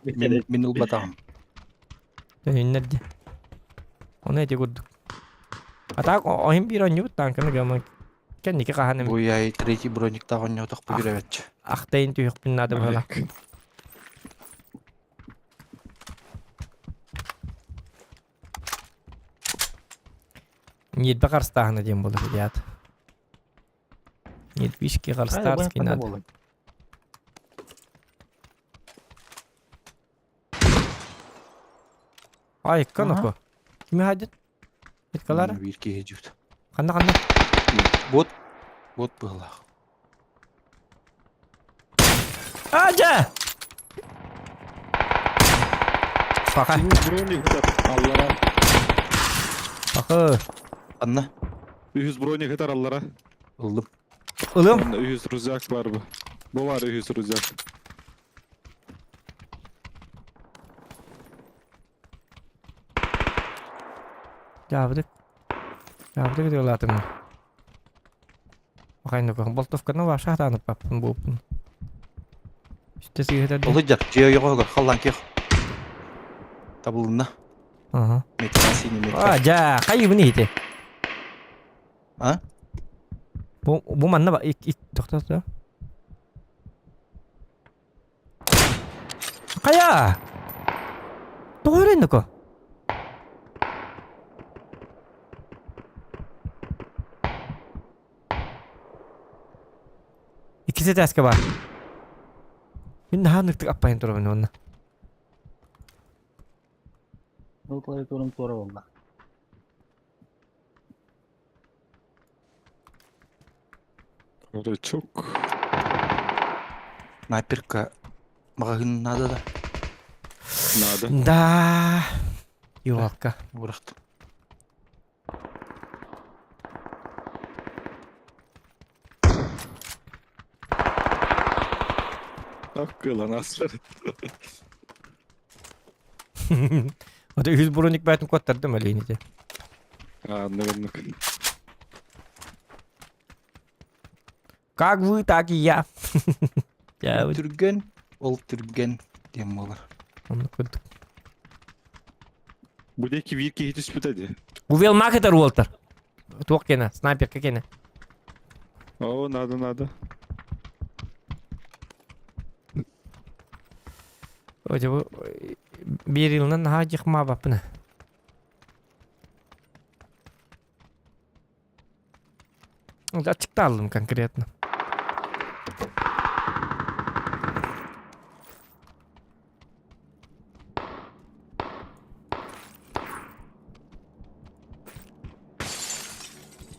S3: Мин мин ылбатаҕым.
S1: Төнүннэр дии. Ону эти курдук. А так оһин биир оонньуубут танканы гаман кэнники хаһан эми
S3: Буй третий брониктаах оонньоотохпу күрэбэтчи.
S1: ахтайын түһүөхпүн наада быһалаах. Ньиэрбэ харыстааһына диэн буолар ребят. Нервишки харыстаарский надо. Ай, канако. Кими хайдын? Иткалара?
S3: Биир киһи дьүт.
S1: Ханна ханна?
S3: Бот. Бот быһылаах.
S1: Ажа! Пока.
S10: Броник аллара.
S1: Пока.
S3: Анна.
S10: Үһүс броник ытар аллара.
S3: Ыллым.
S1: Ылым.
S10: Үһүс рюкзак бар бу. Бу бар үһүс рюкзак.
S1: Дьаабыдык. Дьаабыдык дьылаатым. Охайнука болтовканы ваша хатаанып паппын бууппун. Үстэ сыыһытар.
S3: Олуйдар, дьиэ ойоҕоһугар халлаан киэх. Табылынна.
S1: Ага.
S3: Метка синий метка.
S1: А, жа, хайыбын иһити.
S3: А?
S1: Бу бу манна ба ик ик тохтоо. Хайа! Тоҕо өрөннөкө? Иккис этээскэ баар. Мин наһаа ныктык аппайан турабын уонна.
S8: Ол клавиатурам туора буолла.
S10: Дурачок.
S3: Снайперка маҕаһыын наада да?
S10: Надо.
S1: Да. Юалка.
S3: Бырахтым.
S10: Аккылан аслар.
S1: Ото үһүс броник бээтин куоттардым өлейин ити.
S10: А, наверное.
S1: Как вы, так и я. Я вот
S3: Түргэн, ол түргэн диэн буолар.
S1: оннук курдук.
S10: Бу диэки биир киһи түспүтэ дии.
S1: Увел мах этэр уолтар. Туох кэнэ, снайперка кэнэ.
S10: О, надо, надо.
S1: Ой, бу биир йылынан наһаа дьихмаабаппына. Аччыктааллым конкретно.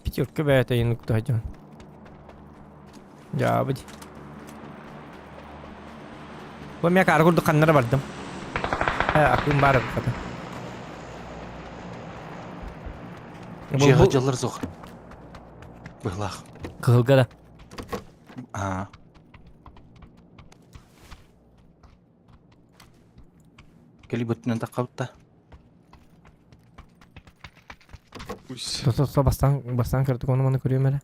S1: Пятерка бэйэтэ инуктаһа дьон. Дьаабыт. Бу эмиэ каары курдук ханнара бардым. Э, акыым баар эбит хата. Бу,
S3: Дьиэҕэ
S1: бу
S3: дьаллар суох. Быһылаах.
S1: кыһылга да.
S3: Аа. Кэли бөттүнэн таххабытта.
S10: Пусть.
S1: Со, со, бастаан, бастаан көрдүк ону маны көрүөм эрэ.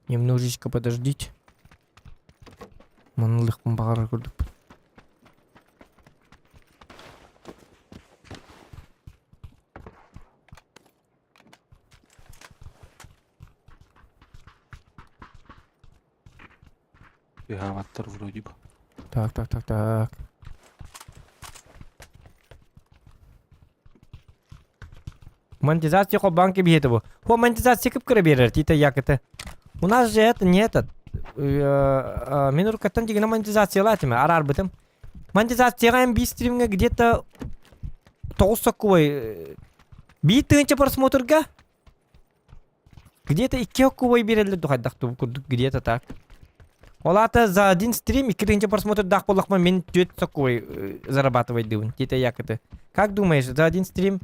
S1: Немножечко подождите. Манылыхпын баҕарар курдукпун.
S3: Тыаһаабаттар вроде бы.
S1: Так, так, так, так. Монетизация банки биһиэтэ бу. Хо монетизация кып-кыра биэрэр, тита якыты. У нас же это не этот. Мин уруккаттан дигинэ монетизациялаатым, араарбытым. Монетизацияҕа эн биир стримҥэ где-то тоҕус соккубай биир тыһыынча просмотрга Где-то икки кубой биэрэллэр духайдах курдук где-то так. Ол аата за один стрим 2000 просмотрдаах буоллахпына мин түөрт соккубай зарабатывайдыыбын. Тиэтэ якыты. Как думаешь, за один стрим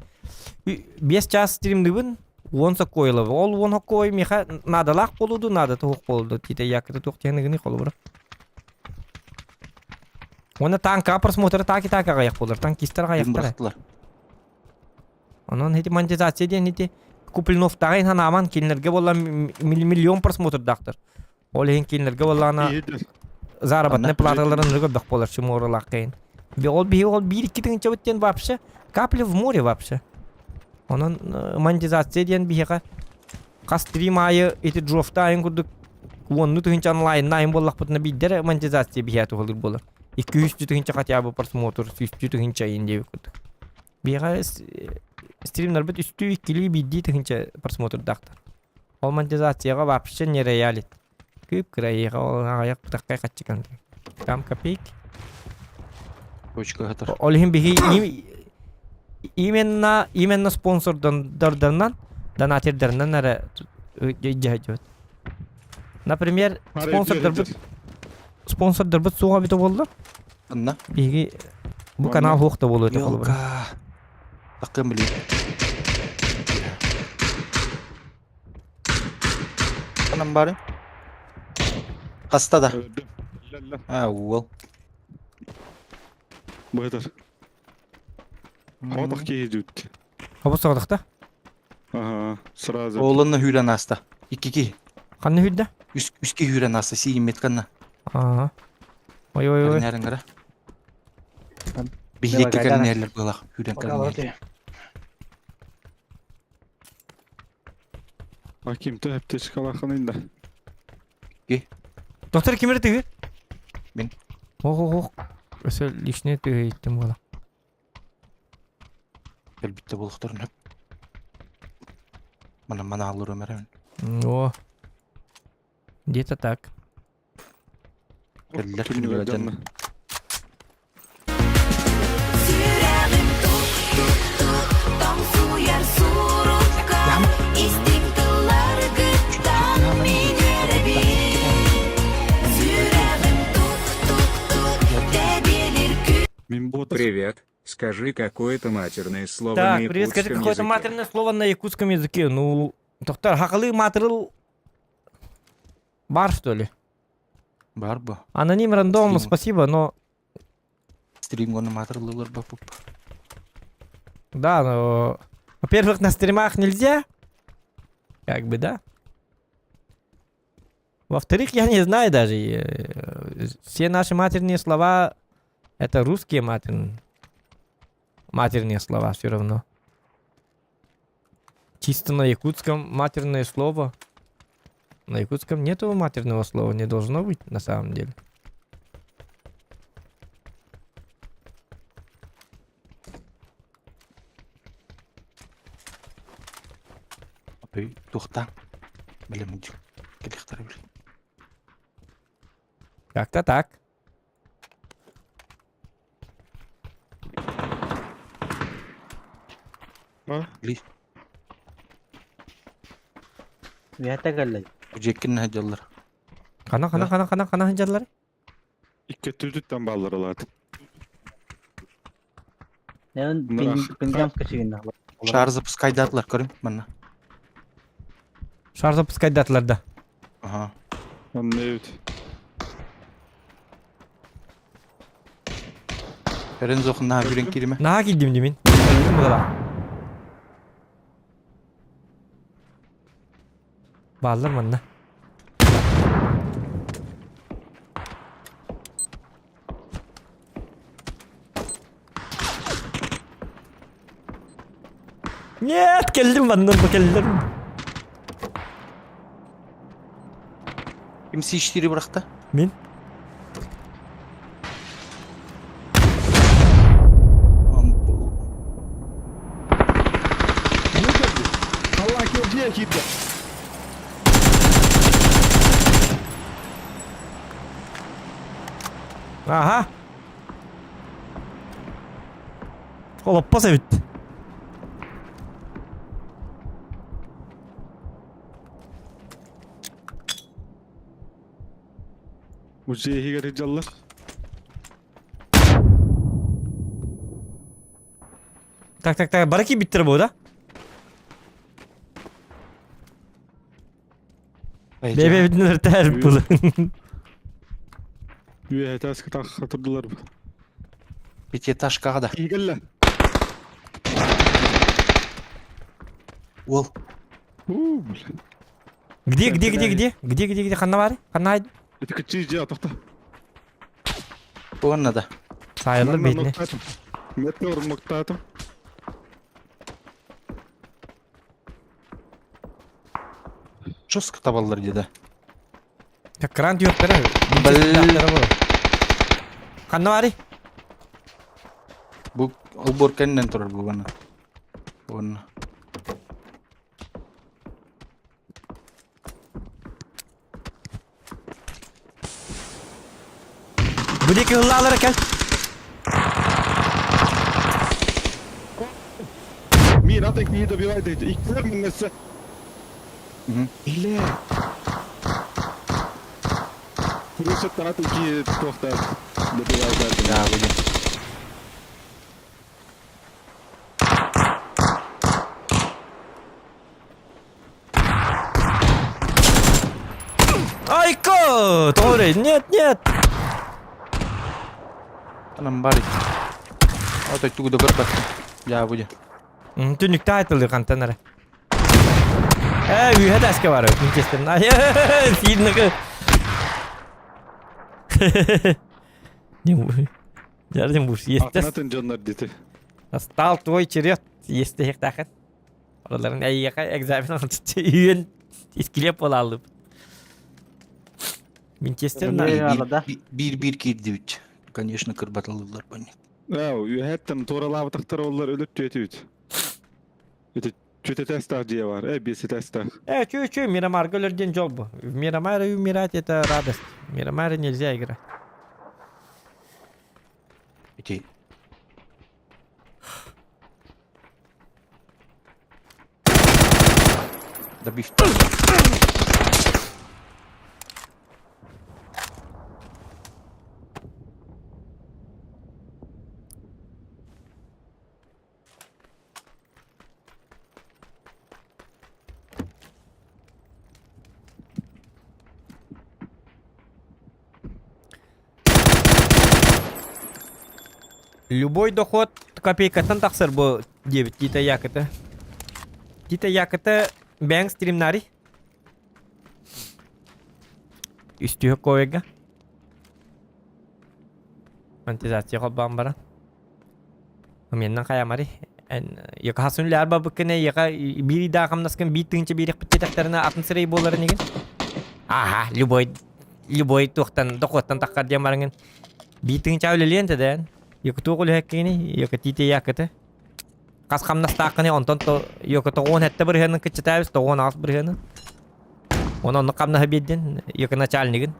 S1: 5 час стримныбын, 10 сокойлов. Ол 10 сокой миха надалах болуду, надо тух болуду. Тите якты тух тенігіні холобура. Оны танка просмотр так и так аяқ болар. Танкистер
S3: Ким
S1: аяқтар.
S3: бырахтылар.
S1: Онон ити монетизация диэн ити Куплиновтааҕын ханааман кинилэргэ буолла миллион просмотрдаахтар. Ол иһин кинилэргэ буоллаҕына заработная платаларын ырыга буолар чумуоралаах кайын. Ол биһи ол биир икки тыһыынчабыт диэн вообще капля в море вообще. Онон монетизация диэн биһиэхэ хас стрим аайы ити джофта айын курдук уонну тыһыынча онлайнна айын буоллахпытына биирдэ монетизация биһиэхэ туһалыыр буолар. 200 тыһыынча хотя бы просмотр, 100 тыһыынча айын диэбит курдук. Биһиэхэ стримнарбыт үстүү иккилии биирдии тыһыынча просмотрдаахтар. Ол монетизацияҕа вообще не роялит. Кыып-кыра эйиэхэ ол аҕыйах бытаххай хаччыкан. Там копейки.
S3: Точка хатар.
S1: Ол иһин биһи именно именно спонсордарынан донатердарынан эрэ дьаһайдыбыт. Например, спонсордарбыт спонсордарбыт суоҕа эбитэ буолла.
S3: Анна.
S1: Биһиги бу канал суох да буолуо этэ холобура.
S3: Таккын билин. Анам бары. Хаста да. А, уол.
S10: Быһытар. Отах киһи дьүт.
S1: Хобу соҕдахта?
S10: Ага, сразу.
S3: Оолонно хүүрэн ааста. Икки киһи.
S1: Ханна хүүрдэ?
S3: Үс үс киһи хүүрэн ааста. Сииммит канна.
S1: Аа. Ой ой ой.
S3: Кэринээрин гара. Биһиги кэринээллэр буолах хүүрэн кэринээллэр.
S10: А ким-то аптечкалаханын да.
S3: Ки?
S1: Доктор ким тыгы?
S3: Мин.
S1: Ох ох ох. Өсө лишний тыгы иттим буола.
S3: Кэлбитте буолуохтарын сөп. Мана мана аллырым эрэ.
S1: О. Где-то так.
S3: Кэллэр күнүгэр дьонно.
S7: Сүрэҕим тук-тук-тук тоҥсуйар сурукка истиҥ тылларгыттан мин үөрэбин. Сүрэҕим тук-тук-тук тэбиэлир
S5: Привет. Скажи какое-то матерное слово
S1: Так,
S5: на
S1: привет, скажи
S5: якутском
S1: какое-то
S5: языке.
S1: матерное слово на якутском языке. Ну, доктор, хахалы материл бар, что ли?
S3: Бар бу.
S1: Аноним рандом,
S3: Стрим.
S1: спасибо, но...
S3: Стрим оны матырлылар бапып.
S1: Да, но... Во-первых, на стримах нельзя. Как бы, да. Во-вторых, я не знаю даже. Все наши матерные слова это русские матерные слова все равно. Чисто на якутском матерное слово. На якутском нету матерного слова, не должно быть на самом деле.
S3: Апый тухта. Билем Кэлихтара бил.
S1: Как-то так.
S10: А?
S8: Үөһэ кэллэй.
S3: Жеккин хаджаллар.
S1: Хана хана хана хана хана ханжарлар.
S10: Икки түтүттэн баллар алат.
S8: Нэн
S10: Нах.
S8: пингам качыгын.
S3: Шар запускайдатлар көрүм манна.
S1: Шар запускать датлар да.
S3: Ага.
S10: Онно эбит.
S3: Эрен зохна хүрен кириме.
S1: Наха килдим димин. Була. Бааллар манна. Нет, келдим манна бу келдим.
S3: Ким сиштири бырахта?
S1: Мин.
S10: Allah кирде кирде.
S1: Ага. Холоппос эбит.
S10: Уже хигер жаллар.
S1: Так, так, так, бары киирбиттэр буо да? Бэйбэбитин ыртаар булы.
S10: Үөһэ таска турдулар.
S3: Пятиэтажкаҕа да.
S10: Киһи
S3: Уол.
S10: У, блин.
S1: Где, где, где, где? Где, где, где? Ханна баар? Ханна ай?
S10: Это кычы дьиэ тохто.
S3: Туонна да.
S1: Сайыллар бейтіне.
S10: Метр мықтатым.
S3: Жестко табаллар деді.
S1: Так грант юктара.
S3: Бл.
S1: Ханна баарый?
S3: Бу олбор кэннен турар бу бана. Уонна.
S1: Бу диэки ыллаалара кэл.
S10: Мин атын киһи добивай дейт. Иккилер миннесе. Иле. Kuruşa атын киһи туохтаах добивай дейт.
S3: Да, будем.
S1: Айко! Тори, нет, нет!
S3: Анам бар. Ото тугу да көрбөт. Я будем.
S1: Түнүктэ айтылды хантан эрэ. Э, үйэ таска бар. Минчестер. Сиинныкы. Не Жардем буш. Естес.
S10: Атын дьоннор дити.
S1: Настал твой черед. Есте хектахат. Оларын әйеқа экзамен үйен искилеп бола алып. Винчестер на.
S3: Бир бир кирдибит. Конечно, кырбаталылар бани.
S10: Ау, үһәттен туралаабытахтар оллар өлүп түөтүбүт. Ити чүтэтестах дьиэ бар, э биэсэтестах.
S1: Э, чё, чё, Мирамар өлөрден жол бу. В Мирамаре умирать это радость. В Мирамаре нельзя играть.
S3: Ити. Добив.
S1: Любой доход копейкаттан тахсар бу диэбит Тита Якыта. Тита Якыта бэҥ стримнари. Үстүһэ коега. Монетизация холбаан баран. Меннан хайамари. Яка хасын ләр бабыккыне яка бири да хамнаскын бир тыынча бири питтетектерine атын сырей боларын деген. Ага, любой любой туохтан дохуоттан таххар диэн бараҥын. Биир тыынча үлэлиэн тэдэн. Яка туох үлэһэккини, яка тиите якыты. Хас хамнастааххыны онтон то яка тоҕуон хэтте бырыһыанын кыччатаабыс, тоҕуон аҕыс бырыһыанын. Оны оннук хамнаһы биэрдин, яка начальнигын.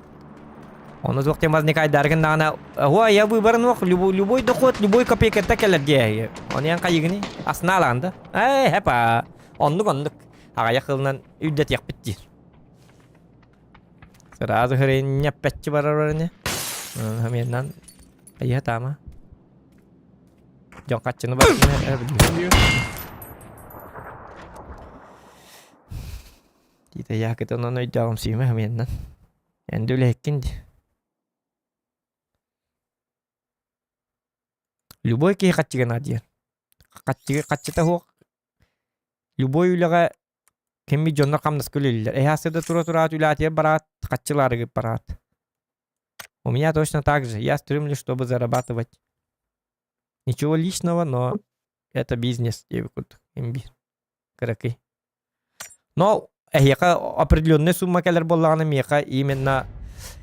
S1: Оны туох диэн возникайдаргын даҕаны, ой, я выборын ох, любой, любой доход, любой копейката кэлэр диэһи. Оны ян хайыгыны, аснаалаан да. Эй, хэпа, оннук оннук. Аҕайах ылынан үрдэтиэхпит диир. Сразу хрень барар не. Меннан айа тама. Дьон хаччыны барытын Тита якыт онон өйдөөҕүм сүүмэ меннан. Энди үлэһиккин ди. Любой киһи хаччыгына диэн. Хаччыгы хаччыта хуох. Любой үлэҕэ кимми дьоннор хамнаска үлэлииллэр. Эһэ тура тураат үлээтигэр бараат, хаччылаарыгы бараат. У меня точно так же. Я стремлюсь, чтобы зарабатывать. Ничего личного, но это бизнес. Имбир. Кыракый. Но эһиэхэ определенный сумма кэлэр буоллаҕына миэхэ именно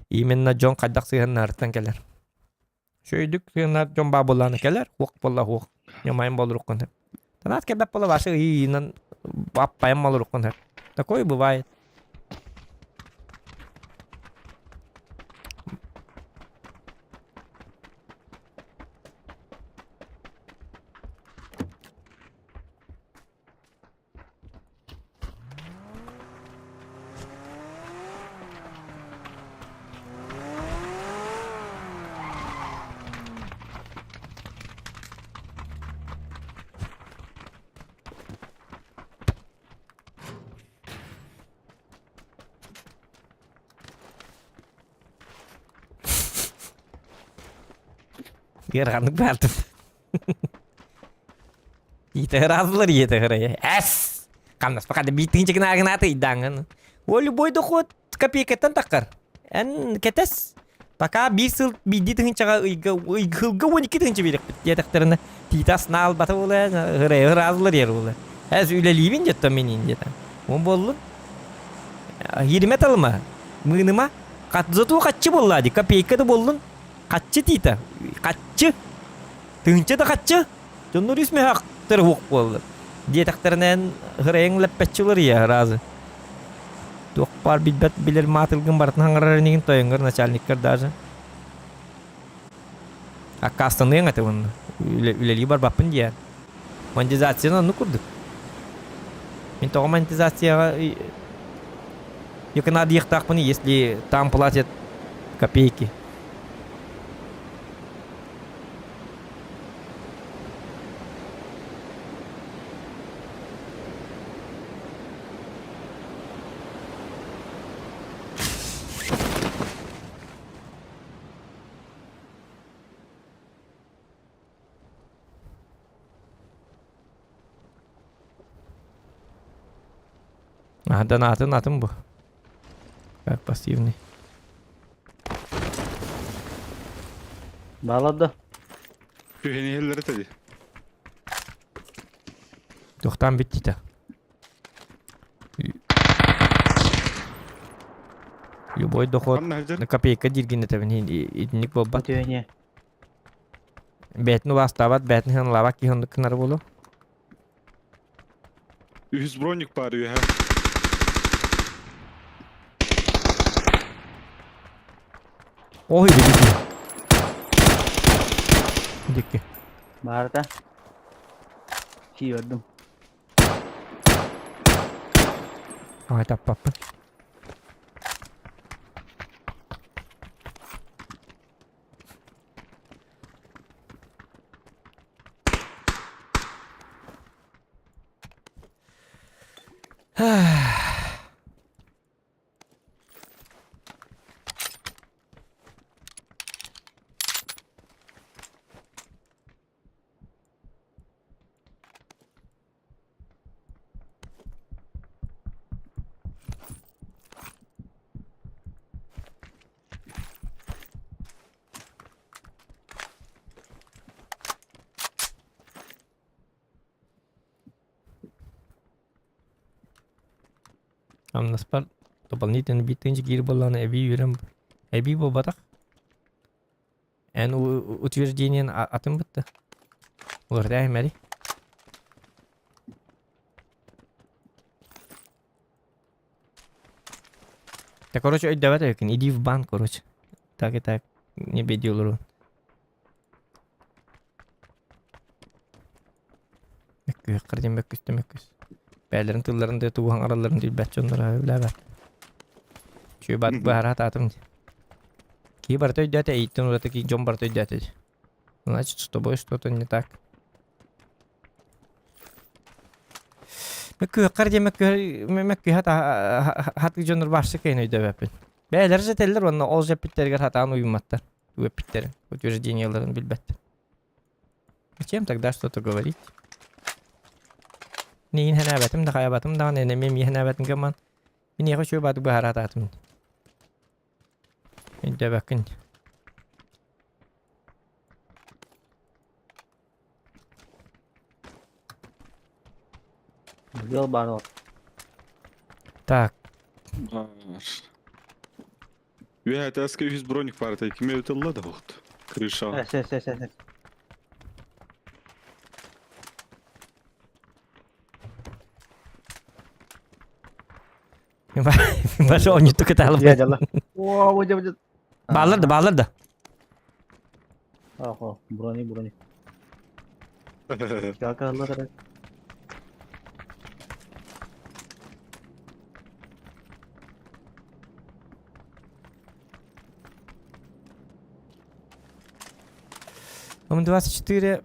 S1: именно дьон хайдах сыһыаннарыттан кэлэр. Шөйдүк сыһыаннар дьон баа буоллаҕына кэлэр, хуох буолла хуох. Ньамайын болуруккун сөп. Танаат кэлбэт буола ваша ыйынан аппайан болуруккун сөп. Такое бывает. Ыараханнык баартым. Иитэ ыраазылар иэтэ кырайа. Эс! Хамнаспа хада биир тыһыынча гына ыйдааҥын. О любой доход копейкаттан таххар. Эн кэтэс. Пока биир сыл биирдии тыһыынчаҕа ыйга ыйга 12 тыһыынча биэриэхпит диэтэхтэринэ тиитэ асна албата буолуо ырайа ыраазылар иэр буолуо. Эс үлэлиибин дьэ минин диэтэ. Он буоллун. Ииримэ талыма. Мыыныма. Зато хаччы буолла ди копейка да буоллун. Хаччы тиитэ. Хаччы. Тыһыынча да хаччы. Дьоннор үс мөһөөхтөр уох буоллар. Диэтэхтэринэн ырайыҥ лэппэччи уларыйа разы. Туох баар билбэт билэр маатылгын барытын хаҥарар инигин тойоҥҥор начальниккар даже. Аккаастаныаҥ этэ уонна. Үлэлии барбаппын диэн. Монетизацияны оннук курдук. Мин тоҕо монетизацияҕа якынадыйыахтаахпын, если там платят копейки. Аһадан атын атын бу. Как пассивный.
S8: Баалар да.
S10: Түһэн иһэллэр этэ дии.
S1: Туохтаан бүттүтэ. Любой доход
S10: Ханна сылдьар?
S1: копейка дииргин этэбин итинник буолбат.
S8: Үтүөнү.
S1: Бээтин убаастаабат, бээтин ханылаабат киһи оннук гынар буолуо.
S10: Үһүс броник баар үөһэ.
S1: Ой, дикки. Дикки.
S8: Баарта. Киирдим.
S1: Ай, таппаппын. Хамнаспар дополнительно биир тыһыынча киир буоллаҕына эбии үөрэн эбии буолбатах. Эн утверждениен атын бытта. Уларытаа мэри. Да, короче, өйдөбөт эбиккин. Иди в банк, короче. Так и так. Не беди олорун. Мөккүһүөххэр диэн мөккүстэ мөккүс. Бээлэрин тылларын да тугу хаҥаралларын билбэт дьоннор билээбэт. Үчүгэй бат быһара сатаатым дии. Киһи барыта өйдөөтө, эйиттэн ураты киһи дьон барыта өйдөөтө дии. Значит, с тобой что-то не так. Мөккүһүөххэр диэн мөккүһэ хатыы дьоннор баарсы кыайан өйдөөбөппүн. Бэйэлэрэ сэтэллэр уонна ол сеппиттэригэр хатаан уйумматтар. Үөппүттэрин, утверждениеларын билбэттэр. Зачем тогда что-то говорить? Миигин хэнээбэтим да хайабатым даҕаны эмиэ миигин хэнээбэтин гымман Киниэхэ үчүгэй баатык быһаараатаатым. Өйдөөбөккүн.
S8: Ыал баар ол.
S1: Так,
S10: Баар. Үөһэ этээскэ үһүс броник баар этэ. Кими ытылла да вот. Крыша.
S8: Эс эс эс эс.
S1: Пошел, не только талым.
S8: Дьэ, О, выйдет, выйдет.
S1: Баалар да, баалар да.
S8: Охо, брони, брони. Какалар.
S1: М24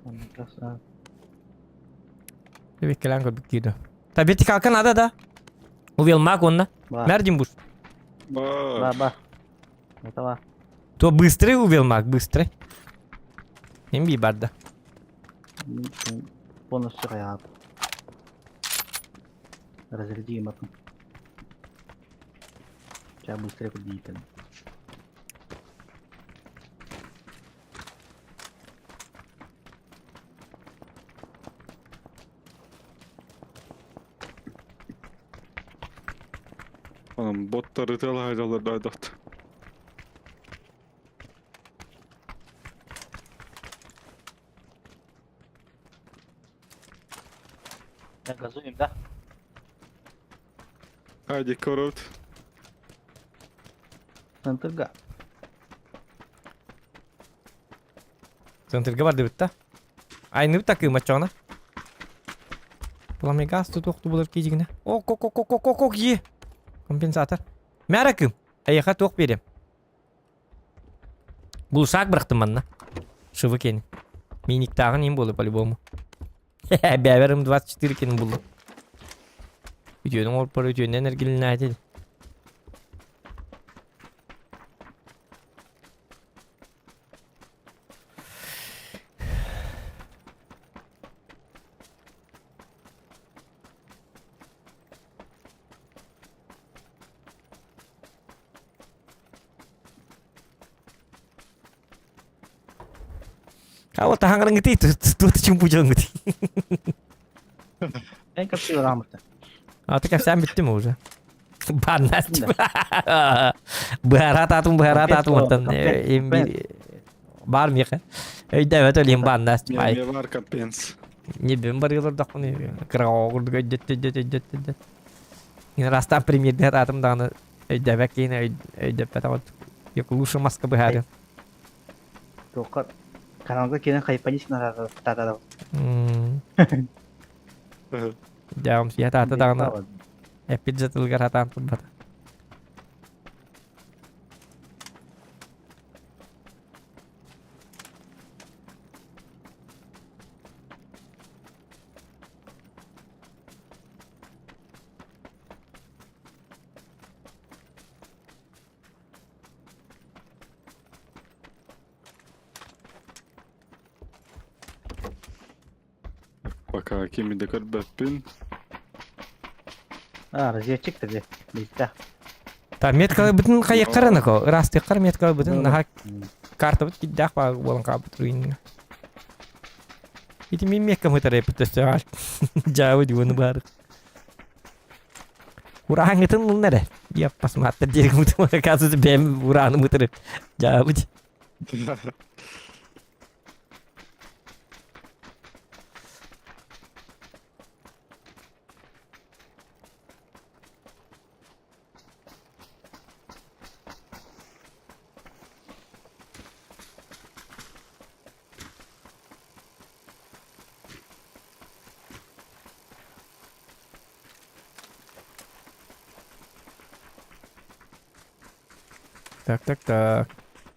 S1: Викелан көрбүт киирдэ. Та вертикалка надо да? Увел маг онна. Мәрдин буш.
S8: Ба, ба. Готова.
S1: То быстрый увел маг, быстрый. Мин бии барда.
S8: Полностью хайаап. Разряди им потом. Сейчас быстрее победитель.
S10: Анам боттары тылайдалар дайдат.
S8: Я газуем, да?
S10: Айди корот.
S8: Центрга.
S1: Центрга бар дебит да. Айныбыт такыы маччоҕуна. Пламегаз тутуохту булар киижигинэ. О, ко ко ко ко ко ко е. Компенсатор. Мээрэ кым? Эйиэхэ туох биэриэм? Глушак бырахтым манна. Шывы киэни. Миниктааҕын им буолу по-любому. Бэбэрим 24 кин буллум. Үтүөнүн оҥорпор үтүөннэн эргилинээтин. А вот таһаҥарыҥҥытый туох чумпу дьоҥҥутый.
S8: Эн кэпсиир аамырта.
S1: А ты кэпсээн бүттүм уже. Баннас Быһараат аатым быһараат аатым оттон баар миэхэ. Өйдөөбөт өлүм баннас
S10: Мне бар компенс.
S1: Не бим барыылар дахпын кыраҕа курдук өйдөт өйдөт өйдөт өйдөт. Растан премьердер аатым даҕаны өйдөөбөт киһини өйдөппөтөх лучше маска быһаарыам.
S8: Туохха каналга киирэн хайпанис татарал.
S1: Дьаҕым сиэ таата даҕаны эппит дьатылыгар хатаан турбата.
S10: Пока кими да көрбөппүн.
S8: А, разведчик таби. Бийта.
S1: Та меткаларбытын хайыаххар анако ыраастыаххар меткаларбытын наһаа картабыт кирдээх баа буолан хаалбыт руинҥа. Ити мин меккам ытар эппит өстөөх дьаабы дьуону баар. Урааҥҥытын ылын эрэ. Я посмотрю, диэри оказывается, бэйэм урааным ытыры. Дьаабы. Так, так, так.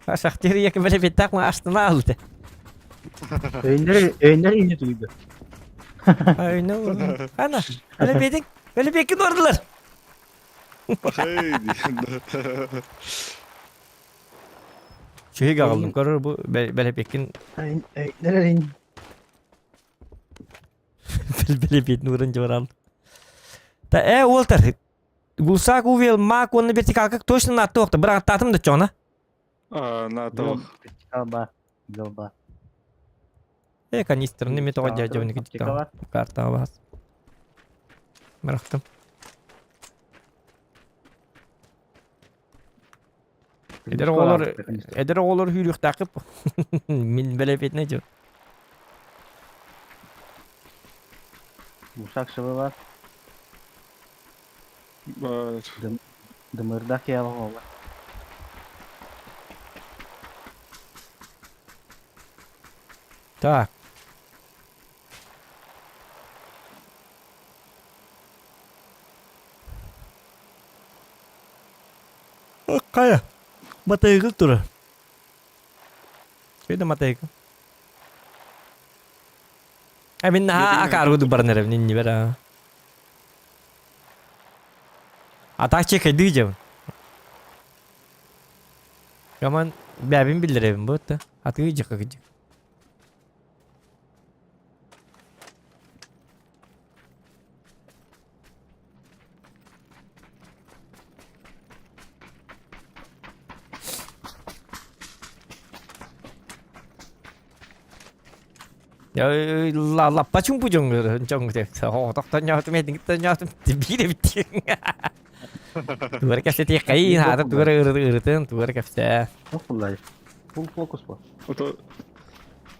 S1: А шахтер якобы беттак ма астына алды.
S8: Өйнөр өйнөр инде туйду.
S1: Ай, ну, ана, өлө бедик, өлө бекин ордулар.
S10: Пахай.
S1: Чүһүг аҕаллым, көрөр бу бэлэпиэккин
S8: Өйнөр ин.
S1: бэлэпиэтин ууран дьуораал. Та э уолтар Гусак увел мак уонна вертикалка точно нааттуохта бырааттаатым да чоҕуна.
S10: А, наатал.
S8: Вертикал ба. Жол ба.
S1: Э канистр неме тоҕо дьаадьабыны киттаа картаҕа баас. Бырахтым. Эдэр оҕолор эдэр оҕолор үүрүөхтээххит мин бэлэпиэтинэ дьон.
S8: Мусак шыбы бар.
S10: Бар.
S8: Дымырдах яла ола.
S1: Так. Хайа, матайгыл турар. Күйді матайгыл. А мин наһаа акааргы баран эрэбин иннибэр аа. А так чекайдыы дьэбин. Яман бэбин биллэрэбин бу атыы дьыка кыдьык. Лаппа чуҥпу дьоҥ дьоҥ тоқтонньоотум этиҥ биир эбит Тугар кэпсэтиэх хайын аата тугар ырытын тугар кэпсээ.
S8: Охуллай. Фул фокус бу.
S10: Ото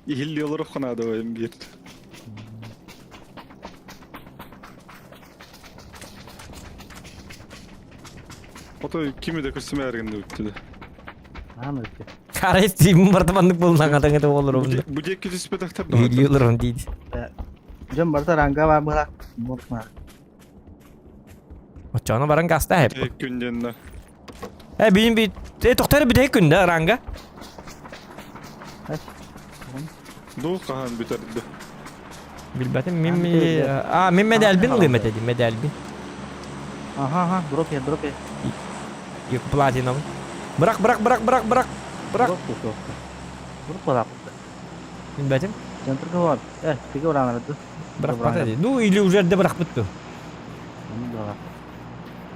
S10: иһилли олорох ханаада ойым биир. Ото кими да көстүмээргин бүттү.
S8: Аан өттө.
S1: Карай стримим барда маннык булнаҥа таҥа олорум.
S10: Бу диэки түспэтахтар
S1: Иһилли олорум дейді.
S8: Дьон барыта ранга бар быһа. Мурма.
S1: Оччону баран гаста хэп.
S10: Күн денна.
S1: Э бин би э тохтар бит күндэ ранга.
S10: Ду хаһан бүтэрдэ.
S1: Билбэтим мин ми а мин медальбин ылыым этэ медальбин.
S8: Аха аха дроп я дроп я.
S1: Платиновый. Бырах бырах бырах бырах бырах бырах.
S8: Дроп дроп. Дроп бырах.
S1: Билбэтим.
S8: Центрга бар. Э, тиге уранырды.
S1: Бырах бата Ну или уже эрдэ бырахпыт
S8: Оны да.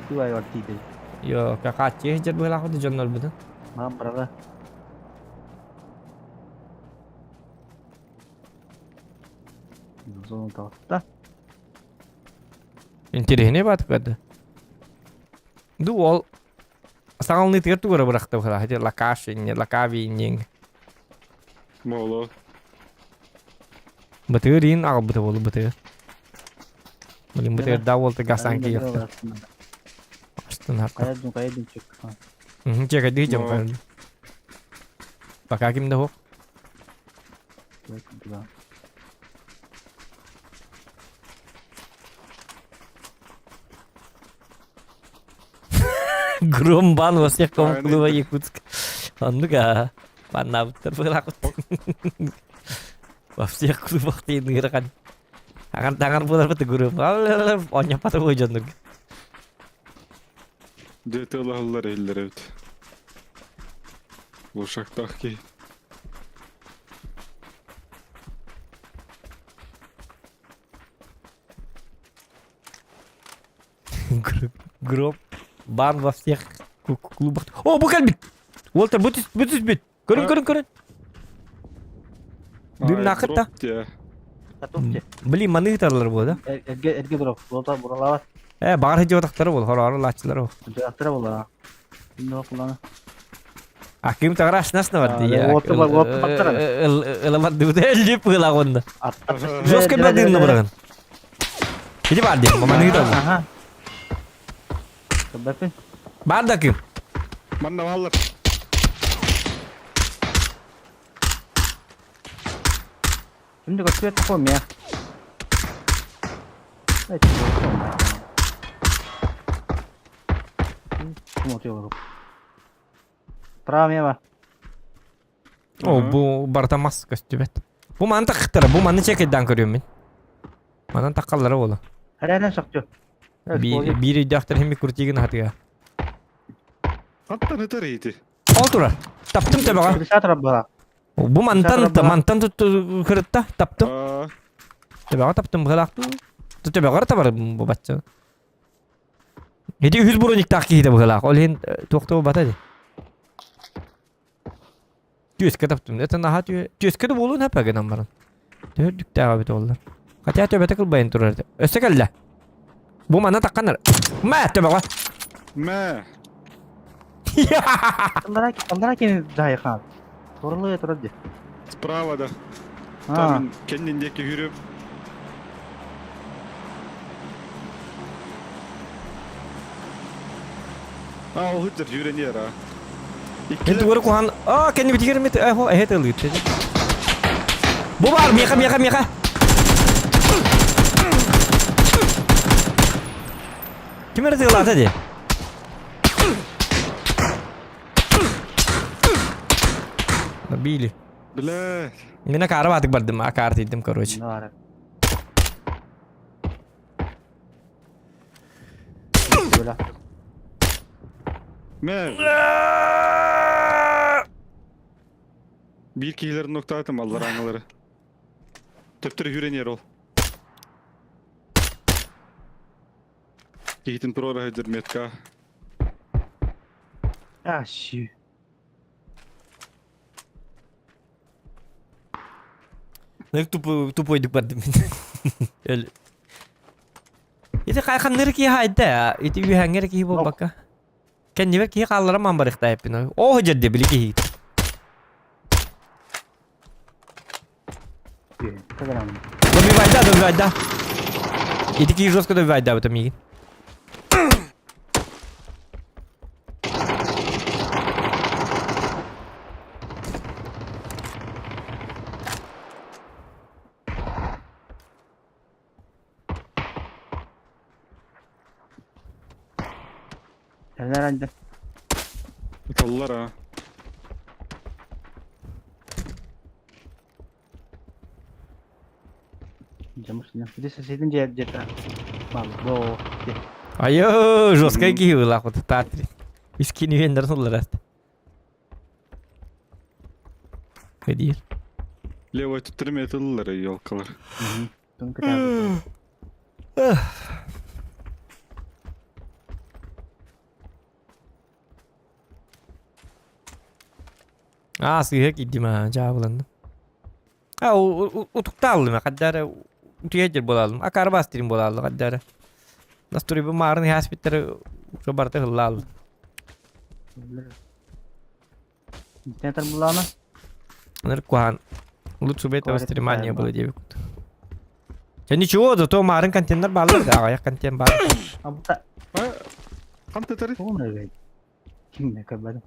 S8: Тюай бар тиде.
S1: Йо, какааччы иһдьэр быһалаахпыт дьоннорбутун.
S8: Мам бырага. Зона таҕыста.
S1: Интэриэһинэй баатык бэрдэ. Ду ол саҥалныытыгар тугу эрэ бырахта быһалаах ити лакаш инне лакави инниҥ.
S10: Моло.
S1: Бытыыр иин аҕалбыта буолу бытыыр. Блин бытыырдаах уолта гасан кииртэ. Астын харта.
S8: Хайа хайа дүнчүк.
S1: Чекайдыы дьон хайа. Пока ким да суох. Громбан во всех клуба Якутск. Оннук аа. Баннаабыттар быылаахпыт. Во всех клубах диэн ыарахан. Аҕар таҥар буоларбыт гурум. Оонньоппото буой дьоннук.
S10: Дьэ тыалаһаллар иһиллэр эбит. Лошактаах киһи.
S1: Гроб. Бан во всех клубах. О, бу кэлбит! Уолтар, бу түспүт! Көрүн, көрүн, көрүн! Дым нахыта. Блин, маны ыталлар буо да?
S8: Эрге эрге дроп. Буолта буралаабат.
S1: Э, баҕар хидьуотахтара буол, хороору лааччылар ол.
S8: Дьахтара буолла. Кино кулана.
S1: А ким тагара ашнас на барды я.
S8: Уоту бар, уоту баттара.
S1: Ыламат дыбыта элли пыла онна. Жестко бадын на бараган. Иди барды, маманы ыталлар.
S8: Ага. Кыбапын.
S1: Бар да ким?
S10: Манна баллар.
S8: Şimdi көстүбэт такой я. Право
S1: О, бу барта мас көстүбэт. Бу маны тахтара, бу маны чекайдан көрүөм мин. Манан таккаллара буола.
S8: Харайдан сохту.
S1: Биир биир өйдөөхтөр хэмми крутигин хатыга.
S10: Аттан ытар ити.
S1: Ол турар. Таптым төбөҕө.
S8: Крысатор бара.
S1: Бу мантан мантан кырытта таптым. Төбөҕө таптым быһалаахтуу. Төбөҕөр табар бу бачча. Ити үһүс брониктаах киһитэ быһалаах. Ол иһин туохтуу бата ди. Түөскэ таптым. Это наһаа түөскэ да буолуон сөп гынан баран. Төһөрдүктээҕэ эбит оллар. Хотя төбөтө кылбайан турар этэ. Өссө кэллэ. Бу манна тахханар. Мэ төбөҕө.
S10: Мэ.
S8: Аллара кини дайхан. Торлы турар ди.
S10: Справа да. Там кэннин диэки хүрүп. А, ол хыттыр жүренер, а.
S1: Мен тугары кухан... А, кэнни битигер мет... Э, хо, эһэ тылыыр. Бу бар, меха, меха, меха. Ким эрэ тыылаата дии? Били.
S10: Бля.
S1: Мин акаары баатык бардым, акаар тиийдим, короче.
S10: Мэ. Биир киһилэрин ноктаатым алларааңылары. Төптөрү хүрэниэр ол. Киһитин туруора сылдьар метка.
S8: А, щи.
S1: Тупойдук бардым. Өл. Ити хайханныр киһи хайда. Ити үһәңгер киһи буолбакка. Кэннибэр киһи хааллара ман барыхтаайппын. Оо дьэрде били киһи. Добивайда, добивайда. Ити киһи жестко добивайда бу миигин.
S8: Herhalde.
S10: Ыталлар а.
S1: Айо, жесткая киһи была вот татри. Искини вендер сыллар. Кадир.
S10: Левой түттүрүм этыллар елкалар.
S1: Аа, сыыһа киирдим аа, дьаабыланным. А, утуктааллым, хаддара утуйа буолалым. Акарбас тирим буолаллы хаддара. Настурибы маарын хааспиттер уже барыта хыллааллы.
S8: Театр булана?
S1: Наркуан. Лучше бы этого стрима не было, девикут. Да ничего, зато марын контейнер баллар, да, я контейнер бар.
S8: А бута.
S10: Кантетери?
S8: Кимне көрбөдүм.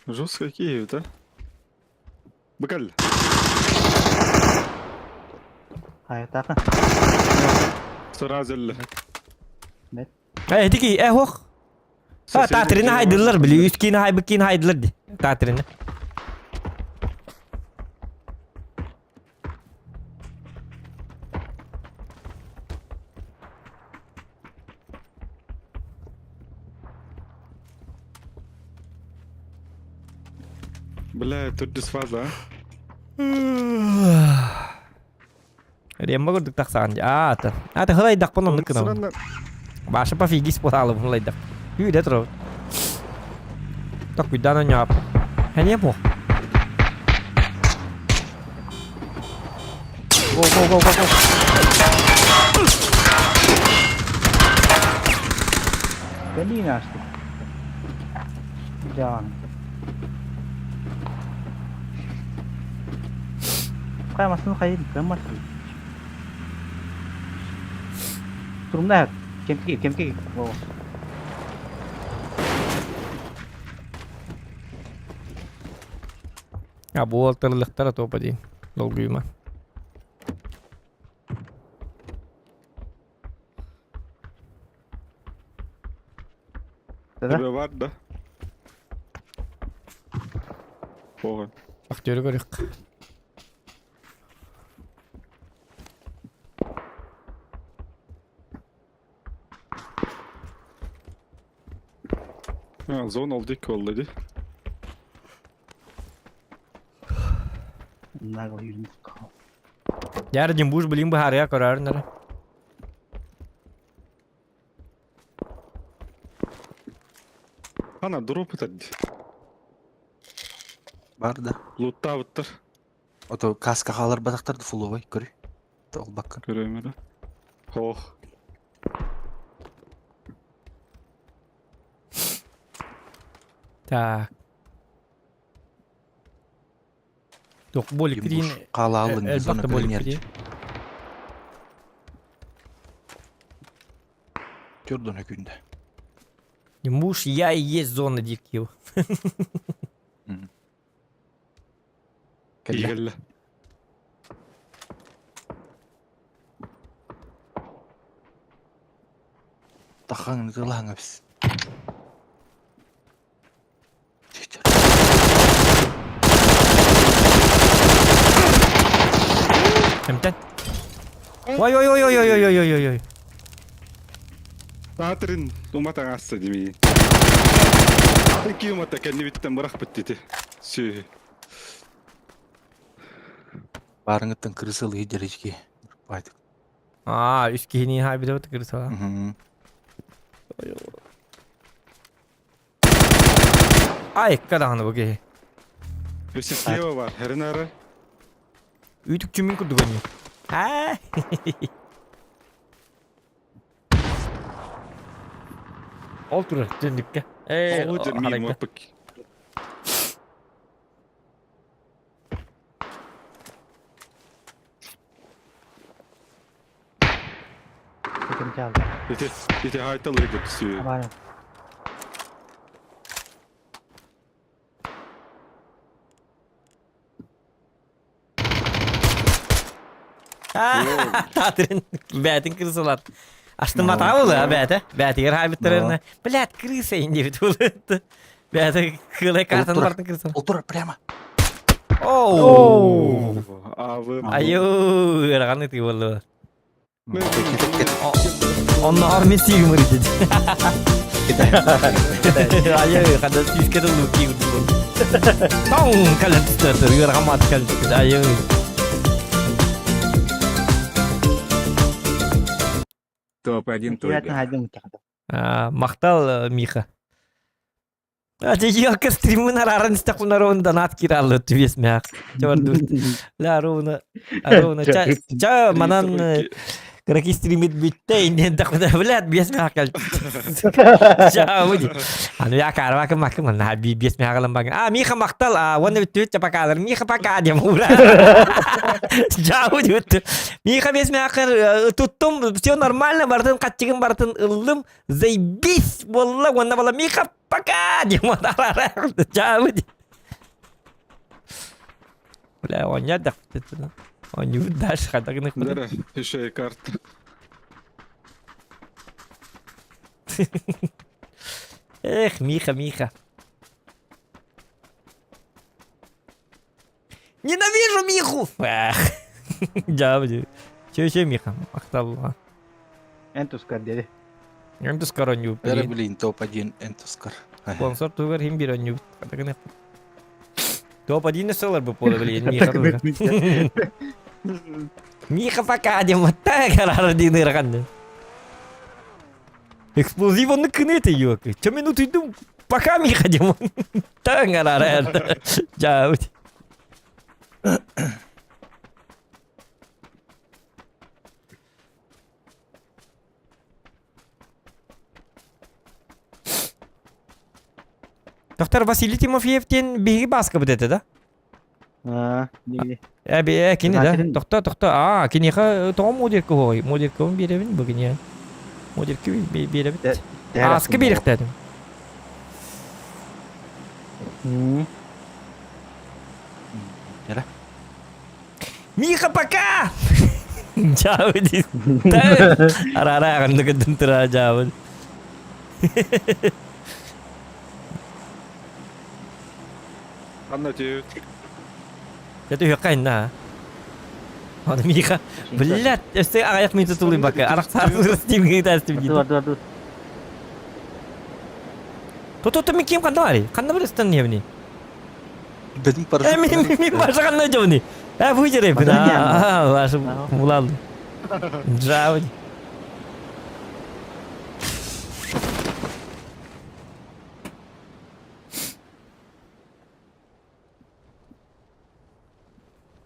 S10: Жестко Киев, да? Быкал.
S8: Хайатака.
S10: Сразу эле.
S1: Э, тики, э, хох. А, татрины хайдылар, били, үскин хай, быкин хайдылар ди. Татрины.
S10: Бля, төрдүс фаза.
S1: Ремма көрдүк тахсаан. Аа, ата. Ата хылайдакпын оннук гынабын. Баша пофигист буолаалыбын хылайдак. Үүдэ турабын. Токуйдаан онньоап. Хэние буо. Го, го, го, го, го.
S8: Кэлиин ааспыт. Дьаан. Хайа масын хайын, кым масын. Турумна кемки кемки. О.
S1: А бу алтырылыктара топа дии. Долгуйма.
S10: Тебе бар да? Оған.
S1: Актері көрек.
S10: Ha, zone oldu ki oldu.
S1: Дьэ, буш билин быһаарыйа көрөөрүн эрэ.
S10: Ана дроп ытар дии.
S3: Бар да.
S10: Луттаабыттар.
S3: Ото каска хаалар батахтар фуловой көрүй. Толбаккын.
S10: Көрөм эрэ. Ох.
S1: Так. Туох болик
S3: Димбуш хаалаалын
S1: элбэх
S3: зона
S1: да болик
S3: көрүнэр.
S1: дии.
S3: Төрдөн күндө.
S1: Муж, я и есть зона дикил.
S3: Кэллэ.
S10: Кэллэ.
S3: Тахаң ытылаң эбис.
S1: Эмтэн. Ой ой ой ой ой ой ой ой ой.
S10: Таатырын уматан аасса дии. Атын умата кэннибиттэн бырахпыт дии. Сү.
S3: Барыңыттан кырысыл хиджерички. Байтык.
S1: Аа, үс киһини хай билебит кырысала. Ай, кадаһаны бу киһи.
S10: Өссө слева бар. Херин ары.
S1: Үтүкчүмүн курдук ойнуур. Аа. Ол турар түннүккэ. Ээ,
S10: Ол дьэр миим
S1: харайга.
S10: оппук.
S8: Ким чалды?
S10: Ити ити хайталлары көтсүү.
S8: Абара.
S1: Таатырын бээтин крысалар. Астыматаа буолуо бээтэ. Бээтигэр хаайбыттарына. Блядь, крыса диэбит буолуо. Бээтэ кыылай картаны бартын крыса.
S3: Олтура прямо.
S1: Оу!
S10: Авы.
S1: Айуу, ыарахан ытыы буолла. Онно армия сиигим ырытыт. Айыы, хада сүүскэ тыллыы киигим Тоң кэлэн түстэр, ыарахан маат кэлэн Айыы.
S5: Топ-1 только.
S1: Махтал, Миха. Елка стримын арааран истэхпин ровно донат киираллы түбес мээх. Чордур. Ла ровно ровно ча ча манан кыраки стримит бүтте иннен тахмына блядь бес мээх кэл. Ча уди. Аны я карва кым макым на би бес мээх алан багын. А Миха мактал а уонна бүттүбүт ча покалар Миха пока диэм ура. Ча уди бүттү. Миха бес мээх туттум все нормально бартын катчыгын бартын ыллым заебись буолла уонна буолла Миха пока диэн чаабы Бля, оонньоо да Оонньуубут дальше хайдах гыныахпытый
S10: Дара, еще и карта.
S1: Эх, Миха, Миха. Ненавижу Миху! Эх. Дьэ, Че, че, Миха? Махтал.
S8: Эн тускар диэри.
S1: Эн тускар оонньуу.
S3: Бэрэ блин, топ-1 эн тускар.
S1: Спонсор тугар хим бир оонньуу. Топ-1 сылар бу поле, блин, Миха. Миха пока диэн так араар диэн ырахан. Эксплозив оннук кыны это ёк. Че минут иду, пока Миха диэн таң араар. Жаут. Доктор Василий Тимофеев диэн биһиги бааскабыт этэ да?
S8: Аа, не
S1: Э, э, кини да? Тохто, тохто. Аа, киниэхэ тоҕо модерка оһой? Модеркабын биэрэбин бу киниэ. Модерка биэрэбит. Ааска биэрэхтээтим. Миха, пока! Чао, ди. Арара аҕанны кыдын тура жаабын.
S10: Анна тиэбит.
S1: Я түһүөххэ инна. Аны Миха, блядь, өссө аҕыйах минута тулуйбакка, арахсаары стимҥи таастым дии.
S8: Dur dur dur.
S1: Тото мин ким ханна барый? Ханна бар ыстан диэбини?
S3: Бэтин парашют.
S1: Э, мин мин баша ханна дьобуни? Э, бу жеребин. Аа, башы булалды. Жабы.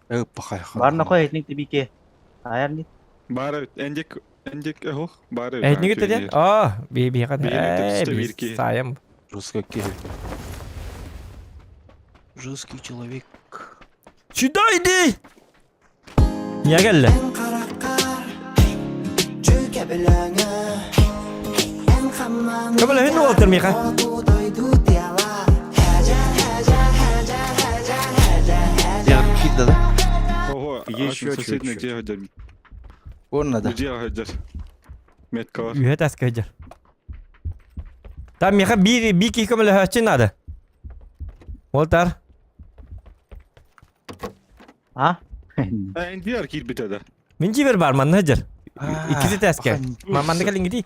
S3: Э, пахай.
S8: Бар нохой этник тибике. Аяр не.
S10: Бары эндик эндик ох бары.
S1: Этник деден? Аа, би би хат.
S10: Э,
S1: Би сайым.
S3: Жесткий. Жесткий человек.
S1: Сюда иди! Я кэллэ. Көмөлөһүн уолтар миэхэ.
S3: Киирдэ да?
S10: Ого,
S5: Еще
S10: соседний
S5: чуть-чуть.
S10: дьиэ сылдьар.
S3: Уонна да.
S10: Дьиэ сылдьар. Метка бар.
S1: Үһэ таска сылдьар. Там миэхэ биир биир киһи көмөлөһөөччү наада. Уолтар.
S8: А?
S10: Эндиар киирбитэ да.
S1: Мин дьиэбэр баар манна сылдьар. Иккиси таска. Манна кэлиҥҥитий.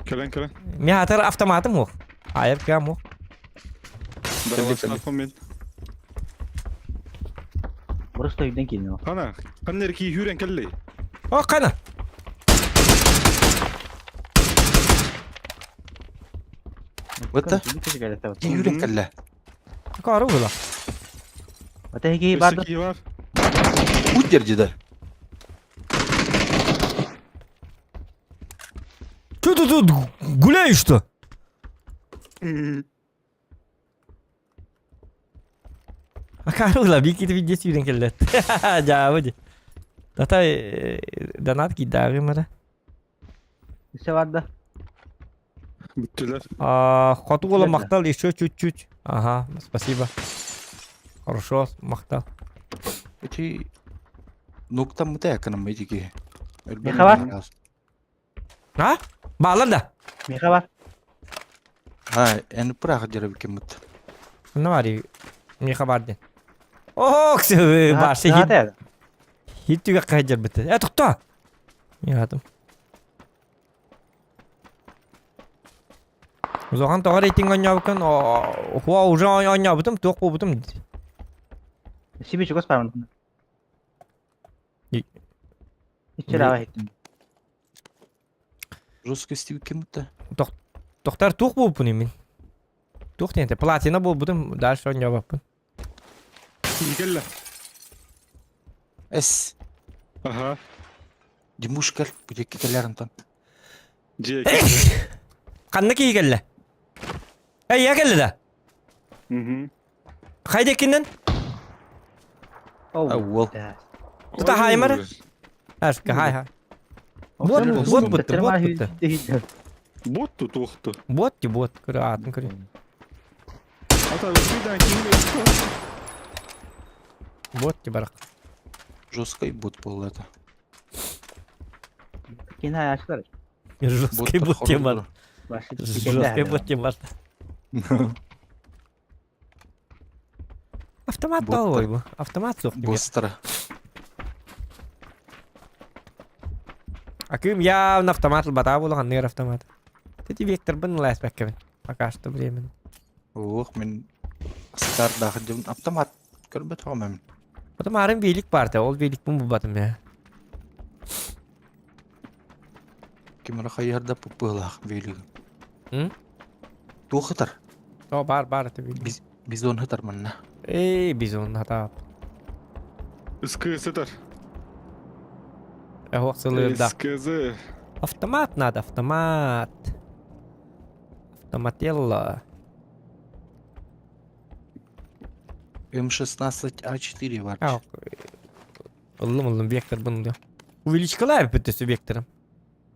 S10: Кэлэн кэлэн.
S1: Мин атар автоматым уох. Айар кыам уох.
S10: Дарваснафым мен.
S8: Просто үйден келин.
S10: Хана, ханна эрки хүрен кэлли.
S1: О, қана.
S3: Вот Киирэн кэллэ.
S1: Кары була.
S8: Ата хеги бар.
S10: Өссө бар.
S3: Путь да.
S1: Че ты тут гуляешь-то? Акарула, бики ты везде сүүрэн кэллэт. Дьаабы ди. Тата донат киирдээҕим эрэ.
S8: Өссө бар да?
S10: Бүттүлэр.
S1: Хоту уола махтал еще чуть-чуть. Ага, спасибо. Хорошо, махтал.
S3: Ити нуктаммыта экономы ити
S8: Миэхэ бар.
S1: А? Баалар да?
S8: Миэхэ бар.
S3: А, эн пырах дьарабикиммит.
S1: Ну, Мари, миэхэ бар диэн. Ох, башы хит. Хит түгэх кайдербит. Э, тохто! Миатым. Узахан тоҕо рейтинг оонньообуккун хуа уже оонньообутум туох буолбутум
S8: Сиби чугас бармын. Иччер иһиттим.
S3: Жестко истибиккиммит
S1: Тохтар туох буолбуппун мин. Туох диэн платина буолбутум дальше оонньообоппун.
S10: Кэллэ.
S3: Эс.
S10: Аха.
S3: Димуш кэл, бу диэки кэлээр онтон.
S10: Дьиэ
S1: Ханна киһи кэллэ? Эй, я кэллэ да?
S10: Мгм.
S1: Хайда киннен?
S3: Уол.
S1: Тута хаймара? Ашка, хай хай. Вот, вот бутты, вот бутты.
S10: Бот тутуохту.
S1: Вот ти бот, көрө атын көрө.
S10: Ата үсүйден киһи
S1: Вот ти барак.
S3: Жесткий бот был это.
S8: Кин хаяшылар.
S1: Жесткий бот тем бар. Жесткий бот тем бар. Автомат дал бу. Автомат суох.
S3: Бостара.
S1: Акым явно автомат бата буолан ханныгар автомат. Тети векторбын ласпеккебин. Пока что временно.
S3: Ох, мин стардаах дьон автомат көрбөт хоомем.
S1: Потом арын велик бар ол велик бун бубатым я.
S3: Кимера хайарда пуппылаах велик.
S1: М?
S3: Туохытар.
S1: О, бар бар это велик.
S3: Бизон хытар манна.
S1: Эй, бизон хатап.
S10: Ыскы сытар.
S1: Эх, сылырда.
S10: СКЗ.
S1: Автомат надо, автомат. Автомателла.
S3: М16А4 бар.
S1: А, Ыллым ыллым вектор бұны. Увеличкалай бүттесі вектором.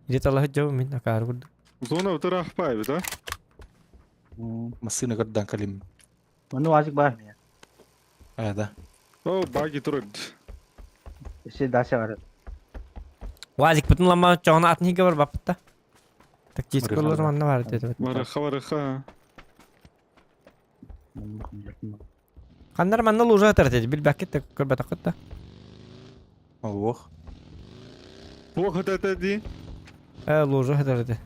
S1: Где-то аллах жау мен акар курду.
S10: Зона утыраах паайбыт, а?
S3: Массыына көрдөөн калим.
S8: Маны уазик бар меня.
S3: Э, да.
S10: О, баги турар.
S8: Өссө дальше бар.
S1: Уазик бүтін лама чоғына атын хиге бар бапытта. Тактический олар манна бар деді.
S10: Барыха барыха.
S1: Ханнар манна лужа атар деді. Бил бәккет те көрбәт ақытта.
S3: Ох.
S10: Плохо это ди.
S1: Э, лужа атар деді.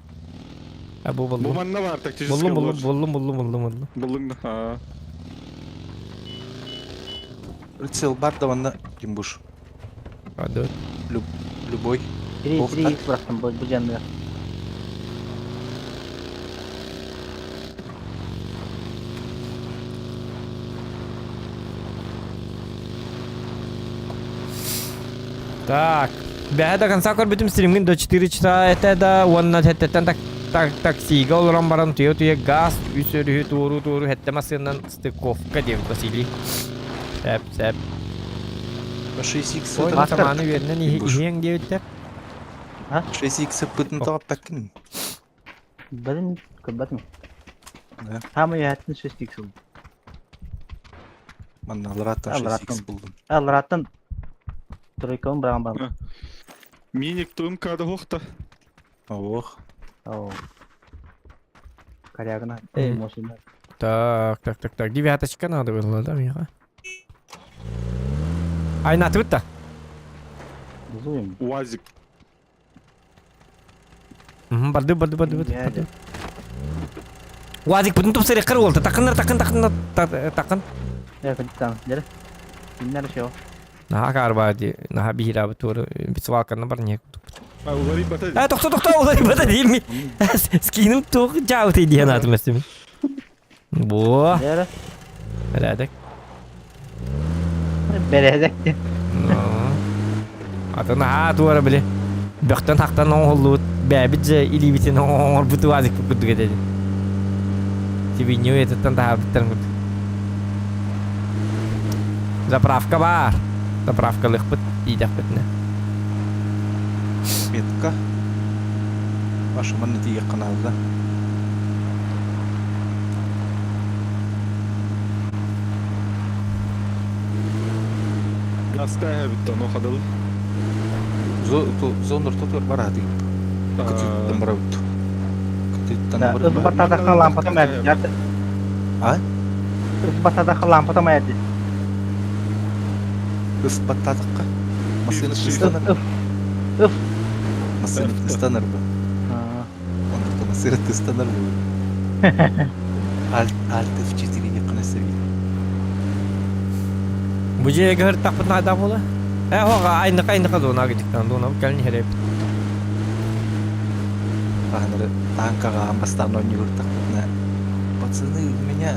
S1: А бу
S10: Бу
S1: болду.
S10: манна бар тактический
S1: Буллум буллум
S10: олар.
S1: буллум буллум буллум буллум.
S10: Буллуң да.
S3: Прицел бар да манна Димбуш.
S1: Ады.
S3: Любой.
S8: 3
S3: Ох,
S8: 3 x бырахтым бу бу жанны.
S1: Так. Бәһә до конца көрбүтүм стримгин до 4 часа это да уонна хэттеттен так так таксига олорон баран туя туя газ үс өрүһү туору туору хэттэ массыынан стыковка диэбит Василий. Сәп сәп.
S3: 6x
S1: Ой,
S3: сытар.
S1: саманы үөрүнэн иһиэҥ диэбиттэр.
S3: 6x пытын тоҕоппаккын.
S8: Бадын көрбөтүм.
S3: Да.
S8: Хамы яттын 6 x ол.
S3: Манна алараттан 6x
S8: Алараттан.
S3: булдум.
S8: Алараттан тройканы быраган бар.
S10: Миник тумкада хохта.
S3: Ох.
S8: Ау. Корягына.
S1: Э.
S8: Машина.
S1: Так, так, так, так. Девяточка надо было, да, Миха? Ай, на тут-то.
S8: Бузуем.
S10: УАЗик.
S1: Мгм, барды, барды, барды, барды, барды. Уазик бүтін тупсыры қыр олды. Тақындар, тақын, тақын, тақын.
S8: Э, кыттан. Дер. Киннер шоу.
S1: Наха карба ди, наха бихира бутуру, битсвалканы бар не.
S10: А, улари бата.
S1: А, тоқта, тоқта, олар бата дейм. Скиним тоқ жауты дейін атым өстім. Бо,
S8: Дер.
S1: Порядок.
S8: Березек.
S1: Ну. Атын аһаа туора били бөхтөн-хахтан оҥоһуллубут бэйэбит же илиибитин оҥорбут уазикпыт курдук этэ. Сибинньи уйатыттан таһаарбыттарын курдук. Заправка баар. Заправкалыахпыт диитэхпитинэ.
S3: Метка. Ваша манна тиийиэххэ наада.
S10: Гаста эбит ону хадыл.
S3: Зонор тотор барааты. Кытыттан барабыт. Кытыттан
S8: Да,
S3: барабыт.
S8: Ытбатадахха лампата мэрди.
S3: А?
S8: Ытбатадахха лампата мэрди.
S3: Ыф баттаатахха. Массыына тыстанар.
S8: Ыф. Ыф.
S3: Массыына тыстанар бу. Онно массыына тыстанар бу. Альт Альт F4 диэххэ сөбүй.
S1: Бу дьиэгэ һыртахпытына хайдах буола? Э, хоға айныка айныка дуона гидиктан дуона кэлин иһэрэбит.
S3: Хаһан танкаҕа аан бастаан оонньуур тахпытына пацаны, у меня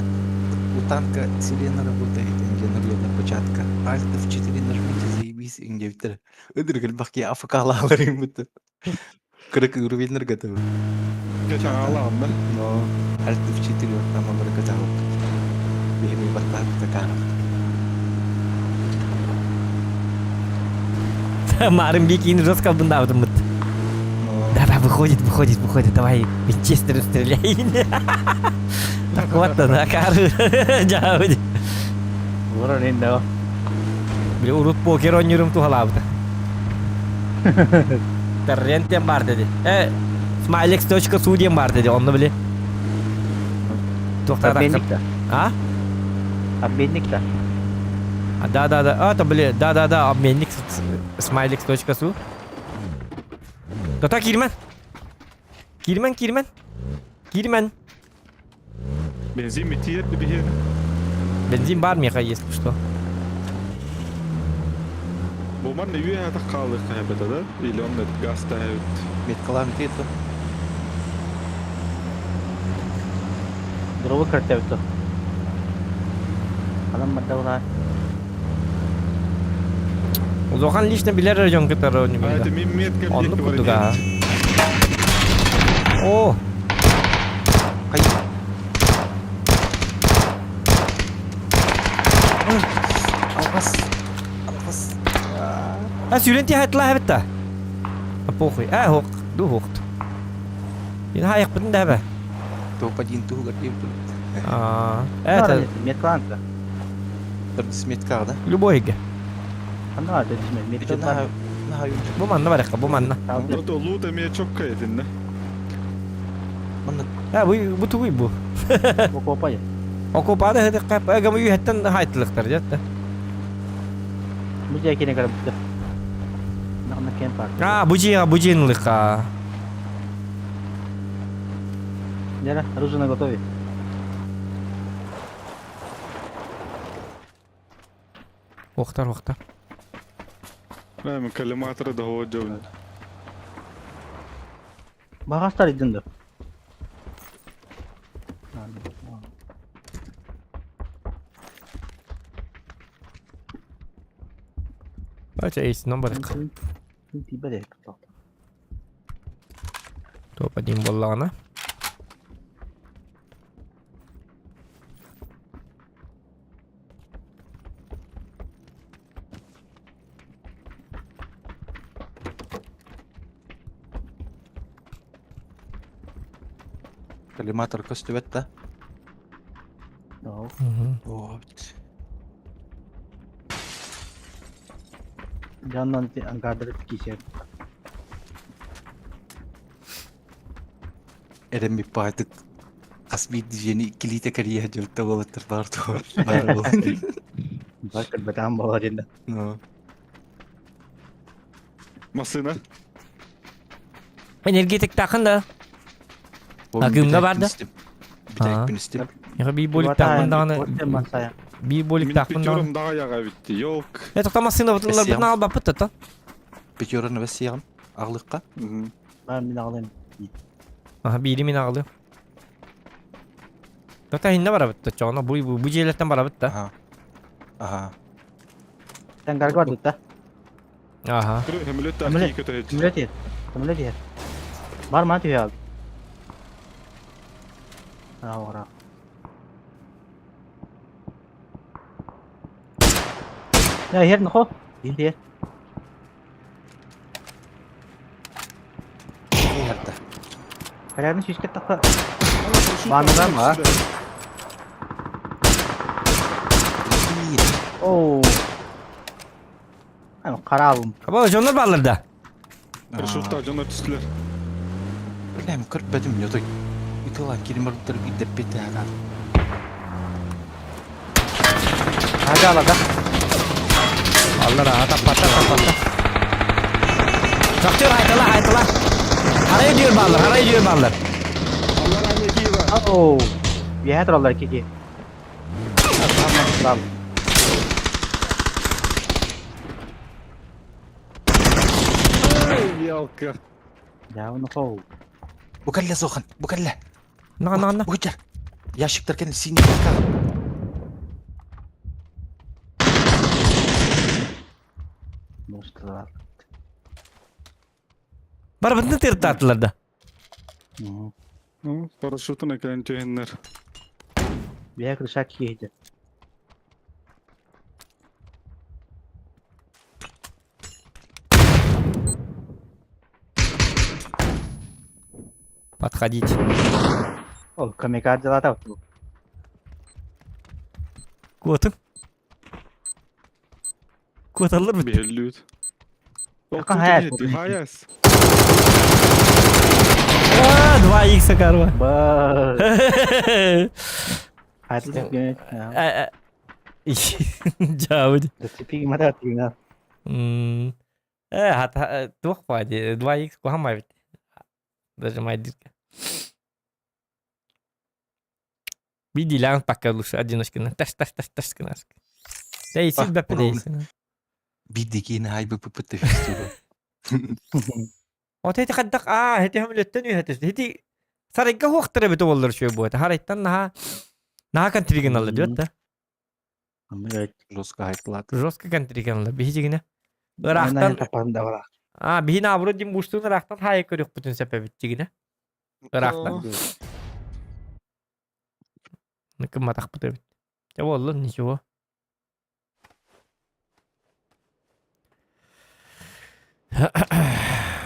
S3: у танка сирена работает, диэн початка. Альт F4 нажмите, заебись, диэбиттэр. Ыдыр элбэх киһи АФК-лаалар иҥмит. Кырык уровеннар готовы.
S10: Чаҥаалаанна.
S3: Но Альт F4 там олор готовы. Биһиги баттаабыта каарах.
S1: Марын бикини жестко бындаабытыммыт. Да-да, выходит, выходит, выходит, давай, Винчестер стреляй. Так вот она, кары. Жаабыт.
S8: Олорор инде.
S1: Били урут покер оонньуурум туһалаабыта. Торрент диэн баар диди. Э, smilex.su диэн баар диди, онно били. Туохтаах
S8: Обменник да.
S1: А?
S8: Обменник да.
S1: А, да, да, да. А, то били, да, да, да, обменник smilex.su. Тота киирмэн. Киирмэн, киирмэн. Киирмэн.
S10: Бензин митиер биһиэн.
S1: Бензин бар миэхэ, если что.
S10: Бу манна үөһэ хаалыахха эбэтэ да? Или он газ таһыбыт.
S3: Меткалаан тиэтэ.
S8: Дробу кыртабыт. Адам бардабыла.
S1: Улахан лично билэр дьон кытары
S10: А
S1: оонньуур.
S10: это мин метка
S1: Оннук курдук аа. О,
S3: Хай. Алҕас. Алҕас.
S1: а сүүрэн тиһэтла эбит А похуй. А хок, ду хокт. Ин хайыкпытын да бе.
S3: Топ один туһугар диэбит.
S1: А, это
S8: Меткаланта.
S3: Төрдүс меткаҕа да.
S1: любойга.
S8: Ана да дисме.
S3: Ити наһаа наһаа
S1: Бу манна барыхха, бу манна.
S10: Ото лут эмиэ чокка этиннэ.
S3: Манна
S1: А, бу бу тугуй бу.
S8: Окопай.
S1: Окопада хэтэ кап, эгам үйэттэн хайтлыктар дьэтте.
S8: Бу жа кине карабыт. Нахна кем пар.
S1: А, бу жига, бу жинлыка.
S8: Яра, оружие на готове.
S1: Охтар, охтар.
S10: Эм коллиматоры да ходжобун.
S8: Багастар идин да.
S1: Бача эйс номер.
S8: Тибе
S1: Топ один боллаҕына.
S3: коллиматор көстүбэт да.
S8: Да.
S3: Оо,
S8: Жаннан ангардыр кишер.
S3: Эрэммит баайдык хас биирдии дьиэни иккилиитэ кэрийэ дьылта уолаттар баар туор баар буолан.
S8: Бар кырбатаан буолар инде.
S3: Ну,
S10: Массыына.
S1: Энергетик тахын да.
S3: бу
S1: А кимҥэ
S3: бүтэһик
S1: барды?
S3: күн истим. Бүтэһик күн истим.
S1: Яха би болик тахпын даҕаны. Би болик
S10: Мин
S1: тахпын даҕаны.
S10: пятерым даҕа яға битти. Ёлк.
S1: Э, тоқта массыына бутыллар
S3: Эссиэм.
S1: бутун албаппыт та.
S3: Пятераны бэс сиэҕим. Аҕылыкка.
S8: Бар мин аҕалым.
S1: Аха, биири мин аҕалыам. Тоқта хинне барабыт та чоҕуна бу бу бу дьиэлэртэн барабыт та.
S3: Аха. Аха.
S8: Sen garga бар да.
S1: Ага.
S10: Самолет
S8: Самолет.
S10: тахти көтөйт.
S8: Самолет иһэр. Самолет иһэр. Бар маа түһэ ал. Ара. Я иһэр нохо. Иһэр.
S3: Иһэрдэ.
S8: Карярын сүүскэ тахса. Баанынан
S3: А? Биир.
S8: Оу. Ай, караалым.
S1: Аба, дьоннор бааллар да?
S10: Парашютта дьоннор түстүлэр.
S3: Билэм көрбөтүм ньотой. Ытылан киримардар биирдэппит аҕа.
S8: Хажала да.
S1: Аллар аха таппатта таппатта. Шахтер айтыла айтыла. Харай диyor баллар, харай диyor баллар.
S10: Аллар аны Киева.
S8: Оу. Биһэ тураллар кики. Tamam.
S10: Ай, ялка.
S8: Я нохо.
S3: Бу кэллэ суохан, бу кэллэ.
S1: На на на.
S3: Бу кэллэ. Ящиктар кэллэ синий кака.
S8: Мусталар.
S1: Барбытны тыртаатылар да.
S10: Ну, парашютын экен түһэннэр.
S8: Биһэ крыша киһи.
S1: Подходить.
S8: Ол камикадзе
S1: Куотум. Куоталлар бит.
S10: Биһэллүүт.
S8: Якын хаяс.
S10: Хаяс.
S1: А, 2 икса карва.
S8: Ба. Хайтыл.
S1: Жабыд.
S8: Зацепи мата тигна.
S1: Хата туох бади 2 икс кухамай бит. Даже май дирка. Видели, пока лучше одиночкина. Таш таш таш таш кынаск. Дейсин
S3: А,
S1: бәпі
S3: уровень.
S1: дейсин.
S3: Биирдикиини хай быппыт түһүстүбү.
S1: От эти хаддак аа эти хамлеттен үйәтес. Эти сарайга хуактара бит олар шөй буэт. Харайттан наха наха контриген алды диот да.
S3: Жестко хайтлат.
S1: Жестко контриген алды. Бихи Ырахтан
S8: тапанда бара.
S1: а бихи наоборот дим буштун ырахтан хайы көрүк бүтүн сәпәбит жигине. Ырахтан. Ныкы матах бит. Я болду ничего.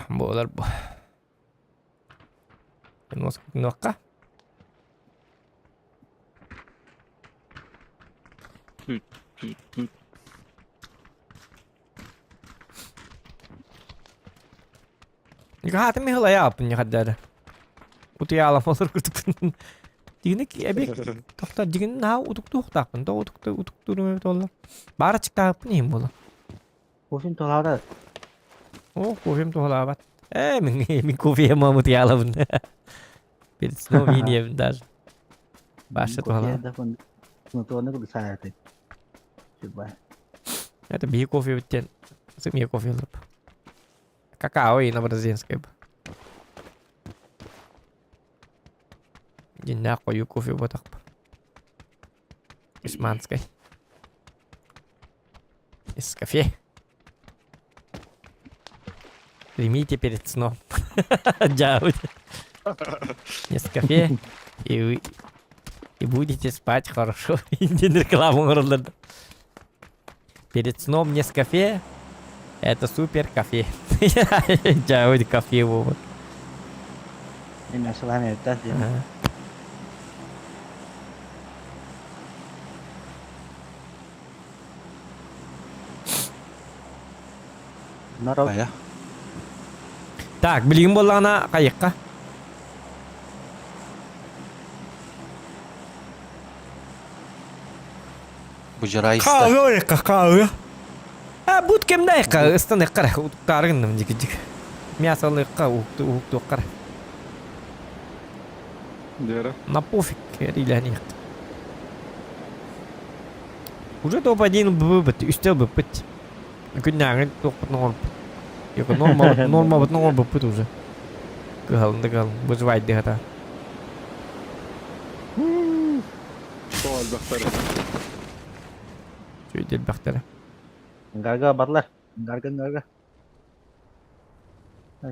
S1: Болар бу. Нос нокка. Хаатым михла яапын яхаддара. Утуяла болор күтүп. Дигини эби тохта дигин наа утукту ухтаапын да утукту утукту толла. Бара чыктаапын им боло.
S8: Кофем толада.
S1: О, кофем тухалаабат. Мин мин кофе мамут ялабын. Перед сном инебин даже. Башы тухалаа. Это бии кофе биттен. Сымия кофе лып. Какао и на бразильской. Динна кою кофе ботак. Исманской. Из кафе. Примите перед сном. Джаут. Нескафе. И вы и будете спать хорошо. Рекламу оҥороллор. Перед сном Нескафе. Это супер кафе. Джаут кафе вот.
S8: Эме салам эттас. Народ.
S3: Ая.
S1: Так, билигин боллаҕына хайыкка.
S3: Бужарайста.
S1: Каҕыайыкка каҕыа. А бут кемнайыкка ыстаныккара утуктаарыгынным дики дик. Мясолыкка укту уктуаккара.
S10: Дера.
S1: На пофиг риланик. Уже топ-1 быбыт, үстел быппыт. Күннээҕин туохпут оҥорбут. Йоко норма норма бут оҥорбуппут уже. Кыһалында кыһал выживать дыхата.
S10: Тоол бахтары.
S1: Сүйдел бахтара.
S8: Гарга барлар. Гарга гарга.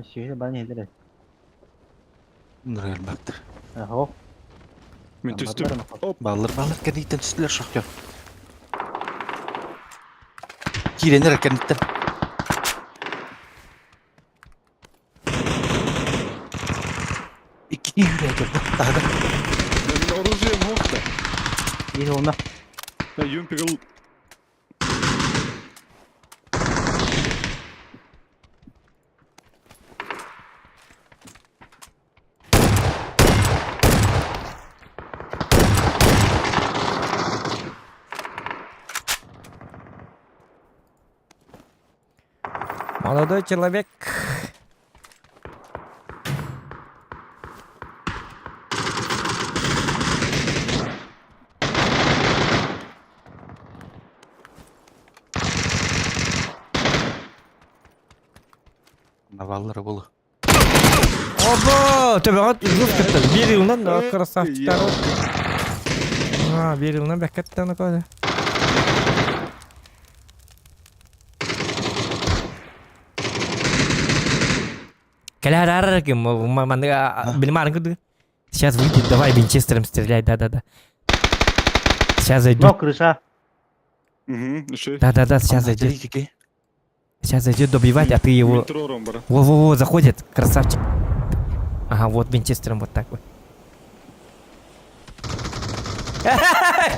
S8: Сүһү бан иһилэр.
S3: Нырыар бактыр.
S8: Аһо.
S10: Мин түстүм. Оп.
S3: Баллар баллар кэнниттэн түстүлэр шахтер. Кииренер кэнниттэн. Икки үүрэ турда. Таһыгар.
S10: Мин оружием хохта.
S8: Иһи онна.
S10: Юмпигл.
S1: Молодой человек.
S3: Наваллара булу.
S1: Оба! Төбөҕө жук кытта. Биир yılынан да красавчиктар. А, биир yılынан бэккеттен коды. Кэлэр ким билмарын куду. Сейчас выйдет, давай винчестером стреляй, да-да-да. Сейчас
S8: Но
S1: зайдет.
S8: крыша.
S10: Угу, еще.
S1: Да-да-да, сейчас зайдет. Сейчас зайдет добивать, а ты его...
S10: Метрором бара.
S1: Во-во-во, заходит, красавчик. Ага, вот винчестером вот так вот.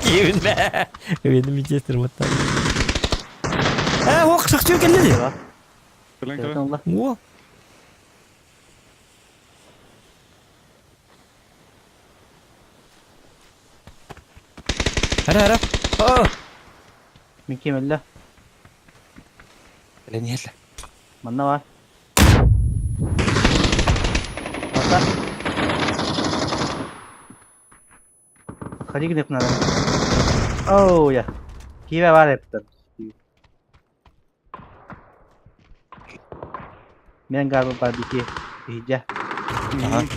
S1: Кевин, бә. Кевин винчестер вот так. Э, ох, шахтер келди.
S10: Кэлэн кэлэн.
S1: О. Ара, ара. О,
S8: Мин ким өллө?
S3: Кэлэн иһэллэ.
S8: Манна бар. Ата. Ходи гнев надо. Оу, я. Киве бар эптен. Мен гарбы бар бики. Иһдя.
S3: Ага.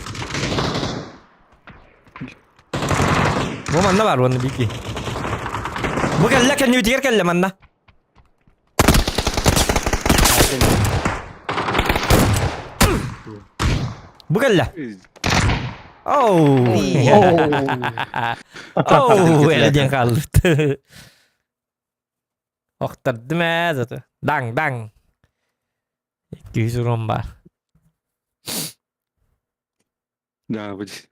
S1: бу манна бар, оны бики. Бу кэллэ кэннибитигэр кэллэ манна. Бу кэллэ. Оу. Оу, эле диэн хаалбыт. Охтардым ээ зато. Даҥ, даҥ. 200 урон бар.
S10: Да, быть.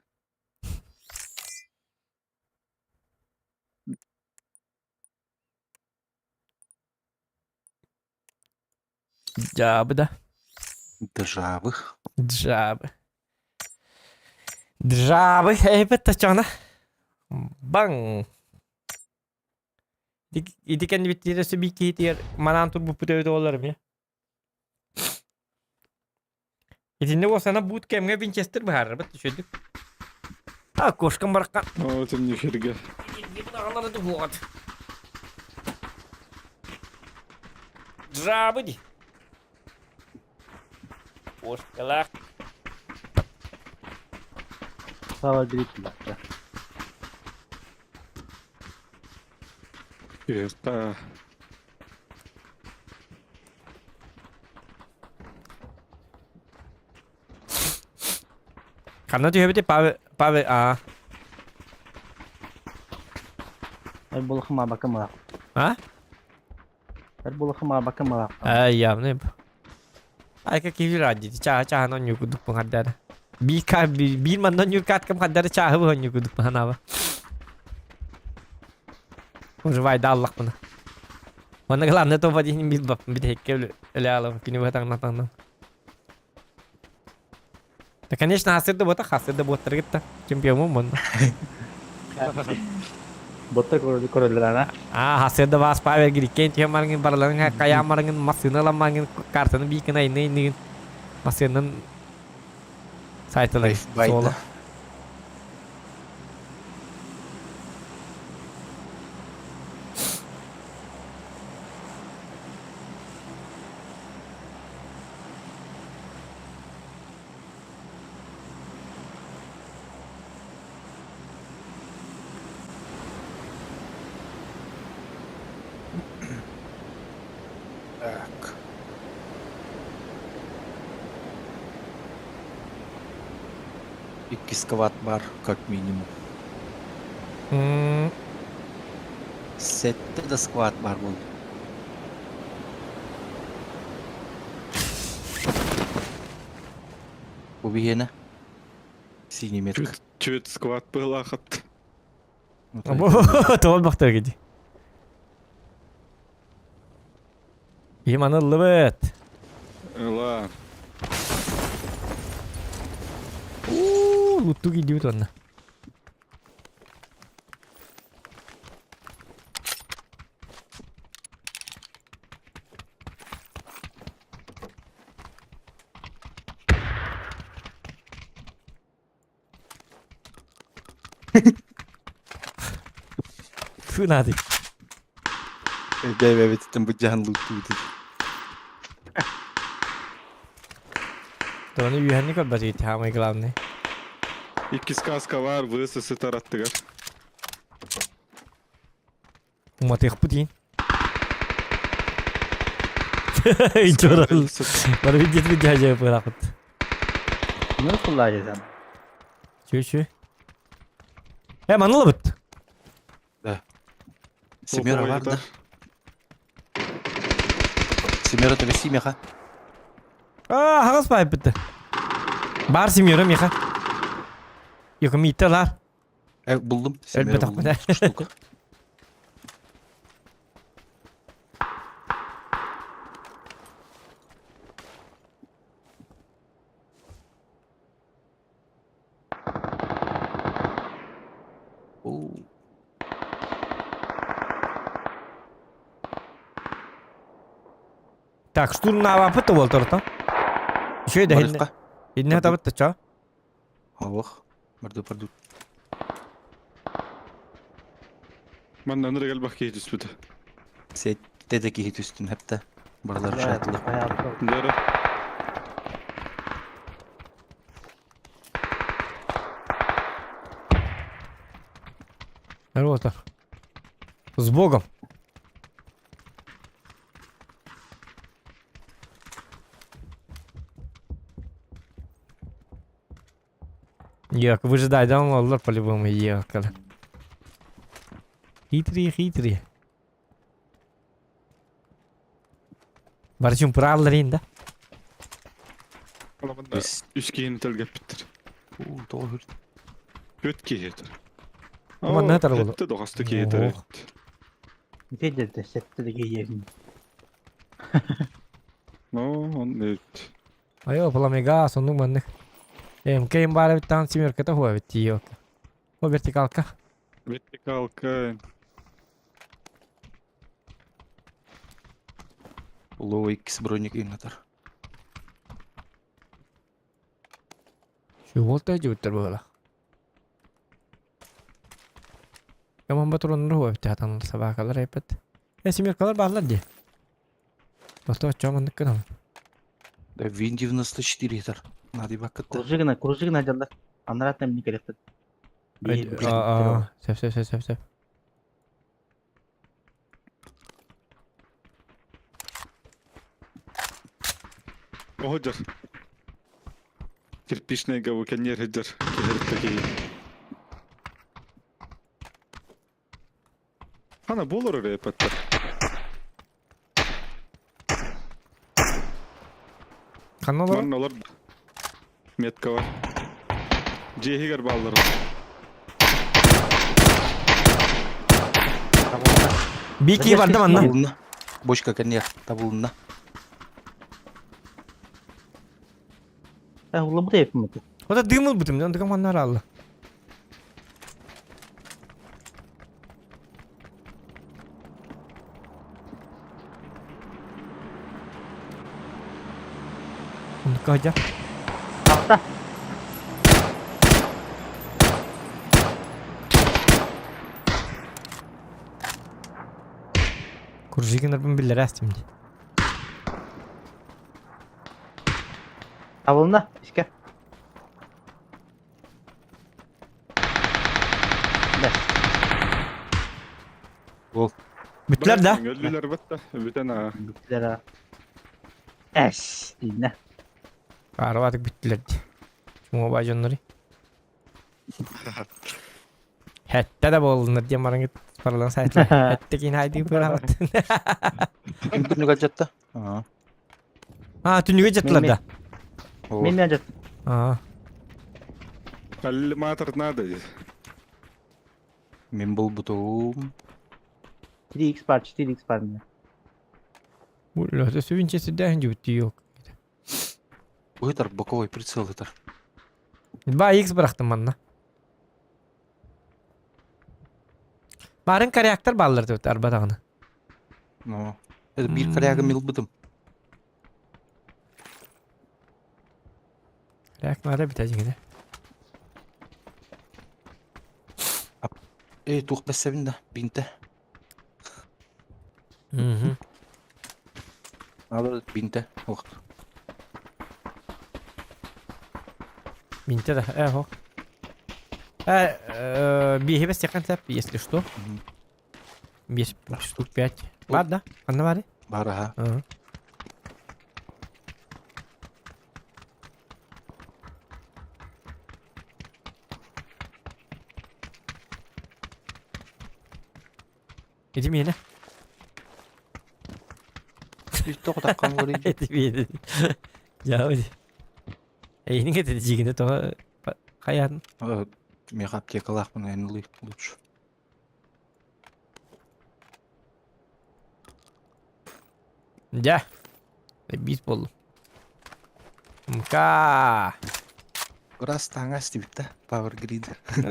S1: Дьаабы да.
S3: Державых.
S1: Джабы. Джабы. Эйбет тачана. Баң. Ити кэннибиттиир өссө биир киһитигэр манаан турбуппут эбит буолларым я. Итиннэ уосана буут кэмҥэ Винчестер быһаарарбыт үчүгүйдүк. А, кошкам бараххан.
S10: О, это мне херге.
S1: Вот. Джабы ди. Кошкалаах.
S8: Слава берите.
S10: Это...
S1: Ханна түһэбити Павел Павел а
S8: Эр булахым абакым алак.
S1: А?
S8: Эр булахым абакым алак.
S1: Ай явный. Ай как ради чаа чаа но нюку дук пангадар. Би ка би манна нюркат кам хаддар чаа бу нюку дук панава. Уже вай даллах пана. Манна главное то вадин бил бап бит хекке эле алам күнү батаң натаң. Да, конечно, хасырды бота, хасырды боттар кетті. Чемпион мун.
S8: Ботта көрөлөр ана.
S1: А, хасырды вас Павел Грикен тем маргин барларын кая маргин машина ламангин картаны бикин айны инигин машинанын сайтылай
S3: Байда.
S1: соло.
S3: Так. Икки сквад бар, как минимум. Сэттэ да сквад бар буолла. Бу биһиэнэ. Синий метка.
S10: Чүт сквад быһылаахат.
S1: Тоҕо бахтар гиди. Им аныллыбыт.
S10: Ыла.
S1: Уу, лутту киирдибит онно. Фу надо.
S3: Бэйбэбититтэн быдьаһан лууттуубут.
S1: Тону үһэнни көрбөт самый главный.
S10: Иккис каска бар, высы сытар аттыгар.
S1: Уматыахпыт иин. Ичорал. Бары видеть видя бырахыт.
S8: Ну куллаажасан.
S1: Чү чү. Э манылыбыт.
S3: Да. Семеро бар да. Семеро тебе симеха.
S1: А, хагас байыппыт. Бар семеро миха. Йоко митталар.
S3: Булдум. Семеро
S1: Өлбөтөх
S3: булдум. Штука. Оо.
S1: Так, штурмнаабаппыт да буолтар Еще да
S3: Барыска.
S1: инне табыт чо.
S3: Аллах. Барду барду.
S10: Манна ныры элбэх киһи түспүтэ.
S3: Сетте де киһи түстүн хепте. Барылар шатлы.
S10: Дөрө.
S1: Работа. С Богом. Як, выжидай, да, олар по-любому ехали. Хитрые, хитрые. Барчум правларин, да?
S10: Аламында үс киһини төлгөппүттэр.
S3: Уу, тоҕо
S10: Үт киһи этэр.
S1: Манна этэр буолу.
S10: Этте доҕасты киһи этэр.
S1: Ох.
S8: Итидде сеттелиги
S10: Ну, он эт.
S1: Айо, пламега, соннук маннык. МК баар эбит семерката хуа эбит тиийок. О, вертикалка.
S10: Вертикалка.
S3: Лоу иккис броник иҥатар.
S1: Чуолта жуттар буола. Каман батурун хуа эбит хатан собакалар эпет. Э, семеркалар баалар ди. Досто чо маннык кынан.
S3: Да, Вин 94 этар. Надо бакытта.
S8: Кружигына, кружигына дьаллар. Анараттан мини келехтет.
S1: А, сеп сеп сеп сеп сеп.
S10: Оһодьор. Кирпичный габу кеннер хыдьар. Киһиритте киһи. Хана болор эрэ эпэттэр.
S1: Ханна олар?
S10: Манна олар метка бар. Дьиэһигэр бааллар.
S1: Бики барда манна.
S3: Табылынна. Бочка кэнниэр табылынна.
S8: Э, улабыт эппим.
S1: Ота дымыл бутым, он таком манна аралла. Оннукка
S8: Алта.
S1: Куржигин биллер астым ди.
S8: Табылына, иске. Да.
S3: Ол.
S1: Бүттүлэр да?
S10: Өлдүлэр бытта. Бүтэн аа.
S8: Бүттүлэр а. Эс, динне.
S1: Арабатык бүттүлэр ди. Чума бажоннори. Хэтте да буоллунар диэн баран паралан сайтла. Хэтте кин хайдыы быраабат.
S3: Түннүк алдьатта. Аа.
S1: А, түннүгү дьаттылар да.
S8: Мин мен дьат.
S1: Аа.
S10: Коллиматор надо.
S3: Мин булбутум.
S8: 3x бар, 4x бар мне.
S1: Улла, сүбүнче сүдээһин дьүбүттүү yok.
S3: Ыытар боковой прицел ытар.
S1: Ба X бырахтым манна. Барын корректор баллар деп арба даҕаны.
S3: Ну, это биир коряга милбытым.
S1: Коряк надо битэ дьиҥинэ.
S3: Эй, туох бэссэбин да, бинтэ.
S1: Мгм.
S3: Надо бинтэ. Ох.
S1: Бинтэ да, э, хо. Э, биһи бэс сеп, если что. Бес штук пять. Бар да? Ханна бары?
S3: Бар аха.
S1: Ага. Ити миэнэ.
S3: Тоҕо таххан говорит.
S1: Ити миэнэ. Дьаабы. Эйинин кетеди жигинде тоҕо хайаан.
S3: Меха аптекалаахпын эн лучше.
S1: Дьэ. Биис буоллум. Мка.
S3: Раз таҥас дибит да, Power Grid.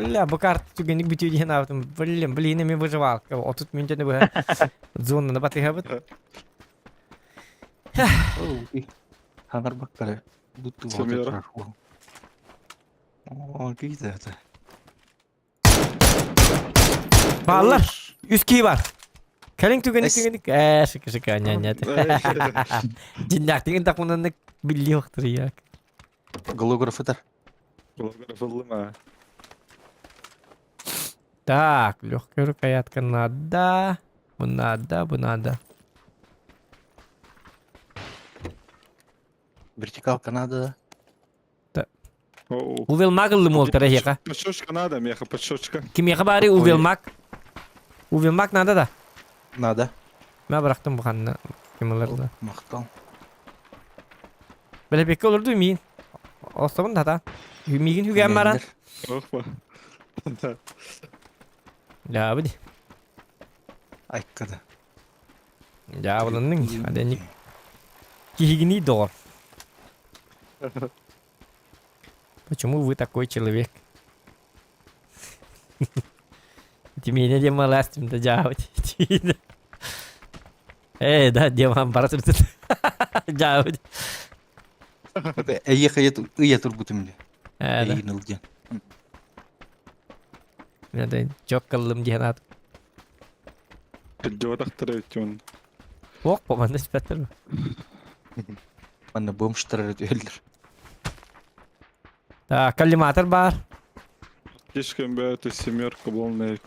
S1: Ля, бу карта түгэнник бүтүү диэн аабытым. Блин, блин, эми выживалка. 30 мүнтені быһа зонаны батыһабыт.
S3: Ханарбаккара будто
S10: Семеро.
S3: О, киһи это.
S1: Бааллар. Үс киһи бар. Кэлиҥ түгэник түгэник. Ээ, шыка шыка, ня ня. Дьиннээхтигин такмынаннык билли охтуруйак.
S3: Голограф ытар.
S10: Голограф ыллым а.
S1: Так, легкая рукоятка надо. Бу надо, бу надо.
S3: Вертикалка надо.
S10: Оу.
S1: Увелмак ыллым ол эһиэхэ.
S10: Подщечка надо, меха, подщечка.
S1: Кимиэхэ баары увелмак. Увелмак надо да.
S3: Надо.
S1: Мэ бырахтым бу ханна. Ким ылар да.
S3: Махтал.
S1: Бэлэпиэккэ олорду миин. Остобун тата. Миигин хүгээн баран.
S10: Ох,
S1: Дьаабы
S3: Айккада.
S1: Дьаабыланныҥ. Аденник. Киһигиний доҕор. Почему вы такой человек? Тимине диэн малаастым да дьаабыт. Эй, да, деман бара сыртын. Дьаабыт.
S3: Эйиэхэ ыйа турбутум дии.
S1: Ээ, да.
S3: Эйигин ыл диэн.
S1: Мен чоккаллым диэн аат.
S10: Жотахтар өтүн.
S1: Ох, поманды спеттер.
S3: Манна бомжтар өтөллөр.
S1: Так, коллиматор бар.
S10: Слишком бөтө семерка болнайт.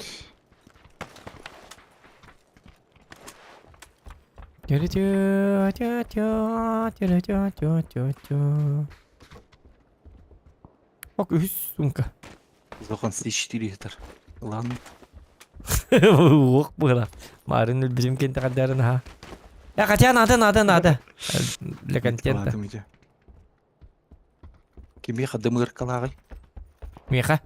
S1: Ок, үһүс сумка.
S3: Зохан С4 ытар. Ладно.
S1: Ох, было. Марын өлбүтүм кенте каддарын ха. Я хотя надо, надо, надо. Для контента.
S3: Кимиэхэ дымыыркалааҕый?
S1: Миха.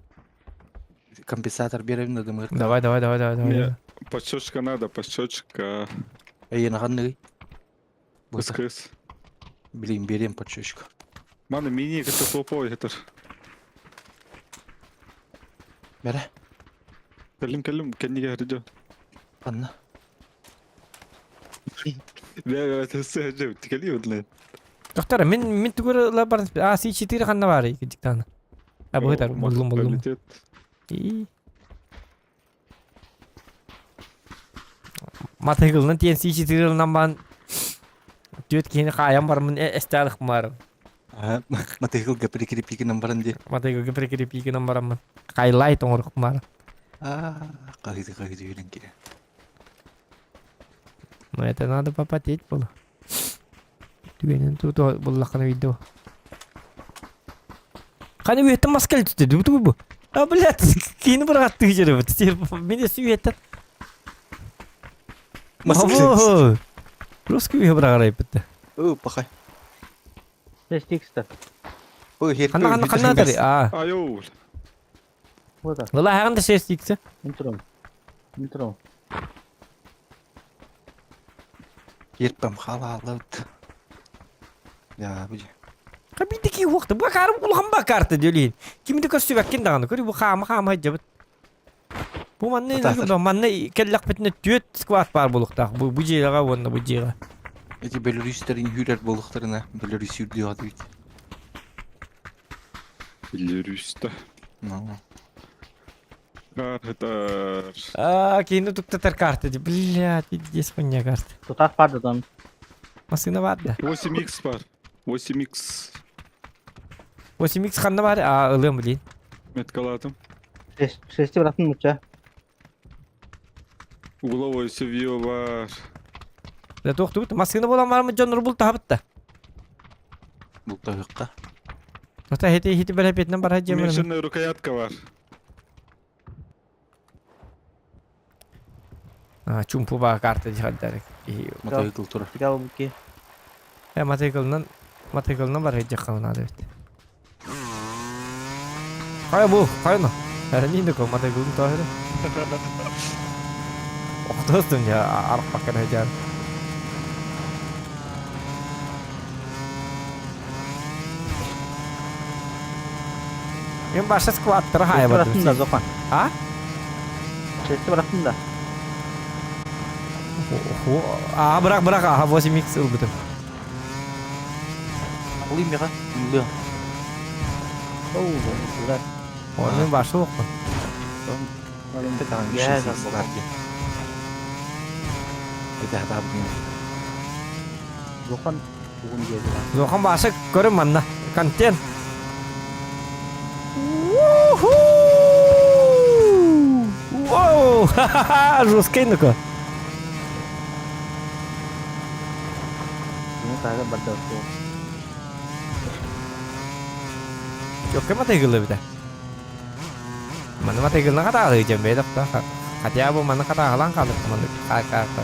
S3: Компенсатор биэрэбин да дымыырка.
S1: Давай, давай, давай, давай, давай.
S10: Не, подщечка надо, подщечка.
S3: Эйиэхэ ханныгый?
S10: Кыс-кыс.
S3: Блин, берем подщечку.
S10: Мана мини это топой это.
S3: Бэрэ.
S10: Кэлим кэлим кэннигэ хэрдьо.
S3: Анна.
S10: Бля, это сэжэ тикели удлен.
S1: Доктор, мин мин тугур ла бар. А, С4 ханна бар диктан. А бу хытар буллум буллум. И Матыгылнан тиэн С4 ылынан бан түөт киһини хаайан бармын эстээлых барым.
S3: Матыгылга прикрепигинен баран дии.
S1: Матыгылга прикрепигинен бараммын. Хайлайт оҥорук бар.
S3: Аа, хаһыты хаһыты үөрэн киирэ.
S1: Но это надо попотеть было. Түгэнин туту буллаххына видео. Ханы үөттэн маска түстэ бу бу. А, блядь, кини бырахаттыы дьэребит. Мин сүйеттен.
S3: Москва.
S1: Русский үйе быраҕарайбыт.
S3: Өө, пахай.
S8: Шесть
S3: Ой, хер.
S1: Ханна ханна ханна тари? А.
S10: Айоу.
S8: Вот так.
S1: Ыла хаҕын да шесть икс.
S8: Интро. Интро.
S3: Ерпем халалыт. Я, бу.
S1: Хабитики уохта. Бу карым улахан ба карта диөлин. Кимди көрсүбэккин даҕаны. Көрү бу хаама хаама дьабыт. Бу манна манна кэллэхпитинэ түөт сквад баар буолуохтаах. Бу бу дьиэҕэ уонна бу дьиэҕэ.
S3: Эти белорустарын хүрэр буолуохтарына Беларусь үрдүө атыбыт.
S10: Беларусь-та.
S3: Ну.
S10: Карта.
S1: А, кини туктатар карта ди. Блядь, пиздец хуйня карта.
S8: Тутах бар да там.
S1: Машина бар да.
S10: 8x бар. 8x.
S1: 8x ханна бар? А, ылыам блин.
S10: Меткалатым.
S8: Шести браттын муча.
S10: Угловой севье бар.
S1: Да туохтубут. Машина болан бармы дьоннор бултаһабыт да.
S3: Бултаһыкка.
S1: Ота хити хити бэлэпиэтинэн барар дьиэмэр.
S10: Уменьшенная рукоятка бар.
S1: А, чумпу баа карта дихаддар.
S3: Мотоцикл турар.
S8: Галбуки.
S1: Э, мотоциклынан мотоциклынан барар дьахха надо бит. Хайа бу, хайа ну. Әрәнин дэ мотоциклын тоһөрө. Охтостум я арпаккан хажар. Мен баша скваттара хайа
S8: Быраттын да
S1: бардым.
S8: Зохан.
S1: А?
S8: Шести быраттын да.
S1: А, бырақ, бырақ, аха, 8x ылбытым.
S3: Алый мега. Млы.
S8: Оу, ура.
S1: Ой, мен башы оқпын.
S8: Я
S3: Это хатабын.
S8: Зохан угун диэди.
S1: Зохан башы көрім манна. Контент. Воу! Ха-ха-ха! Жесткий ну-ка.
S8: Ну, тага барда.
S1: Чокка матайгылы бит. Маны матайгылны катаалы дем бедап та. Хотя бы маны катаалан калып маны карта.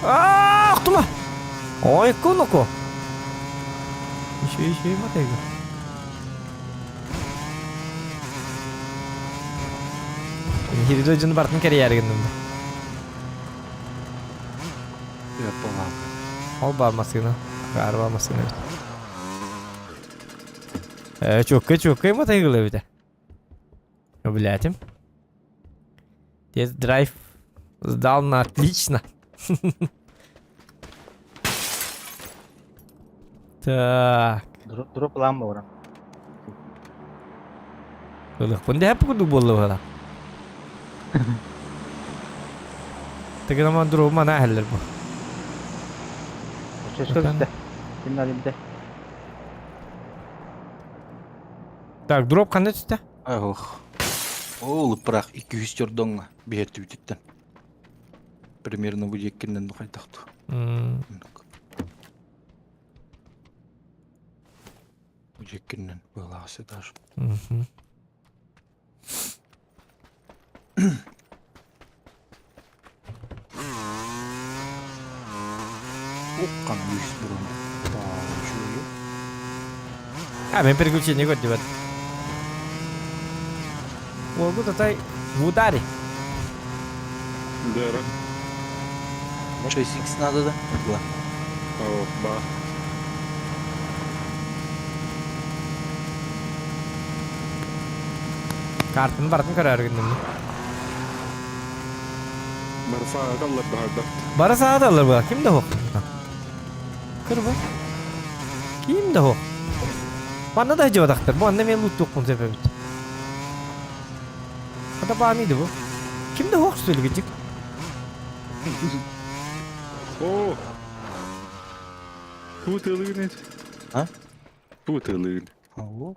S1: А, тума. Ой, куноко. Еще еще матайгы. Хиридо жын бартын кереяргындым. Ол бар машина. Арба машина. Э, чокка чокка мотоциклы бит. Блядь. Тест-драйв сдал на отлично. Так.
S8: Дроп ламба ура.
S1: Ылых бұнда әп күді болды бұла. Тегін дроп мана әхәллер бұл.
S8: Шешке Ким
S1: Так, дроп қандай түсті?
S3: Ох. Ол бірақ 200 донга бер түбүттен. Примерно бу жеккенден духайтакту. Бу жеккенден быласы даже. Оккан 100 бурун.
S1: А, мен переключение көрді бәт. Ол бұл татай в ударе.
S10: Дера.
S3: 6x надо да? Была.
S10: О, ба.
S1: Картын бартын көрәргіндім.
S10: Барса алар бахарда.
S1: Бара саат алар ба? Ким да хоқ? Кыр ба? Ким да хоқ? Манна да жабатақтыр. Бу анна мен лут тоқпын себебит. Ата баамиды бу. Ким да хоқ сөйлегежик?
S10: О! Ту тылыгын.
S3: А?
S10: Ту тылыгын.
S3: О.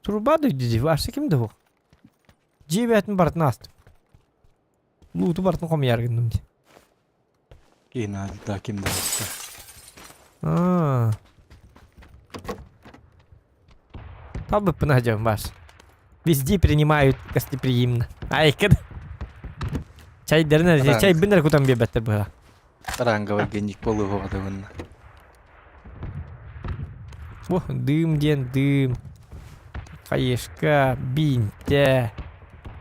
S1: Труба да диди. Вашы ким да хоқ? Жебетін бартын асты. Луту бартын ком яргындым.
S3: Киин да ким да
S1: Аа. Табыппын ажам ваш. Везде принимают гостеприимно. Айкын. Чайдарын чай бинер кутан биэрбэттэр быһа.
S3: Ранговый генник болуһуга дагынна.
S1: Бу дым диэн дым. Хаешка, бинтэ,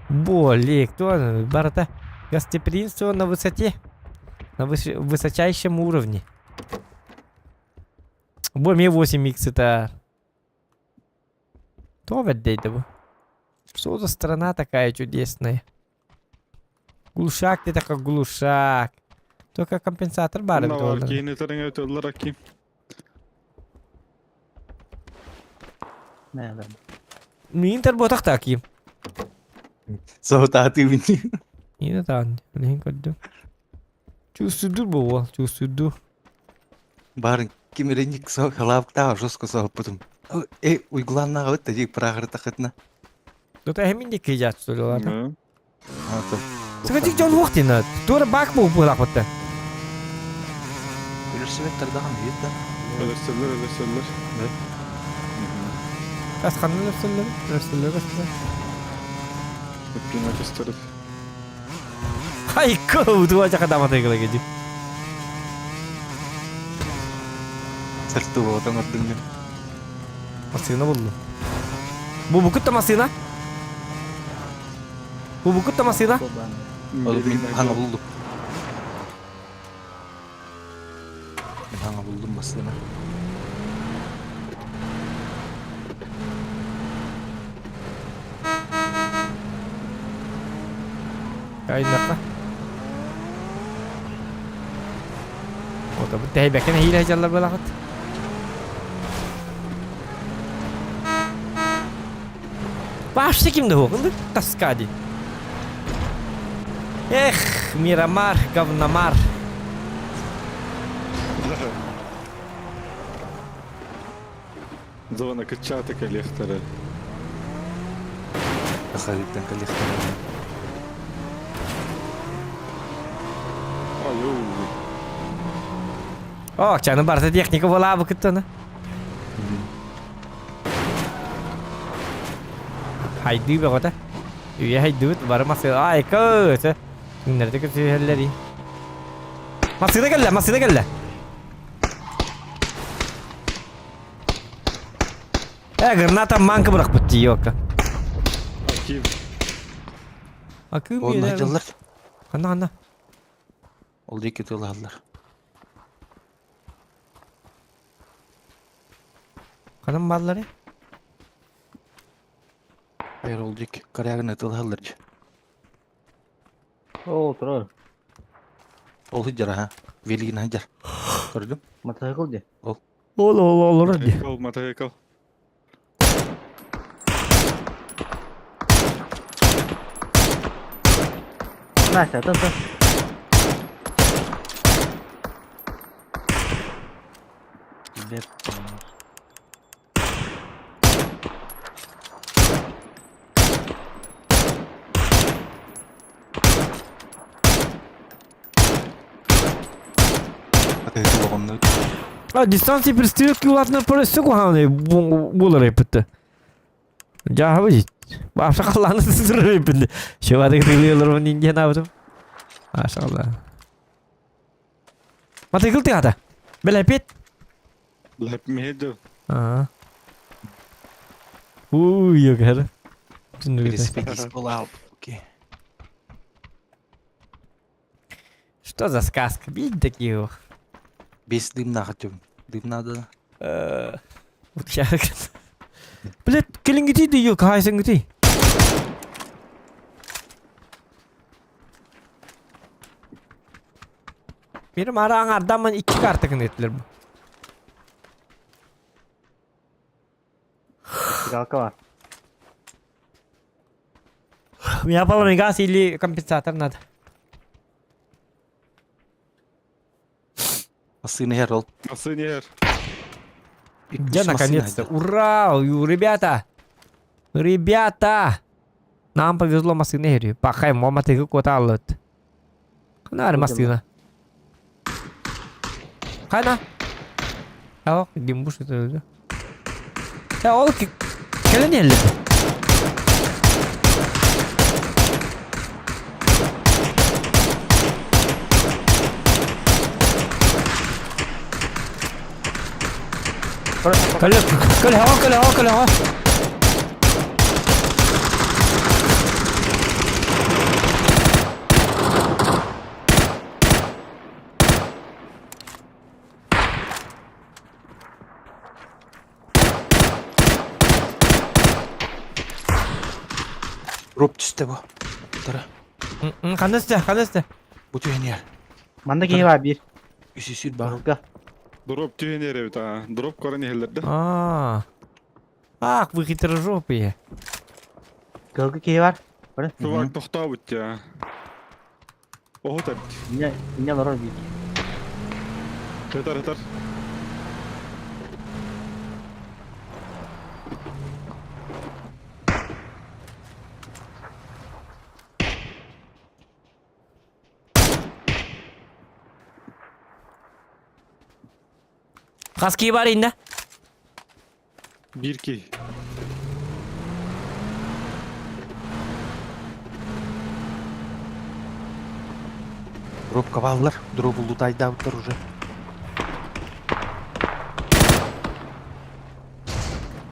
S1: болик, то барыта гостеприимство на высоте, на высочайшем уровне. Бу эмиэ 8 икс это. То бэрдэй бу. Что за страна такая чудесная? Глушак ты такой глушак. Только компенсатор баар эбит
S10: Онно
S1: буоллар.
S10: киини тарыҥа өтөллөр аким.
S8: Нэ,
S1: Миин тарбуотах та аким.
S3: Соһутаатыы бини.
S1: Миин таан, билиһин көрдүм. Чувствуйдур бу уол, чувствуйдур.
S3: Баарын ким эрэник со халаптаа жестко соһуппутум. Э уйгулааннааҕыбыт да дии пырааҕыртахытына.
S1: Тут эһэмин дикки жаатсулалар.
S10: Да.
S1: Сыгытык дьон уох дина. Туора бак бу буолаахпытта.
S3: Өлөрсүбэт тардаҕан биир да.
S10: Өлөрсөллөр, өлөрсөллөр.
S3: Да.
S1: Kas ханна өлөрсөллөр? Өлөрсөллөр көстөр.
S10: Пина көстөр.
S1: Хайка, удуа жакадаматай кылагеди.
S3: Сыртты болотан ордуҥҥун.
S1: Массыына булду. Бу букут массыына. Бу букут массыына.
S3: Ол мин хаҥа булдум. Мин хаҥа булдум массыына.
S1: Кайнака. Вот бу тэйбэккен хиилэ дьаллар буолаҕыт. Вообще ким да хуох, тоска ди. Эх, Мирамар, говномар.
S10: Зона кыччааты кэлиэхтэрэ.
S3: Сахалиттан кэлиэхтэрэ.
S10: Айуу.
S1: О, чаны барыта техника буолаабы кыттана. Хайдыы бөҕөтө. Үйэ хайдыбыт бары массыына. Ай, көтө. Күннэрдэ көтүһэллэри. Массыына кэллэ, массыына кэллэ. Э, граната манка бырахпыт дии, ёлка.
S10: Аким.
S1: Акым
S3: Онно дьыллар.
S1: Ханна, ханна.
S3: Ол диэки тылаһаллар.
S1: Ханан бааллары?
S3: Хайыр ол диэки коряганы тылаһаллар дьэ.
S8: Ол турар.
S3: Ол сылдьар аха. Велигин сылдьар. Көрдүм.
S8: Мотоцикл дии.
S1: Ол ол олорор дии.
S10: Мотоцикл, мотоцикл.
S8: Настя, тын тын. Бет.
S1: А, дистанция пристрелки улаатынар өссө куһаҕан буолар эппитте. Дьааһабы Баша халлааны сытырар эппитте. Шевадык тыылыыларбын индиэн аабытым. Машалла. Матыкыл тыата. Бэлэпит.
S10: Лэп
S1: Аа. Уй, йогэр. Что за сказка? Видь таких.
S3: Без дымна хотим. Дым надо.
S1: Вот я... Блядь, кэлиҥҥитий да ее хаайсыҥҥытый. Benim ara аҥардаммын икки карта гына бу.
S8: Галка бар.
S1: У меня полный газ или компенсатор надо.
S3: Массыына иһэр ол.
S10: Массыына иһэр.
S1: Где наконец-то? Ура! Ребята! Ребята! Нам повезло массыына иһэр. Пахай, мама ты кота алыт. Ханаар массыына. Хана? Ах, гимбуш это. Я ол кэлэн иһэллэр. Кэлэ, кэлэ, кэлэ, кэлэ, кэлэ.
S3: Дроп түстэ бу. Тара.
S1: Ханна түстэ, ханна түстэ?
S3: Бу түһэн иһэр.
S8: Манна киһи баар биир.
S3: Үсүсүр баар.
S8: Кыһылга.
S10: Дроп түһэн иһэр эбит аа. Дроп көрөн иһэллэр да.
S1: А. Ах, вы хитрожопые.
S8: Кыһылга киһи бар. Бары.
S10: Чувак тохтообут дьэ. Оһут эбит.
S8: Инне инне олорор биир.
S10: Ытар ытар.
S1: Хас киһи бар иннэ?
S10: Биир киһи.
S3: Дробка бааллар. Дробу лутайдаабыттар уже.